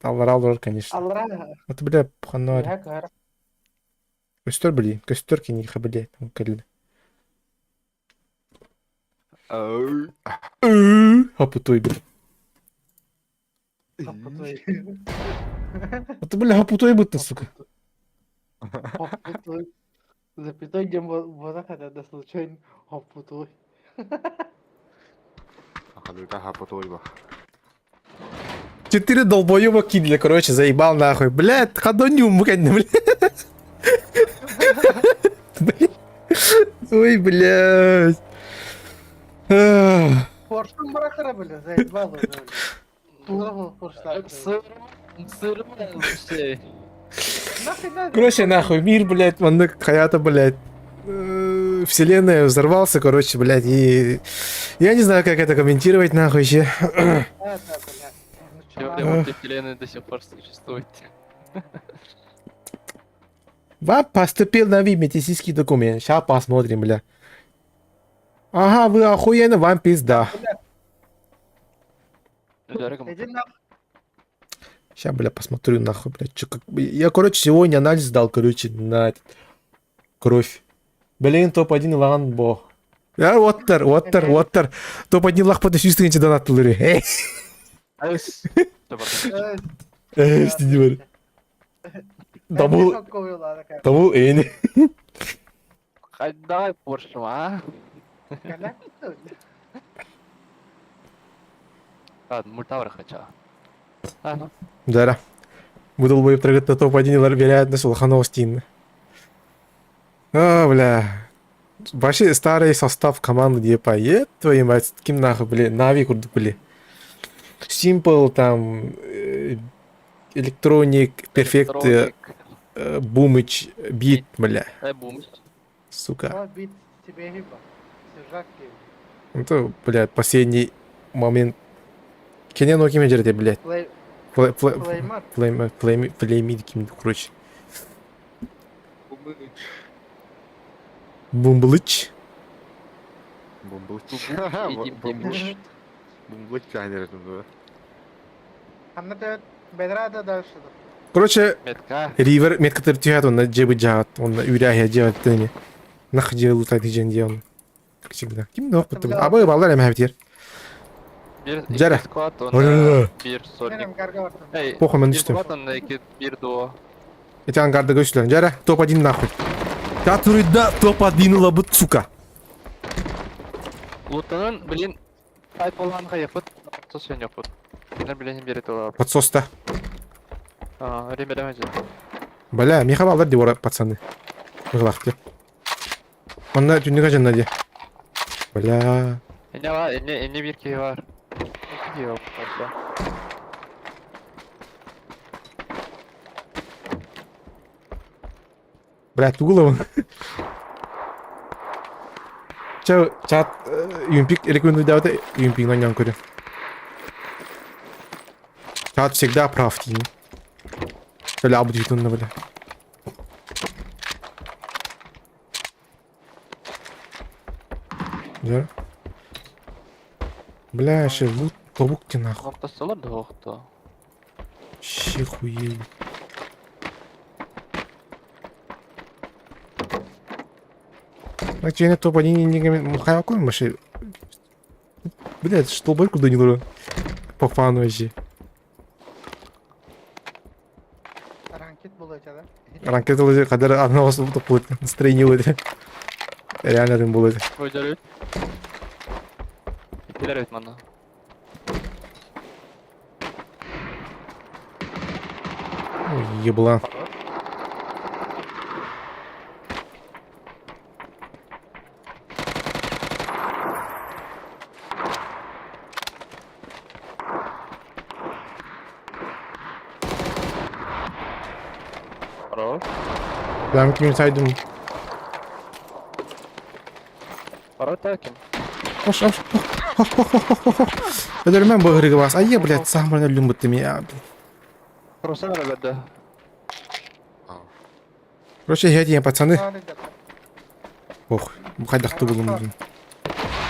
A: Аллара олорор, конечно.
D: Аллара
A: Это, бля, ханна
D: Үһэ кыһар.
A: Көстөр, блин, көстөр киниэхэ, блин, кэллэ. Хапытой, блин.
D: Хаппытой.
A: Это, бля, хапытой бытты, сука.
D: Хаппытой. Запятой диэн буолбатах этэ да случайно хоппутуй.
C: Хадыта хаппутуй ба.
A: Четыре долбоеба кинули, короче, заебал нахуй. Блядь, ходонюм, блядь. Блядь. Ой, блядь.
D: Поршун бырахара бля, заебал уже. Тура поршта.
E: Сырым, сырым,
A: Короче, нахуй, мир, блядь, маннык хаята, блядь. Вселенная взорвался, короче, блядь, и я не знаю, как это комментировать, нахуй, вообще.
E: Теория мультивселенной до сих пор существует.
A: Вам поступил новый медицинский документ. Сейчас посмотрим, бля. Ага, вы охуенно, вам пизда. Сейчас, бля, посмотрю, нахуй, бля, чё, как... Я, короче, сегодня анализ сдал, короче, на этот... кровь. Блин, топ-1 лан бо. Я оттар, оттар, оттар. Топ-1 лах по сүүс донаттылары. Эй, эй, стиди бар. Дабыл, дабыл, эйни.
E: Давай поршим, а? Ладно, мультавр хочу.
A: Да. Будул бойып трагытта топ-1 лар вероятность улахан остин. А, бля. Вообще старый состав команды где поет, твою мать, ким нахуй, блин, Нави курдук, бли. Simple там, Электроник, Перфект, Бумыч, Бит, бля, сука. Это, бля, последний момент. Кенен окиме жерде, блядь. Флейм, флейм, флеймид ким, короче. Бумблыч.
C: Бумблыч. Бумблыч
A: Короче, Ривер меткатыр түһәт, онна жебі жаат, онна үрәһе жебі тәне. Нах жебі лутайт жен де он. Как всегда. Ким нох бутты. Абы балдар эме хәбитер. Жара. Похуй мен түштүм. Эти ангарды көчлөр. Жара, топ-1 нахуй. Который да топ-1 лабыт, сука.
E: Лутанын, блин, айп болған япыт, подсос япыт. Кинер билен берет олар.
A: Подсоста.
E: А, ремелеме
A: Бля, меха балдар деп ора, пацаны. Мыглах деп. Онна түннүгө жанна де. Бля.
E: Эне бар, эне, эне бир киһи бар. Киһи бар, вообще.
A: Бля, тугулабын. Ча, чат, юмпик рекомендую давать юмпик на нем көрө. Чат всегда прав, тини. Бля, абдитунна, бля. Да. Бля, ще лут тобук нахуй.
E: Ортасылар да оқты.
A: Щи хуей. Так, я топ-1 не не какой маши. Блядь, что больше куда не нужно. По фану вообще.
D: Ранкет было да?
A: Ранкет было, когда одного будет настроение будет. Реально рым будет.
E: Көдөрүт. Икилер өт мана.
A: Ой, ебла.
E: Хорош.
A: Ben kimin saydım.
E: Хорош таким.
A: Ош, ош, Өлөрмөн бу ырыгы бас. Айя, блядь, сахман өлүм буттым я.
E: Хорошо, ребята.
A: Короче, я пацаны. Ох, бу хайдахты булуммутун.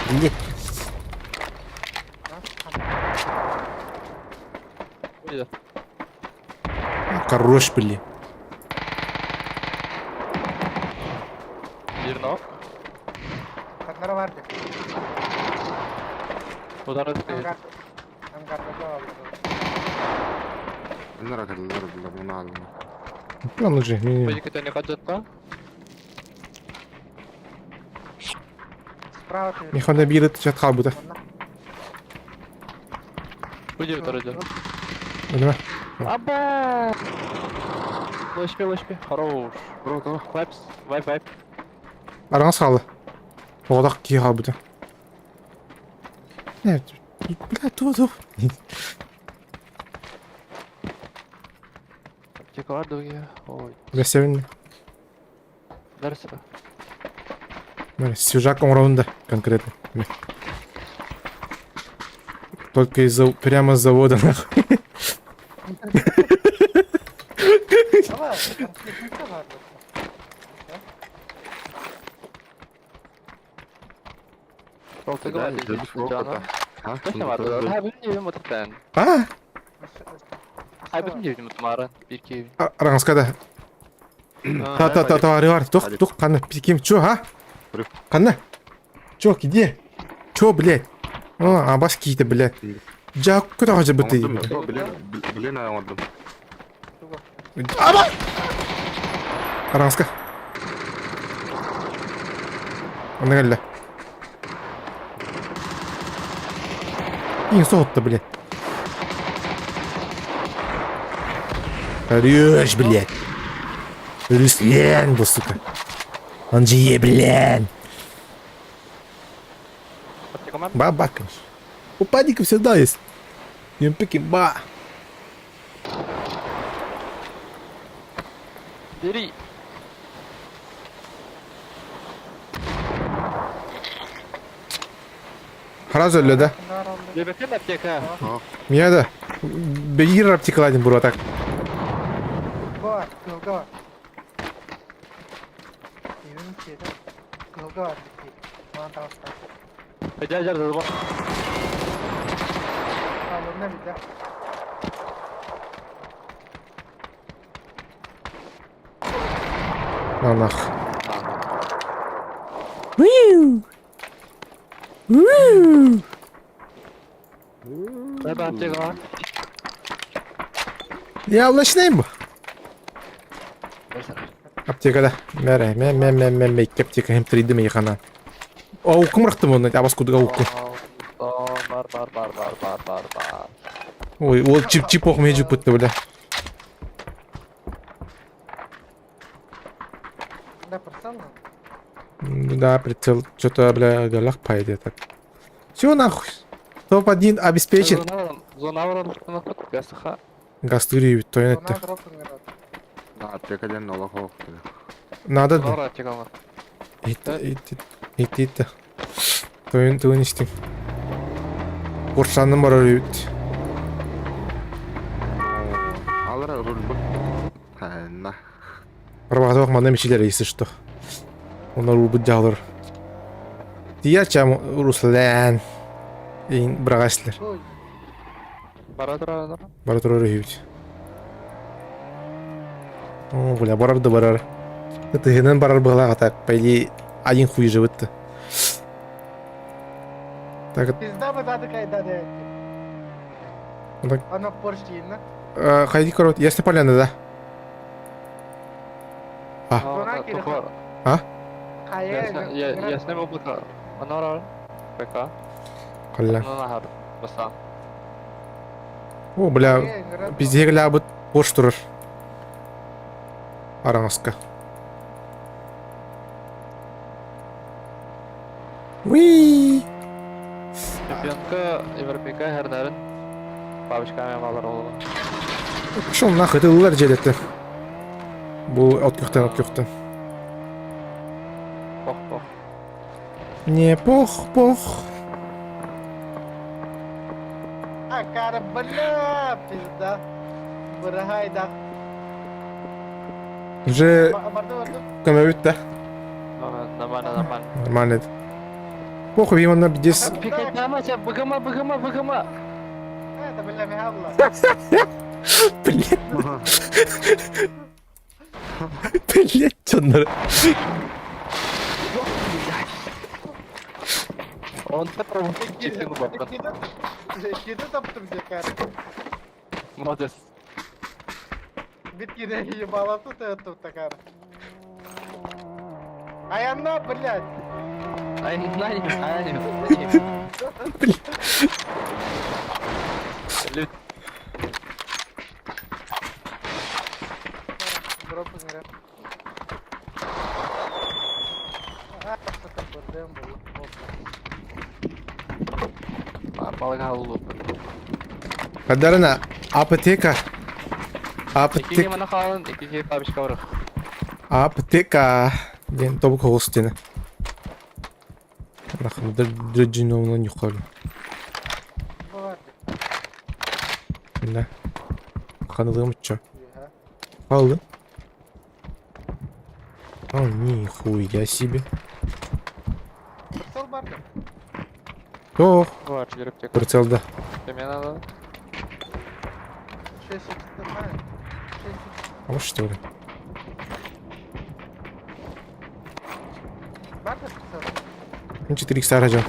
A: Блин. Хорош, блин.
E: Зерно.
D: Ханнара бар деп.
E: Удары
D: Ангар. Ангарда да алды.
C: Нара кэллэр бile муну алым.
A: План уже.
E: Пойди-ка не хаджатка.
D: Справа ты.
A: Михана биир чат хаалбыта.
E: Пойди второй день.
A: Өдүмэ.
E: Аба! Лошпи, лошпи. Хорош.
C: Бро, то.
E: Вайпс, вайп, вайп.
A: Араҥас хаалла. Оҕолох киһи хаалбыта. Бля, туох туох.
E: Аптекалар другие. Ой,
A: Бэсэбин.
E: дальше.
A: Свежак оҥоробун да конкретно. Только из-за прямо с завода нахуй.
D: Давай, аптека бар.
E: Толтыга бар.
C: А?
E: Точно бар. Ha bilmiyorum motopen.
A: А?
E: Ha bilmiyorum motomara. Bir ki.
A: Араҥаска да. Та та та та бар. Тух тух ханна ким чё, а? Ханна. Чё, где? Чё, блядь? А, абас киһитэ, блядь. Дьэ, куда быты?
C: Блин, блин, оҥордум.
A: Аба! Араҥаска. Онно кэллэ. Иин соһутта, блядь. Орешь, блядь. Руслан, бу сука. Он же еблен. Баба, конечно. У падика всегда есть. Юмпики, ба.
E: Бери.
A: Сразу өллө да.
E: Лебекен аптека.
A: Меня да. Бегир аптекаладин буруа так.
D: Бар, кылга бар. Evin içeri. Кылга бар бiki. Мана таҕыста.
E: Жар жар жар.
D: Алынна билде.
A: На нах.
E: Дай аптека бар.
A: Я улачнайм бу. Аптекада. Мәрэ, мэ мэ мэ мэ мэ икки аптека хемтридим ыйхана. Оукум рахтым онно, абас кудуга укку.
E: Бар бар бар бар бар бар бар.
A: Ой, ол чип чип ох межи пытты бля.
D: Да, прицел?
A: Да, прицел. Что-то, бля, галах пойдет так. Все нахуй. Топ-1 обеспечен.
E: Зона баран гасыха.
A: Гастыри тойон
D: Зона
A: этте.
D: дроп ыңырат.
C: Аптека диэн олох оох.
A: Надо да.
E: Зона аптека бар.
A: Итте, итте, итте, итте. Тойон, тойон истин. Курсанным барар үт.
C: Алара руль бу. На.
A: Барбаҕа манна мичилер если что. Онор урбут дьаалар. Тиячам Руслан. Ин брагаслер.
D: Ой,
E: Бара тура бара.
A: Бара турар үһүбүт. О, бля, барар да барар. Тыһынан барар быһалаах так, по идее, один хуй живет-то. Так,
D: пизда бы дады кайда да.
A: Так.
D: Ана Порш дейін,
A: хайди корот, ясно поляна, да?
D: Зона кири.
A: А?
D: Кая.
E: Ясне облако. Анора. ПК.
A: Қалла.
E: Анахар. Баса.
A: О, бля, пиздеге лябыт Порш турар. Араҥаска. Уи!
E: Чемпионка Европейка хернерин. Бабочка алар олу.
A: Пошел нахуй, ты ылар дьиэлэттэн. Бу от күхтэн, от күхтэн.
E: Пох пох.
A: Не пох, пох.
D: А, кара, бля, пизда. Бырахайда.
A: Уже
D: Барды барды.
A: көмөбүт да.
E: Нормально, нормально.
A: Нормально это. Похуй, именно здесь...
E: Пикать быгыма, быгыма, быгыма.
D: Это, бля, мягла.
A: Блять. Блять, чё
E: Он попробовал чипину бабка.
D: Киді таптым декар.
E: Молодец.
D: Бит киде ебаласы тут такар. Аянна, блядь.
E: Ай, на не, ай, не.
A: Блядь.
E: Люд.
D: Дроп игра. А, что-то бордем было.
E: Балык
A: Хадарына аптека.
E: Икиге
A: Аптека.
E: мана хаалын, икиге бабишка барых.
A: Аптека. Ден тобук хоғыс дені. Рахым, дреджиновна нюхали.
D: Бывает.
A: Да. Ханылым чё?
D: Ага.
A: Алды. А, нихуя себе.
D: Прицел барды.
A: Ох,
E: Бар, жүріп тек.
A: прицелда.
E: Тебе надо.
D: 6 нормально. 6
A: А вот что ли?
D: Барды прицел.
A: Ну, 4 икса раджа.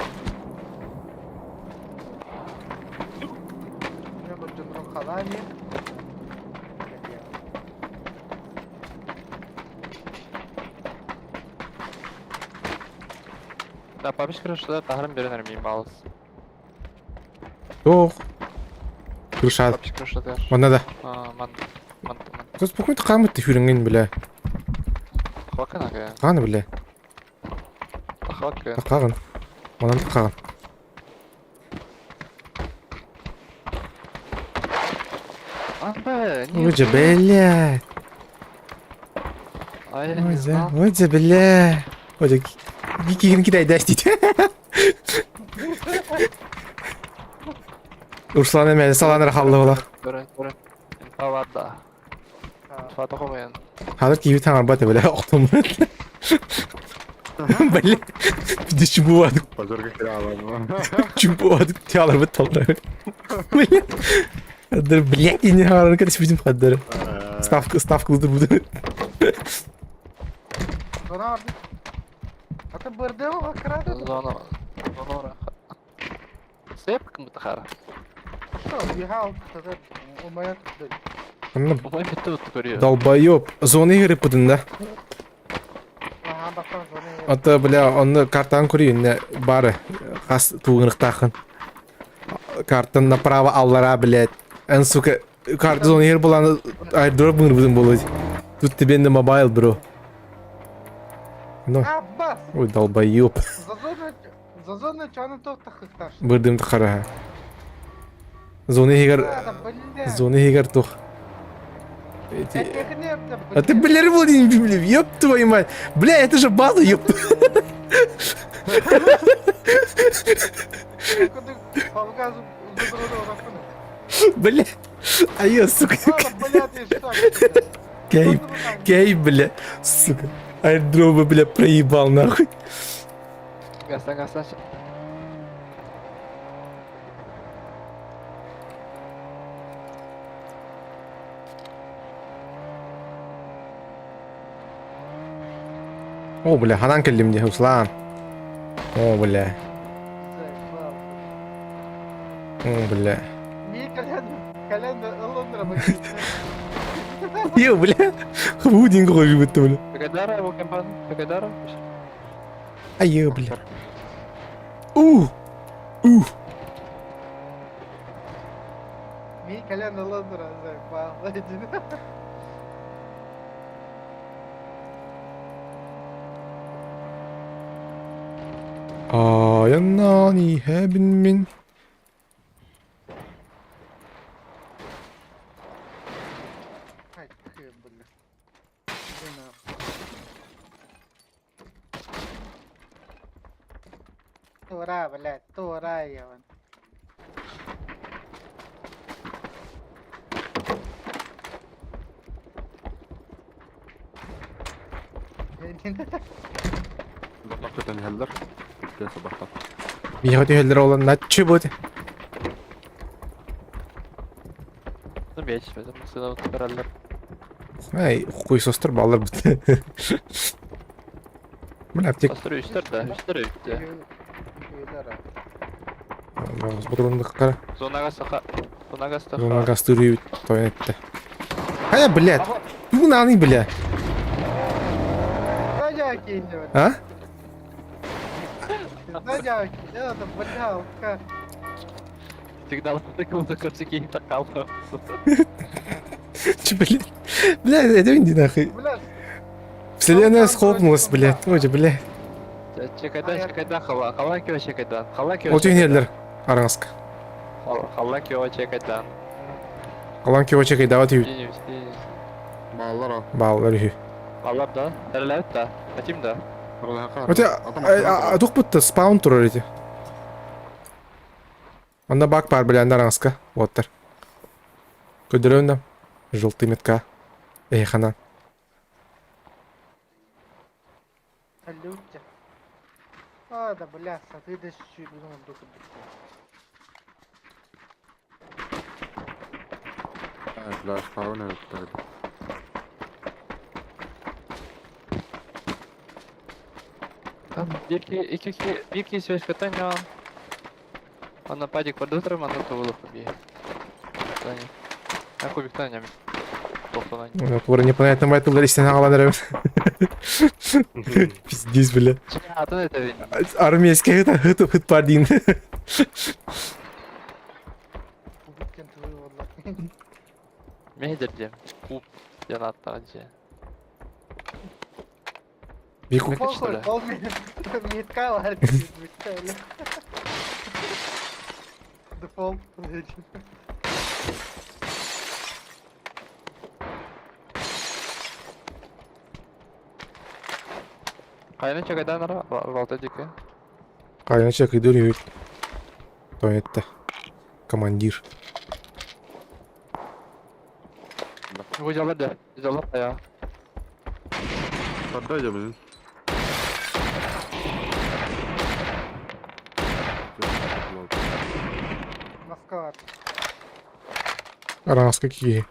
D: Мен бір жынырым қалами.
E: Да, бабишка что тахарым берен әрмейм балыс.
A: Ох. Крышат.
E: Бабишка что да.
A: Онна да.
E: Ман, ман, ман.
A: Тут спокойно қамыт хүрінген, бля.
E: Хвакан ага.
A: Қаны, бля.
E: Хвакан.
A: Тақағын. Онан тақағын.
E: А, б,
A: Ой, бля.
E: Ай, я не знал.
A: Ой, бля. Ой, кигин кидай дәс дейді. Руслан әмәлі саланыр халды бола.
E: Көрін, көрін. Инфа бар да. Инфа тоқымайын.
A: Хазыр киви таңар баты, бля, оқтым. Бля, бізде чумбуадық,
C: Базарға кіре аламын.
A: чумбуадық, теалар бит талдар. Бля. Хадыр, блядь, не харар, когда будем хадыр. Ставка, ставка лутер буду.
D: Зона барды. Ата бырдым акрады.
E: Зона, зона ора. Сеп кім тахара?
D: Что, бегал, тогда у моя тут.
E: Умай бітті ұтты көріе.
A: Долбоеб. Зона игры пудын, да?
D: Ага, бақтан зона.
A: Ата, бля, оны картаны көрейін, бары, қас туғынықтақын. Картан направо аллара, блядь. Эн, сука, карта зона игры боланы айрдроп будын болады. Тут тебе на мобайл, бро. Ну,
D: А, бас!
A: ой, долбоеб.
D: За зону, за зону чаны тоқ тақықташ.
A: Бырдым тақара. Зона игр,
D: блядь.
A: зона игр тух.
D: Эти...
A: А ты, бля, Владимир, ёб твою мать. Бля, это же база, ёб. Бля. А я, сука. Кей, кей, бля, сука. Аирдропы, бля, проебал, нахуй.
E: Гастан, гастан.
A: О, бля, ханан келдим де, Руслан. О, бля. О, бля. Ё, бля. Хвудинг қойып бітті, бля.
E: Пегадара, его компан. Пегадара.
A: Ай, ё, бля. У! У!
D: Ми калян ылындыра заебал.
A: Аяннан ихәбин мин.
D: Ай, ты, бля. Иди нахуй. Тура, блядь, тура, ебан.
C: Баттах көтөн иһэллэр. Киэсэ баттах.
A: Биһиэхэ түһэллэр ол наччы бут.
E: Ну, бечь, это машина вот короллер.
A: Ай, хуйсостор баллар бут. Бля, аптек.
E: Построй үстер да, үстер үстер.
A: Бутылындыкка.
E: Зонага саха. Зонага саха.
A: Зонага стыры тойнетте. Хайа, блядь. Ту наны, бля. А?
E: Всегда такого
A: Че, блядь? Бля, это иди нахуй. Вселенная схлопнулась, блядь. Ой, бля.
E: Чекайдан, чекайдан, хала, хала кео чекайдан, хала кео.
A: Ол түйнелер араңызка.
E: Хала кео чекайдан.
A: Алан кео чекайдава түй.
C: Баллар
A: Баллар үһү.
E: Баллар да, тәреләбит да, атим да.
A: Өте тух бутта спаун турар эти. Онда бак бар бля араңызка. Оттар. Көдөрөн Желтый метка. Эй, хана.
D: А, да бля, саты да сүйбүнүн духу
C: Бля, спаун это.
E: Там bir iki iki iki bir iki söz katan ya. Ана падик под утром, ана то вылуху бие. Таня. А кубик таня. Тохтан.
A: Тура непонятно байтылдар истен агаланыр. Пиздец, бля.
E: Атын это
A: Армейский это хыт хыт пардин.
E: Мейдерде. Куб янаттан же.
A: Бику.
D: Похуй, метка Дефолт.
E: Кайны чагайдан ара, балта дике.
A: Кайны чакыйдыр юк. Тонетте. Командир.
E: Выжалар да, выжалар я.
C: Поддай блин.
D: Москва.
A: Аранс какие?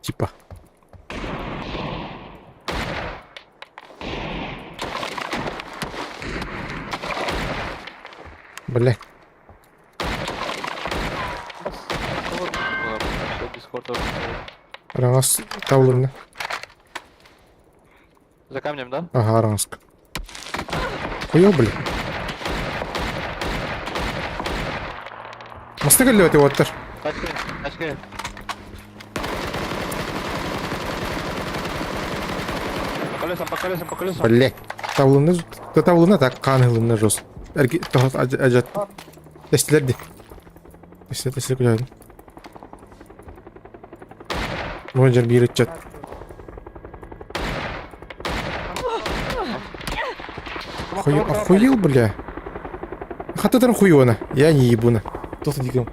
A: Типа. Бля. Аранас таулырны.
E: За камнем, да?
A: Ага, Аранск. Хуё, бля. Масты кэллэти оттар.
E: Тачка, тачка. По колесам, по колесам, по колесам.
A: Блять. Тавлыны, да тавлыны так канылыны жос. Эрги тохот ажат. Тестилерди. Тестилер, тестилер күләдим. Роджер бир чат. Охуел, охуел, бля. Хатадан хуёна. Я не ебуна. Тут диком.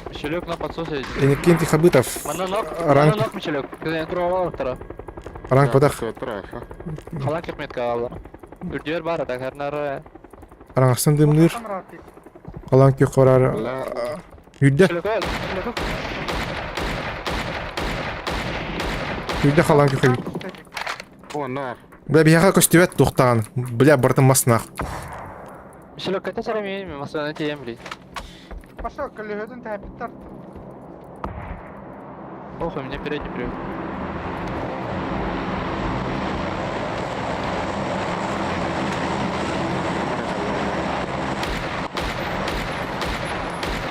E: Мишелек на подсосе.
A: Энекенти Хабытов.
E: Мананок,
A: Ранг.
E: мананок Мишелек.
A: Ранг падах.
E: Халак метка алла. Үрдүөр бар, так харнары.
A: Рангсан дымныр. Алан кö карар. Үрдө. Үрдө халан кö Бля, бияга көстүбэт тухтаан. Бля, бартын маснах.
E: Мишелек, ката сарами, масана тием, блин.
D: Пошел, коллегодун тәпиттар.
E: Ох, у меня передний привод.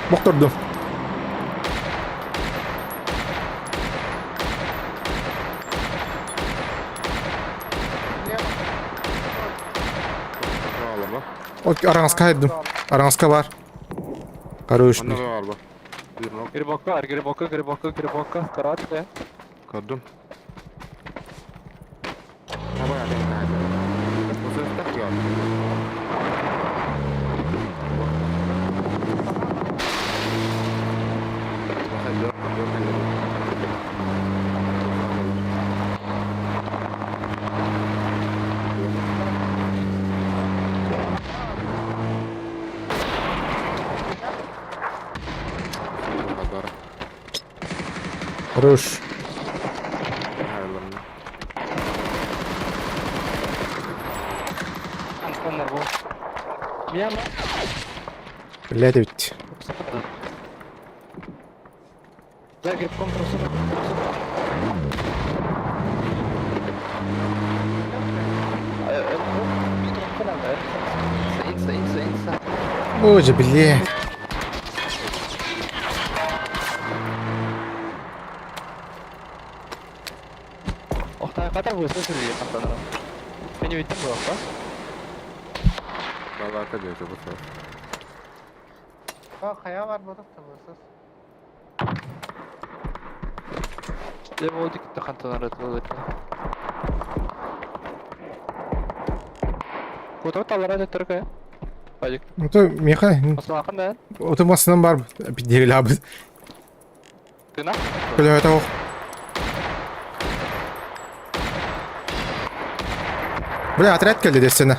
A: Бокторду. Аранска айдым. Аранска бар. Короче.
E: Грибока, грибока, грибока, грибока, карате.
C: Көрдүм.
A: Хорош. Блядь ведь.
E: За грибком просто.
A: Боже, блядь.
E: Охтаа быса сүрүйэ хантанара. Мени бүттем буолла.
C: Балака диэки бу.
D: Хайа бар буолуох табысыз.
E: Дэ болду кытта хантанара тылыт. Кутар талара төттөркө. Падик.
A: Ото меха,
E: Асылахан да.
A: ото масынан бар пидерилабыт.
E: Тына.
A: Көлөһөтө ох. Бля, отряд келди десene.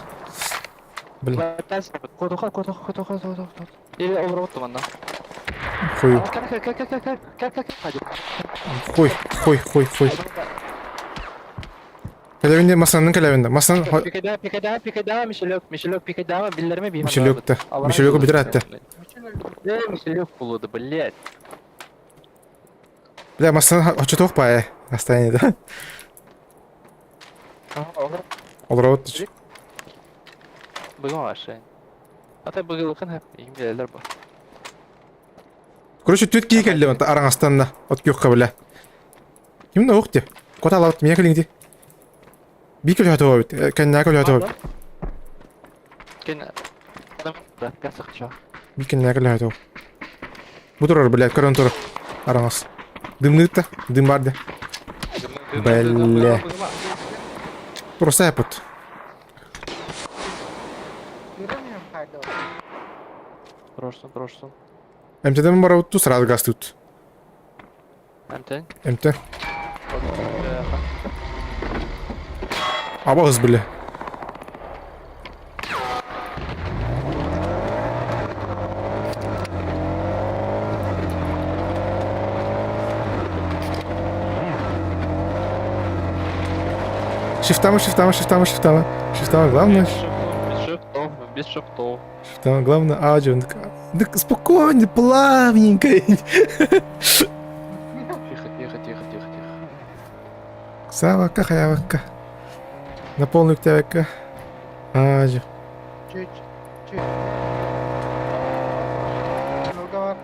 A: Бля,
E: Кутуха, кутуха, кутуха, кутуха. Или олороту манна.
A: хуй,
E: Кел, кел, кел, кел, кел, кел, кел, Падик.
A: хуй, хуй, хуй, хуй. Кэлэбинде масанын кэлэбинде. Масан
E: Пикада, пикада, пикада, Мишелек, Мишелек, пикада, биллерме бихан.
A: Мишелек-то. Мишелек битер атты.
E: Э, Мишелек булуды, блядь.
A: Бля, масан очотох па расстояние, да? Олорот.
E: Бүгін ваша. Ата бүгін хәп, иң бар.
A: Короче, түт кии келди онта араңастанна. От күйөккө бля. Ким да укти? Кота алат, меня келиңди. Би көлөтө бит. Кеннә көлөтө бит.
E: Кен адам да, касык чо.
A: Би кеннә көлөтө. Бу турар, блядь, көрөн тур. Араңас. Дымныт та, дым бар да. Бля. Просто япыт.
D: Göremiyorum kaydı.
E: Трошсын, трошсын.
A: МТД бар ту сразу газ тут.
E: Әмтен.
A: МТ. Абағыз бля. Шифтама, шифтама, шифтама, шифтама. Шифтама, главное.
E: Без шифтов, без шифтов.
A: Шифтама, главное, аудио. Так спокойно, плавненько.
E: Тихо, тихо, тихо, тихо, тихо.
A: Савака, хаявака. На полную ктявака. Аудио.
D: Чуть, чуть. Нога бар.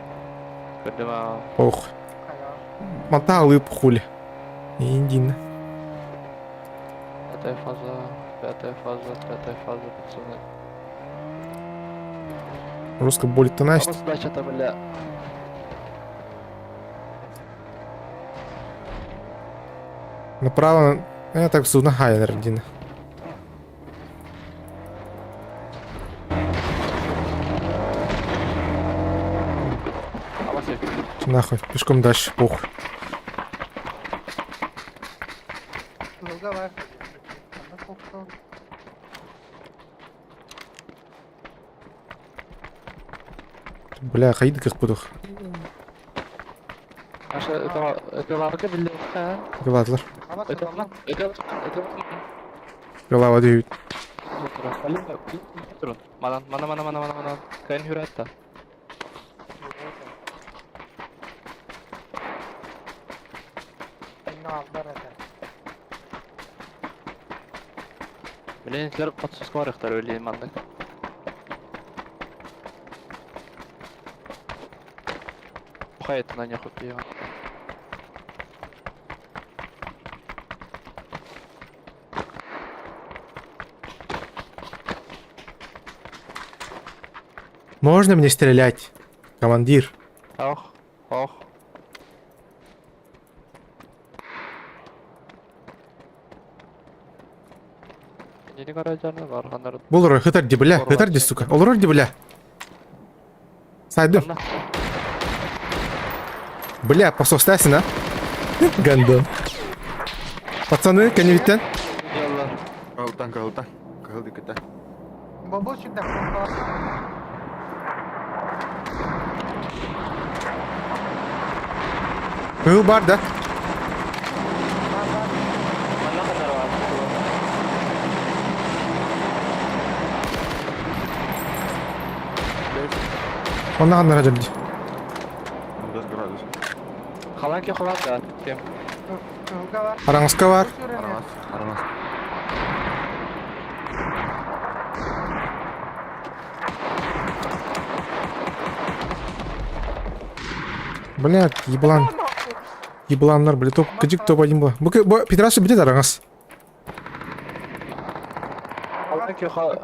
E: Көрдім
A: Ох.
D: Хайа.
A: Манта алып хули. Индин.
E: Пятая фаза, пятая фаза, пятая фаза, пацаны.
A: Русская болит-то Настя.
E: Раздача-то, бля.
A: Направо. Я так судно хай, Дина.
E: Абасы.
A: Нахуй, пешком дальше, похуй.
D: Нога бар. Анда koktu.
A: Бля, хайды как будух.
E: Аша, это это ларга биле.
A: Ладлар.
D: Ama
E: Это
D: sıradan
E: это это
A: Голова дүйт.
E: Манан, мана, мана, мана, мана, мана. Кайн хүрәтта.
D: Beni aldılar hadi.
E: Блин, подсоска барыктар өлейм мандык. Ухает на нехуй пиво.
A: Можно мне стрелять? Командир.
E: Ох, ох. Нени каражаны баргандар.
A: Бұл хытар ди, бля, хытар ди, сука. Олор ди, бля. Сайдым. Бля, посостайся, а? Гандон. Пацаны, коневиттен.
C: Кылтан, кылтан. Кыл дикете.
D: Бобо şimdi
A: Кыл бар да. Онно ханнара дьэрди.
C: 15 градус.
E: Халан ки халан да. Кем?
D: Кыһылга бар.
A: Араҥаска бар.
C: Араҥас, араҥас.
A: Блядь, еблан. Ебланнар, блядь, топ, кыдьык топ-1 была. Бу, бу Петраса бит араҥас.
E: Халан ки халан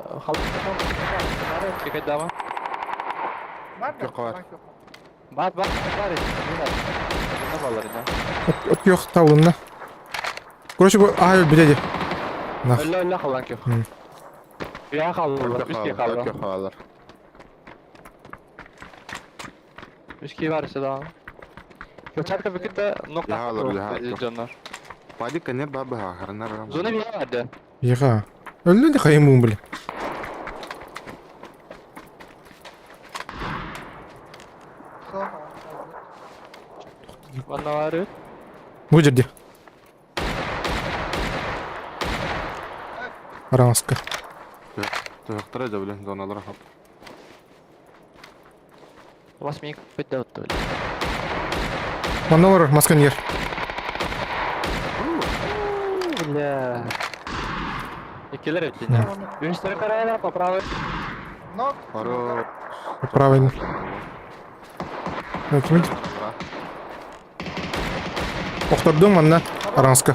E: ки дама.
D: Бар да?
C: Yok var.
E: Бар бар бар. Ne ballarına?
A: От yok тавлынна. Короче, бу аа бит Нах.
E: Öyle öyle халан ки. Ya kaldılar. Üç ki kaldı.
C: Yok havalar.
E: Üç ki var işte daha. Початка викита нокта.
C: Ya alır, ya.
E: Canlar.
C: Падика не баба, харнар.
E: Зона bir vardı.
A: Яга. Өллө де хайым бу, бля.
D: Сол.
E: Bana var.
A: Бу жерде. Араҥаска.
C: Туохтара да блин, зоналар хап.
E: Вас мик пиддот.
A: Манна олорор, маскан ер.
E: Бля. Иккилэр эттин. Үстер карайла поправы.
D: Нок.
C: Хоро.
A: Правильно. Ким Охтордуң манна араҥаска.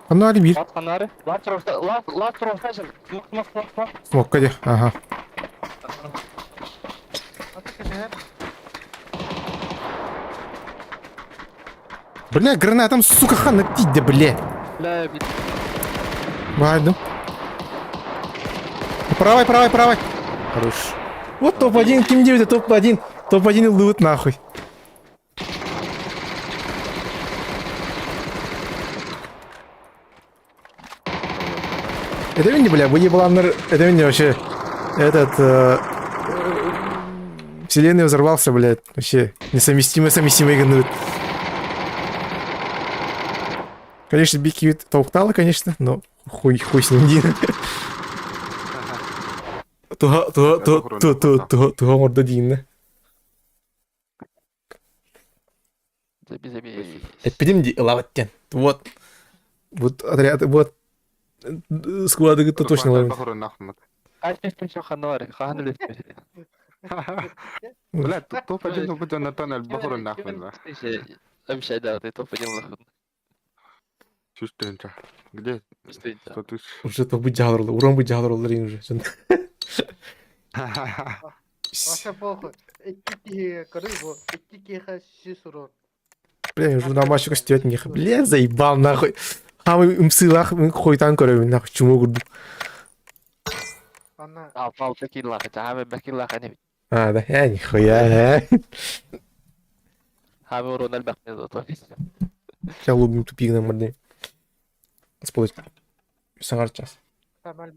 A: Манна али бир.
E: Лат канары. Лат трохта, лат лат трохта. Мак мак мак мак.
A: Смокка де. Ага. Бля, гранатом, сука, хана тиде, бля.
E: Бля, бит.
A: Байдым. Правый, правый, правый. Хорош. Вот топ-1, ким 9, топ-1. Топ-1 лут нахуй. Это не, бля, выебланнер, это не вообще, этот, вселенная взорвался, блядь, вообще, несовместимые, совместимые гнут. Конечно, Бики толктала, конечно, но хуй, хуй с ним, Дин. Туха, туха, туха, туха, туха, туха, морда Дин.
E: Заби заби.
A: Эпидем ди лаваттен. Вот. Вот отряд, вот. Склады это точно ловит.
C: Похоже нахмат.
E: Каш мис ханор. Хану лис.
C: Бля, топ-1 будет на тоннель, похоже нахмат.
E: Вообще да, ты топ-1 лохуд.
C: Чувствую, Где? 100 тысяч.
A: Уже то быть жадырлы, урон быть жадырлы уже.
D: Вообще похуй. Икки коры бу. Икки киха сурон.
A: Бля, уже на матчу костюет них. Бля, заебал нахуй. Хамы умсылах хуйтан көрөмүн нахуй чумо курдук.
D: Ана.
E: Ал пал такие лахать, а мы баки лахани.
A: А, да, я нихуя, э.
E: Хами урон альбахне зато.
A: Я лубим тупик на морде. Сполыть. Саңар час.
D: Самал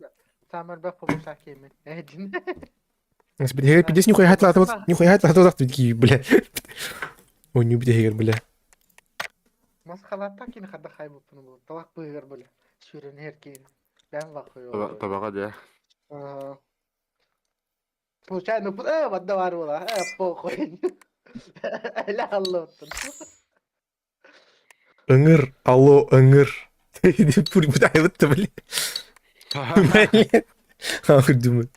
D: Самал бак получа кемен. Эдин.
A: Пиздец, нихуя хатлата вот, нихуя хатлата вот, такие, бля. Ой, не убедя, бля.
D: Масхалатта кин хада хай бупун бу. Талак быгыр бля. Сүрен herkin. Ben bakıyor.
C: Табаға де.
D: Случайно, вот var була. Похуй. Эля аллоттun.
A: Ыңыр, алло, ыңыр. Пули бля. Бля. Ахуй думаю.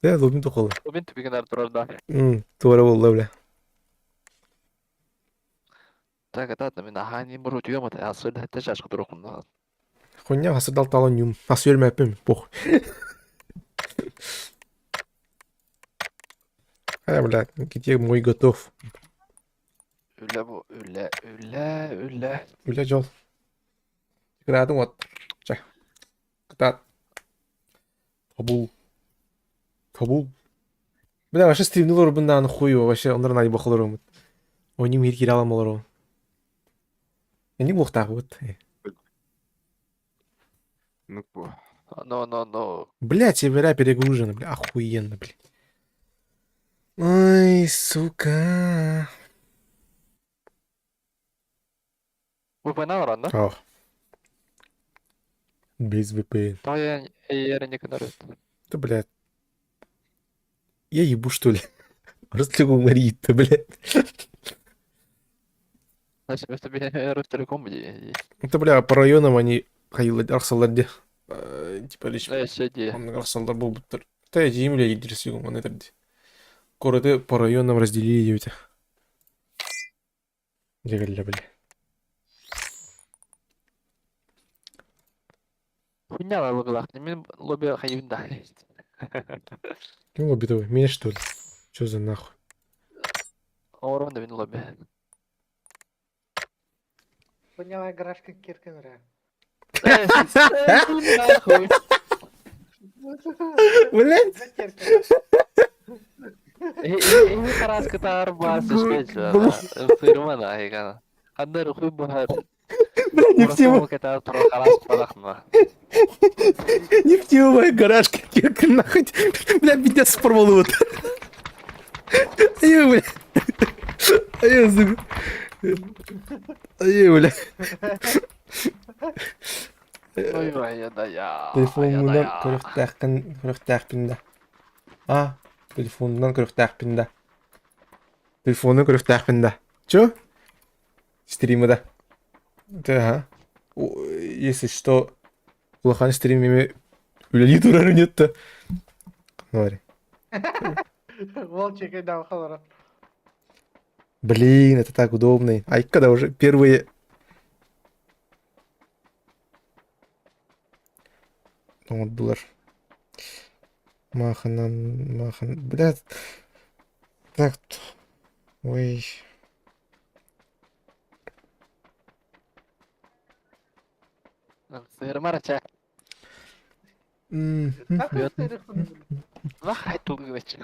A: Да, лобин тоқалы.
E: Лобин тупигин артурар да.
A: Туара болды, бля.
E: Так, это мен ахани муру түйем ата асыр хәтта шашқы тұрқын.
A: Хуйня, асырдал талон юм. Ас өрмәпім, пох. А, бля, где мой готов?
E: Үлә бу, үлә, үлә, үлә.
A: Бля, жол. Градым вот. Ча. Кытат. Кабул. Кабул. Бля, вообще стримнулар бундан хуй вообще ондар най бахалар. Ойним хир киралам олар. Эни бухтах вот.
C: Ну,
E: Но, но, но.
A: Бля, сервера перегружены, бля, охуенно, бля. Ой, сука.
E: VPN алар да?
A: Ох. Без VPN.
E: Тая еріне кінәрет.
A: Да, блядь. Я ебу, что ли? Ростелеком эрийдэ, блядь.
E: Значит, тебе Ростелеком дии.
A: Это, бля, по районам они арахсаллар дии. Типа лишь
E: Өссө дии.
A: оннук арахсаллар буолбуттар. Та эдьиийим үлэлиир сигум аны этэр дии. Куораты по районам разделили диэбитэ. Дьэ кэллэ, бля.
E: Хуйня лобилах. Мин лобби хайын да.
A: Ким лобби Меня что ли? Чё за нахуй?
E: Оорон да мин лобби.
D: Поняла, гаражка киркин
E: Нахуй.
A: Блядь!
E: Эми хараскытаар баас Сырмана айгана. Хандар хуй бахар.
A: Бля, не в тему. Не в тему моя гаражка, кирка, нахуй. Бля, меня спорвало вот. Ай, бля. Ай, сука. Ай, бля.
E: Ой, ой, да я.
A: Телефонунан көрүөхтээххин көрүөхтээхпин да. А, телефонунан көрүөхтээхпин да. Телефонунан көрүөхтээхпин да. Чё? Стримы да. Да. Если что, улахан стрим эми үлэлии турар нет да. Говори.
D: Волчик да халара.
A: Блин, это так удобно. Ай, когда уже первые... Оҥордулар. Мааханан, маахан... Бля... Так... Ой...
E: Сырмарача.
A: М,
E: Нахай тулгывач.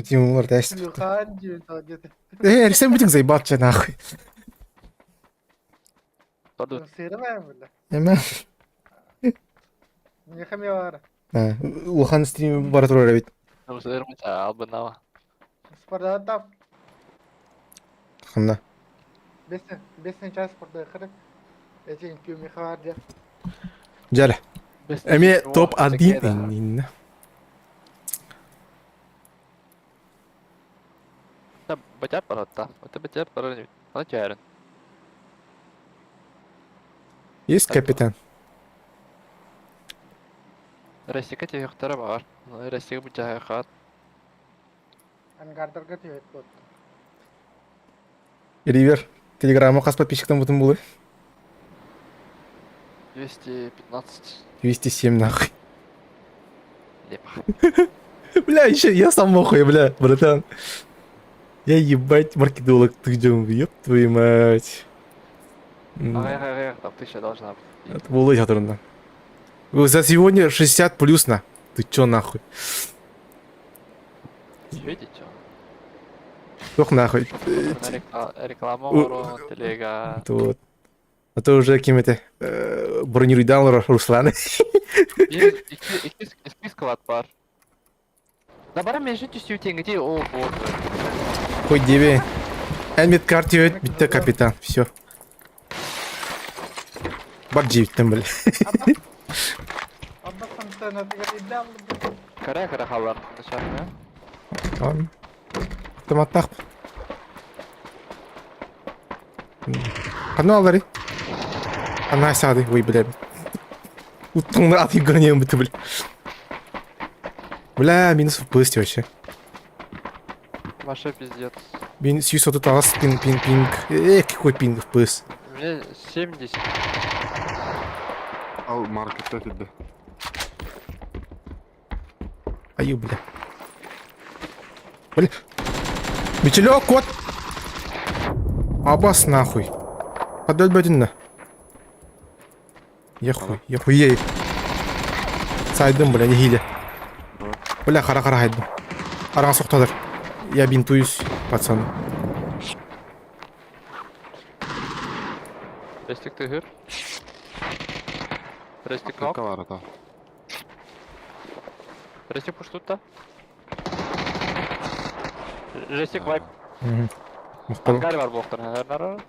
A: Тимур, да, Э, Арсен бүтүн заебал че нахуй. Эме. Улахан стрим бара турар эбит.
E: Албынава.
A: Ханна. Дьэ. Эми топ-1 иннинна.
E: Бачар баратта. Это бачар барар. Ана чайрын.
A: Есть капитан.
E: Россия түйөктөрө бар. Россия бу жайхат.
D: Ангардарга түйөт бот.
A: Ривер. Телеграмма хас подписчиктан бутын булы.
E: 215.
A: 207 нахуй.
E: Лепа.
A: Бля, еще я сам охуй, бля, братан. Я ебать маркетолог, ты где, ёб твою мать.
E: Ага, ага, там тысяча должна быть.
A: Это было ядерно. За сегодня 60 плюс на. Ты чё нахуй?
E: Видите?
A: Ох нахуй.
E: Реклама телега.
A: Вот. А то уже кем это бронируйдан Руслан.
E: Икки склад бар. Да бара мен жүз түстүү где о боже.
A: Хоть деве. Элмет карте битте капитан. Все. Бар жебиттен бля.
E: Кара кара халар.
A: Автоматтах. Канал алары. Ана сады. Ой, бля. Уттыңны атып гранем бітті, бля. Бля, минус в пысте вообще.
E: Маша пиздец.
A: Мин сүйіс отут ағас пинг, пинг, пинг. Какой пинг в пыс.
E: У меня 70.
C: Ал маркетте тиді.
A: Аю, бля. Бля. Метелек, кот! Абас нахуй. Подоль бөтінні. Я хуй, я хуй. Сайдым, бля, не хиле. Бля, қара-қара хайдым. Араға соқтадыр. Я бинтуюсь, пацаны.
E: Рестик тыгыр. Рестик нок.
C: Бар ата.
E: Рестик пуштутта. Рестик вайп. Ангар бар блоктар. Нар.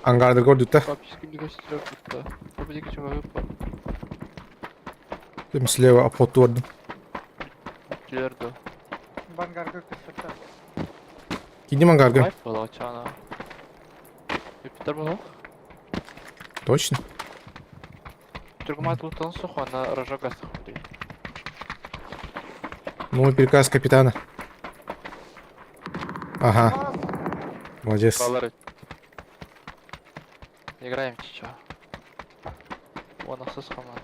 A: Ангардарга ордута. Слева обход туордум.
D: Бангарга көстөртө.
A: Кидим ангарга. Точно? Новый приказ капитана. Ага. Молодец.
E: Играем чичо. Вон ахсыс команда.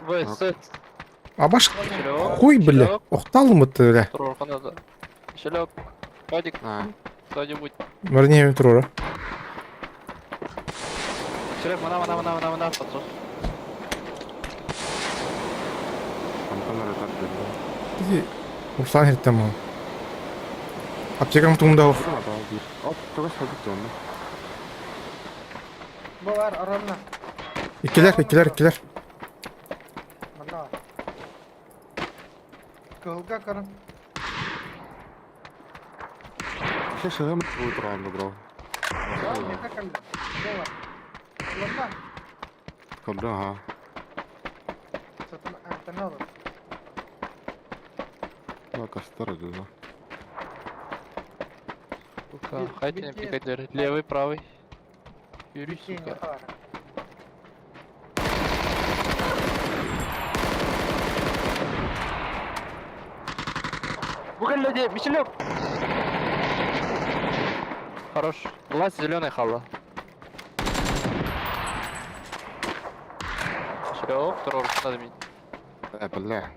E: В, С,
A: Абаш хуй, бля. Охталым это, бля.
E: Мишелек, Вадик,
C: А,
E: кто-нибудь.
A: Вернее, Трура.
E: Мишелек, мана, мана, мана, мана, мана, подсос.
C: Антон эрэ
A: Руслан иһиттем ол. Аптекам туҥда
C: Оп, тугас хабыт дьонно.
D: Булар оронно.
A: Иккилэр, иккилэр, иккилэр.
D: Манна. Кылга көрөн.
C: Все шагам будет раунд, бро.
D: Булар. Манна.
C: Когда, ага.
D: Сатан Антонова.
C: Да, кастер, да.
E: Сука, хайте бригадир. Левый, правый. Юрий, сука. Бугай людей, Мишелек! Хорош. Власть зеленый хала. Мишелек, второго надо бить.
C: Бля.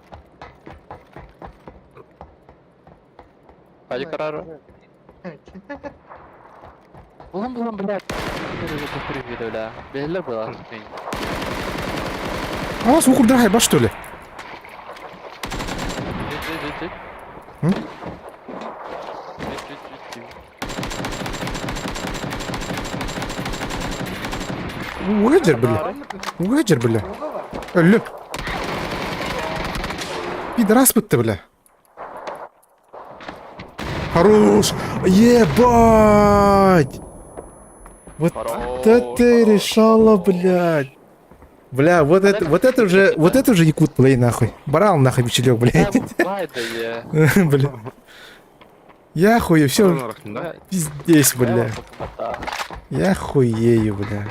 E: Пойди карару. Булам, булам, блядь. Бля. Бля, было.
A: А, сукурдар хайба что ли? Угадер, бля. Угадер, бля. Өллүм. Пидорас бытты, бля. Хорош! Ебать! Вот это ты решала, блядь. Бля, вот это, вот это уже, вот это уже якут плей, нахуй. Барал нахуй, бичелек, блядь. Бля. Я хуею, все, пиздец, бля. Я хуею, бля.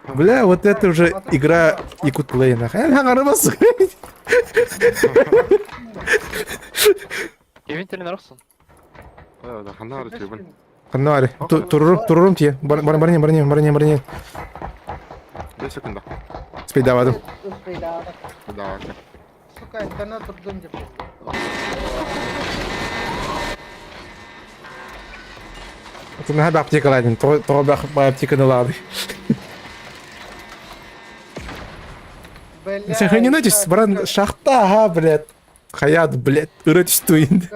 A: Бля, вот это уже игра Якут Плей, нахуй. Ханнари. Турурум, турурум тие. Барне, барне, барне, барне.
C: 2 секунда.
A: Спейдавадым.
C: Да,
D: Сука, интернет турдун деп.
A: Наһаа аптекалаадын, тоҕо аптеканы лаады.
D: Бля.
A: Сохранитесь, баран шахта, ага, блядь. Хаят, блядь, ыры түстүин.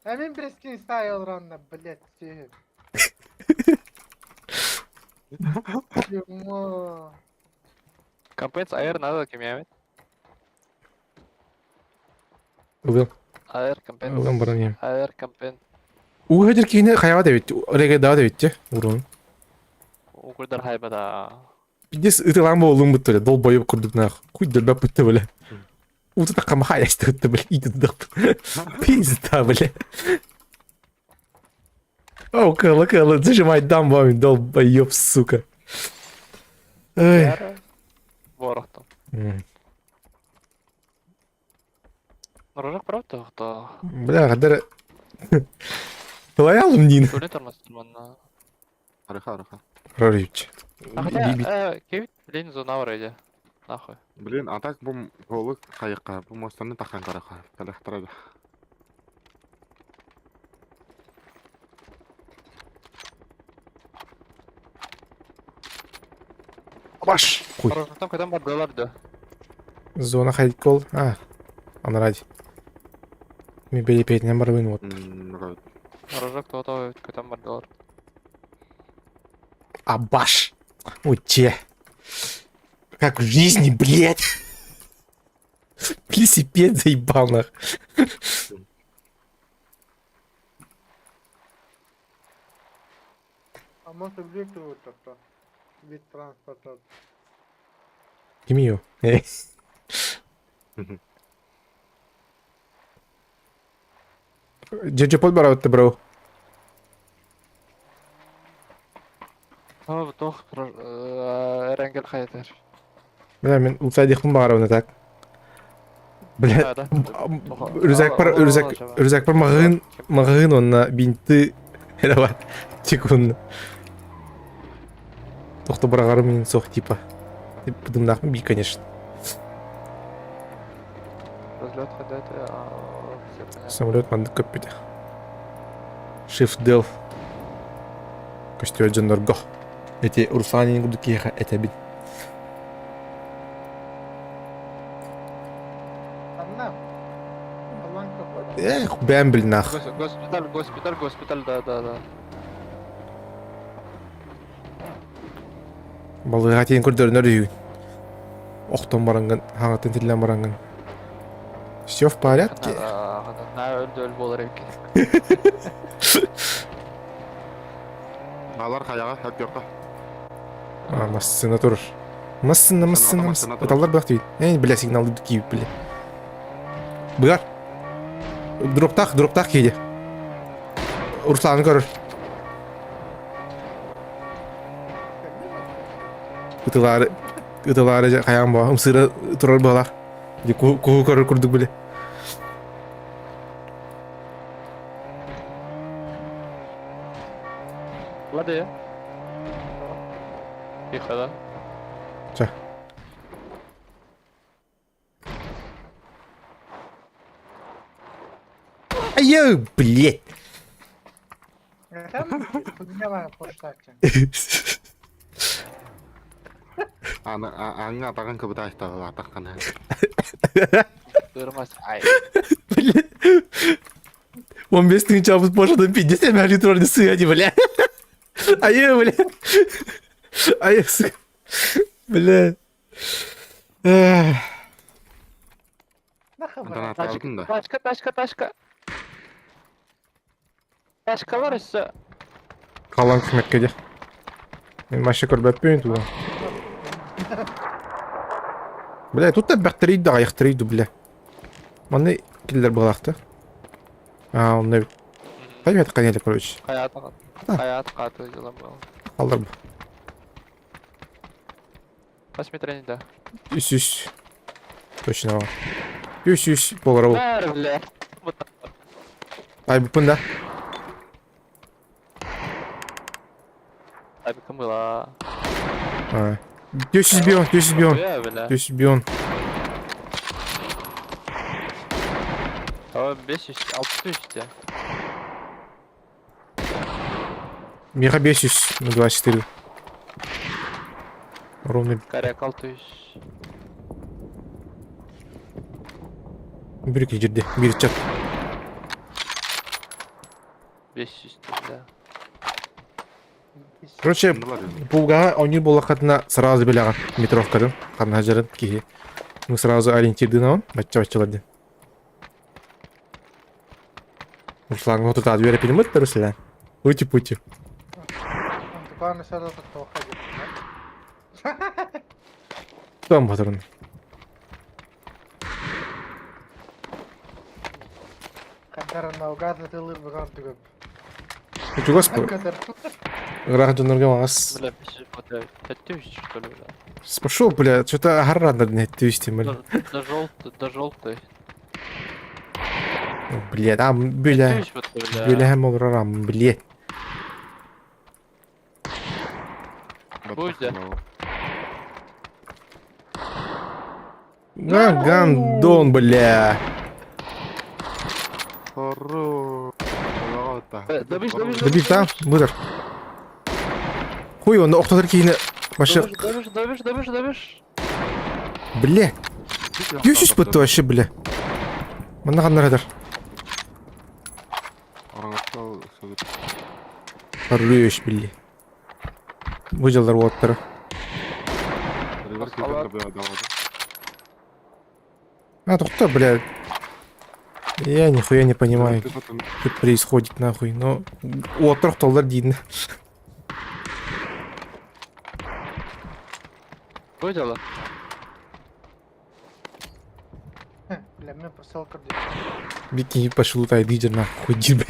D: А мен брескин ставил ранно, блядь. Дерьмо.
E: Компенс АР надо кемяmet.
A: Ылым,
E: АР компенс.
A: ылым баран
E: АР компенс.
A: Угадыр кийне хаява да бит, реге да бит, урун.
E: Угурдар хайбада.
A: Пиздец ытылан болум бут дол бойып курдук нах. Хуй дөлбөп бутты бля. Уты такка махая бутты бля, иди туда. Пизда, бля. О, кала, кала, зажимай дамбами, долбоёб, сука. Эй.
E: Ворохтан. Рожок правда, кто?
A: Бля, гадар. Лоялым нин.
E: Түле тормозманна.
C: Араха, араха.
A: Рорич.
E: А хотя, кевит, блин, зона вроде. Нахуй.
C: Блин, а так бу голы кайыкка, бу мостаны тахан караха. Калахтарада.
A: Баш. Хуй.
E: Там когда бардылар да.
A: Зона хайкол. А. Анаради. Ми бери петнем барбын вот.
E: Рожок то то там бардылар.
A: Абаш. Ой, че. Как в жизни, блядь. Велосипед заебал нах.
D: А может вид то Вид транспорта.
A: Ким Дьэ, барабытты, бро.
E: О, тох, Эренгел хайатар.
A: Бля, мен улсайдыхпын баҕарабын так. Бля, рюкзак рюкзак рюкзак маҕаһыын маҕаһыын уонна бинты эрэ бар. Секунду. Тохто быраҕарым иһин суох типа. Быдымнаахпын би, конечно.
E: Разлет ходят, все понятно.
A: Самолет маннык көппүтэ. Shift Del. Көстүө дьоннорго. Эти Руслан курдук киһиэхэ этэбин.
D: Анна. Аланка
A: Эх, бэм билнах.
E: Госпиталь, госпиталь, госпиталь, да, да, да.
A: Балыыһа тиийэн көрдөрүнэр үһүгүн. Охтон бараҥҥын, хаҥатын тиллэн бараҥҥын. Все в порядке?
E: На өлдө өл буолар эбиккин.
C: Алар хайаҕа, өттүөххэ.
A: А, массыына турар. Массыына, массыына, массыына. Ыталлар бөх диибит. Эй, бля, сигналды киибит, бля. Быар. Дроптаах, дроптаах киһи. Русланы көрөр. Ытылаары, ытылаары хайаан баа, ымсыыра турар быһалаах. Куһу көрөр курдук били.
E: Лады. Тихо, да?
A: Чэ. Айыы, блядь.
C: Аны аңҥа атаҕын кыбыта атаххана.
E: Ырмас, ай.
A: Блядь. 15 тысяч божадан 50 миллион турар сыани, бля. Айыы, бля. Айыы, сука. Бля. Эх.
C: Донаттаабытын да.
E: Тачка, тачка, тачка. Тачкалар өссө.
A: Халан күмэккэ дьэ. Мен маша көрбөппүн туда. Бля, тут да бэхтэрий да аҕыйахтарый ду, бля. Манна киллэр быһалаахта. А, онно эбит. Хайа хайа короче.
E: Хайаат хайаат хааты дьыла был.
A: Аллар бу.
E: Посмотри, да.
A: Үс үс. Точно. Үс үс буолар ол.
E: Бэр, бля. Вот так.
A: Айбыппын да.
E: Айбыкым была.
A: А. 400 бион, 400 бион.
E: Бля, бля.
A: 400 бион.
E: А, 500, 600 те.
A: Миэхэ 500, ну 24. Ровно
E: Коряк 600.
A: бір жерде, бір чат.
E: 500, да.
A: Короче, пулгаҕа оонньуур буоллаххытына сразу билэҕин метровкатын, ханна сылдьарын киһи. Ну сразу ориентирдынаҕын, бачча-баччалар диэн. Руслаҥҥа отутаат үөрэппитим да Руслан. Ути-пути.
D: Антуканы садата тоха
A: Там батырын.
D: Кантара наугад тылыр быган түгөп.
A: Чугас бу. Ыраах дьоннорго маҕас.
E: Бля, 500, вот, 5000, что ли, бля.
A: Пошел, бля, что-то аһарран неттүүстим, бля.
E: До, до желтый, до желтый.
A: Бля, там, бля.
E: 5000, вот, бля.
A: Бля, олорорам, бля.
E: Будет,
A: А, гандон, бля.
C: Хорош.
E: Добишь, добишь,
A: Добив там, быдыр. Хуй, он охтотор киһини вообще,
E: Добишь, добишь, добишь, добишь.
A: бля. Дүүсүс бытты вообще, бля. Манна ханнар Хорош, бля. Бу дьаллар уоттара. А, кто, блядь? Я нихуя не понимаю, что происходит нахуй. Но уоттар охтоллар диин.
E: Что дело?
D: Бля, мен посылка
A: Бики пошел тай дидер нахуй дибе.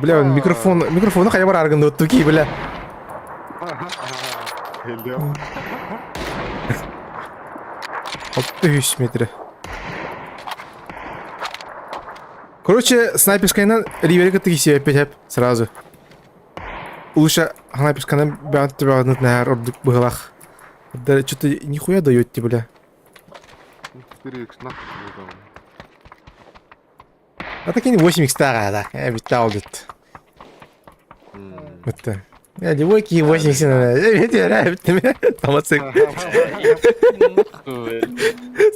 A: Бля, он микрофон, микрофону хайа бар аргын туки, бля. 6 метр. Короче, снайперскайынан риверге кытты кисе опять сразу. Лучше снайперскайынан бән төбәгәнет нәһәр ордук быһылах. Да что-то нихуя дает тебе, бля.
C: 4х нахуй.
A: А так и 8 х да. Я ведь дит. Вот. Я двойки 8 х Самооценка.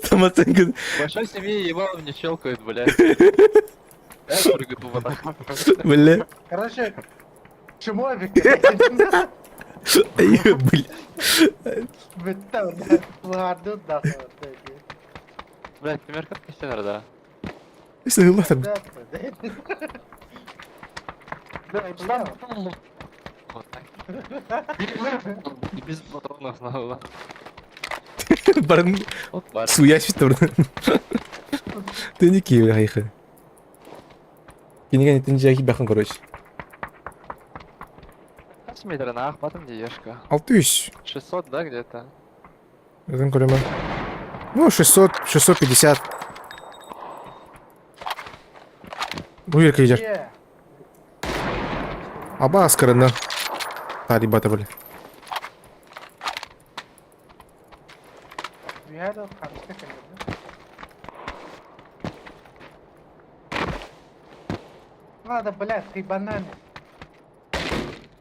A: Самооценка.
E: Большой семьи ебало мне щелкает, блядь. Я прыгаю по водах.
A: Бля.
D: Короче, чмобик.
A: Бля.
E: Блядь, пример как стенер, да. Вот так. Без патронов надо.
A: Барын суя сүт Ты не киев хайхы. Кинеген тинжаки бахан короче.
E: Метр на ахматом диешка.
A: 600.
E: 600, да, где-то?
A: Өзің көреме. Ну, 600, 650. Бу жерге жер. Аба аскарына. Тарибата бile.
D: Ладно, блядь, ты бананы.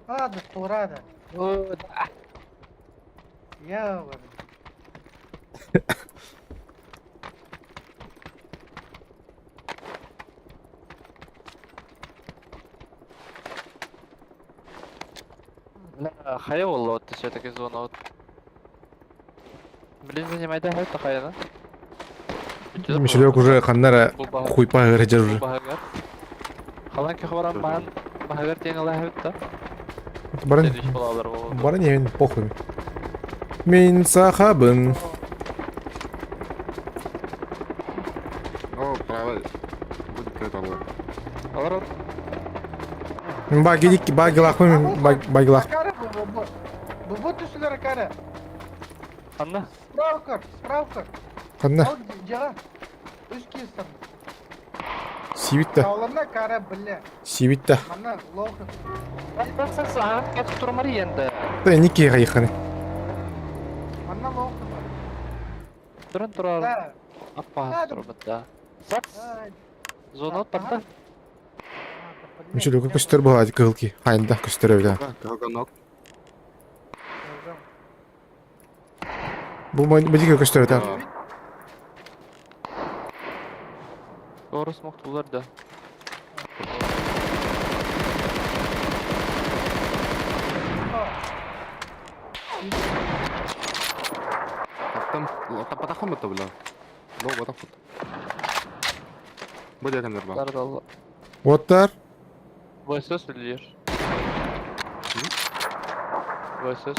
D: Ладно, турада.
E: О, да.
D: Я ладно.
E: Бля, хайа вот все-таки зона вот. Блин, занимай да, это хайа, да?
A: Мишелек уже ханнара хуйпа гырыжар уже.
E: Халан кехварам бахан бахагар тен алла да.
A: Барын барын не похуй. Мин сахабын.
C: О, правый. Будет это вот.
E: Алар
A: Баги баги баги лах.
D: Бу түсілер кара.
E: Анна.
D: Справка, справка.
A: Ханна.
D: Ал жага. Үс киестен.
A: Сибитта.
D: Тауларна кара бля.
A: Сибитта.
D: Мана лоха.
E: Турмар енді.
A: Да ники хайханы.
D: Мана лоха.
E: Туран турар. Аппа турбатта. Сакс. Зона парта.
A: Мишелек көстөр була кылки. Хайнда көстөр бile.
C: Калганок.
A: Бу бу көстөр да.
E: Орус моктулар да.
C: Таптым. Тапатахым это бля. Ло, батахут. Будет камер ба.
A: Оттар.
E: ВСС үлер. ВСС.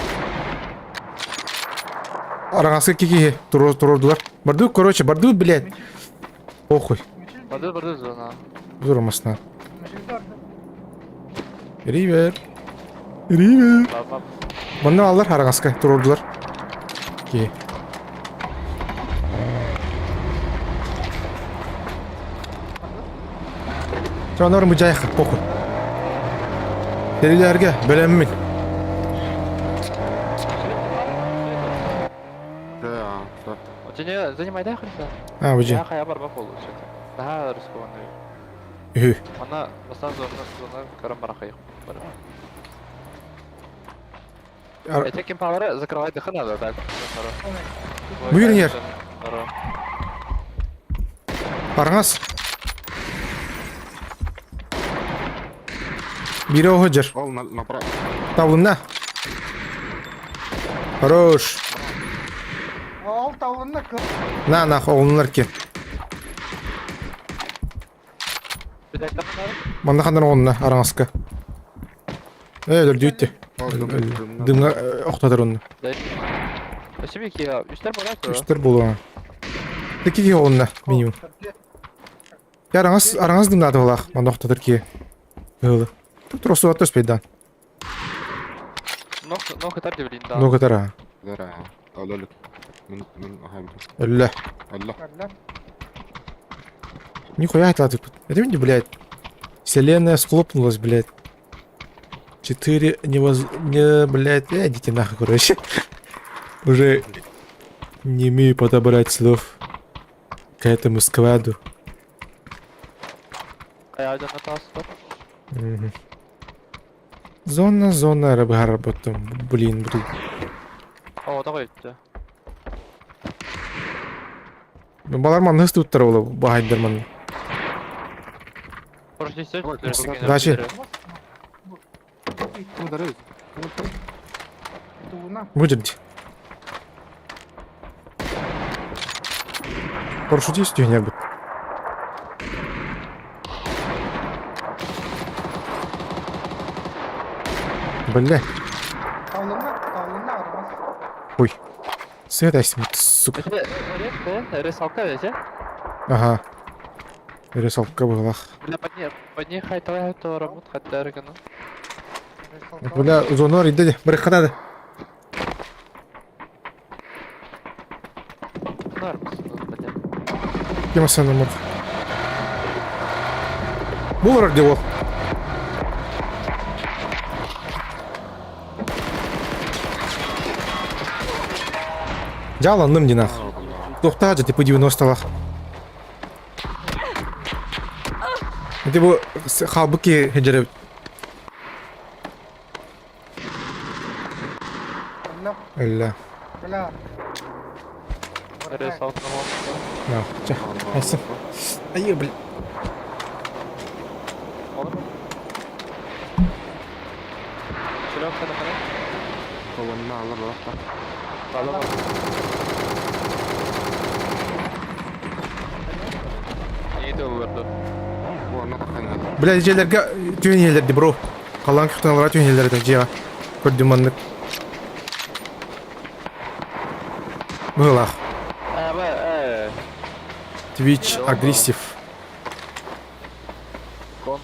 A: Араңасы кики тур турдулар. Барды, короче, барды, блядь. Похуй.
E: Барды барды зона.
A: Зур масна. Ривер. Ривер. Манна алар араңаска турдулар. Ки. Чонор мужайха, похуй. Терилерге бөлеммин.
C: Да, да.
E: Отене занимай да христа.
A: А, бужи.
E: Я хая барба полу все-таки. Да, рискованный.
A: Үхү.
E: Ана бастан зона зона карам барахай. Эти кемпалары закрывать дыха надо, так.
A: Буйрнер. Араңас. Бире оһо
C: Ол направо.
A: Табылынна. Хорош.
D: Ол табылынна кыр.
A: На, на, оҕуннулар ки. Манна ханнар оҕунна араҥаска. Э, өлөрдүүттэ. Дымҥа охтотор онно. Үстэр буолуоҥа. Икки киһи оҕунна минимум. Араҥас араҥас дымнаата булаах манна охтотор киһи. Ыһылы. Тут росуатта успейдан.
E: Нох ытар блин да.
A: Нох ытар аа.
C: Ытар аа. Өлөлүк. Мин мин
A: Өллө.
C: Өллө.
A: Нихуя это тут. Это видите, блядь. Вселенная схлопнулась, блядь. Четыре невоз... Не, блядь, идите нахуй, короче. Уже не имею подобрать слов к этому складу. Угу. Зона, зона, раб Блин, блин.
E: О, давай өттө.
A: Балар манны туттар ола баһайдар манны. Дальше. Будет. Парашютист не будет. Бля. Ой. Свет сука. Ага. Рисовка была.
E: Бля, подни, подни хай твоя то работа хай
A: Бля, зонор иди, барыханады. Кем асанамыр? Булар где ол? Жаланным динах. Тоқтаа же типа 90-лах. Ити бу халбыки хеджеребит. Өллө. На, ча. Айсы. Ай, блин. Бля, дьиэлэргэ түүн иһэллэрди, бро. Халлаан көхтөн түүн иһэллэр этэ дьиэҕэ. Көрдүм маннык. Быһылаах. Twitch агрессив.
E: Кон.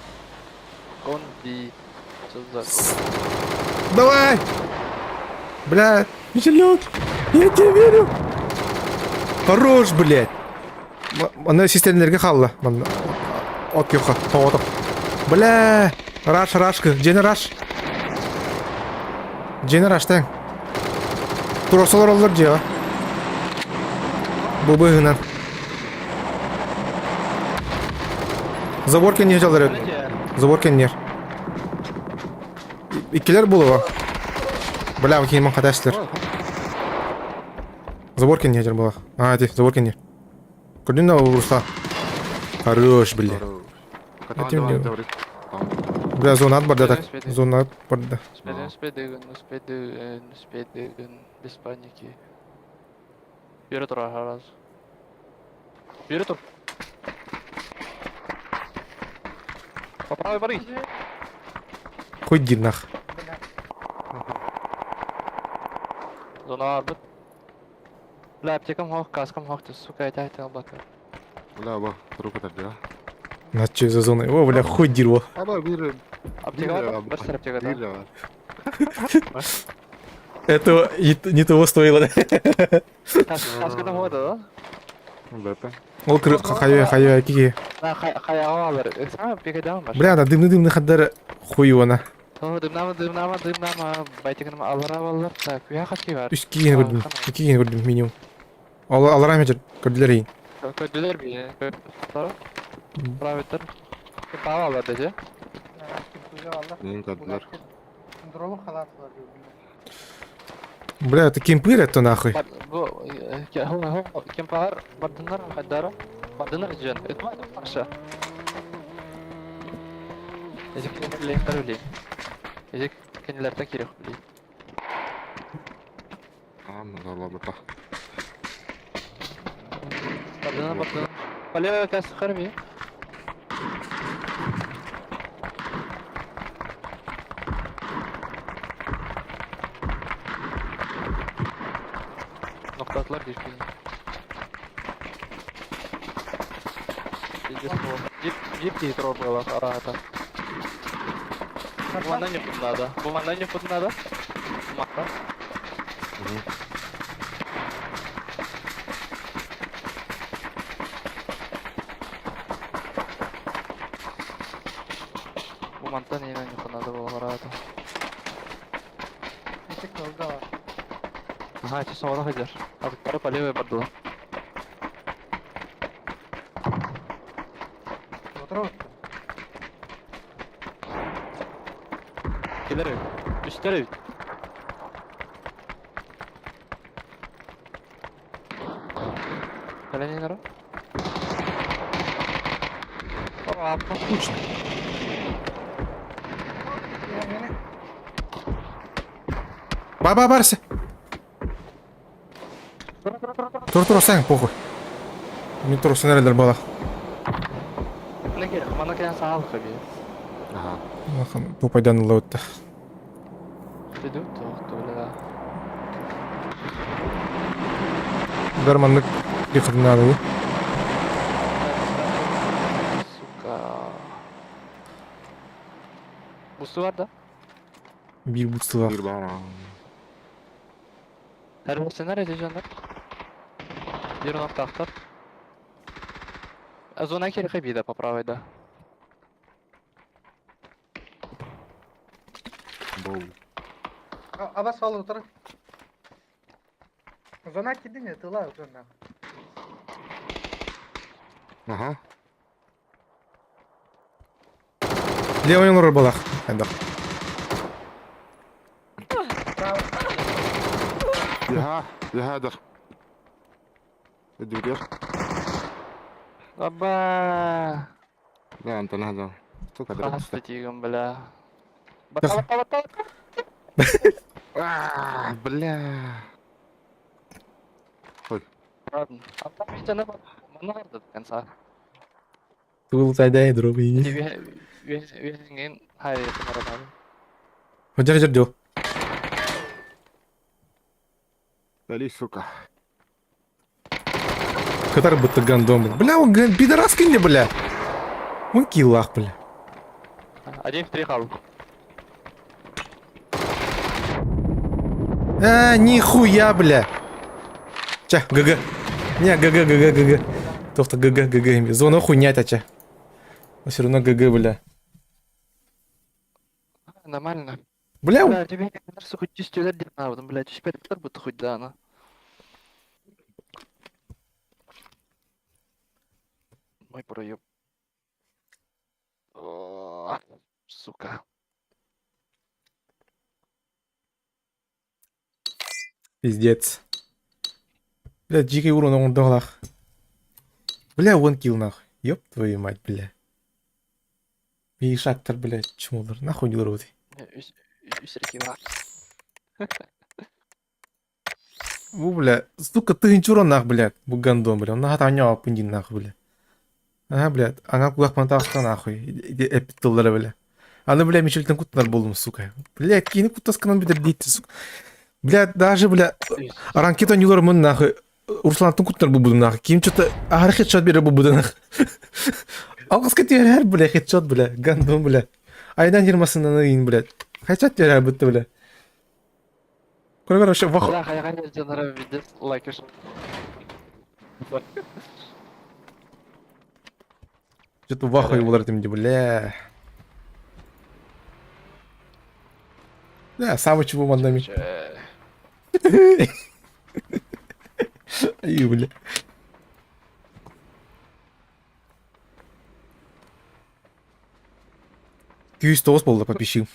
E: Кон ди. Что за...
A: Давай! Бля, Мишелек, я тебе верю. Хорош, блядь. Аны системлерге халла. Манна. От йоха, тоғытып. Бля, раш, рашкы, жені раш. Жені раш, тәң. Туросолар олар жеға. Бу быһынан. Забор кеннер жалар. Забор кеннер. Иккилер булуга. Бля, кейман хаташтыр. Забор кеннер була. А, ти, забор кеннер. Көрдүн да Руслан. Хорош, бля. Бля, зона от барда так. Зона от барда.
E: Успейдин, успейдин, без паники. Бери тур раз. Бери тур. По правой бары.
A: Хуй нах.
E: Зона арбит. Бля, аптекам хох, каскам хох, ты, сука, я тебя бака.
C: Бля, ба, руку тогда.
A: На че за зоной? О, бля, хуй дерьмо.
E: Аптека, быстро аптека, да.
A: Это не того стоило, да?
E: Каска там хода, да?
C: БП.
A: Ол кыры хайа хайа киги.
E: На хайа алар.
A: Бля, да дымны дымны хаддар хуй она.
E: Дымнама, дымнама, дымнама, байтигин алара алар. Так, я хаски бар.
A: Үс кигини көрдүм. Икки кигини көрдүм минимум. Алара мечер көрдүлөр эйин.
E: Көрдүлөр би. Правитер. Пава алар деже.
A: Бля, это кемпыр это нахуй.
E: Кемпар бардынар хаддара. Бардынар жен. Это маша. Эзик кинилэр билей. Эзик кинилэртэн киирэх билей.
C: Аам, залабыта.
E: Бардына бардына. Полево кас харми. Ноктатлар киркин. Пиздец было. Дип, дип хитро было, арата. Бу манна не надо. Бу манна не надо. Мака. Бу мантан именно не надо было арата.
D: Ити кылга бар.
E: Ага, эти самого ходишь. А второй по левой борду.
D: Отыра
E: Киллер. Үстер. Калининера.
A: Кучно. Ба-ба, барся. Тур тур сен, похуй. Мен тур сен эрелер бала.
E: Мана кэлэн саал хаби.
C: Ага.
A: Улахан тупайдан ылла
E: Иду то бля.
A: Дарманнык рехаднады.
E: Сука. Бусту бар да?
A: Бир бутсылар.
C: Бир бара.
E: Her сценарий жандар. Бир нокта автор. Зона кел хаби да по правой да.
C: Боу.
D: Абас ал отыра. Зона кидине тыла зона.
C: Ага.
A: Левый норы балах. Айдах.
C: Яха, яха дыр. Дүрер.
E: Аба.
C: Да, Антон, да. Сука, дыр.
E: Хасты тигим бля. Бата бата бата.
C: А, бля.
E: Ладно. А там ведь она много до конца.
A: Тул тайдай дробини.
E: Вен хай это
A: Ходжар жер
C: Дали, сука.
A: Катар будто гандон, бля. Бля, он пидорас кине, бля. Он киллах, бля.
E: Один в три хал.
A: А, нихуя, бля. Ча, ГГ. Не, ГГ, ГГ, ГГ. Тофта ГГ, ГГ. Зона хуйня ча. Но все равно ГГ, бля.
E: Нормально.
A: Бля,
E: Бля, тебе кажется, хоть чистюлер дена, потом, блядь, чистюлер будто хоть да, она. Мой проеб. О, Сука.
A: пиздец. Бля, дикий урон он доллах. Бля, вон килл нахуй. Ёб твою мать, бля. И шактар, бля, чмолар. Нахуй не лорвы.
E: Үсірки
A: У, бля, сука, ты ничего нах, бля, бугандон, бля. Он нахуй пундин нахуй, бля. Ага, бля, аңа кулак пантаста нахуй. Эпиттыллары, бля. Аны, бля, мишелтен куттар болдум, сука. Бля, кини куттасканан битер дейт, сука. Бля, даже, бля, ранкета нюлар мын нахуй. Руслантын куттар бу нахуй. Ким что-то ары хедшот бере бу нахуй. Алгыс кетер, бля, хедшот, бля, гандон, бля. Айдан жиырмасынан ин, бля. Хедшот бере бітті, бля. Короче, вах...
E: Бля, хай хай жанара пиздец лайкаш.
A: Что-то в ахуе болар этим, бля. Да, самый чего мандами. Ай, бля. Күйіс тоғыз болды, подписчик.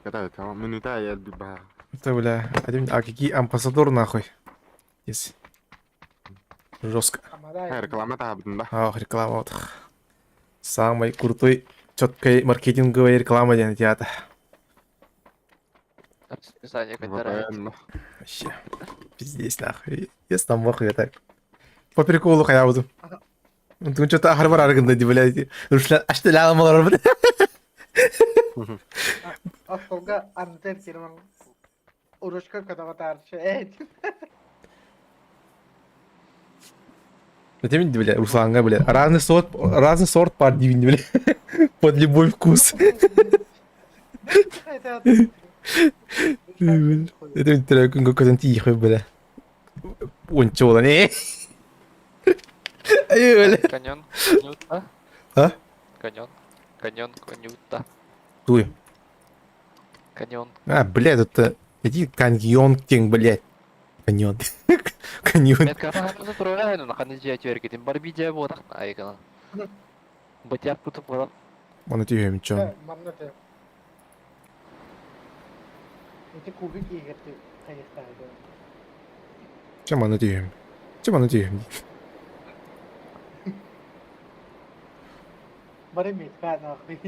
C: Ката, там, минута я ба.
A: Это, бля, один, а какие амбассадор нахуй. Yes. Жестко.
C: Реклама табдын да.
A: Ах, реклама вот. Самый крутой, четкой маркетинговая реклама диэн театр.
E: Расписание которое.
C: VPN.
A: Вообще. Пиздец нахуй. Я сам мог я так. По приколу хаябытым. Онтун что-то ахар бар аргында ди, блядь. Руслан аштыла алмалар, блядь.
D: Остолга антер кирман. Урушка кадаватарчы. Эй.
A: Зачем, бля, Русланга, бля. Разный сорт пар дивин, бля. Под любой вкус. Это трекинг көтөн тиихэ, бля. Уонча буолан, э. Ай, бля.
E: Каньон, конюта.
A: А?
E: Каньон, каньон, конюта.
A: Туй.
E: Каньон.
A: А, блядь, это... Иди каньон тинг, блядь. Каньон. Каньон.
E: Мен кафа турар на ханы жия түэргитин бар видео буотах айгана. Бытяк кутуп болар.
A: Оны түйөм чон.
D: Манна те. Эти кубик егерти кайыктарды.
A: Чем аны түйөм? Чем аны түйөм?
D: Бары метка нахуй.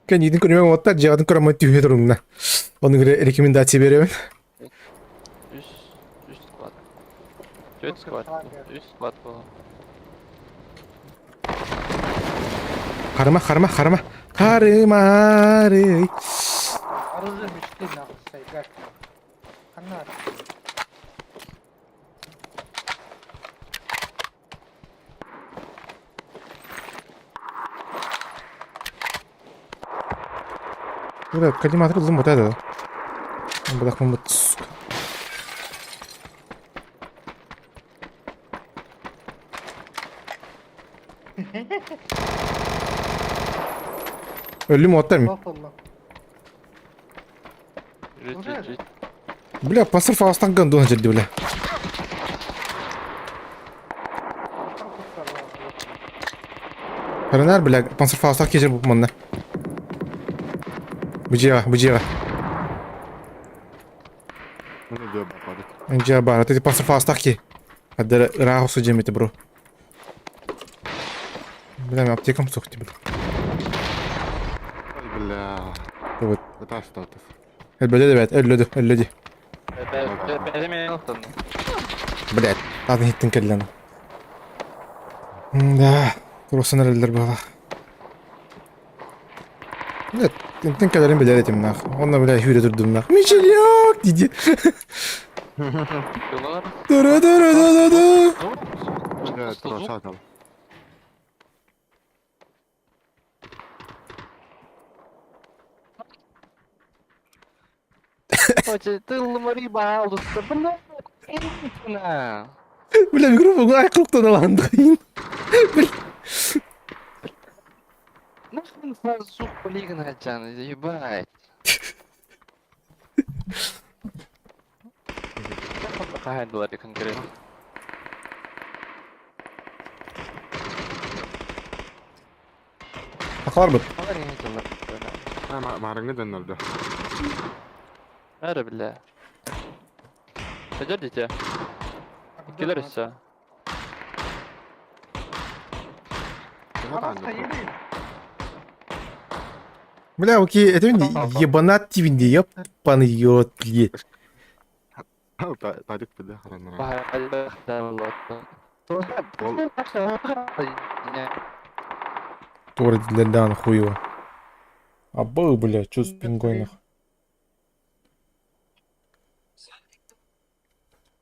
A: Кэннитин көрүмэм оттар дьиэҕитин көрөммүн түһэ туруҥна. Ону рекомендация беремин.
E: Үс, үс склад. Төрт склад. Үс склад буолар.
A: Харыма, харыма, харыма. Харымары.
D: Оружие мечты нахуй сайгак. Ханна.
A: Бля, коллиматор ыллым вот это. Бадахмын вот, сука. Өлүм оттар ми? Бля, пасыр фаластан гандон жерди, бля. Харынар, бля, пансыр фаластан кежер буп манна. Бу дьиэҕэ, бу дьиэҕэ. Дьиэ баар, ити пансыр фаластах ки. Хаддара ыраах охсу дьиэм ити, бро. Бля, мен аптекам суох бля.
C: Бля.
A: Вот.
C: Это статус.
A: Өлбөдө да бэт, өллөдү, өллөдү. Блядь, атын хиттин кэллэн. Да, турусан эрэллэр баҕа. Нет, интен кэлэрин билэр этим нах. Онно бля хүүрэ турдум нах. Мишелек диди. Дыры-дыры-ды-ды-ды.
C: Бля, тросатал.
A: Бля, микрофон айқылықтан аландайын.
E: Нахрен сразу полигон Джан, ебать. Хаһан булар конкретно.
A: Акалар бит.
E: Алар не жылар.
C: Марыңы дөннөрдө.
E: Әрі бля. Пойдёт дитя? Киллер все.
A: Бля, окей, это ебанат тивинди, ёппан ёт, блядь.
C: Падик бля, харанара.
A: Тура для дан хуево. А был, бля, чё с пингой нах?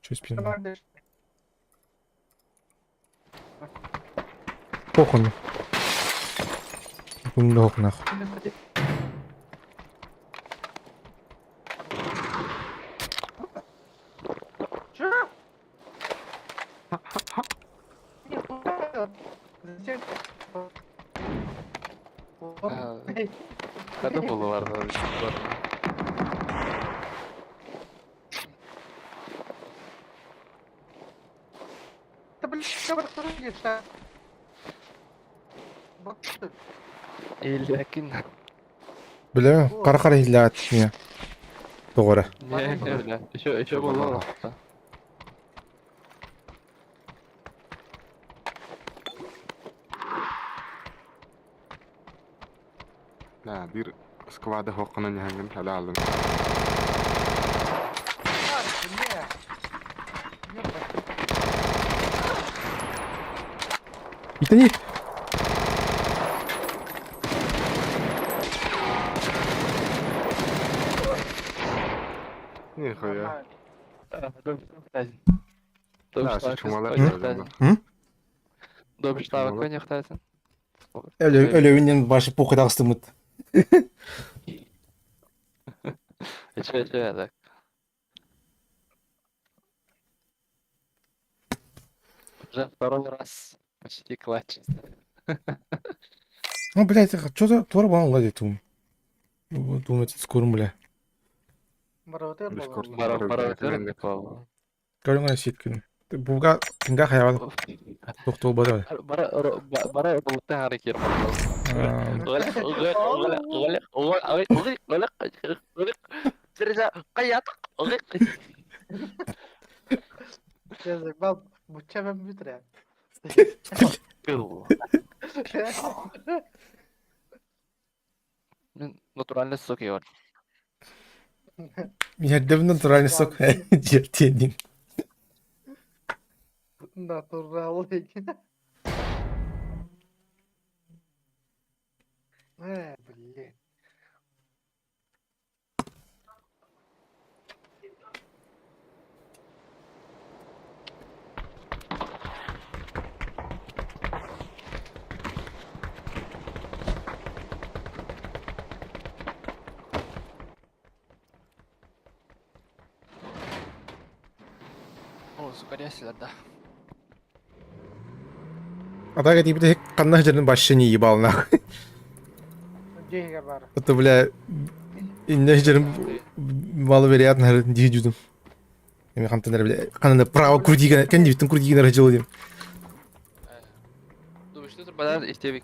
A: Чё с пингой? Похуй. Пингок нахуй.
D: Чё? Зачем?
E: Хада булалар.
D: Да блин, что вы
E: Иһиллибэккин.
A: Билэм, хара-хара иһиллээт миэ. Тоҕо эрэ.
E: Не, бля. Еще, еще буолла.
C: Да, биир сквады хоққынан иһэҥҥин һэлэ ааллым.
A: Итини
C: Нихуя.
E: Да,
C: М?
E: Добштавы коньяктайсың.
A: Өлөбүнен башы похуй тағыстымыт.
E: Еще, еще, так. Уже второй раз почти клатч.
A: Ну, блядь, что за тура балан ладит ум. Думает, скорым, бля. Көрүҥ ситкин. Буга кинга хаябат тохтол бада.
E: Бара бара булта харакер. Натуральный сок бар.
A: Миһэрдэбин натуральный сок диэн.
D: Натуральный. Блин.
E: О, сука, да.
A: А так это типа канна жерин башны ебал нахуй. Это, бля, инне жерин маловероятно дии жудум. Эми хантанар, бля, канана право крутиген, кен дибиттин крутиген жыл дим.
E: Дубышты турбадан истебик.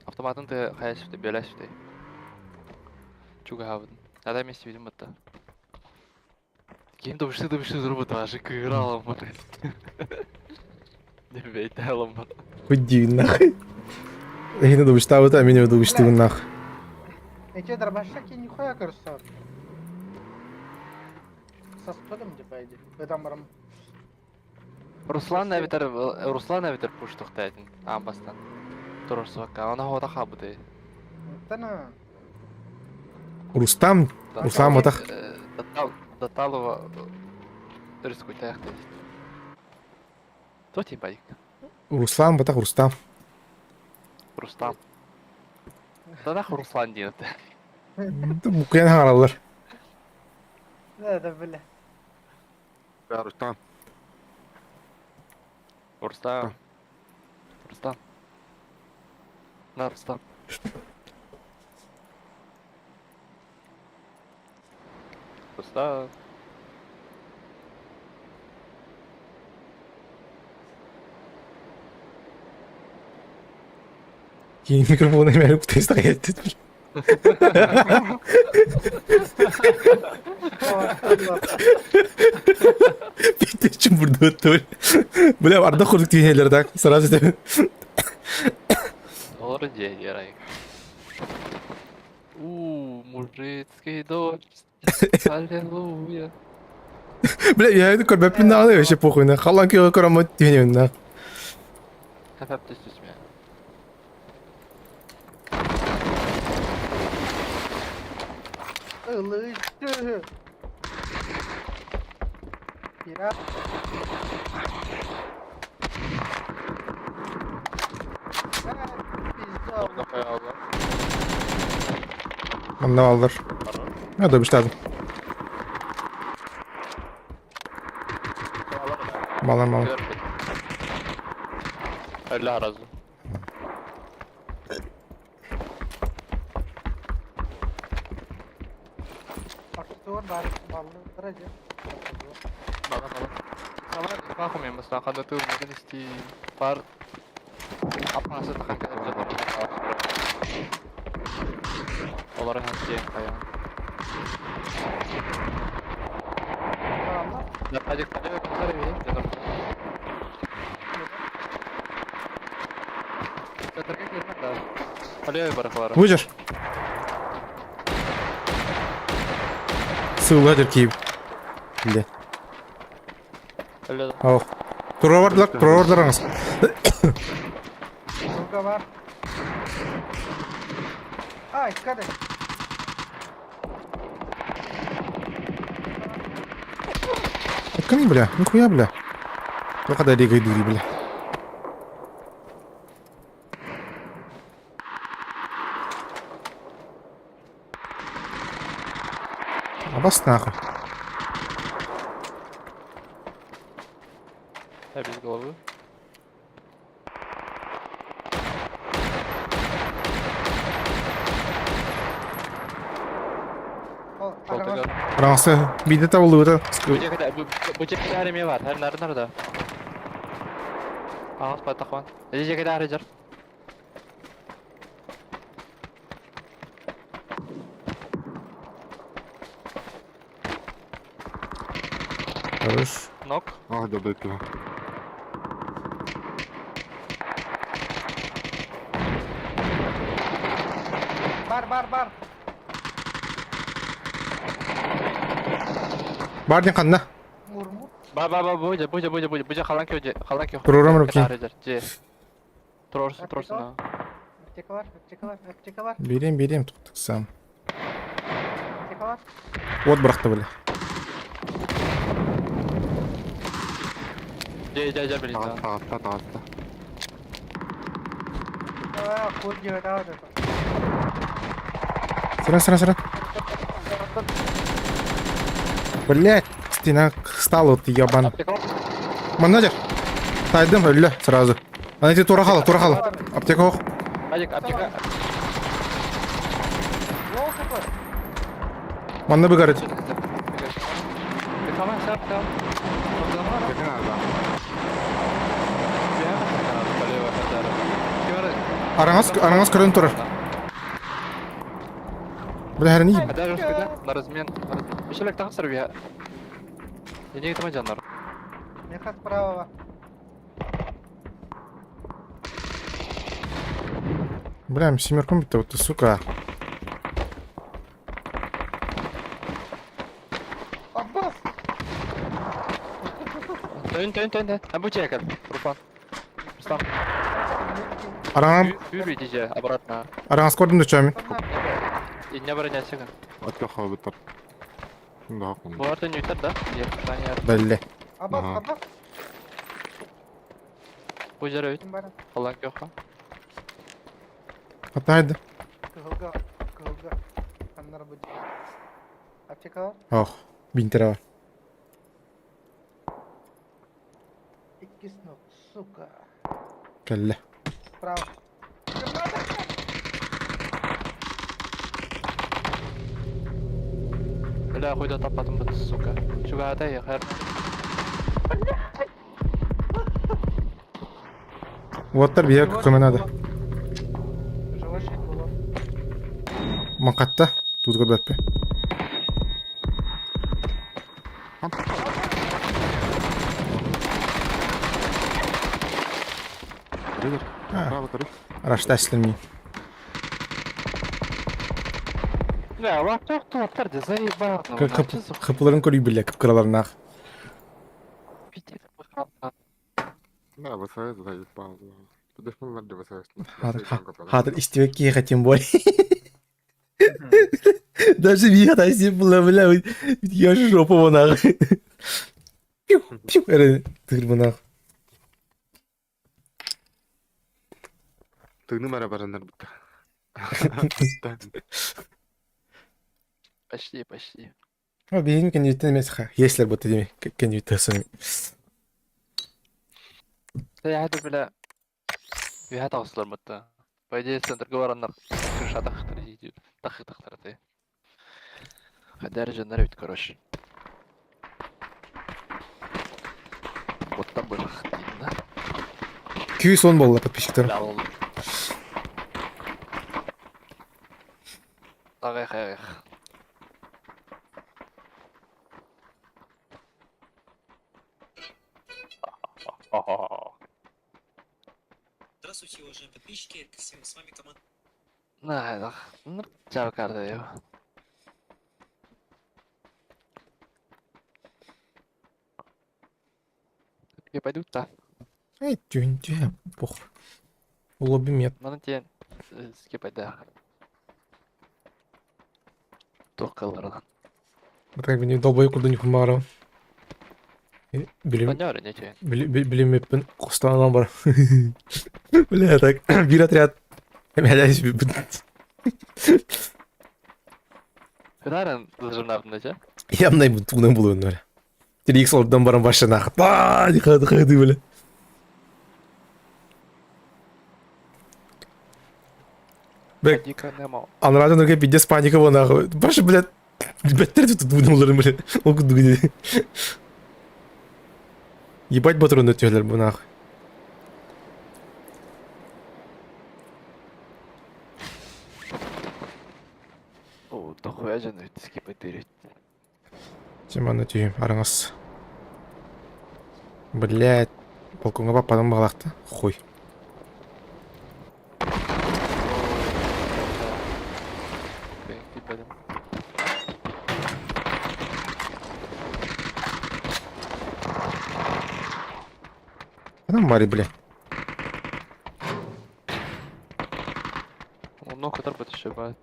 E: Автоматын ты хаяшты, беляшты. Чуга хабын. Ада мен истебидим бутта. Ким дубышты дубышты турбу даже кыыралам бар. Деп алам бар.
A: Хуй нахуй. Эхне дубыштабыт, а мен дубыштыбын нахуй.
D: Эти дробашаки нихуя кажется. Со столом где пойди. Этом
E: Руслан әбитер Руслан әбитер пуш тоқтайтын амбастан. Турсвака, она хода хабыты.
D: Тана.
A: Рустам, Руслан батах.
E: Даталова рискуйтаяқты. То типа
A: Руслан батах, Рустам.
E: Рустам. Танах Руслан дейді.
A: Букуян хаңаралар.
D: Да, да, бля.
C: Да, Рустам.
E: Рустам. Рустам. На, Рустам. Рустам.
A: Кейін микрофон эми кутайста кетти. Битечим бурда өттү. Бля, арда курдук дегенлер так. Сразу деп.
E: Олар день, У, мужицкий дождь. Аллилуйя.
A: Бля, я это көрбөппүн дагы вообще похуй на. Халан күйгө көрөмөт дегенем на.
E: Хәп түс түсме.
D: Ылышты. Пират.
A: Манна алдар. А, добиштадым. Мала мала.
E: Әлі разы.
D: Артур бар баллы
E: Бала бала. Сама баху мен баста қанда тыл меген исти бар. Апасы тақан. Олар хантиен хайа. Hadi kaleye kadar vereyim dedim. Çadırga girmek lazım. Kaleye bırakılar.
A: Выжишь? Сылла деркиев. Бля.
E: Öyle
A: Ох. Туроварлар, туроварларыңыз.
D: Кылга бар. Ай, каде.
A: Кім, бля? Нихуя, бля. Тоқа да регай дури, бля. Абас нахуй.
E: Я без головы.
D: Ол,
E: Koltuk
D: араҕас.
A: Рансы биде табылды.
E: Bu cekete aramiye var. Her nerede nerede? Ağız patakvan. Edi cekete arayacak.
A: Хорош.
E: Нок.
C: Ах, да бля.
D: Бар, бар, бар.
A: Бардин қанна.
D: Мурму.
E: Ба ба ба bu bu bu bu bu kalan ki kalan ki.
A: Program yok ki.
E: Arayacak. C. Turorsun turorsun ha.
D: Аптека бар, аптека бар, аптека бар,
A: Берем, берем, тоқтықсам.
D: аптека бар.
A: Вот бырақты, бля.
E: C C C birlikte.
C: Таҕыста, таҕыста, таҕыста.
D: А, код делать, а, вот это.
A: Сыран, сыран, сыран. Блять, стена стала, вот ебан.
E: Аптека var.
A: Менеджер. Тайдым, өлі, сразу. Ана эти турахала, турахала. Аптека ох.
E: Hadi аптека.
D: Лоу какой.
A: Манна выгорит.
E: Tamam sen tamam.
C: Кэкэн аада.
A: Араңас, араңас көрін тұрыр. Бля, хәрін
E: Даже на размен. Еще тахсыр бия. Не там жаннар.
D: Меха справа.
A: Бля, семерком бітті, вот ты, сука.
D: Аббас!
E: Тön тön тön тön. Ha bu çekil. Руслан. Руслан.
A: Араңа,
E: Yürü идите обратно.
A: араңас көрдім де чами.
E: И не обороняйся.
C: Өттөх бытар. Да, хун.
E: Булар не үтер да?
A: Бля.
D: Аббас,
C: Ага.
D: Аббас.
E: Bu жер өйт.
D: Ким бар?
E: Аллах yok.
A: Атайды.
D: Кылга, кылга. Аннар будет. Аптека бар.
A: Ох, бинтер бар.
D: Икки сног, сука.
A: Кәлле.
D: Справа. Граната!
E: Бля, хуйда таппатым бит, сука. Чуга атай, хэр.
A: Вот бия көмө надо.
D: Живой было.
A: Мақатта. Туз көрбәппе.
C: Рыдыр.
A: А.
C: Право, короче.
A: Рашта әсілмей.
E: Бля, лаптоп туаттар де заебал.
A: Қыпыларын көрүй біле, қыпқыраларын ақ.
C: Да, ВСС заебал. Подошел на ВСС.
A: Хатыр истебек кие тем более. Даже меня тасып была, бля, я жопу вон Пиу, пиу, тыр нах.
C: Тыгны мара баранар бутта.
E: Почти, почти.
A: А бейин кенжиттен емес ха. Если бы ты деме кенжиттесің.
E: Я бля. Я тағысылар бітті. По идее, центрге бараннар крыша тақтыр дейді. Тақы тақтыр ты. Хадәр жаннар бит, короче. Вот там был да?
A: Күй сон болды подписчиктер.
E: Бля, ол. Аҕыйах аҕыйах.
F: Здравствуйте, уважаемые подписчики. С вами команда
E: Наһаа Чао карта Я пойду та.
A: Эй, тюнь, тюнь, пох. Лобби мет.
E: Манан тиэн скипайдаах. Туох кылларынан.
A: Вот как бы не долбоеб курду не хумаров. Билим,
E: Манньор не
A: билим кустанан бар. Бля, так, бир отряд. Мялясь,
E: Хынаран зажимнардын дече.
A: Я мынай тугунан булуун бля. Тирикс ордон баран башына. Та, хады хады бля. Бля, Анрадан уга пиздец паника была нахуй. Баша, блядь, бэттер тут думаларын, бля. Ол курдук дии. Ебать батырын өтүөлөр бу нахуй.
E: О, дохуя дьон скипайдыр.
A: Чеманы түйүм, араңас. Блядь, балконга баппадым баҕалаахта. Хуй. Ханан баарый, бля?
E: Онно кытарбыт еще баар.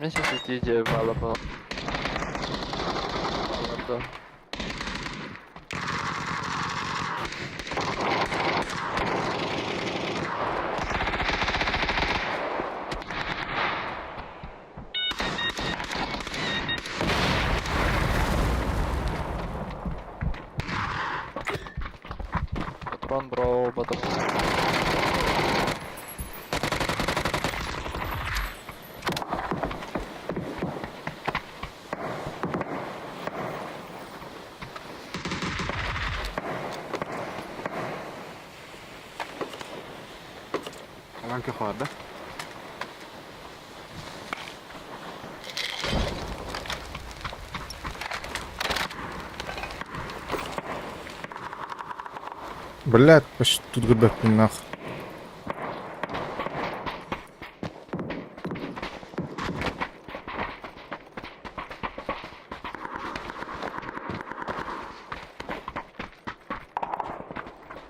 E: Мен сейчас DJ бала Баларда. Патрон, бро, патрон.
C: Аганки да?
A: Блядь, почти тут гребет нахуй.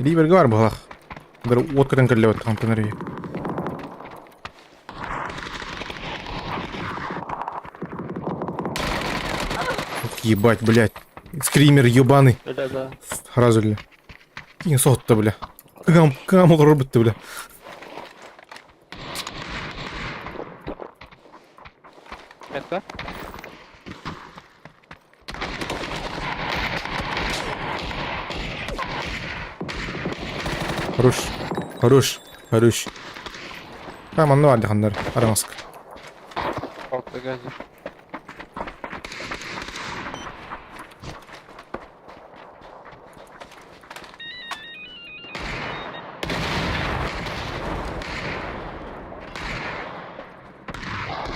A: Ливерге бар баҕалаах. Бер уот көтөн кэллэбит хамтанар Ух, ебать, блядь. Скример ебаный.
E: Да-да.
A: Сразу ли. Кин сотта, бля. Кам, кам робот бля.
E: Метка?
A: Хорош. Хорош. Хорош. Там онно ардыханнар. Арамаск.
E: Алта газик.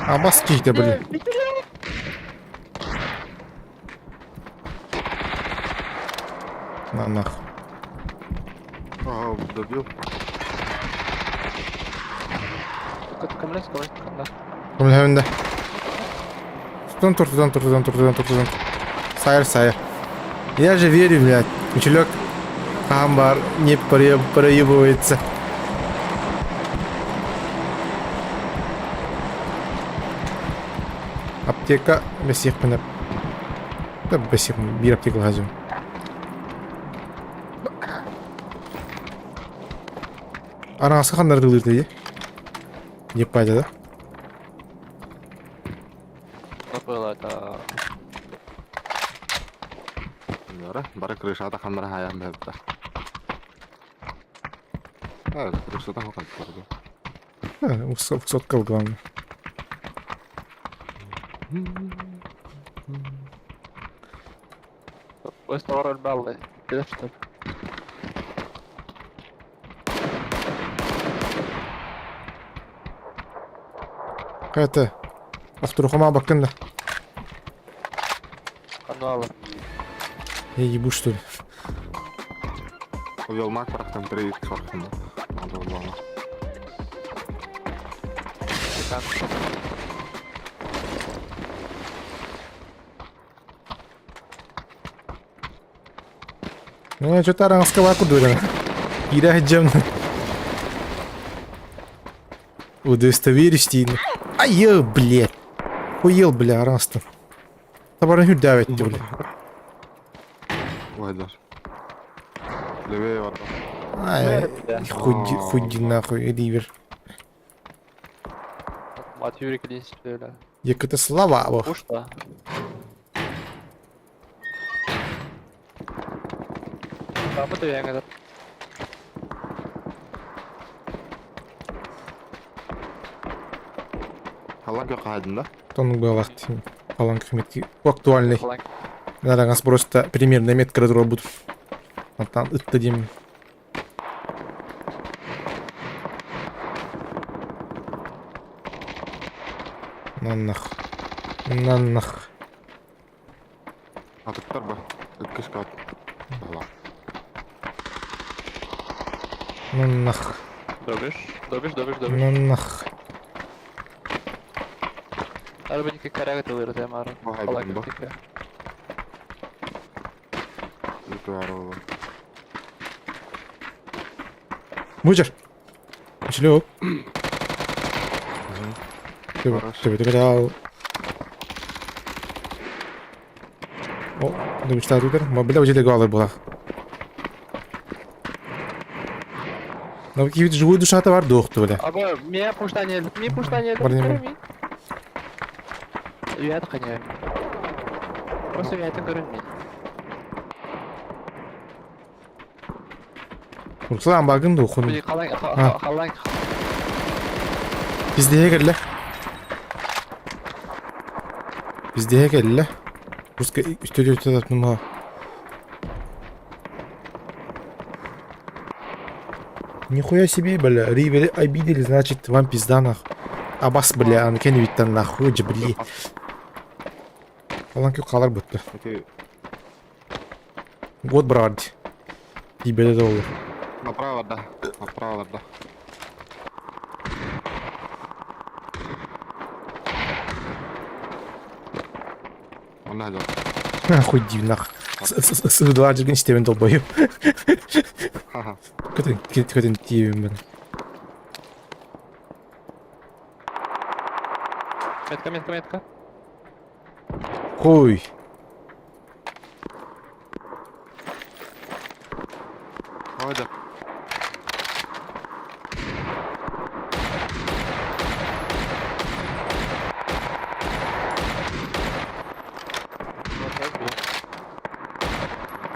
A: Абас кихте, бля. На нахуй.
C: Ага, добил.
A: Көмөлөһөбүн да. Тутан тур, тутан тур, тутан тур, тутан тур, тутан тур. Сайыр, сайыр. Я же верю, блядь. Мичелек Амбар не проебывается. Аптека бэсиэхпинэ. Да бэсиэх биир аптека хазым. Араҥаска ханнарылыыр дии? Еппайда да?
E: Было это...
C: Бары, бары крышата ханнара хаайан бэбитэ. А, крышата хокан турду.
A: Сотка главное.
E: Выстор баллы. Куда что ли?
A: Это. Авторухама баккын да.
E: Канала.
A: Я ебу что ли?
C: Увел мак барахтан три сорхун. Надо было.
A: Ну, что-то араҥаска баар курдук эрэ. Киирэ сылдьан. Удостоверишь диин. Ай, блядь. Хуел, бля, араҥастан. Табарын үрдээбэт бля.
C: Ой, даже. Левее барда.
A: Ай, хуй, хуй нахуй, ривер.
E: Мат Юрик 10 бля.
A: Яката слава, ох.
E: Пушта. Apa tuh yang ada?
C: Халан кө хаадын да?
A: Тонук было Алан Хметки. Актуальный.
E: Халан.
A: Надо нас просто примерно метка работу. Антан ыттадим. На нах. На нах.
C: Атыктар ба. Өткөс кат. Ала.
A: На нах.
E: Добишь, добишь, добишь, добишь.
A: На нах.
E: Арбаники коряга тылыр мара.
C: Бахай
E: Халан
C: бу.
E: тика.
C: Үтү
A: Мужер. Шлёп. Тебе тебе О, добичта тутер. Ма бля уже легалар была. Но какие живую душа товар дохту, бля.
E: Аба, меня пуштание, мне пуштание.
A: Бар неме.
E: Үйәт қане. Просто үйәтін көрінмейді.
A: Руслан багын да ухун.
E: Халан, халан.
A: Bizde келле. Bizde келле. Руска үстөдө өтө тапным Нихуя себе, бля, риверы обидели, значит, вам пизда нах. Абас, бля, аны кени биттен нахуй, жабли. Алан кю қалар бітті. Год брат. Ебеде доллар.
C: Направо, да. Направо, да. Онна жок.
A: Хуй див нах. Сыдылар жүрген істемен долбоеб.
C: Ха-ха.
A: Көтен, көтен тиебін мен.
E: Метка, метка, метка.
A: Хуй.
C: Ой, да.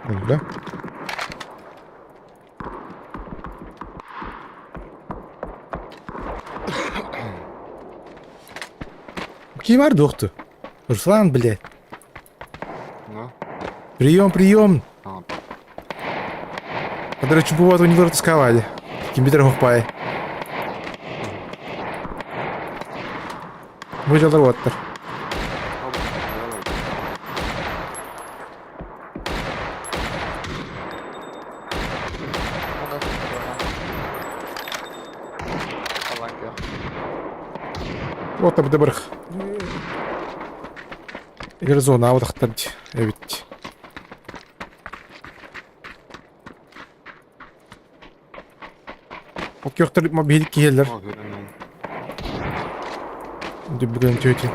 A: Бля. Ким бар доқты? Руслан, блядь.
C: Ну.
A: Прием, прием.
C: А,
A: Который чупу не тосковали. Компьютер хохпай. Бу жалдар оттар.
E: Халан кю.
A: Вот абды бір. Егер зона аудақтар эбит. Ол кёхтер ма бейдик киелер.
C: О, көрінен.
A: Дүбүгөн төтү.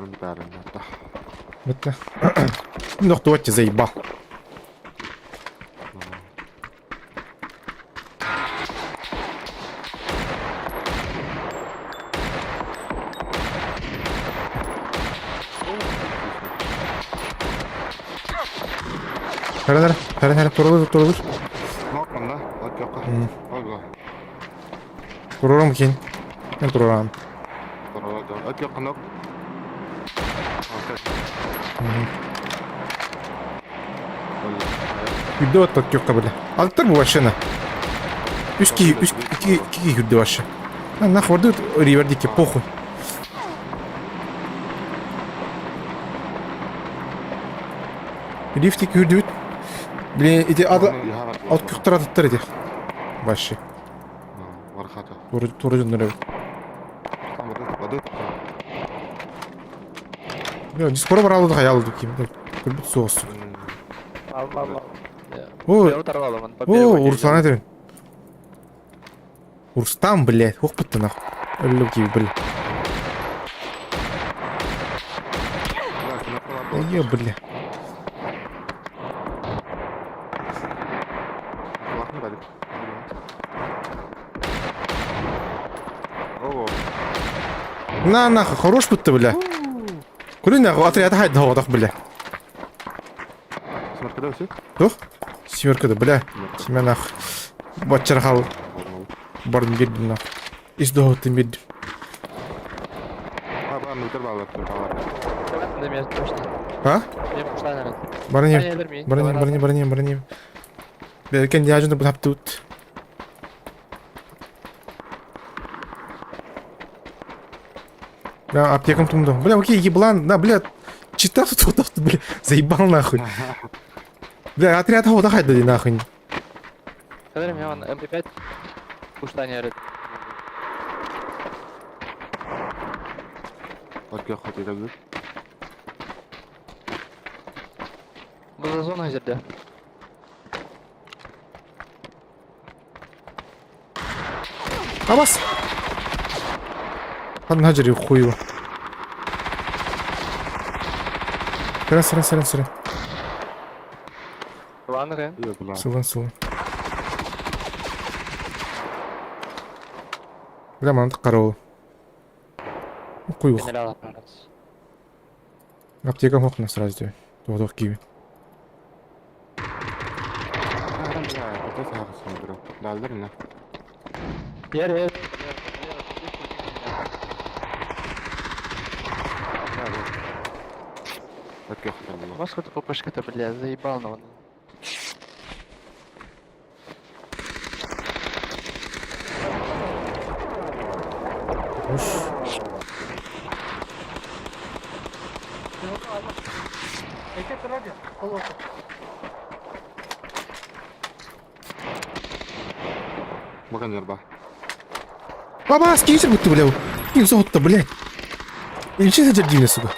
C: Аны бүтээрин да.
A: Бүттэ. Нохтуотча заебал. Хара, хара, хара, турулur, турулur.
C: Нокман да? От жокко. Ого.
A: Турурам кин. Мен турурам.
C: От жокко нок.
A: Үрдө от жокко бile. Алттар бу вообще на. Үс ки, үс ики ики үрдө вообще. На нахуй орды ривер дики похуй. Лифтик үрдүбүт. Блин, ити ады от күктөр атыттар ити. Вообще.
C: Вархата.
A: Тура тура дьоннор эбит. Бля, скоро баралды хаялды ким. Көрбүт суос. О, о, Урслан этебин. Урстан, блядь, ох бутта нах. Өллүк киви, бля. Е, бля. На нахуй, хорош будто, бля. Куры нахуй, отряд хайд дох, бля.
C: Семерка да все?
A: Тух? Семерка да, бля. Семя нахуй. Баччархал. Бардым бердим нахуй. Ис доһуттун бердим. А? Баранем. Баранем, баранем, баранем, баранем. Беркен дяжын бу таптыбыт. Бля, аптекам тумду. Бля, окей, еблан, на, бля, читал тут, тут, бля, заебал нахуй. Бля, отряд хода хайда нахуй.
E: Смотри, мне вон МП5 пуштание рыт. Бу за зона жерде.
A: Абас! Ханна жери хуево. Сырын, сырын, сырын, сырын.
E: Ланры.
A: Сылын, сылын. Бля, манты караул. Куйух.
E: Генерал аппарат.
A: Аптека хохна сразу тебе. Туох киви.
E: Ер, ер. Москва ППшка-то, бля, заебал на он.
A: Уж. Баба, скинься будто, бля. Кин золото, блядь. Или че за дердина, сука?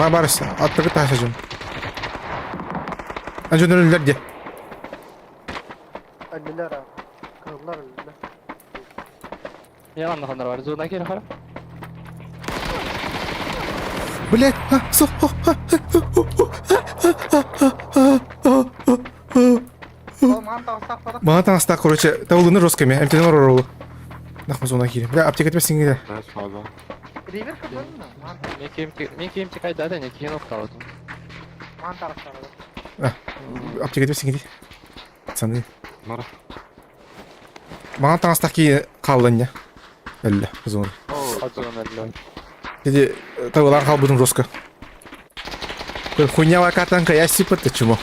A: Бар барыс, аттығы тасажым. Ажын өлілер де.
D: Өллүлэр abi. Kırıllar өллүлэр.
E: Yalan хандар бар. Зона кел хара.
A: Блядь, а, со, о, а,
D: Oğlum han tavsak
A: Мана таҥастаах, короче, табылыны жестко ме, эмтенен орор Нахуй зона киирим. Бля, аптека этмесиң да.
D: Ривер кырдын мı?
E: Мен кийим мен кийим тикай да не кийин окталдым.
D: Man taraftarı.
A: Аптека этмесиң ди. Пацаны. Мана таҥастаах кии хааллан дьэ. Өллө, зона.
E: Зона өллө.
A: Деди, табылан хаалбытым жестко. Хуйня катанка, я сипа ты чмо.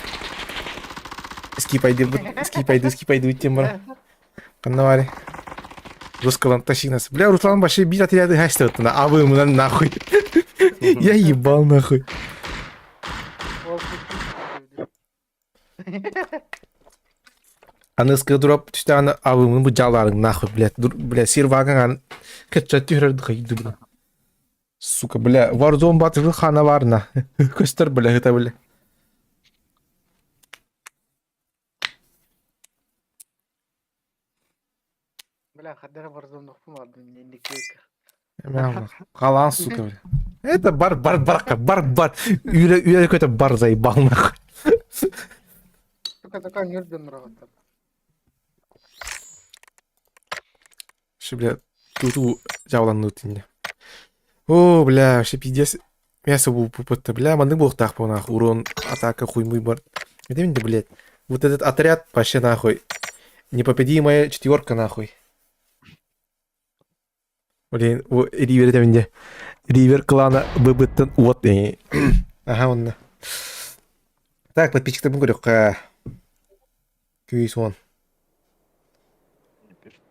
A: Скипайды, скипайды, скипайды тем бара. Каннавари. Жестко тащи нас. Бля, Руслан вообще бить отряды гастер на а вы ему нахуй. Я ебал нахуй. Аны дроп түстэ аны абымын бу жаларың нахуй, блядь. Бля, сир ваган кетчат түһэрді хайды, бля. Сука, бля, Warzone батыры хана барна. Көстөр, бля, это, бля.
D: Бля, хадара барзоннохпун бардым инникиэк.
A: Халаан, сука, бля. Это бар, бар, барка, бар, бар. Үйрө, үйрө какой-то бар заебал, нахуй.
D: Сука, такая нюрден нравится.
A: Вообще, бля, туту жауланнуу тинне. О, бля, вообще пиздец. Мясо бу бля, маннык буолуохтаах бу нахуй. Урон, атака, хуй-муй бар. Это именно, блядь. Вот этот отряд вообще нахуй. Непобедимая четверка нахуй. Блин, Ривер это Ривер клана быбыттан вот. Ага, он. Так, подписчиктарбын көрүөххэ. Күйс он.
E: Не пишет.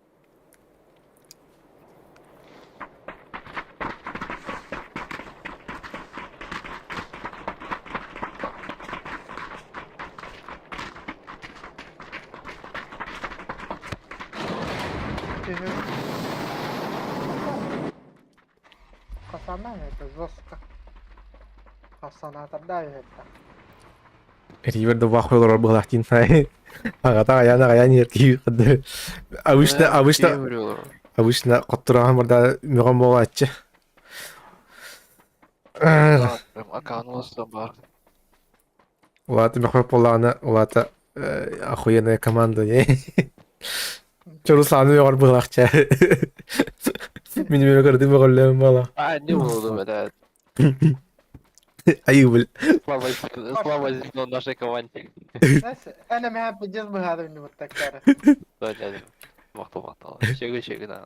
D: Хасана это жестко. Хасана тогда это.
A: Ривер да вахуй олорор быһылаах Аҕата айаан аҕайаан иһэр киһи обычно обычно обычно хоттураҕан барда мөҕөн буолааччы.
E: Акаунт бар.
A: Улаата мөхөр буоллаҕына улаата охуенная команда Чо Русланы мөҕөр быһылаахча. Мин мөҕө көрдүм мөҕөллөм буола.
E: А, не буду, блядь.
A: Айыы бил.
E: Слава, слава звено нашей команде.
D: أنا ما بجزم هذا اللي متذكره.
E: Да, дядя. Махтал, махтал. Чего, чего, да.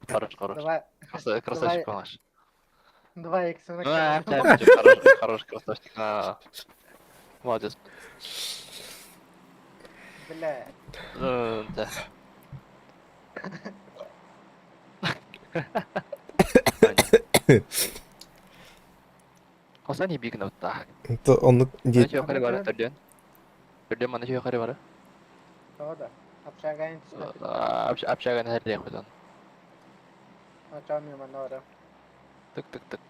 E: Хорош, хорош.
D: Давай.
E: Красавчик наш.
D: Два икс.
E: Хорош, хорош, красавчик. Молодец.
D: Бля.
E: Да. Хасан бигнав так.
A: То он
E: Мана чуя бара төрдөн. Төрдөн мана чуя бара.
D: Да. Общага
E: Общага нерде худан.
D: Ачами манора.
E: Тык тык тык.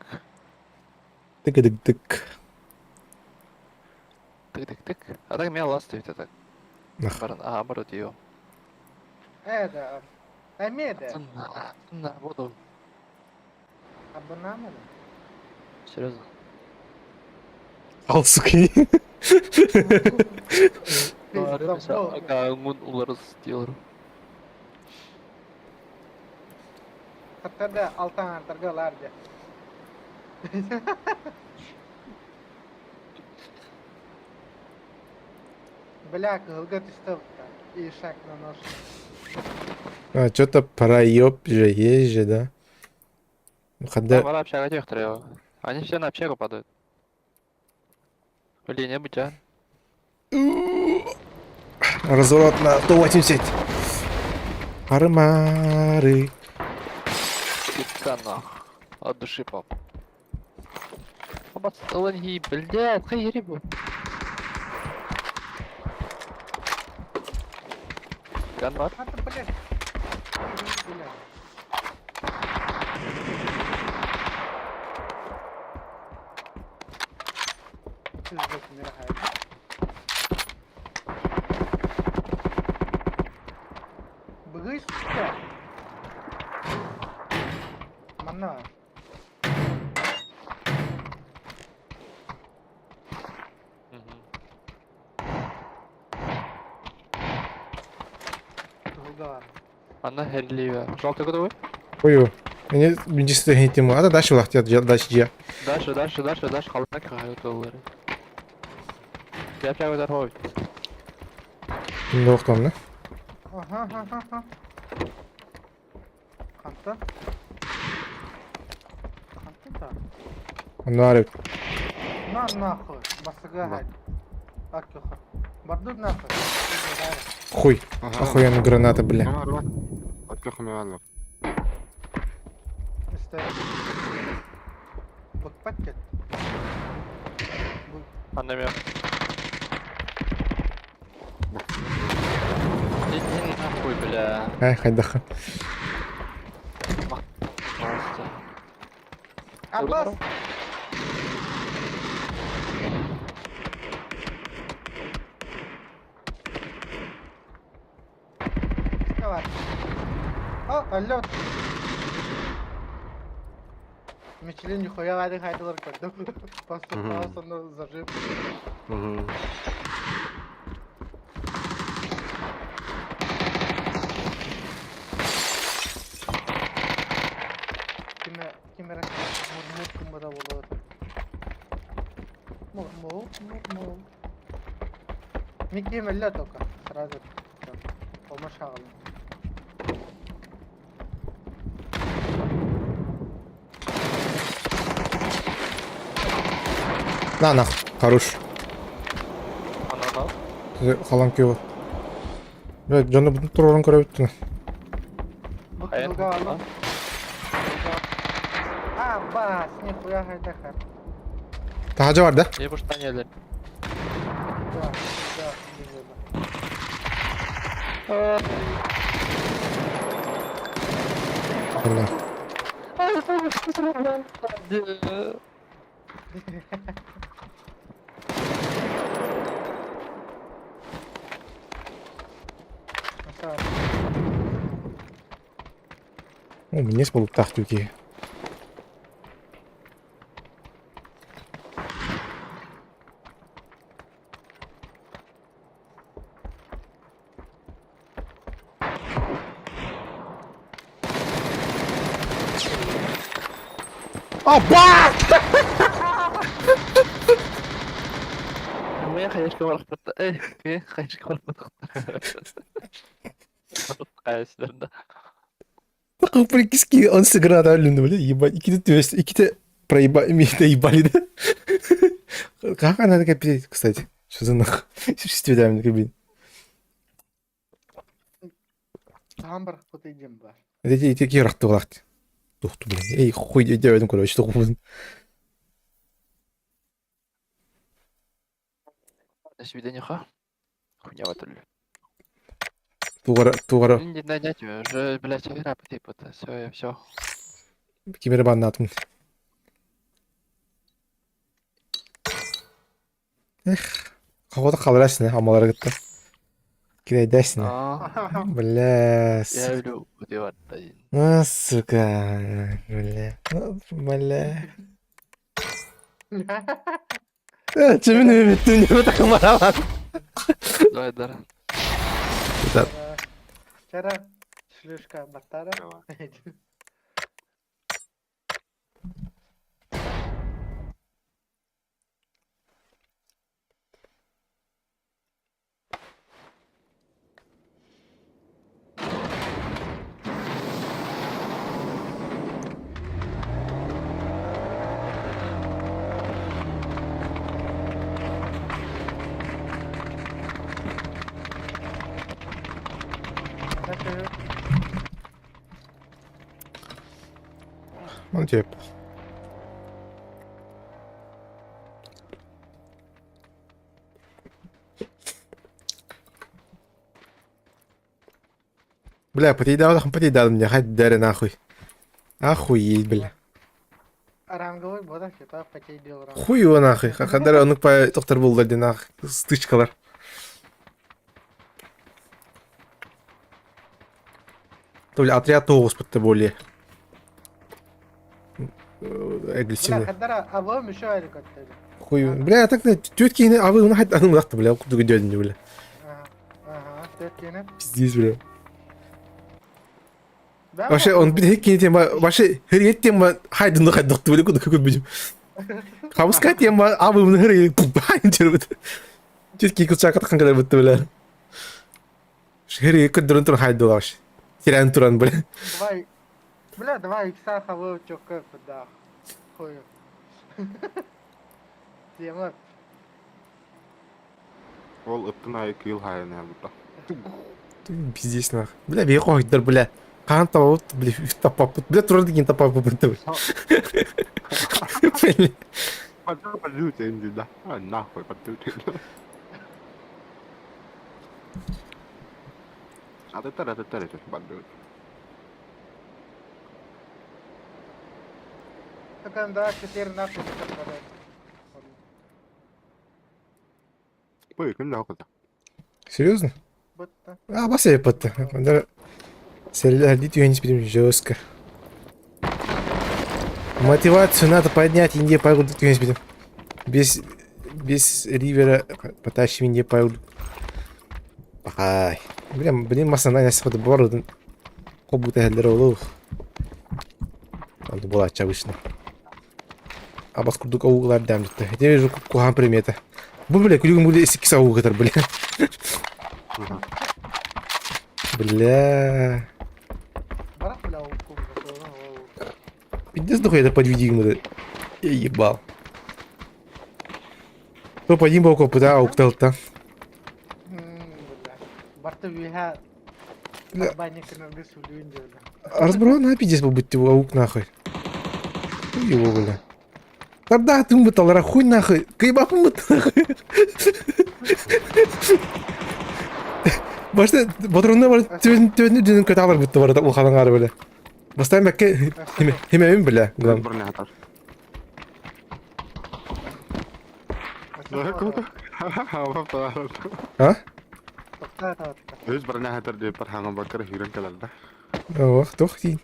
A: Тык тык тык.
E: Тык тык тык. А так меня ластует так. Баран, а, оборот ее.
D: Это. Амеда.
E: На воду.
D: Абонамена.
E: Серьезно?
A: Ал сука.
E: Акаунт уларыс diyorum.
D: Хаттарда алтан артарга ларда. Бля, кылга түстө и шаг на нож.
A: А, что-то проеб же есть же, да?
E: Когда... Пора общага тех Они все на общагу падают. Блин, не быть, а?
A: Разворот на 180. Армары.
E: Пика нах. От души, пап. Оба ланги, блядь, хай рыбу. Ган бар?
D: А ты, блядь. Бля. Пиздец, мирахай. Быгый, сука. Манна. Тугар.
E: Она херливая. Желтый готовый?
A: Ой, мне действительно тему. А дальше улахтят, дальше я.
E: Дальше, дальше, дальше, дальше. Халнак готовый. Я прямо торговый.
A: Ну, кто да?
D: Ага, ага, ага. Ханта. Ханта да.
A: Ну, арып.
D: На нахуй. Басыга Акюха. Бардут нахуй.
A: Хуй. Охуенная граната, бля.
D: Бакпакет.
E: Она меня. Иди нахуй, бля.
A: Ай, хайдаха.
E: Просто.
D: Аббас! Давай. О! Алло. Мичлин нихуя ладен хайдалар көрдүм. Просто хаос онно зажим.
C: Мгм.
D: Киме кимere мур-мур кымбыда болот. Мур-мур, мур-мур. Микки мелле только. Сразу. Помощь аҕалым.
A: На нах, хорош. Халан күйө. Бля, дьону бутун турарын көрөбүттүн.
D: Бу кылга алым. А, бас, нихуя хайдахар.
A: Таһажа бар да?
E: Не буштанелер.
D: Да, да, билеба.
A: Бля. О, минес болуптаах түки. Аба!
E: Моя хаешка барахпыт. Эй, хаешка барахпыт. Кайсыдыр.
A: Такой прикиски, он с граната бля, ебать, иките төс, иките проеба, меня ебали, да? Как она такая пиздец, кстати? Что за нахуй? Шестидамный кабин.
D: Таһан барахпыт идем бар.
A: Эти такие рахты лахты. Тухту, блин. Эй, хуй, я короче, туху.
E: Свидание ха. Хуйня в этом.
A: Тугара, тугара,
E: Не нанять уже, блядь, игра типа, все, все.
A: кимере баннатым. Эх, кого-то қалырасың, амалара кытта. Кирәйдәсің.
E: А,
A: Бля,
E: я
A: сука.
E: люблю вот
A: А, сука, бля. Ну, Бля. Чемин үміттім, не так маралар.
E: Давай, да.
A: Да.
D: Вчера шлюшка Батара.
C: Давай.
A: Ну, тип. Бля, потейдал, потейдал мне, хать дары нахуй. Охуеть, бля.
D: Ранговый бода хита потейдил ранг.
A: Хуй его нахуй. Хадара оны по доктор был да нах стычкалар. То бля, отряд тоғыз бітті более.
D: Бля,
A: Агрессивный.
D: хадара авым еще аликоттели.
A: Хуй. Бля, так на тетки а вы на хат аны бля, куды дядя бля.
D: Ага, ага, төткені.
A: Пиздец, бля.
D: Да,
A: Вообще, он bir хекки тема, вообще, хер тема, хайдын да хайдын бля, куды көк бідім. Хамска тема, а вы хер хайдын жүрбіт. Тетки кылчак атқан кадar бітті, бля. Хер көддөрөн туран хайды вообще. Тирен туран, бля.
D: Давай. Бля, давай икса хавы чокка да. Хуй. Тема.
C: Ол ыттын айы кыйл хайын я
A: Пиздец, нах. Бля, бей қойдыр, бля. Қан табып, бля, тапап, бля, туран деген тапап бітті, бля. Бля.
C: Подожди, да. А, нахуй, подожди. А ты тара, ты тара, ты подожди.
D: Такан да, четыре нахуй
C: Пой, күн нахуй.
A: Серьезно?
D: Будто.
A: А, бас епатты. Сэллэһэрдии түһэн испитим жестко. Мотивацию надо поднять, Индия Пайл түһэн испитим. Без, без ривера потащим Индия Пайл. Пахай. Блин, блин, масана ясход бородун. Кобута хеллер олух. Онду буолааччы обычно. Абас курдук оуглар дэмжитте. Я вижу кухан примета. Бу бля, күлүгүн бу икки сау кытар бля. Бля.
D: Барах, бля, ол кубка, ол.
A: Пиздец нахуй это подведи ему. Я ебал. Топ один был копыта, уктал-то.
D: М, Бля. Барта виха
A: Бля.
D: банникінерге сөйлейін деп, бля.
A: Разбрал на пиздец был быть его аук нахуй. Хуй его, бля. Тогда ты мытал, хуй нахуй. Кайбапы мытал нахуй. Башта батронна бар түн түн түн көталар бутты бар да улханан ары бля. Бастан бәкке химемин бля. Глам.
C: Броня хатар.
A: А?
C: Үс броня хатар деп бар хаңа бакыр хирен келерді.
A: Ох, тох ти.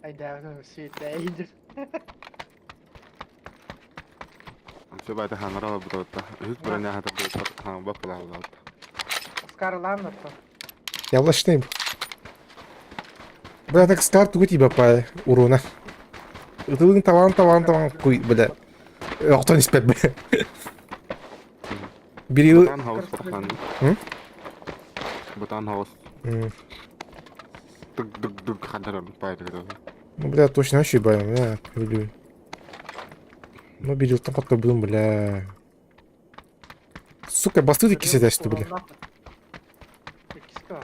D: Айдаҕын сүйтэйдир.
C: Все байта хаңара бутотта. Үс броня хатар деп бар хаңа бак була.
D: Скарланнар то.
A: Яллашный. Бля, так старт у тебя по урона. Ытылың таван таван таван куй, бля. Охтон испет, бля. Бери...
C: Бутан хаус бархан.
A: М?
C: Бутан хаус.
A: М,
C: Дук дук дук хатар байта.
A: Ну, бля, точно вообще бля, бля, люблю. Ну, берил там как был, бля. Сука, басты таки сидят, что, бля.
D: Иккиска.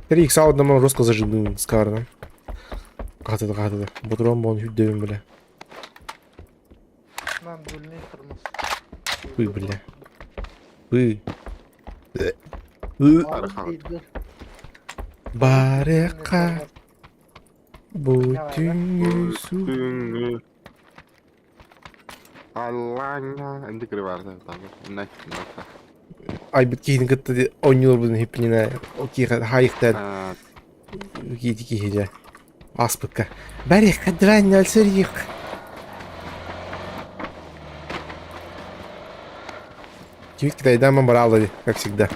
A: 3 икса одному жестко зажигну с карна. Катыды, катыды. Бутрон бон хүддебин, бля.
D: Нам дульный тормоз.
A: Хуй, бля. Вы. Ы. Барека. Бүтүн су.
C: Аллаңа инди кире бар да.
A: Айбыт киһин кытта онньуулар будун хиппинина окиха хайыктан киити киһиде аспыкка. Барека дрань алсырьик. Кивик китайдан баралды, как всегда.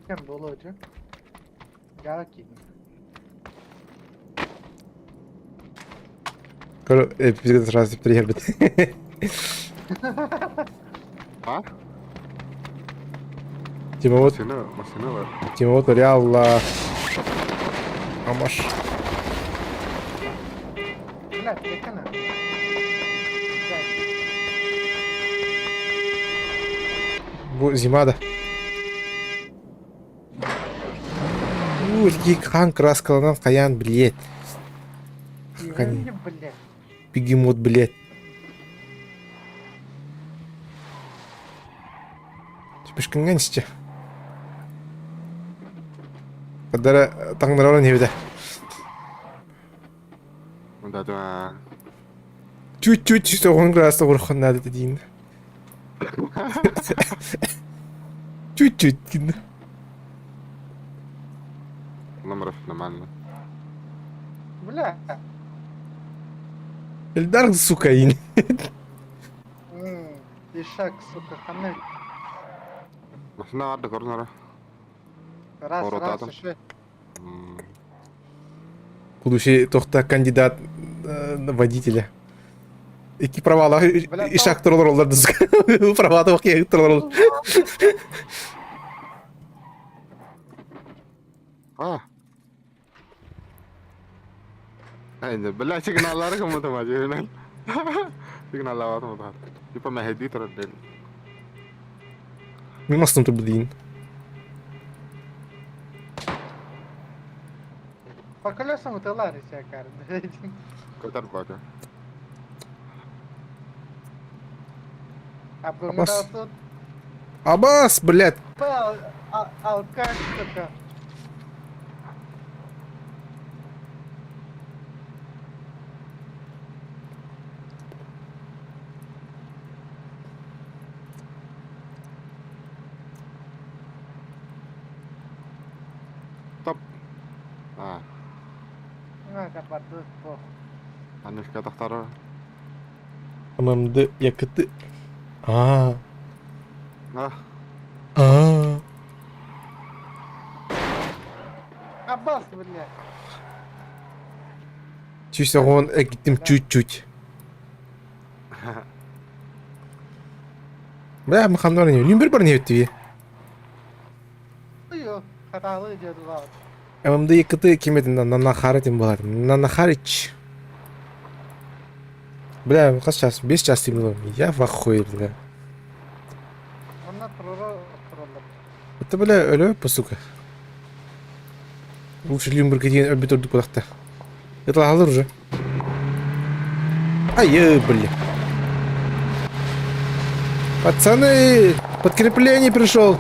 D: Кем боло жа? Жаа кийин.
A: Бизге сразу приехал.
C: А?
A: Тима вот,
C: Машина, машина бар.
A: тима вот реал Амаш.
D: Бля, текана.
A: Бу зима да. У, такие хан краскаланан каян, блядь. Хан,
D: Бля.
A: бегемот, блядь. Түпішкінген істе. Кадара таңдаралан хебеде.
C: Да, да.
A: Чуть-чуть соғын градуста ұрхан надо дейін. Чуть-чуть. дейін.
C: Номер нормально.
D: Бля.
A: Эльдар, сука, ин.
D: М, Ишак, сука, ханы.
C: Машина барды көрдүңөр.
D: Раз, раз,
C: Оротатым.
D: еще.
A: Будущий тохта кандидат на водителя. Ики права
D: Бля,
A: ишак туралар олар сука. Права тоқ туралар.
C: А. Ай, бля, сигналлары кым бутама жүйнен. Сигналлар бар мутат. Типа мәһеди турат дел.
A: Мен астым тур дейін.
D: По колесам утылар ися кар.
C: Көтөр бака.
D: А
A: Абас.
D: тут
A: Абас, блядь.
D: алкаш, сука.
C: А,
D: Это барды по.
C: Анюшка тахтары.
A: ММД yakıtı. Aa.
C: А,
A: Aa.
D: Аббас, бля.
A: Чуть он gittim чуть-чуть. Бля, мы хамнар не. Люмбер бар не өттү.
D: Ой, хаталы дедулар.
A: ММД yakıtı ким этин Нанахар этин болар. Нанахарич. Бля, хас час, 5 час дейм Я в ахуе, бля.
D: Онна турора тураллар.
A: Это, бля, өлө, по сука. Лучше Люмберг деген өлбүт ордук булакта. Это алыр уже. Ай, бля. Пацаны, подкрепление пришел.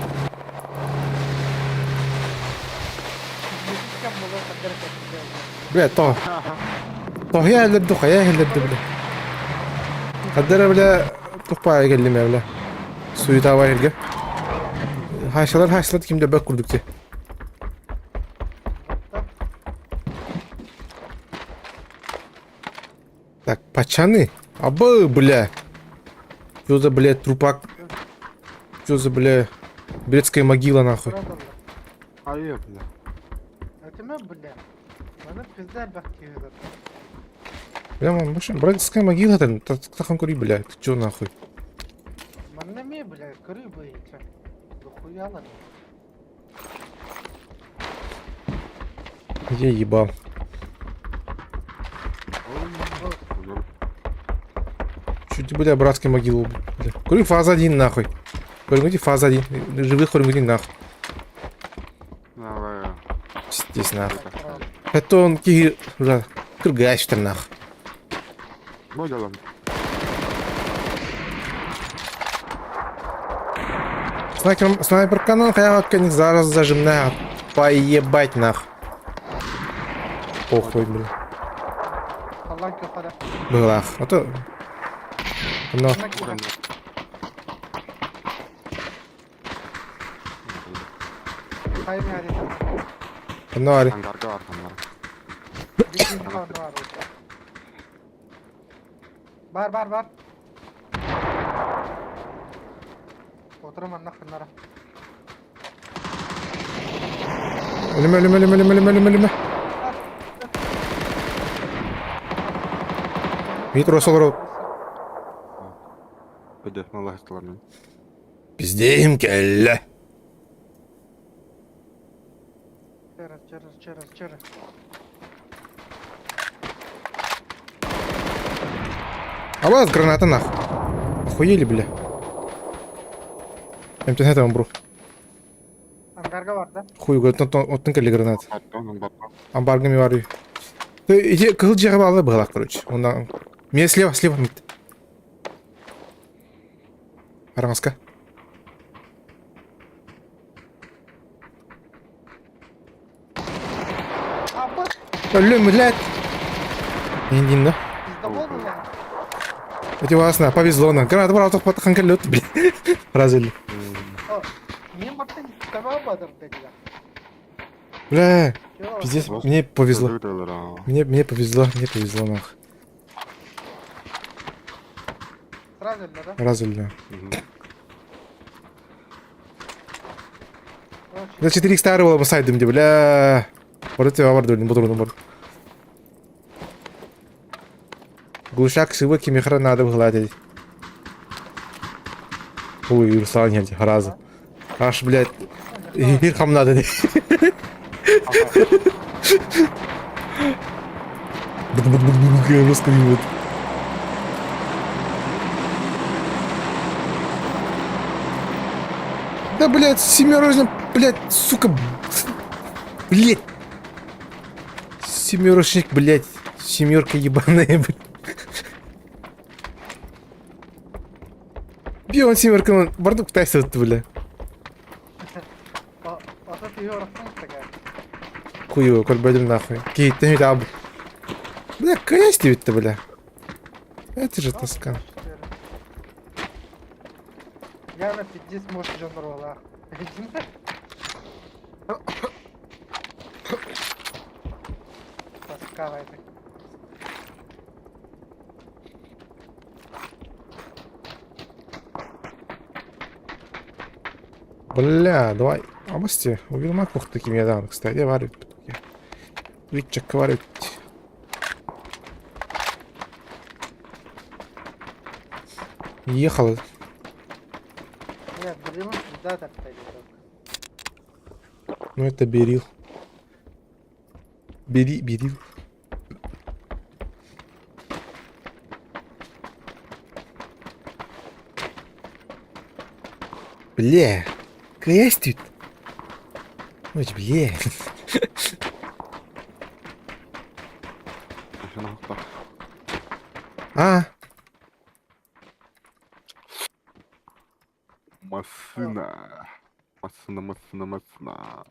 D: Кем боло кадыр
A: Бля, то. Тоһуйа өлөрдү, хайа өлөрдү, бля. Хаддара, бля, тухпаа кэллим бля. Суетава эргэ. Хашалар хашалар кимде бөк курдук те. Так, пацаны. Абы, бля. Что за, бля, трупак? Что за, бля, бретская могила, нахуй?
C: Айы, бля.
D: Этиме, бля. Маны пизда бак киһилер.
A: Бля, мам, вообще, братская могила там, тахан кури, бля, ты чё нахуй?
D: Манна ме, бля, көрүй бойынша. Дохуяла.
A: Я ебал. Чуть, бля, братская могила, бля. Кури фаза один, нахуй. Кури фаза один. Живых кури нахуй.
C: Давай.
A: Здесь нахуй. Это он ки... Бля, кыргач там нахуй.
C: Боделом.
A: Снайпер, снайпер канал хайвакка зараз зажимна. Поебать нах. Похуй, бля.
D: Аллах көхара.
A: Было. А то... Но.
D: Хайми арита.
A: Но, ари.
C: Ангарга бар, ангар.
D: Бар, бар, бар. Отырым анна хыннара.
A: Ölüme, ölüme, ölüme, ölüme, ölüme, ölüme, ölüme. Метро солар.
C: Пойди, малайстылар мен.
A: Пиздеем келле.
D: Через, через, через, через.
A: А вас граната нахуй. Охуели, бля. МТН там бру.
D: Ангарга бар да.
A: Хуй, говорит, оттон келли гранат.
C: Аттон, амбарга.
A: Амбаргами варю. Ты иди, кыл жега алды была, короче. Он на... Мне слева, слева, мид. Аранска.
D: Абы,
A: Өлім, блядь. Не, да?
D: пизда болды lan.
A: Эти вас на, повезло на. Граната брал, только потом лед, блядь. Развели.
D: Мен бартын таба бадыр dediler.
A: Бля,
D: Чё?
A: пиздец, мне повезло. Мне, мне повезло, нах.
D: Сразу эле да?
A: Развели.
D: Короче,
A: За 4 старый было бы сайдом, где, бля. Вот это авар дурин, буду бар. Глушак сывы кимихра надо гладить. Ой, Руслан geldi, разы. Аж, блядь, bir hamla dedi. Русский вот. Да, блядь, семерочно, блядь, сука, блядь. Семерочник, блядь, семерка ебаная, блядь. Бьем семерка, он бардук тайсет, бля.
D: Ата түйе орақтан такая.
A: Хую, колбедим нахуй. Кейт, не таб. Бля, каясь ты бля. Это же тоска.
D: Я на пиздец может жанр ола. Кавайдык.
A: Бля, давай. Абасти, убил макух таким я дан, кстати, варит. Витчик варит. Ехал.
D: Нет, блин, да, так пойдет.
A: Ну это берил. Бери, берил. Бля, крэстит. Ой, бля. А,
C: Массына. Массына, массына, массына.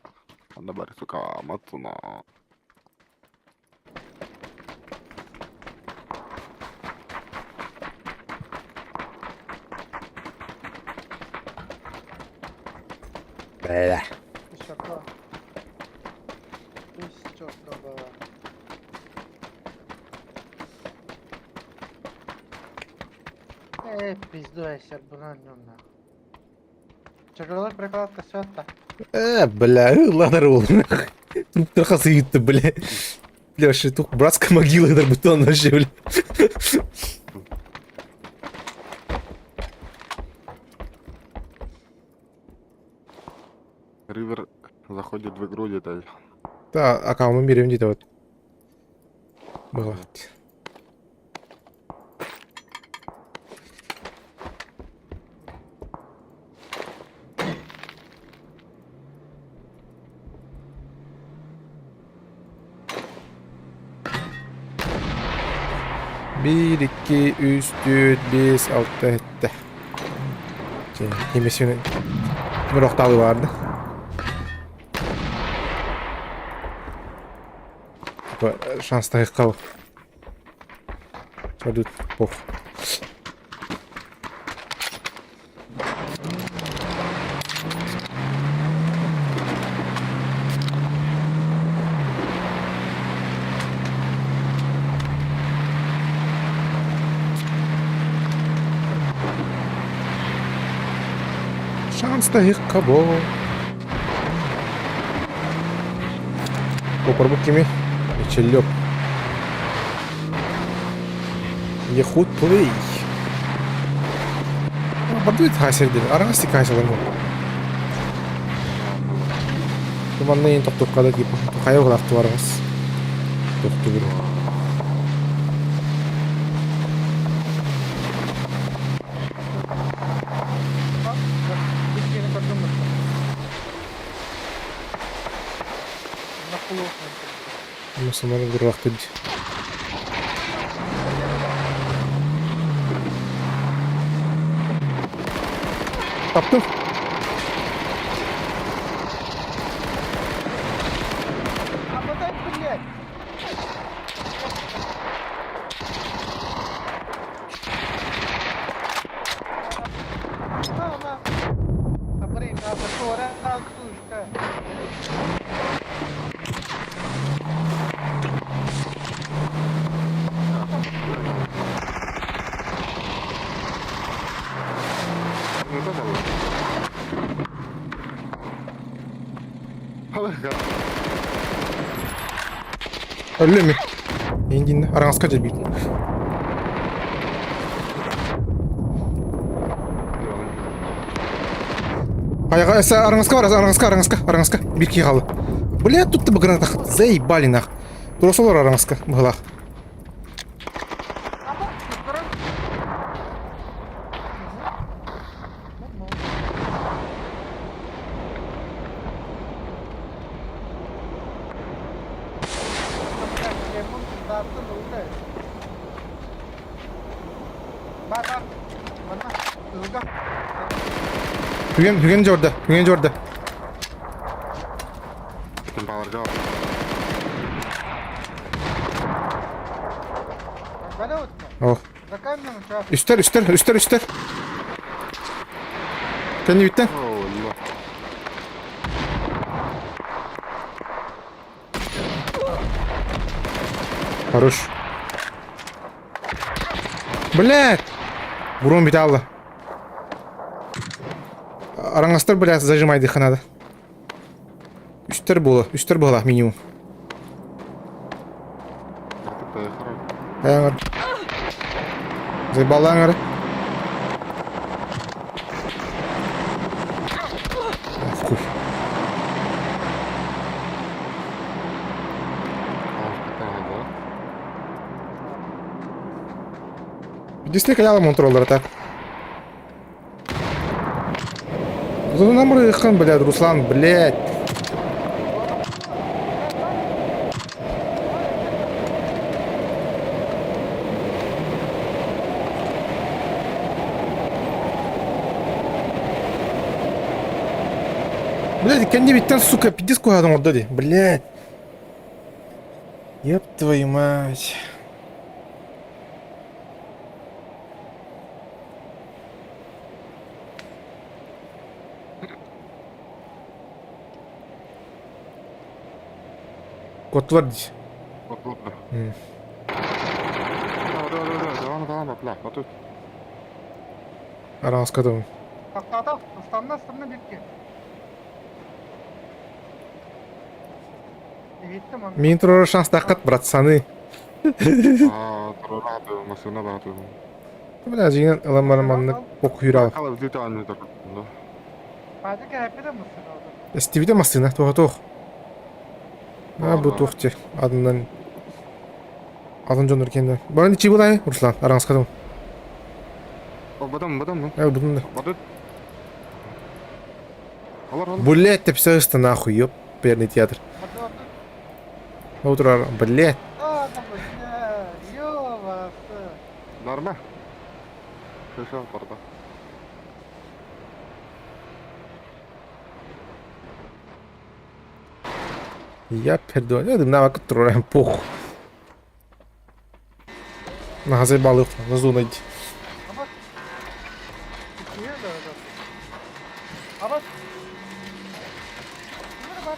C: Анда бар, сука, массына.
A: Бля.
D: Тысяча. Тысяча была. Э, пизду я сербуна нем нахуй. Тяжелая прикладка сёта.
A: Бля, ладно, рул. Трахасы бля. Бля, вообще, тут братская могила, это бетон вообще, бля.
C: Ривер заходит в игру где-то.
A: Да, а кого мы берем где-то вот. Было. Бір, 2, 3, 4, 5, 6, 7. Кемесini bir oktalı vardı. Типа шанс тайыққа Тут пох. Шанс тайыққа бол. Попробуй кими. Челёк. Ехут плей. Бардует хасер деді. Араңыз хасер му. Туманны ең тоқтуп қада типа. Қайы ғылақты барыңыз. Тоқту бір. Мусульман гурлақты Таптым.
D: А подай, блядь! На, на. А, блин, а, а, сучка.
C: Ну, это было.
A: Өллөмү. Эндин араңызга жебейт. Аяға эсэ араңызга бар, араңызга, араңызга, араңызга. Бир ки калды. Бля, тут бы граната. Заебали нах. Турасолор араңызга, быгылах. Түген, түген жорда, түген жорда.
C: Ким палар жауап.
A: О. Үстер, үстер, үстер, үстер. Кәне биттен. Хорош. Блядь! Бурун бите алла. Араҥастар, блядь, зажимайдыхха надо. Үстэр буола, үстэр буола минимум. Аңар. Заебала аңар. Хуй. Дисне каялы монтроллар так. Зонамрыхан, блядь, Руслан, блядь. Блядь, кэннибиттэн, сука, пиздец куһаҕан оҥордо дии. Блядь. Еб твою мать. Куоттулар дии.
C: Куоттулар.
A: М.
C: Да, да, да, да, да, да, да, да,
A: Араҥаска дылы.
D: Тохтоото, ыстанна, ыстанна бирки. Иһиттим оны.
A: Мин турар шанстааххыт, братсаны.
C: Аа, туруораатым, массыына баатым.
A: Бля, дьиҥинэн ылан баран маннык ок
C: Call of Duty оонньуу да.
D: Баадьы кэһэппитэ массыына ол.
A: Эстибитэ массыына, туоха туох. А, бу туох те, адынан атын дьоннор кэннэ. Баран ичи булай, Руслан, араҥаскатым.
C: Бадам, бадам.
A: Э, бутун да.
C: Бадыт. Алар, алар.
A: Блять, ты все что нахуй, ёп, перный театр. Утро, блять.
D: А, там, бля, ёбасы.
C: Норма. Хорошо, барда.
A: Я пердо, я думаю, которая похуй. Наха заебал их, на зону иди.
D: Абат. Иккиһэ да Абат. Бар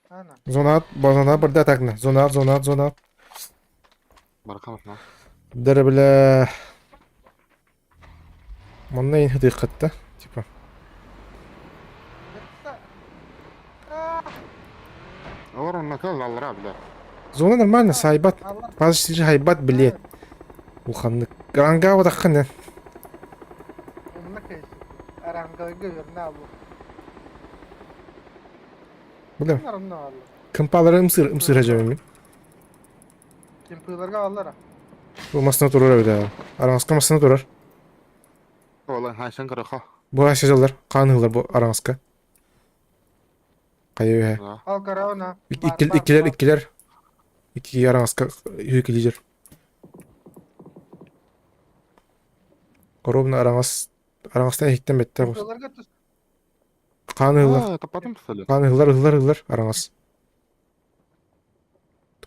D: да. Ана.
A: Зона, зона барда так зона, зона, зона.
C: Баркамов на.
A: Дәрі бля. Манна ин хытыйкатта, типа.
C: Олар онна кэл аллара бля.
A: Зона нормально, сайбат. Пазы хайбат, блядь. Уханнык. Ранга вадаххана.
D: Онна кэйси. Арангалга верна бу.
A: Бля,
D: Онна алла.
A: кымпалары ымсыр, ымсыр хажамын.
D: Кимпыларга аллара.
A: Бу масына турар бит. Араҥаска масына турар.
C: Ола хайсан караха.
A: Бу асылар, канылар бу араҥаска. Кайы
C: Да.
D: Ал карауна.
A: Иккилер, иккилер. Икки араҥаска хүйкилижер. Коробна араҥас араҥастан иһиттен бетте.
D: Кимпыларга түс.
A: Канылар,
C: А, тапатым писали.
A: канылар, ыллар, ыллар араҥас.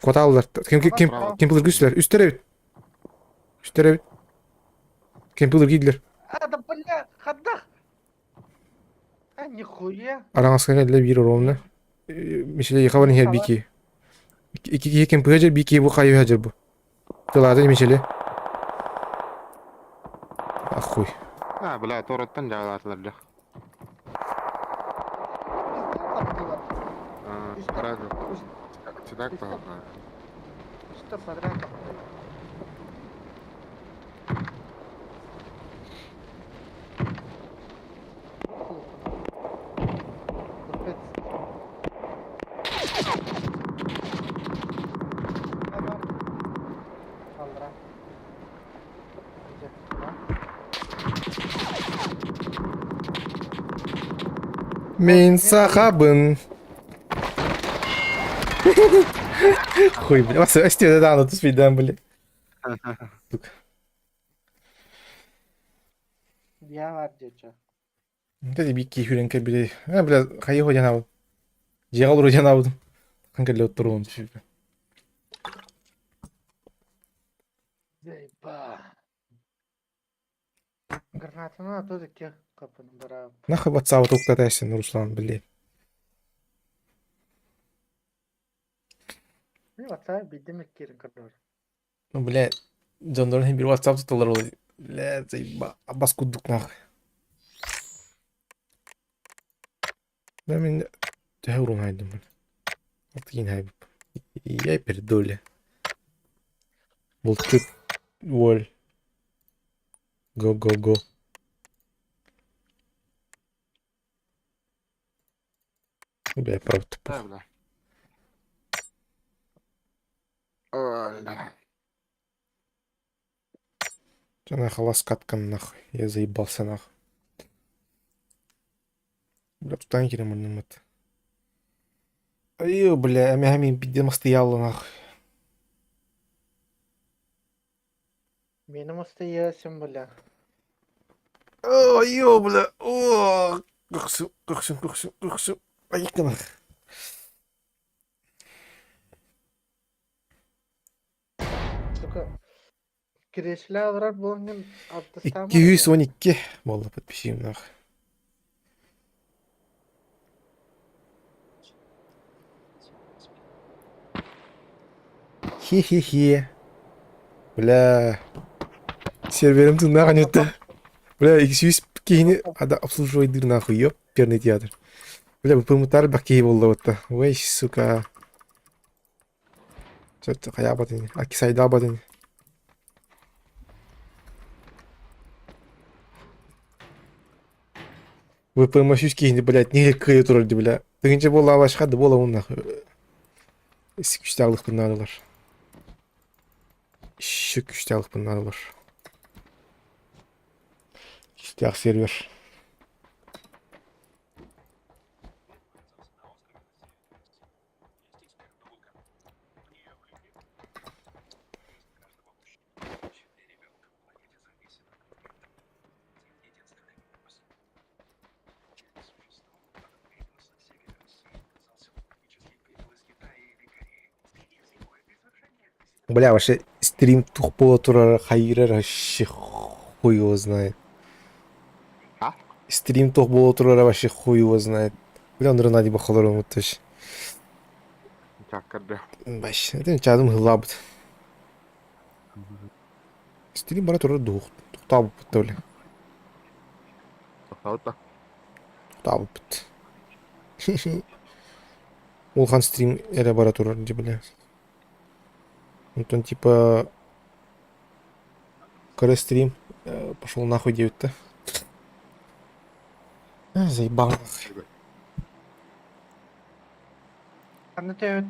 A: Коталлар. Ким ким ким ким үстер. Үстер бит. Үстер бит. Ким пылыр кийдилер.
D: А, да бля, хадах. А, нихуя.
A: Араҥаска кэллэ биир ровно. Мишеле хабарын хер бики. Икки киһи ким пыһа бики бу хайы хажыр бу. Тылааты Мишеле. Ахуй.
C: А, бля, тораттан жаалаатылар бля.
D: Пиздец таптылар.
C: А, правильно. Читак па.
D: Что подряд таптылар. Капец. Алра.
A: Мин сахабын. Хуй, бля. Вася, Астеда да, тут свидан, бля. Сука.
D: Я var дече.
A: Dedi bir iki хүрен кебили. А, бля, хайы ходян абы. Жеғал уродян абы. Канкерле оттуруун түшүп.
D: Заеба. Гранатаны атады ке капын барап.
A: Нахуй ватсабы токтатайсың, Руслан, блядь.
D: WhatsApp биирдэ эмэ киирэн көрдөрөр.
A: Ну, бля, дьоннорун иһин биир WhatsApp туталлар ол. Бля, заеба, абас курдук нахуй. Да, мин төһө урун хайдым бу. Алтыгын хайбып. Я пердоли. Булчут уоль. Го го го. Бля, правда
C: Да,
A: похуй.
C: бля. Ой, бля.
A: Чё нахуй ласкаткан нахуй. Я заебался нахуй. Бля, тут танкеры мат. Ай, бля, амин пиздец стояла нахуй.
D: Миэнэ мастыйа син бля.
A: Ой, бля. О, көхсүм, көхсүм, көхсүм, көхсүм. Айка нахуй.
D: Сука. Кресле олорор буолаҥҥын артыстаама
A: 212 буолла подписчигим нахуй. Хе-хе-хе. Бля. Серверим тыннаах анютта. Бля, 200 киһини ада обслуживайдыр нахуй, ёп, перный театр. Бля, бу бак киһи буолла бутта. Ой, сука. Чё-то хайаабат ини. Акисайдаабат ини. ВПМ сүүс киһини, блядь, не кыйы турар ди, бля. Тыгынча буолла башка да буола нахуй. Күчтәглык буннадылар. Иші күчтәглык буннадылар. Күчтәг сервер. Бля, вообще стрим тух буола турар хайырар вообще хуй его знает.
C: А?
A: Стрим тух буола турар вообще хуй его знает. Бля, он ради бахалар умутташ.
C: Чаккарды.
A: Баш, это чадым хылабыт. Стрим бара турар дух. Тухтабыт бля.
C: Тоқтаута.
A: Тухтабыт. Улхан стрим эре бара турар ди бля. Онтон типа Коре стрим пошел нахуй девять-то. Заебал нахуй.
D: Ханна төбөт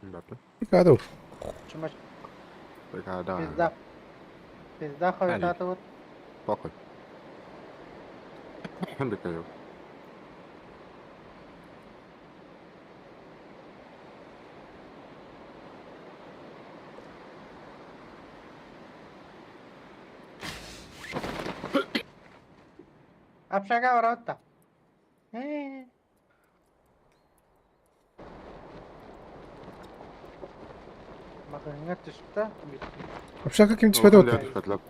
C: Бәті.
A: Кадр.
D: чумаш
C: Бригада.
D: пизда. Пизда хойутаатыбыт.
C: Похуй. Хендик.
D: Общага ворота. Э. Махыңа түстэ.
A: Вообще каким тебе вот?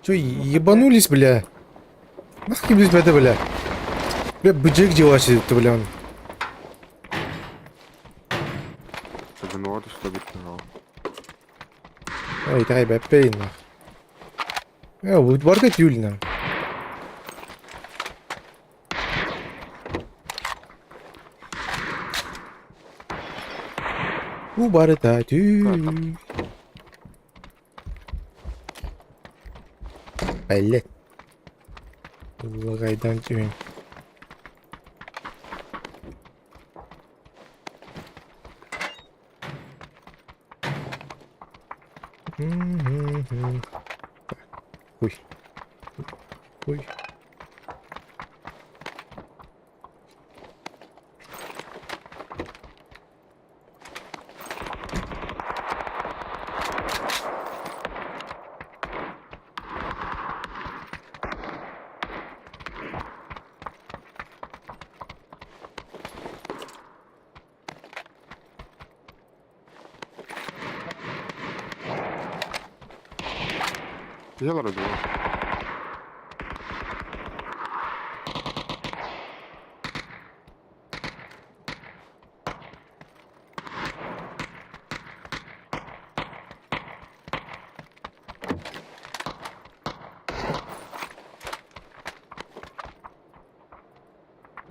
A: Че, ебанулись, бля? Нахуй блядь, это, бля? Бля, быджик дела сидит, бля. он.
C: Виноват, что бит.
A: Ой, дай бэпэй, нах. Э, будет барда тюль, нах. У барда тюль. Блять. Лагайдан тюль. Мгм. Так, Хуй. Хуй.
C: Я родила.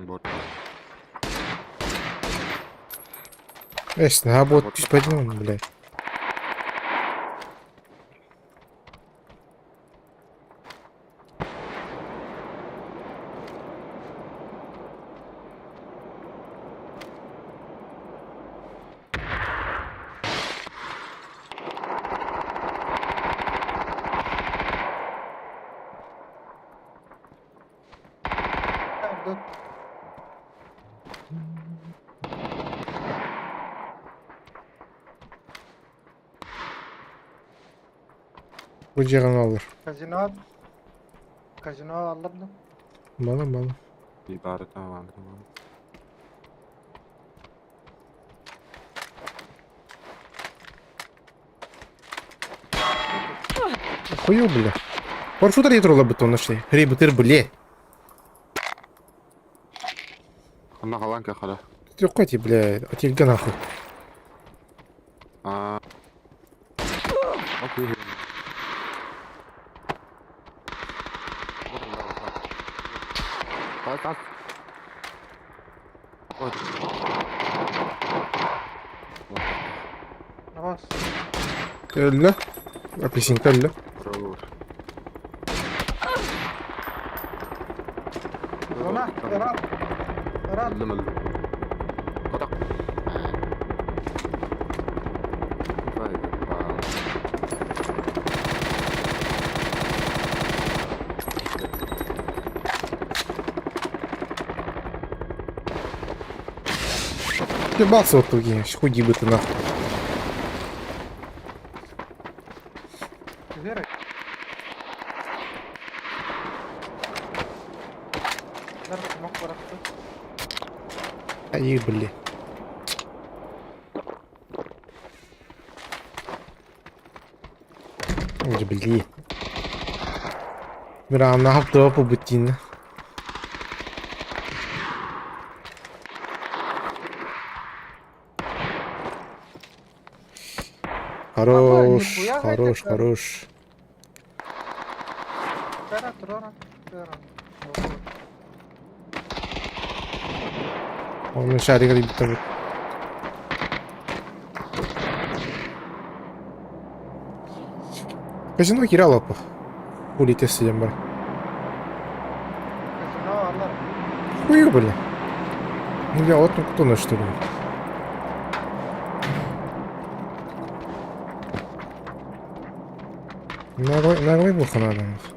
C: Бот.
A: Эс, наһаа буот түспэтин он, блядь. Бу дьиэҕин ылаллар.
D: Казино. Казино аллар да.
A: Мала мала.
C: Бары tamam tamam.
A: Хуё, бля. Парашютар ятыр бит нашли. Грибы бле.
C: Ханна халанка хала.
A: Трехкати, бля, отельга нахуй.
C: Аа. Окей. Так, так. Ой.
A: Өллө. Апельсинка өллө.
D: Зона, Иран. Иран.
A: Ебался вот другие, хуй бы ты нахуй.
D: Вера.
A: Ай, бли. Ой, бли. Бра, нахуй топу бутин. Хорош,
D: нихуя
A: хорош,
D: это-
A: хорош. Он шарик ребята. Казино киралапа. Хули те сидим, бра.
D: Казино аллар.
A: Хую, бля. Ну я вот ну кто на что ли? Наглый, наглый буха надо. нахуй.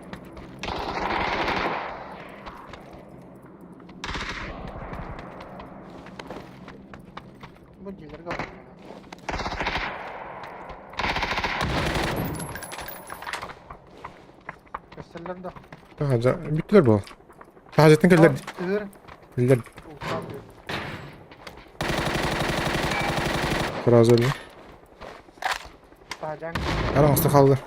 D: Бу дилерге бар. Көстөллөр да.
A: Daha da bittiler bu. Daha zaten geldiler.
D: Тыгыр.
A: Geldiler. Сразу öldü.
D: Тажан.
A: Aramızda kaldı.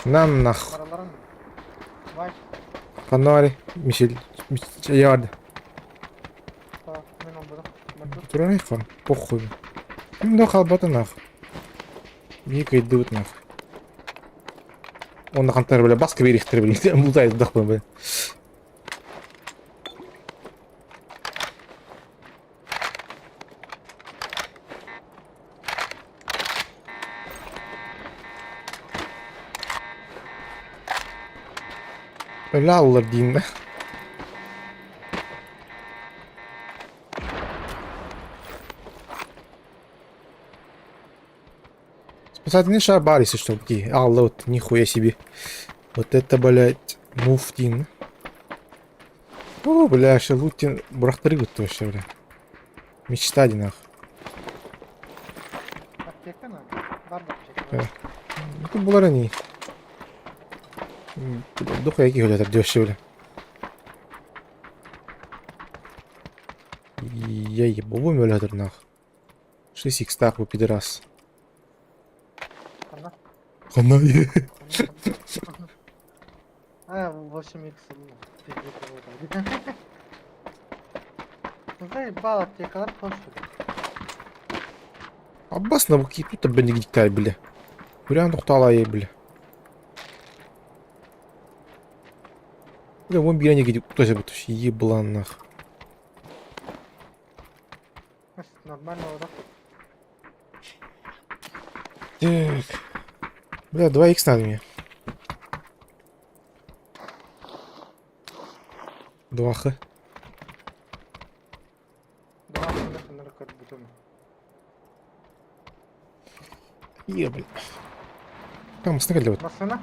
A: Нам нах.
D: Бараларын. Вай.
A: Канари. Мишель. Ярд.
D: Мен онбудum. Бардыр.
A: Туран хан. Похуй. Ну да халбата нах. Вика идут нах. Он хантар бля баска берихтер бля. Бултай дах бля. Öyle alırlar diyeyim ben. Спасательный шар барисы, что ли? А, вот, нихуя себе. Вот это, блядь, муфтин. О, бля, ще лутин. Брахтыры вообще, бля. Мечта нахуй.
D: Аптека на. Бар да аптека.
A: Ну, тут булар они. Духа яких гулятар вообще, бля. Я ебобу мөлятыр нах. 6 икс так, вы пидорас.
D: Ханна.
A: Хана.
D: А, 8 икс, пиздец. Заебал, аптекалар пошли.
A: Аббас на бу тут бенегдиктай, бля. Вариант ухтала ей, бля. Бля, вон биряне где кто себе еблан нах.
D: Нормально, да?
A: Так. Бля, 2х надо мне. 2х. Е, бля. Там, смотри, вот.
D: Машина?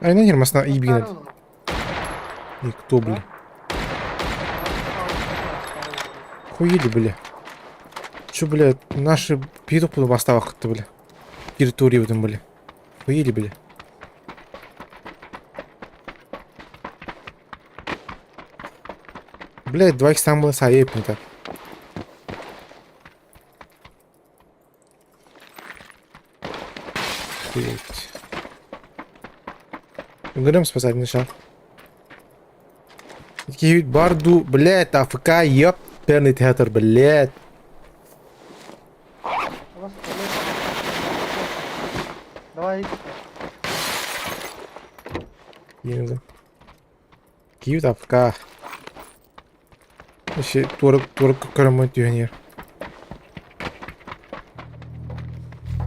A: Ай, нахер масна ебина. И кто, бля? Хуели, бля. Чё, бля, наши пидуху в оставах-то, бля. Территории в этом, бля. Хуели, бля. Блядь, 2 х там было саеп не так. Хуеть. Грым спасать начал. Барду, блядь, АФК, ёп, перный театр, блядь.
D: Давай.
A: Киев АФК. Вообще, турок, турок, карамон тюнер.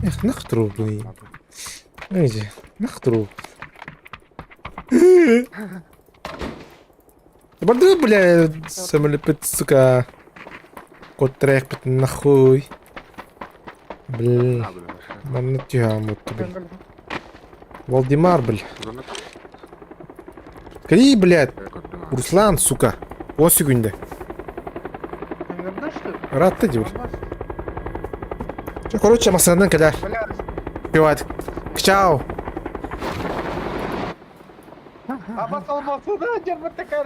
A: Эх, нахтру, блин. Эйди, нахтру. Барду, бля, самолепет, сука. Кот трек, нахуй. Бля, манна тюхамут, бля. Валдемар, бля. Кали, блядь, Руслан, сука. О, секунде. Рад ты, бля. Короче, масандан кадар. Пиват. Чао.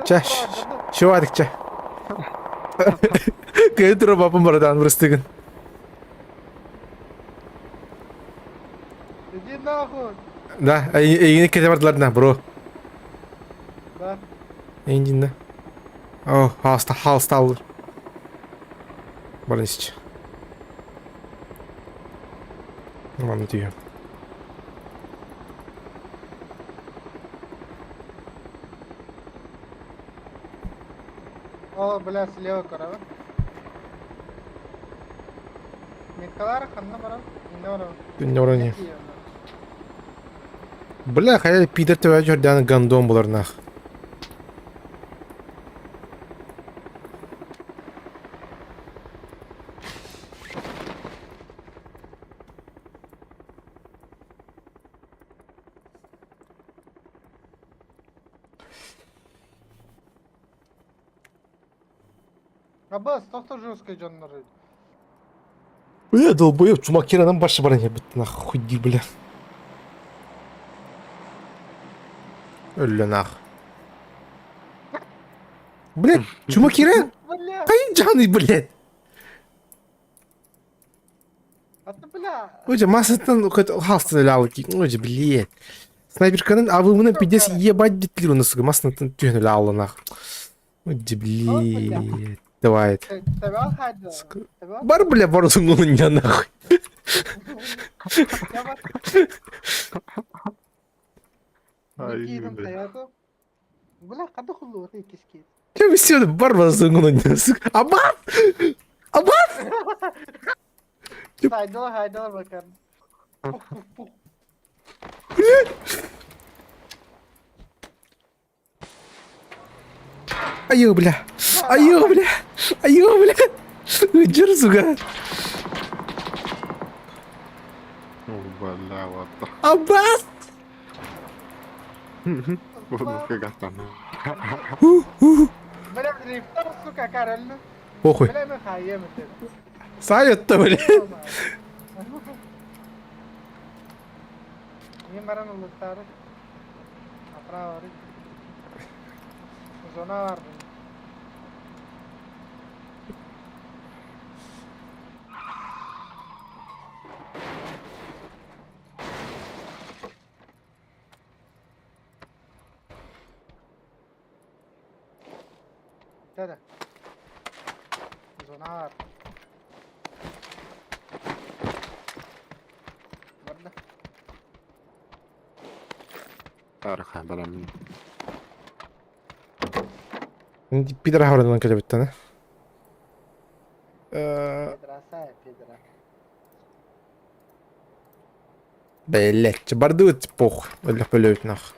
A: Ча, чувак, ча. Кайтыр бапым барадан бұрыстығын.
D: Иди нахуй.
A: Да, эйгини кете бардылар на, бро.
D: Да.
A: Эйгин да. О, хаста, хаста алыр. Баран исич. Нормально түйе.
D: О, бля, слева корова. Меткалар ханна барам. Инне барам.
A: Инне барам не. Бля, хайа пидор төбә жөрдән гандон булар нах.
D: Абас, тохто жесткий жоннор.
A: Бля, долбоеб, чумак киранан башы баран бит нахуй ди, бля. Өллө нах. Бля, чумак киран?
D: Бля,
A: Кай жаны, блядь.
D: а ты, бля.
A: Оже, масаттан хоть халстын эле алып ки. Оже, блядь. Снайперканын абымына пиздец ебать дитлер уну сука. Масаттан түйін эле алды нах. Оже, блядь. Давай.
D: Тебя хайда.
A: Бар, бля, барсың оны нахуй.
D: Бля, када хулу ты киски.
A: Че все, бар барсың оны сука. Абат! Абат!
D: Хайдалар, хайдалар бакар.
A: Айо, бля. Айо, бля. Айо, бля. Жыр, сука.
C: Бля, вот.
A: Аббас!
D: Бля, дрифтер, сука, карельно.
A: Похуй.
D: Бля, мы хаем это.
A: Сайетта, бля.
D: Мин баран ыллыктаары. Направо барый. Зона бар. Дада. Зона бар. Барда.
C: Арха барамын.
A: Пидора хорынан кэлэбиттэн. Э,
D: Пидораса, пидора.
A: Блять, бардыбыт пох. Өлөх бөлөбүт нах.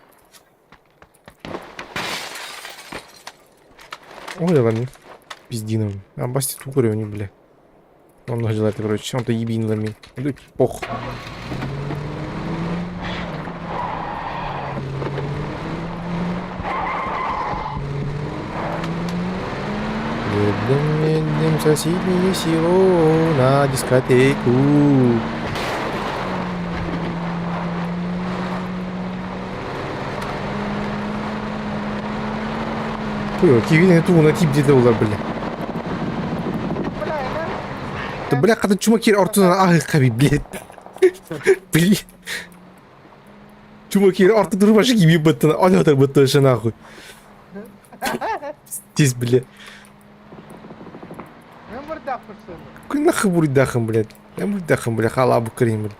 A: Ой, ладно. Пиздином. А басти тукарю, бля. Он желает, короче, он-то ебин лами. Пох. Едем, едем в соседнее село на дискотеку. Хуй, кивин ту на тип где-то улар, бля. Да бля, когда чумаки ортунан ахы хаби, блядь. Блин. Чумаки орто турбашы киби быттын, алятыр быттын нахуй. Пиздец, бля. Какой нахуй бурдахом, блядь? Я бурдахом, бля, халабу крем, блядь.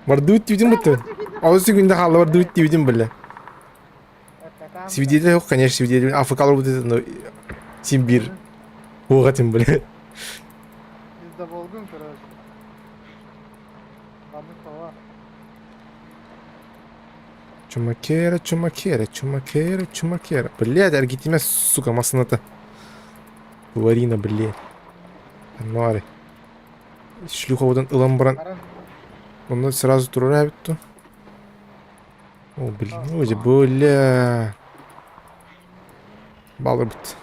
A: Мордует видим это. А вот секунда хала, мордует видим, бля. Свидетель, конечно, свидетель. АФК работает, но Симбир. Угатим, бля.
D: Пиздоболгун, короче.
A: Чумакера, чумакера, чумакера, чумакера. Блядь, аргитимя, сука, масыната. Ларина, блядь. Ануари. Шлюха одан ылан баран. Онно сразу турара эбит О, блин, ой, бля. Балырбыт.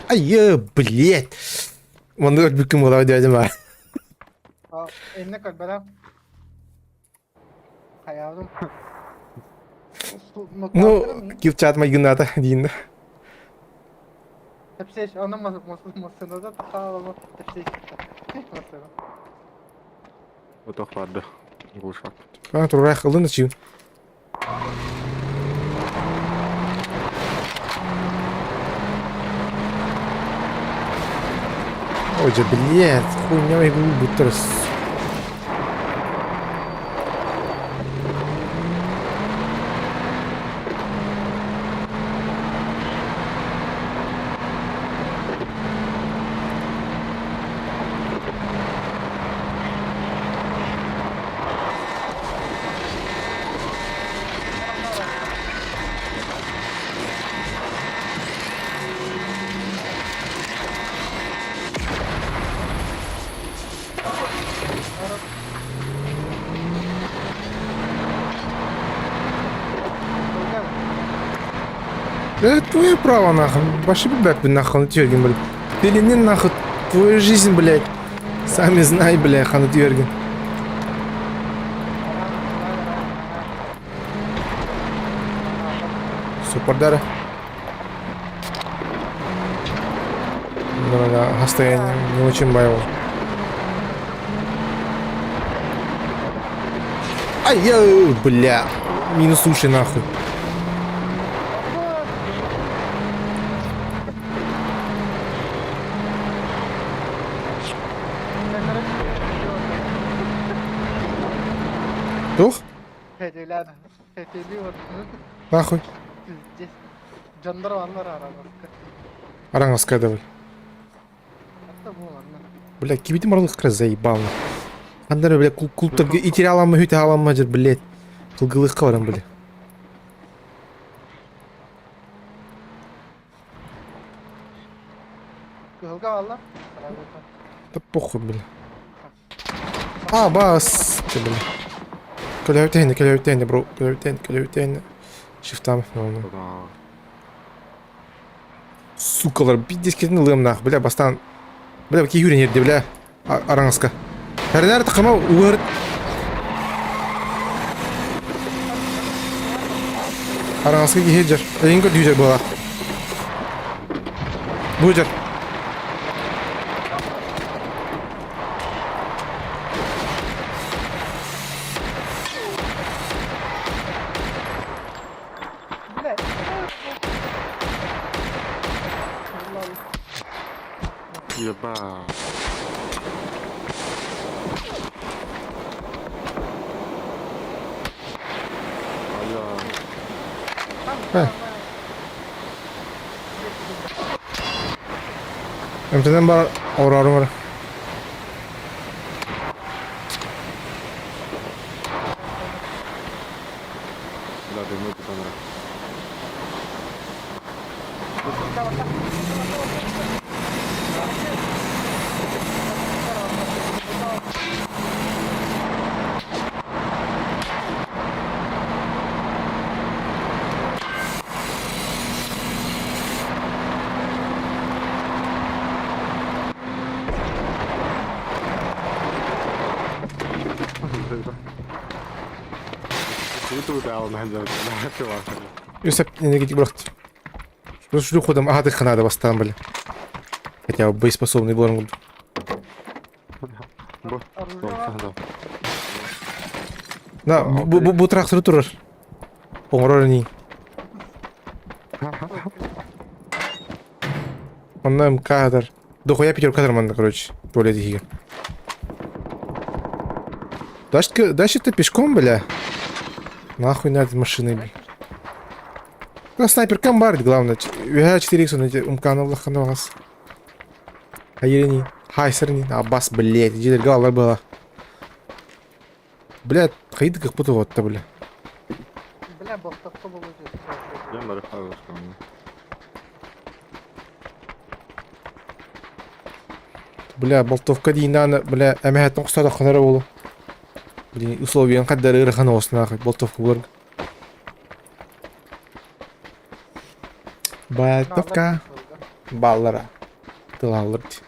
A: Ай, блядь. Маннык бүккүм буолар дядям бар.
D: Инне көрбөрөм. Хайаабым.
A: Ну, килчат майгыната дейін.
D: Тепсеш, оны масынада тахалама тепсеш. Масына.
C: Отох барды. Глушак.
A: А, турах ылын чив. Ой, же, блядь, хуйня игру будто Да это твое право, нахуй. Баши, блядь, нахуй, ну Тюрген, блядь. Ты или не нахуй, твою жизнь, блядь. Сами знай, блядь, хану Тюрген. Супардара. Да, состояние не очень боевое. Ай, я, бля. Минус уши, нахуй. Тух? Нахуй. Араҥаска давай. Бля, кибитим барлык как раз заебал. Андары, бля, клубтарга итире аламмы, хүтэ аламмы дьэр, блядь. Кылгылыхха баран, бля. Да похуй, бля. А, бас, ты, бля. Көлөбүтэ көлөбүтэ бро, көлөбүтэ көлөбүтэ. Шифтам, ну. Сукалар, пиздец ылыам нах, бля, бастаан. Бля, киһи үрэн ерде, бля, араҥаска. Хэрнээр тахама угар. Араҥаска киһи дьар. Эйин көрдүү дьар буолар. Бу дьар.
C: Еба. Алло.
A: Эмтэнэн бар, орорум бар.
C: Да, дымы тутанара.
A: Өсөп энергетик бырахтым. Шлю ходом аһатых ханада бастаан били. Хотя бы боеспособный буолан курдук. Да, бу бу бу тракторы турар. Оҥорор ини. Онно МК-дар. Дохуя пятерка манна, короче, туалет иһигэр. Дальше, дальше ты пешком, бля? Нахуй надо машины, бля. Ну, снайперкам бар, главное. Үһэ 4 х эти умканы улаханы бағас. Хайырини, хайсырни, абас, блядь, дьиэлэргэ алар была. Блядь, хайды как будто вот бля.
D: Бля, болтовка получится.
A: Бля, болтовка диинаны, бля, эмэһэттэн кустаатаххына эрэ буолуо. Блин, условиян хаддар ыарахан оҕус нахуй, болтовка булар. Болтовка баллара тылаллар дии.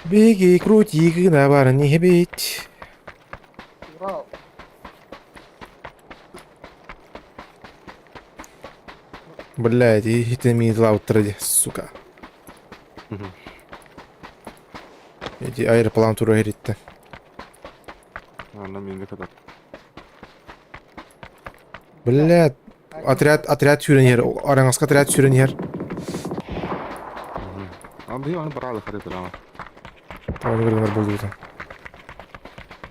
A: Беги, крути гына барын иһэбит.
D: Урал.
A: Блядь, иһитин тылаабыттара дии, сука. Эти аэроплан тура иһириттэ.
C: Аны миңге катар.
A: Блядь, отряд, отряд сүүрэн иһэр, араҥаска отряд сүүрэн иһэр.
C: Аны аны баралы хариталама.
A: Оны көргөнөр болдубута.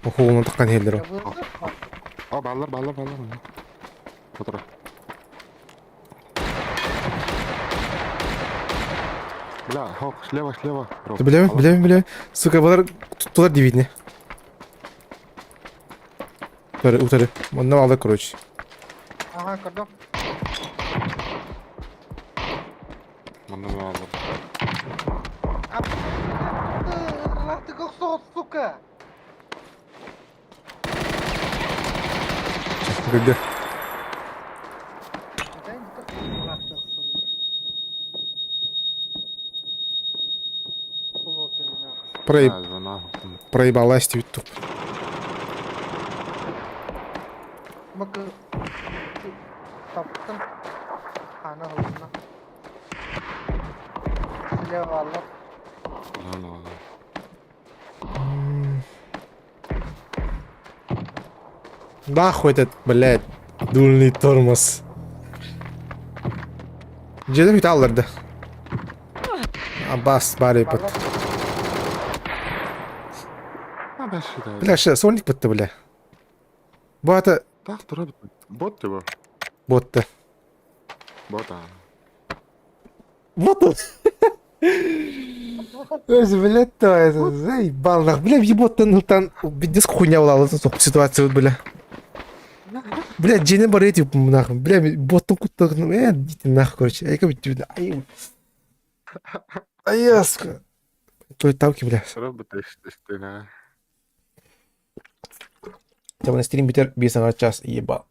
A: Охугунан таххан иһэллэр ол.
C: А баллар баллар баллар. Отура. Бля, хок, слева, слева.
A: Билэбин, билэбин, билэбин. Сука, балар туттулар дивидне. Утары, утары. Онно алды, короче.
D: Ага, көрдüm.
C: Манна алды.
D: Ты охсоҕут, сука!
A: Көрдө. Проеб... Проебалась тебе туп. Нахуй этот, блядь, дульный тормоз. Дьиэтэ бүтэ алларда. Абас баар эпит. Бля, ше, сольник бытты, бля. Бу ата
C: Бот типа.
A: ботты.
C: Бота.
A: Вот он. Өзі блядь, то это, заебал, нах, бля, еботтан ылтан, пиздец хуйня була ситуация, бля. Бля, дьиэни бар эти, нахуй, бля, боттун куттан, идите нахуй, короче, ай, как ай, ай, сука. Той тавки, бля. Табан стрим бүтэр биэс аҥаар час ебал.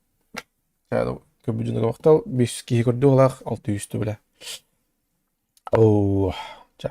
A: Көбүдүн махтал 500 киһи көрдү олах 600 бля. Оо, чэ.